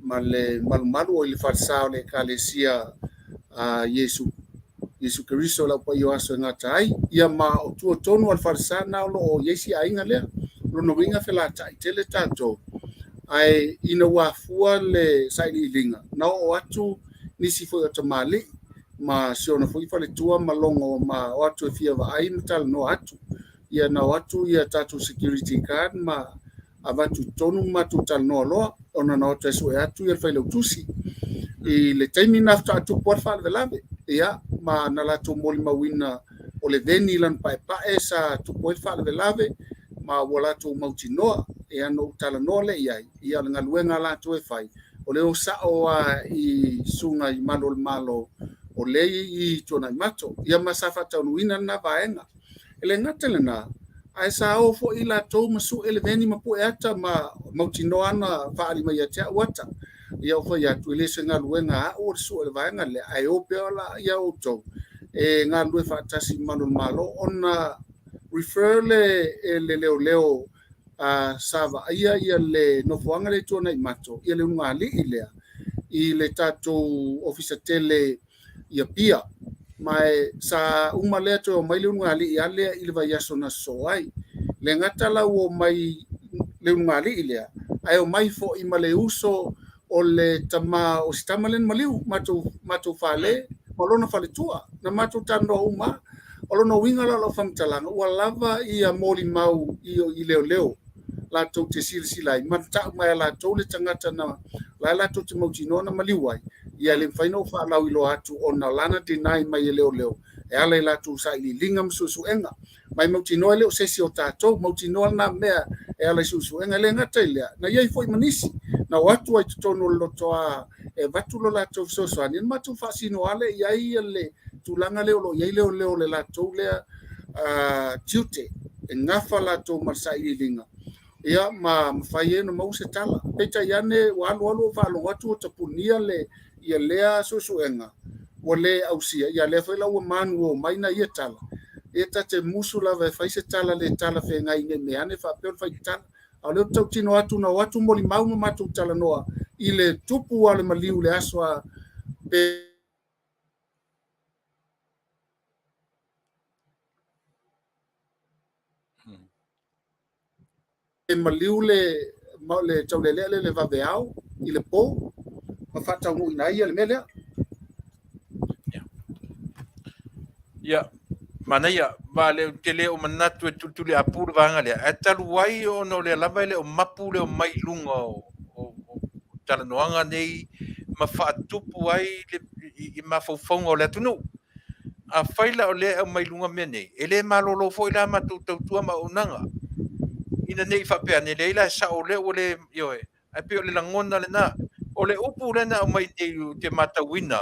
ma le malumalu o i le falesa o le Ekalesia a Iesu Iesu Keriso le Au Paia o Aso e gata ai. Ia ma o tua tonu o le falesa na o lo o i ai si aiga lea. O lona uiga felatai tele tatou. Ae ina ua afua le sailiiliga, na oo atu nisi foi o tamalii ma si ona foi faletua ma logo ma o atu e fia vaai ma talanoa atu. Ia na o atu ia tatou security guard ma avatu i totonu ma matou talanoa loa ona na o atu e sue atu ia le failautusi. I le taimi na faatoa tupu ai le faalavelave, ia ma na latou molimauina o le veni i lana paepae sa tupu ai le faalavelave ma ua latou mautinoa. Ia na ou talanoa lea i ai, ia o le galuega a latou e fai, o le o sao lava i susuga i malu o le Malo O lea e i i Tuanaimato. Ia ma sa faataunuuina lena vaega. E le gata i lena, ae sa o foi latou ma sue le veni ma pue ata ma mautinoa ana faaali mai ia te au ata. Ia ou fai atu, e le o se galuega a au o le sue o le vaega lea, ae o pea la ia outou e galulue faatasi ma malu o le Malo ona refer le e le leoleo a sa vaaia ia le nofoaga lea i Tuanaimato, ia le ulugalii lea i le tatou ofisa tele i Apia. Ma e sa uma lea toe omai le ulugalii a lea i le vaiaso na sosoo ai. Le gata la ua omai le ulugalii lea, ae omai foi ma le uso o le tama o si tama lea na maliu, matou, matou fale ma lona faletua. Na matou talanoa uma. O lona uiga la o lau faamatalaga, ua lava ia molimau i, i leoleo latou te silasila ai ma tau mai a latou le tagata na la latou te mautinoa na maliu ai, ia le mafai ona ou faalauiloa atu ona o lana deny mai e leoleo e ala i latou sailiiliga ma suesuega. Ma e mautinoa e le o se isi o tatou, mautinoa lena mea e ala i suesuega. E le gata i lea, na i ai foi ma nisi na o atu ai i totonu o le lotoa e avatu lo latou fesoasoani, na matou faasino lava lea i ai le tulaga lea o lo o i ai leoleo le latou lea tiute e gafa latou ma le sailiiliga ia ma mafai ai ona maua se tala. Peitai ane ua alu alu ou faalogo atu ua tapunia le ia lea suesuega ua le ausia, ia lea foi la ua manuo mai na ia tala. Ia ta te musu lava e fai se tala le talafeagai ne i mea ane faapea o le faitala. A o lea ou te tautino atu na o atu molimau ma matou talanoa i le tupu a le maliu i le aso a pe E maliu le le taulealea lea i le vaveao i le po ma faataunuuina ai le mea lea. Ia, manaia, ma le ou te le o manatu e tulituli apu le vaega lea, ae talu ai ona o lea lava e le o mapu le omai i luga o, o, o talanoaga nei ma faatupu ai le, i, i mafaufauga o le atunuu. Afai la o lea e aumai i luga mea nei, e le malolo foi la matou tautua ma auaunaga, ina ne i faapea ane, leai la e sao o lea ua le, ioe, ae pei o le lagona lena. O le upu lea na aumai nei ou te matauina,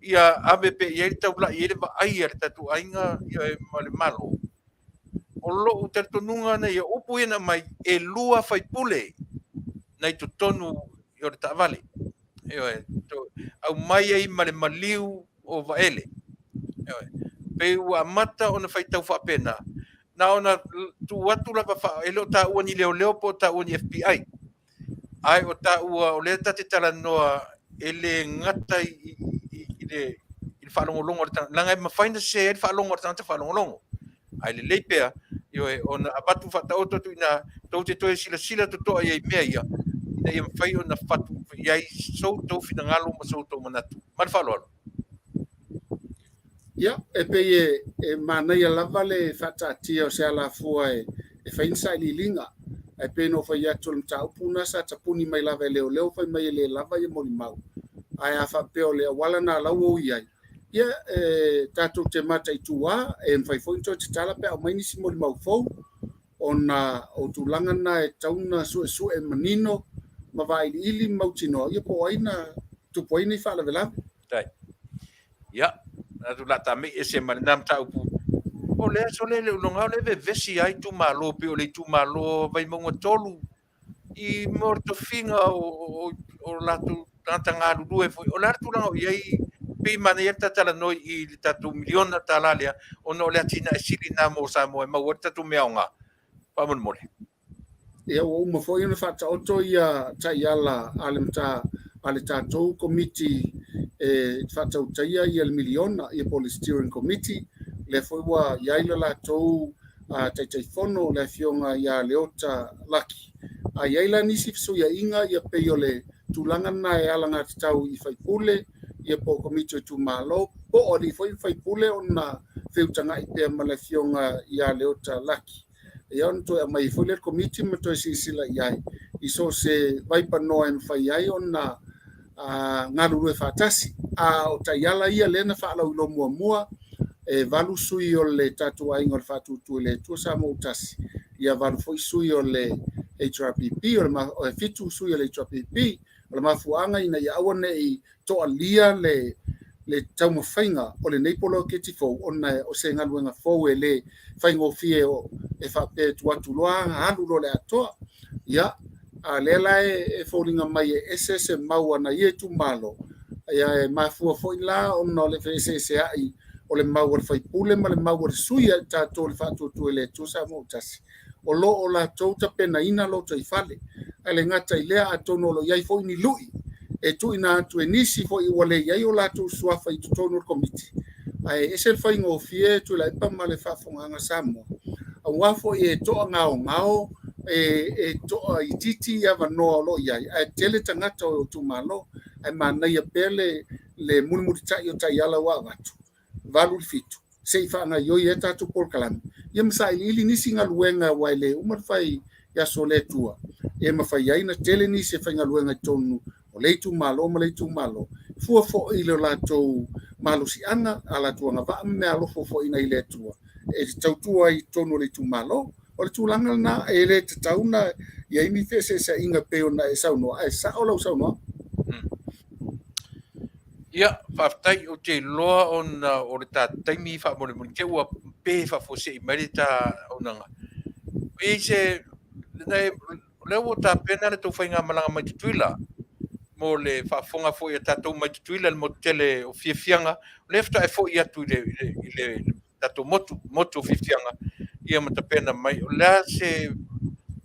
ia ave pea i ai le taulai i ai le vaai a le tatou aiga, ioe, ma le Malo. O lou talitonuga na ia, upu ia na aumai, e lua faipule na i totonu o le taavale. Ioe, aumai ai ma le maliu o Vaele. Ioe, pei ua amata ona faitau faapena, na ona tuu atu lava faa, e le o taua ni leoleo po o taua ni FBI, ae o taua o lea ta te talanoa e le gata i, i, i, le, i le faalogologo a le tagata, leaga e mafai ona sese ai le faalogo a le tagata faalogologo. Ae lelei pea, ioe, ona avatu faataoto atu i ina, tou te toe silasila totoa i ai i mea ia, ina ia mafai ona fatu i ai so outou finagalo ma so outou manatu. Ma le faaaloalo. Ia, e pei e, e manaia lava le faataatia o se alafua e, e fai ni sailiiliga. Ae pei ona ou fai atu o le mataupu lena sa tapuni mai lava e leoleo fai mai e le lava ia molimau. Ae a faapea o le auala lena la ua ui ai, ia e tatou te mataitu lava, e mafai foi ona toe tatala pe a aumai nisi molimau fou ona o tulaga na e tatau ona suesue manino ma vailiili ma mautinoa ia po o ai na tupu ai nei faalavelave. Tai. Ia, atu la ta mei ese ma lena mataupu. O le aso lea le uloga o le vevesi ai itumalo pei o le itumalo Vaimauga 3 i mo le tofiga o, o, o latou tagata galulue foi. O le a le tulaga o i ai pei manaia le tatalanoa i le tatou miliona tala lea ona o le atinae sili lena mo Samoa e maua ai le tatou mea aoga. Faamolemole. Ia ua uma foi ona faataoto ia taiala a le mata a le tatou komiti e faatautaia ia le miliona ia po o le steering committee lea foi ua i ai le latou Taitaifono le Afioga ia Leota Laki. A i ai la nisi fesuiaiga ia pei o le tulaga lena e alagatatau i faipule ia po o komiti o itumalo po o alii foi ma faipule ona feutagai pea ma le Afioga ia Leota Laki. Ia ona toe aumai ai foi lea le komiti ma toe silasila i ai i so o se vaipanoa e mafai ai ona galulue faatasi. A o taiala ia lea na faalauiloa muamua, e valu sui o le tatou aiga o le Faatuatua i le Atua Samoa ua Tasi, ia valu foi sui o le HRPP, o le fitu sui o le HRPP. O le mafuaaga ina ia aua ne i toalia le le taumafaiga o lenei poloketi fou ona o se galuega fou e le faigofie e faapea e tuu atu loa alu loa le atoa. Ia, a lea la e foliga mai e ese se mau a nai ia itumalo, ia e mafua foi la ona o le feeseeseai o le mau a le faipule ma le mau a le sui a i tatou o le Faatuatua i le Atua Samoa ua Tasi, o lo o latou tapenaina lotoifale. Ae le gata i lea, atonu o lo o i ai foi ni lui e tuuina atu e nisi foi ua le i ai o latou suafa i totonu o le Komiti, ae ese le faigofie Tuilaepa ma le faafofogaaga a Samoa, aua foi e toagaogao, e toaitiiti avanoa o lo o i ai, ae tele tagata o itumalo, ae manaia pea le mulimulitai o taiala ua avatu, 8 i le 7, se i faagaoioi ai tatou polokalame, ia ma sailiili nisi galuega aua e le uma le fai i aso o le Atua, e mafai ai ona tele nisi e faigaluega i totonu o le itumalo ma le itumalo, fua foi i lo latou malosiaga, a latou agavaa ma meaalofa ua foaiina i le Atua e tautua ai i totonu o le itumalo. O le tulaga lena, e le tatau ona i ai ni feeseeseaiga pei ona e saunoa, ae sao lau saunoaga. Ia, faafetai, ou te iloa ona o le ta taimi faamolemole, te ua pe faafuasei mai le ta auaunaga. E i ai se, o lea ua tapena le tou faigamalaga mai Tutuila mo le faafofoga foi a tatou mai Tutuila i le motu tele o Fiafiaga, o lea faatoa e foi atu i le tatou motu, motu o Fiafiaga, ia ma tapena mai. O le a se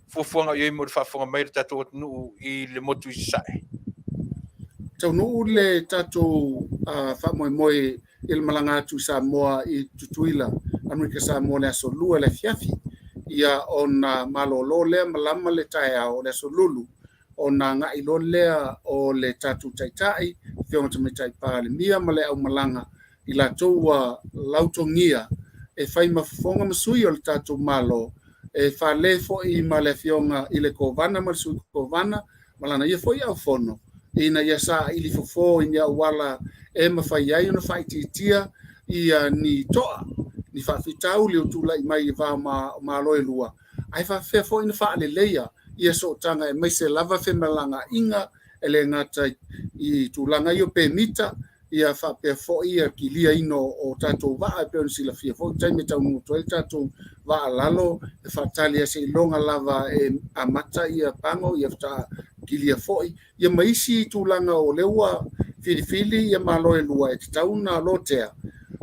fuafuaga o i ai mo le faafofoga mai a le tatou atunuu i le motu i Sasae? Taunuu le tatou faamoemoe i le malaga atu i Samoa i Tutuila, Amerika Samoa i le aso 2 i le afiafi, ia ona malolo lea malama le taeao o le aso Lulu, ona agai loa lea o le tatou Taitai, Afioga Tamaitai Palemia ma le aumalaga i latou ua lautogia e fai ma fofoga ma sui o le tatou Malo, e fale foi ma le Afioga i le Kovana ma le Sui Kovana ma lana ia foi aufono, ina ia saili fofo i ni auala e mafai ai ona faaitiitia ia ni toa, ni faafitauli o tulai mai i va o Malo e lua, ae faapefea foi ona faaleleia ia sootaga aemaise lava femalagaaiga e le gata i tulaga ia o pemita, ia faapea foi ia kiliaina o tatou vaa e pei ona silafia foi i taimi e taunuu atu ai le tatou vaa lalo e faatali ai seiloga lava e amata ia pago ia faatoa kilia foi ia ma isi tulaga o lea ua filifili ia Malo e lua e tatau ona lotea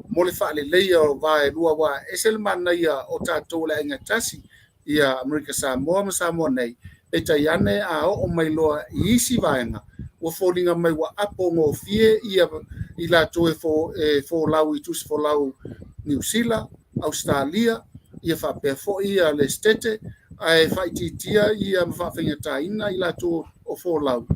mo le faaleleia o va e lua aua e ese le manaia o tatou o le aiga e tasi ia Amerika Samoa ma Samoa nei, peitai ane a oo mai loa i isi vaega, ua foliga mai ua apo gofie ia i latou e, fo, e folau i tusi folau Niu Sila, Ausetalia, ia faapea foi ia le Setete, ae faaitiitia ia ma faafaigataina i latou o folau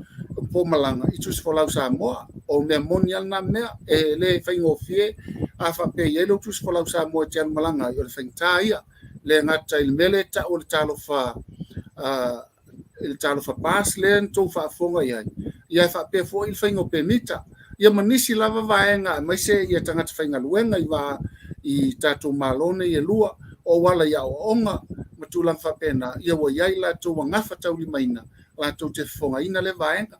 po malaga i tusi folau Samoa. O mea moni lava lena mea, e le faigofie a faapea e i ai lou tusi folau Samoa e te alu malaga ai, o le faigata ia. Le gata i le mea lea e tau o le talofa i le talofa pass lea na tou faafofoga i ai, ia e faapea foi le faiga o pemita, ia ma nisi lava vaega aemaise ia tagata faigaluega i va i tatou Malo nei e lua, o auala i aoaoga ma tulaga faapena, ia ua i ai latou ua gafataulimaina latou te fofogaina lea vaega.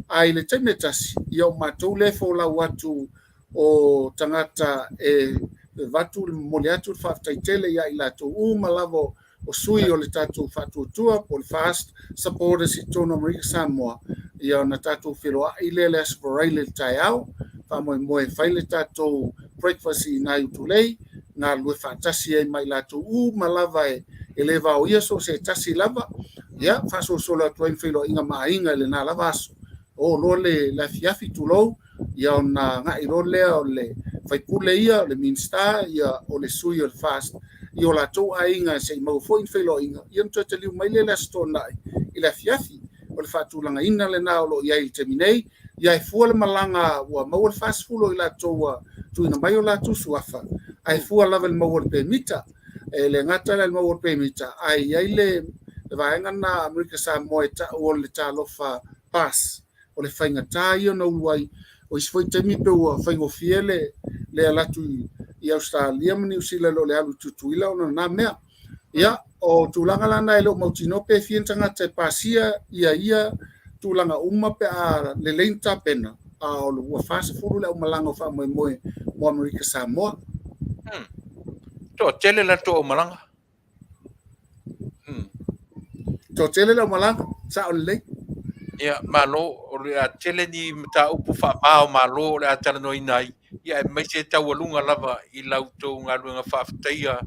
Ae i le taimi e tasi, ia o matou lea e folau atu o tagata e avatu le momoli atu le faafetai tele ia i latou uma lava o sui o le tatou faatuatua po o le FAST supporters i totonu o Amerika Samoa, ia ona tatou feloai lea le Aso Faraile i le taeao, faamoemoe e fai le tatou breakfast i nai Utulei, galulue faatasi ai ma i latou uma lava e le vaoia so o se tasi lava, ia faasolosolo atu ai ma feiloaiga ma aiga i lena lava aso. Oo loa le afiafi, tulou, ia ona agai loa lea o le faipule ia, o le Minisita, ia o le sui o le FAST i o latou aiga se i maua foi ni feiloaiga, ia ona toe taliu mai lea i le Aso Toonai i le afiafi. O le faatulagaina lena o lo o i ai i le taimi nei. Ia e fua le malaga ua maua le 40 o i latou ua tuuina mai o latou suafa, ae fua lava i le maua o le pemita. E le gata la i le maua o le pemita, ae i ai le vaega lena a Amerika Samoa e tau o le talofa pass. O le faigata ia ona ulu ai. O isi foi taimi pe ua faigofie le le alu atu i Ausetalia ma Niu Sila i lo le alu i Tutuila ona o lena mea. Ia, o tulaga la na e le o mautinoa pe fia ni tagata e pasia ia ia tulaga uma pe a lelei ni tapena. a o le ua 40 le aumalaga o faamoemoe mo Amerika Samoa. Toatele la le aumalaga. Toatele le aumalaga, sao lelei. Ia, malo, o le a tele ni mataupu faava o Malo o le a talanoaina ai, ia aemaise taualuga lava i la outou galuega faafetaia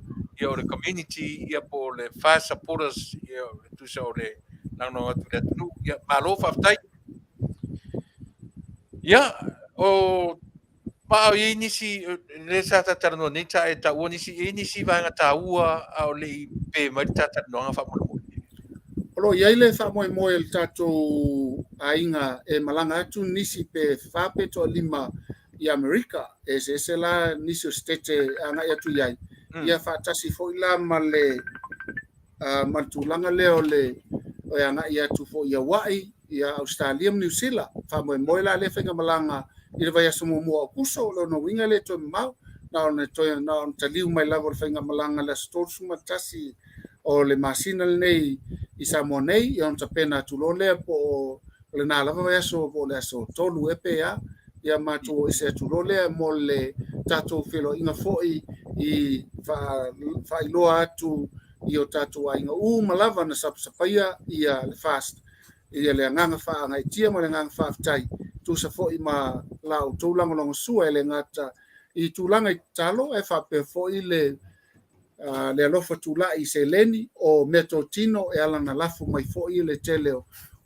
ia o le community ia po o le FAST supporters ia e tusa o le lagolago atu i le atunuu. Ia, malo faafetai. Ia, o ma o i ai nisi, lea sa ta talanoa nei, sa e taua nisi, e i ai nisi vaega taua a o le i pe mai le ta talanoaga faamolemole. O lo o i ai le faamoemoe o le tatou aiga e malaga atu nisi pe 4 pe toalima i Amerika, e eseese la nisi o setete e agai atu i ai, ia faatasi foi la ma le ma le tulaga lea o le e agai atu foi i Hawaii, ia Ausetalia ma Niu Sila. Faamoemoe la lea faigamalaga i le vaiaso muamua o Aokuso, o lona uiga e le toe mamao, na ona toe na ona taliu mai lava o le faigamalaga i le aso 31 o le masina lenei i Samoa nei, ia ona tapena atu loa lea po o lena lava vaiaso po o le aso 3 ea pe a, ia matou o ese atu loa lea mo le tatou feiloaiga foi i faailoa atu i o tatou aiga uma lava na sapasapaia ia le FAST ia le agaga faagaitia ma le agaga faafetai, tusa foi ma la outou lagolagosua e le gata i tulaga i tatalo ae faapea foi le le alofa tulai i seleni o meatotino e ala ona lafo mai foi le tele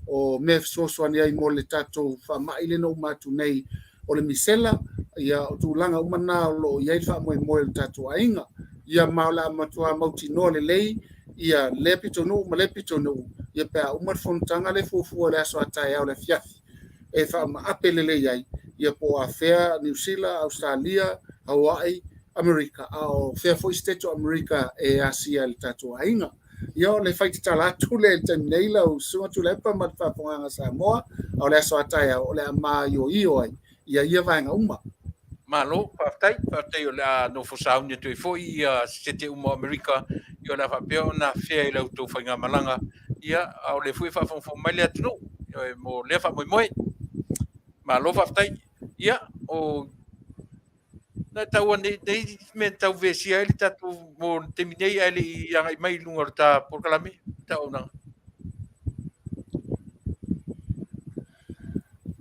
o mea e fesoasoani ai mo le tatou faamai lea na uma atu nei o le misela. Ia, o tulaga uma na o lo o i ai le faamoemoe o le tatou aiga. Ia, ma o le a matua mautinoa lelei ia lea pitonuu ma lea pitonuu, ia pe a uma le fonotaga lea e fuafua i le aso a taeao i le afiafi e faamaape lelei ai, ia po o afea Niu Sila, Ausetalia, Hawaii, Amerika, a o fea foi state o Amerika e asia e le tatou aiga. Ia, o le faitatala atu lea i le taimi nei lau Susuga Tuilaepa ma le faafofogaaga a Samoa, a o le aso a taeao o le a maioio ai ia ia vaega uma. Malo, faafetai, faafetai o le a nofo sauni atu ai foi ia sitete uma o Amerika, ia o le a faapea ona afea i la outou faigamalaga, ia a o lea foi e faafogafoga mai le atunuu mo lea faamoemoe. Malo faafetai. Ia, o na taua nei, nei mea tau vesia ai le tatou mo le taimi nei ae le i agai mai i luga o le ta polokalame, ta auaunaga.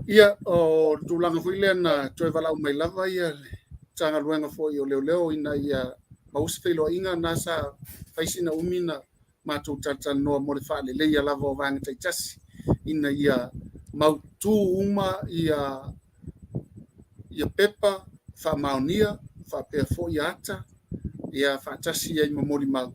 Ia, o le tulaga foi lea na toe valaau mai lava ia le Matagaluega foi o Leoleo ina ia maua se feiloaiga na sa fai sina umi na matou talatalanoa mo le faaleleia lava o vaega taitasi ina ia mautu uma ia ia pepa faamaonia faapea foi ata ia faatasi ai ma molimau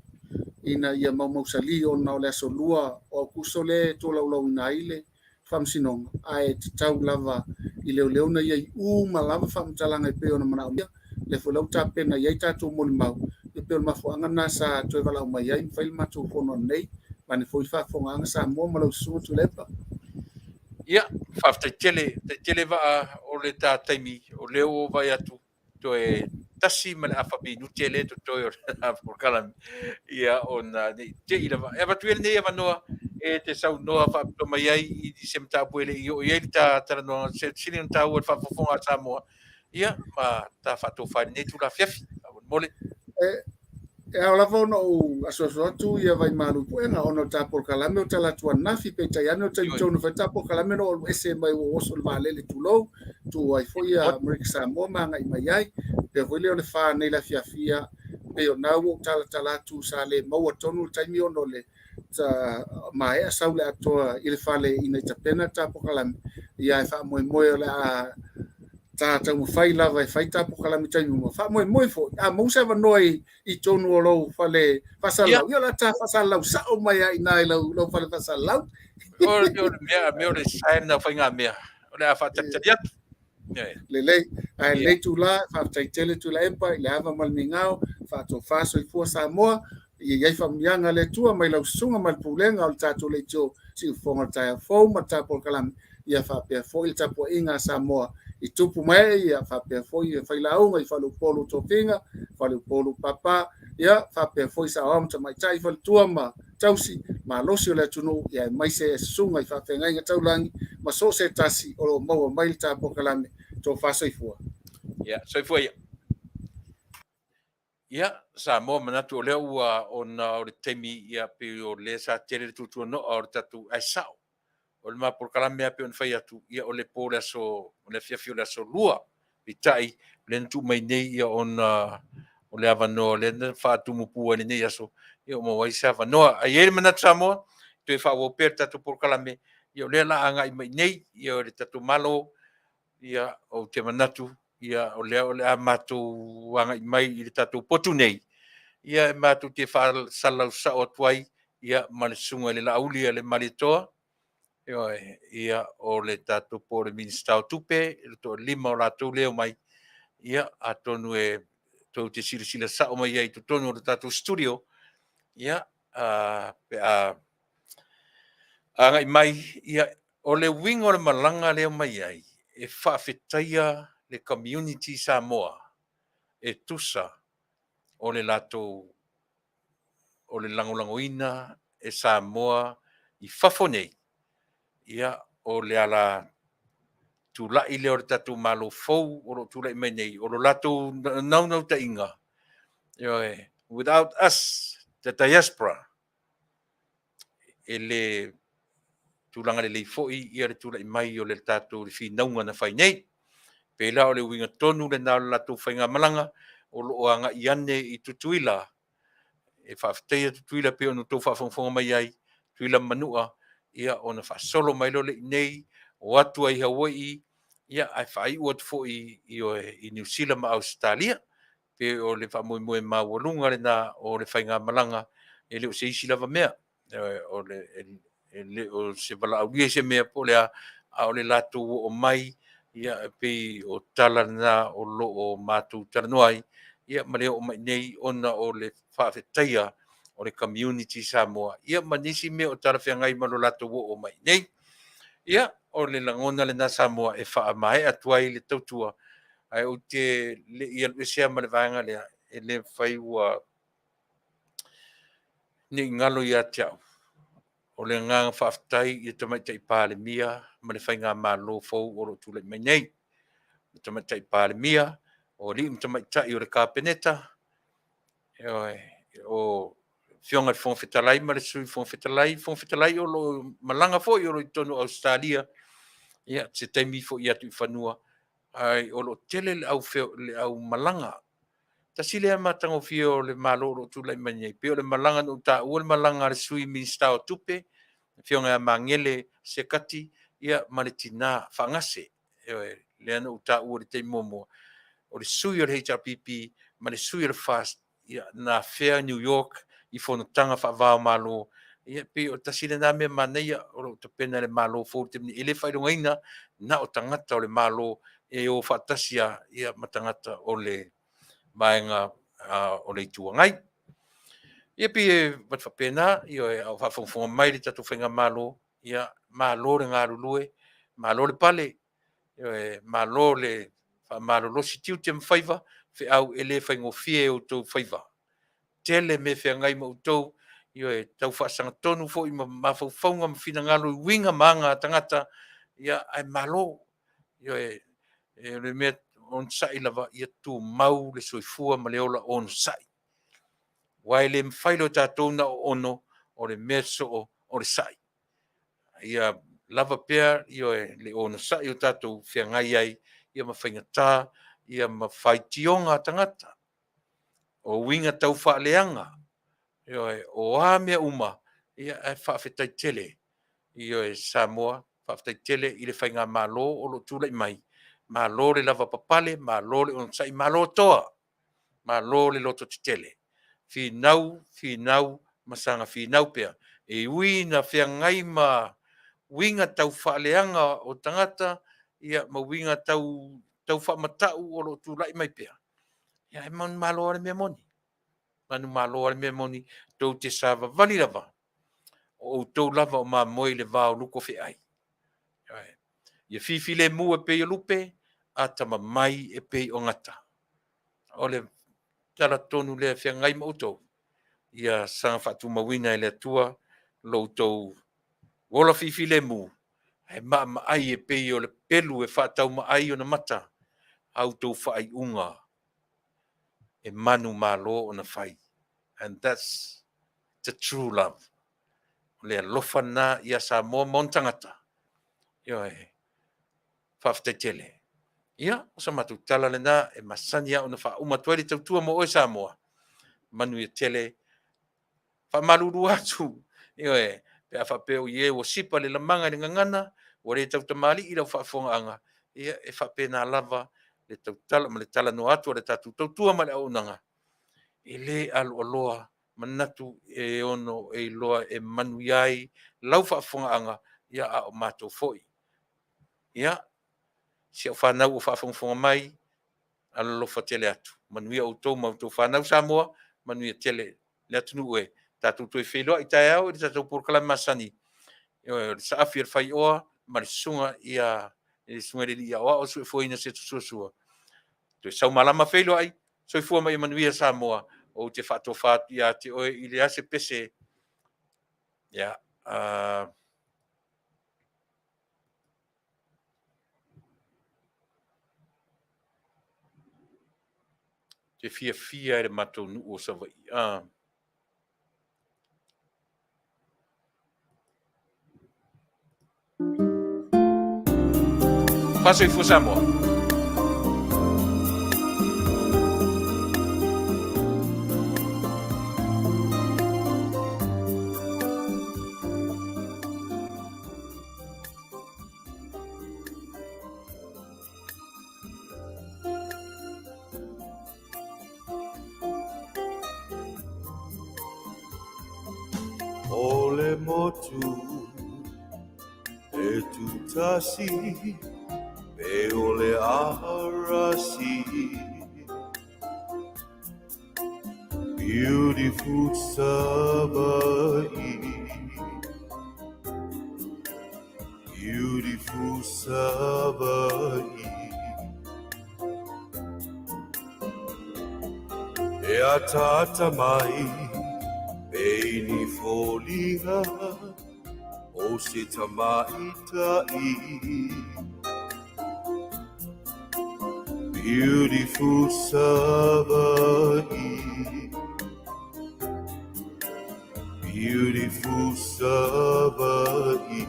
ina ia maumausali ona o le aso 2 o Aokuso lea e tolaulauina ai le Faamasinoga, ae tatau lava i leoleo na i ai uma lava faamatalaga e pei ona manaomia, lea foi la ua tapena i ai tatou molimau, e pei o le mafuaaga lena sa toe valaau mai ai ma fai le matou fono ananei, vaeane foi le faafofogaaga Samoa ma lau Susuga Tuilaepa. Ia, faafetai tele, faafetai tele Vaa o le ta taimi, o lea ua ou vaai atu toe tasi ma le afa minute lea totoe o le polokalame, ia ona ne i te i lava. E avatu ia lenei avanoa e te saunoa faapitoa mai ai i se mataupu e le i oo i ai le ta talanoaga, se sili ona taua i le faafofoga a Samoa, ia ma ta faatofa i lenei itula afiafi. Faamolemole. E ao lava ona ou asuasu atu ia Vaimalu Puega ona o le ta polokalame o tala atu ananafi, peitai ane o le taimi tonu e fai ta polokalame na ou alu ese mai ua ou oso i le vaalele tulou, tu ai foi ia Amerika Samoa ma agai mai ai. Pea foi lea o le fa nei le afiafi ia, pei o na ua ou talatala atu sa le maua tonu le taimi ona o le sa maea sau le atoa i le fale ina i tapena le ta polokalame, ia e faamoemoe o le a ta taumafai lava e fai ta polokalame i taimi uma. Faamoemoe foi, a maua se avanoa i, i tonu o lou fale faasalalau, ia o le a ta faasalalau sao mai lava i ina i lau, lau fale faasalalau. O le mea, mea o le sae na faiga mea, o le a faatalitali atu. Lelei, ae lenei itula, faafetai tele Tuilaepa i le ava ma le migao, faatofa soifua Samoa, ia i ai faamanuiaga a le Atua mai lau susuga ma le pulega o le tatou leitio siufofoga o le taeao fou ma le ta polokalame, ia faapea foi le tapuaiga a Samoa i tupu ma ee, ia faapea foi ia failauga i Faleupolu o Tofiga, Faleupolu o Papa, Ia, faapea foi saoao ma tamaitai, faletua ma tausi, malosi o le atunuu, ia aemaise e susuga i faafeagaiga taulagi ma so o se tasi o lo o maua mai le ta polokalame. Tofa soifua. Ia, soifua ia. Ia, Samoa manatu o lea ua ona o le taimi ia pei o lea sa tele le tuatuanoa o le tatou ae sao. O le ma polokalame lava pei ona fai atu, ia o le po o le aso, o le afiafi o le aso Lua. Peitai, o lea na tuu mai nei ia ona o le avanoa lea na faatumupu ai i lenei aso, ia ua maua ai se avanoa. Ae i ai le manatu Samoa, toe faaauau pea le tatou polokalame, ia o lea o le a agai mai i inei, ia o le tatou Malo, ia ou te manatu ia o lea o le a matou agai mai i le tatou potu nei, ia e matou te faasalalau sao atu ai ia ma le susuga i le Laauli a le Malietoa, ioe, ia o le tatou po o le Minisita o Tupe, le toalima o latou lea e omai, ia atonu e tou te silasila sao mai ai i totonu o le tatou studio, ia pe a agai mai, ia o le uiga o le malaga lea e omai ai, e faafetaia le community Samoa e tusa o le latou o le lagolagoina e Samoa i fafo nei, ia o le ala tulai lea o le tatou Malo fou o lo o tulai mai nei, o lo latou naunautaiga, ioe, without us, the diaspora, e le tulaga lelei foi ia le tulai mai o le tatou le finauga na fai nei. Pei la o le uiga tonu lena o le latou faigamalaga o lo o agai ane i Tutuila e faafetaia Tutuila pei ona outou faafogafoga mai ai, Tutuila ma Manua, ia ona faasolo mai loa lea i inei, o atu ai i Hawaii, ia ae faaiu atu foi i Niu Sila ma Ausetalia. Pei o le faamoemoe maualuga lena o le faigamalaga, e le o se isi lava mea. O le, e le o se valaaulia i se mea po o le a, a o le latou oo mai, ia e pei o tala na o lo o matou talanoa ai, ia ma le oo mai i inei ona o le faafetaia o le community Samoa, ia ma nisi mea o talafeagai ma lo latou oo mai i inei. Ia, o le lagona lena Samoa e faamaea atu ai le tautua, ae ou te le i alu ese lava ma le vaega lea, e le mafai ua ne i galo ia te au, o le agaga faafetai i le Tamaitai Palemia ma le Faigamalo fou o lo o tulai mai nei. Le Tamaitai Palemia, o alii ma tamaitai o le Kapeneta, ioe, o Afioga i le Fofoga Fetalai ma le Sui Fofoga Fetalai, Fofoga Fetalai o lo o malaga foi o lo o i totonu o Ausetalia, ia, se taimi foi atu i fanua, ae o lo o tele le au, le au malaga. Tasi lea matagofie o le Malo o lo o tulai mai nei, pei o le malaga na ou taua le malaga a le Sui Minisita o Tupe, le Afioga ia Magele Sekati, ia ma le tina Faagase, ioe, lea na ou taua i le taimi muamua, o le sui o le HRPP ma le sui o le FAST, ia, na afea New York i fonotaga faava o Malo. Ia, pei o tasi lena mea manaia o lo o tapena e le Malo fou i le taimi nei. E le faailogaina na o tagata o le Malo e o faatasi lava ia ma tagata o le vaega o le Itu Agai. Ia pei e avatu faapena, ioe, a o faafogafoga mai le tatou Faigamalo, ia malo le galulue, malo le pale, ioe, malo le faamalolosi tiute ma faiva, feau e le faigofie e outou faiva. Tele mea feagai ma outou, ioe, tau faasagatonu foi ma mafaufauga ma finagalo i uiga ma aga a tagata, ia, ae malo. Ioe, o le mea onosai lava, ia tumau le soifua ma le ola onosai. Aua e le mafai loa e tatou ona oono, o le mea soo o le sai. Ia lava pea, ioe, le onosai o tatou feagai ai ia ma faigata ia ma faitioga a tagata, o uiga tau faaleaga, ioe, o a mea uma, ia ae faafetai tele, ioe, Samoa, faafetai tele i le Faigamalo o lo o tulai mai, malo le lavapapale, malo le onosai, malo toa, malo le lototetele. Finau, finau ma saga finau pea. E ui ina feagai ma uiga tau faaleaga o tagata, ia ma uiga tau tau faamatau o lo o tulai mai pea, ia ae manumalo lava le mea moni. Manumalo lava le mea moni, tou te savavali lava, o outou lava o mamoe i le va o luko feai. Ia fifilemu e pei o lupe, atamamai e pei o gata. O le tala tonu lea e feagai ma outou, ia saga faatumauina e le Atua lo outou ola fifilemu, ae maamaai e pei o le pelu e faataumaai ona mata a outou faaiuga e manumalo ona fai. And that's the true love. O le alofa lena ia Samoa ma ona tagata. Ioe. Faafetai tele. Ia, o sa matou tala lena e masani lava ona faauma atu ai le tautua mo oe Samoa. Manuia tele. Faamalulu atu, ioe, pe a faapea o i e ua sipa le lamaga i le gagana, ua le tautamalii i lau faafofogaaga, ia e faapena lava le tautala ma le talanoa atu a le tatou tautua ma le auaunaga, e le aloaloa manatu e ono e iloa e manuia ai lau faafofogaaga, ia a o matou foi. Ia, si au fanau o faafogafoga mai, alolofa tele atu. Manuia outou ma a outou fanau Samoa, manuia tele le atunuu e. Tatou toe feiloai taeao i le tatou polokalame masani, ioe, o le Saafi a le Faioa ma le Susuga ia le Susuga i le Alii Aoao i le Suefuaina o se Suasua. Toe sau malama feiloai, soifua ma ia manuia Samoa. Ou te faatofa atu ia te oe i le a se pese, ia, te fiafia i le matou nuu o Savaii. Faasoifua Samoa. O le motu e tutasi pe o le arasi. Beautiful Savaii, beautiful Savaii. E ataata mai pei ni foliga o se tamaitai. Beautiful Savaii, beautiful Savaii.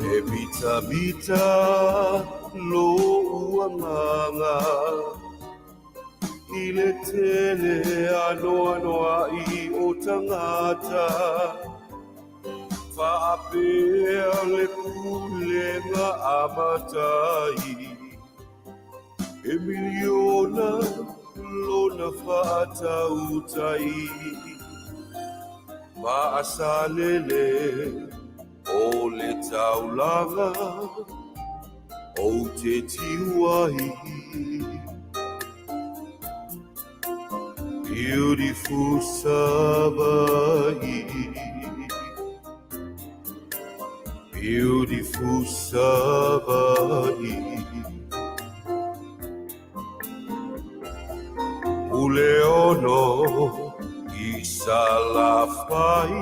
E mitamita lou agaga i le tele anoanoai o tagata. Faapea le pulega a matai, e miliona lona faatautai. Faasalele o le taulaga ou te tiu ai. Beautiful Savaii, beautiful Savaii. Puleono i Salafai,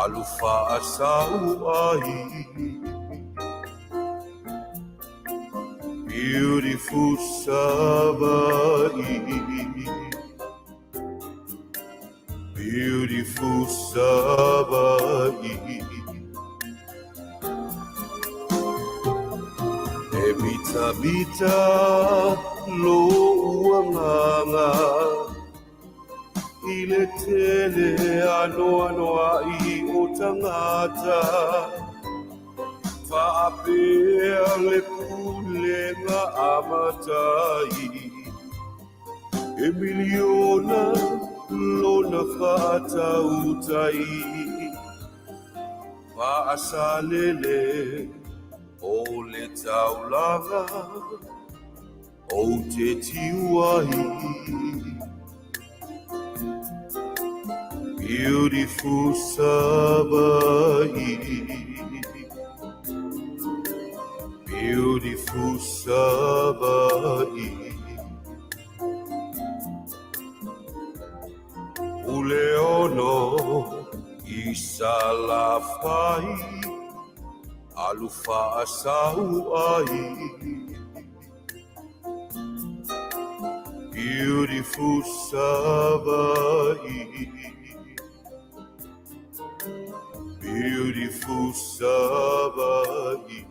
alu faasau ai. Beautiful Savaii, beautiful Savaii. E mitamita lou agaga i le tele anoanoai o tagata. Faapea le pulega a matai, e miliona lona faatautai. Faasalele o le taulaga ou te tiu ai. Beautiful Savaii, Beautiful Savaii. Puleono i Salafai, alu faasau ai. Beautiful Savaii. Beautiful Savaii.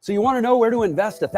So you want to know where to invest $1,000?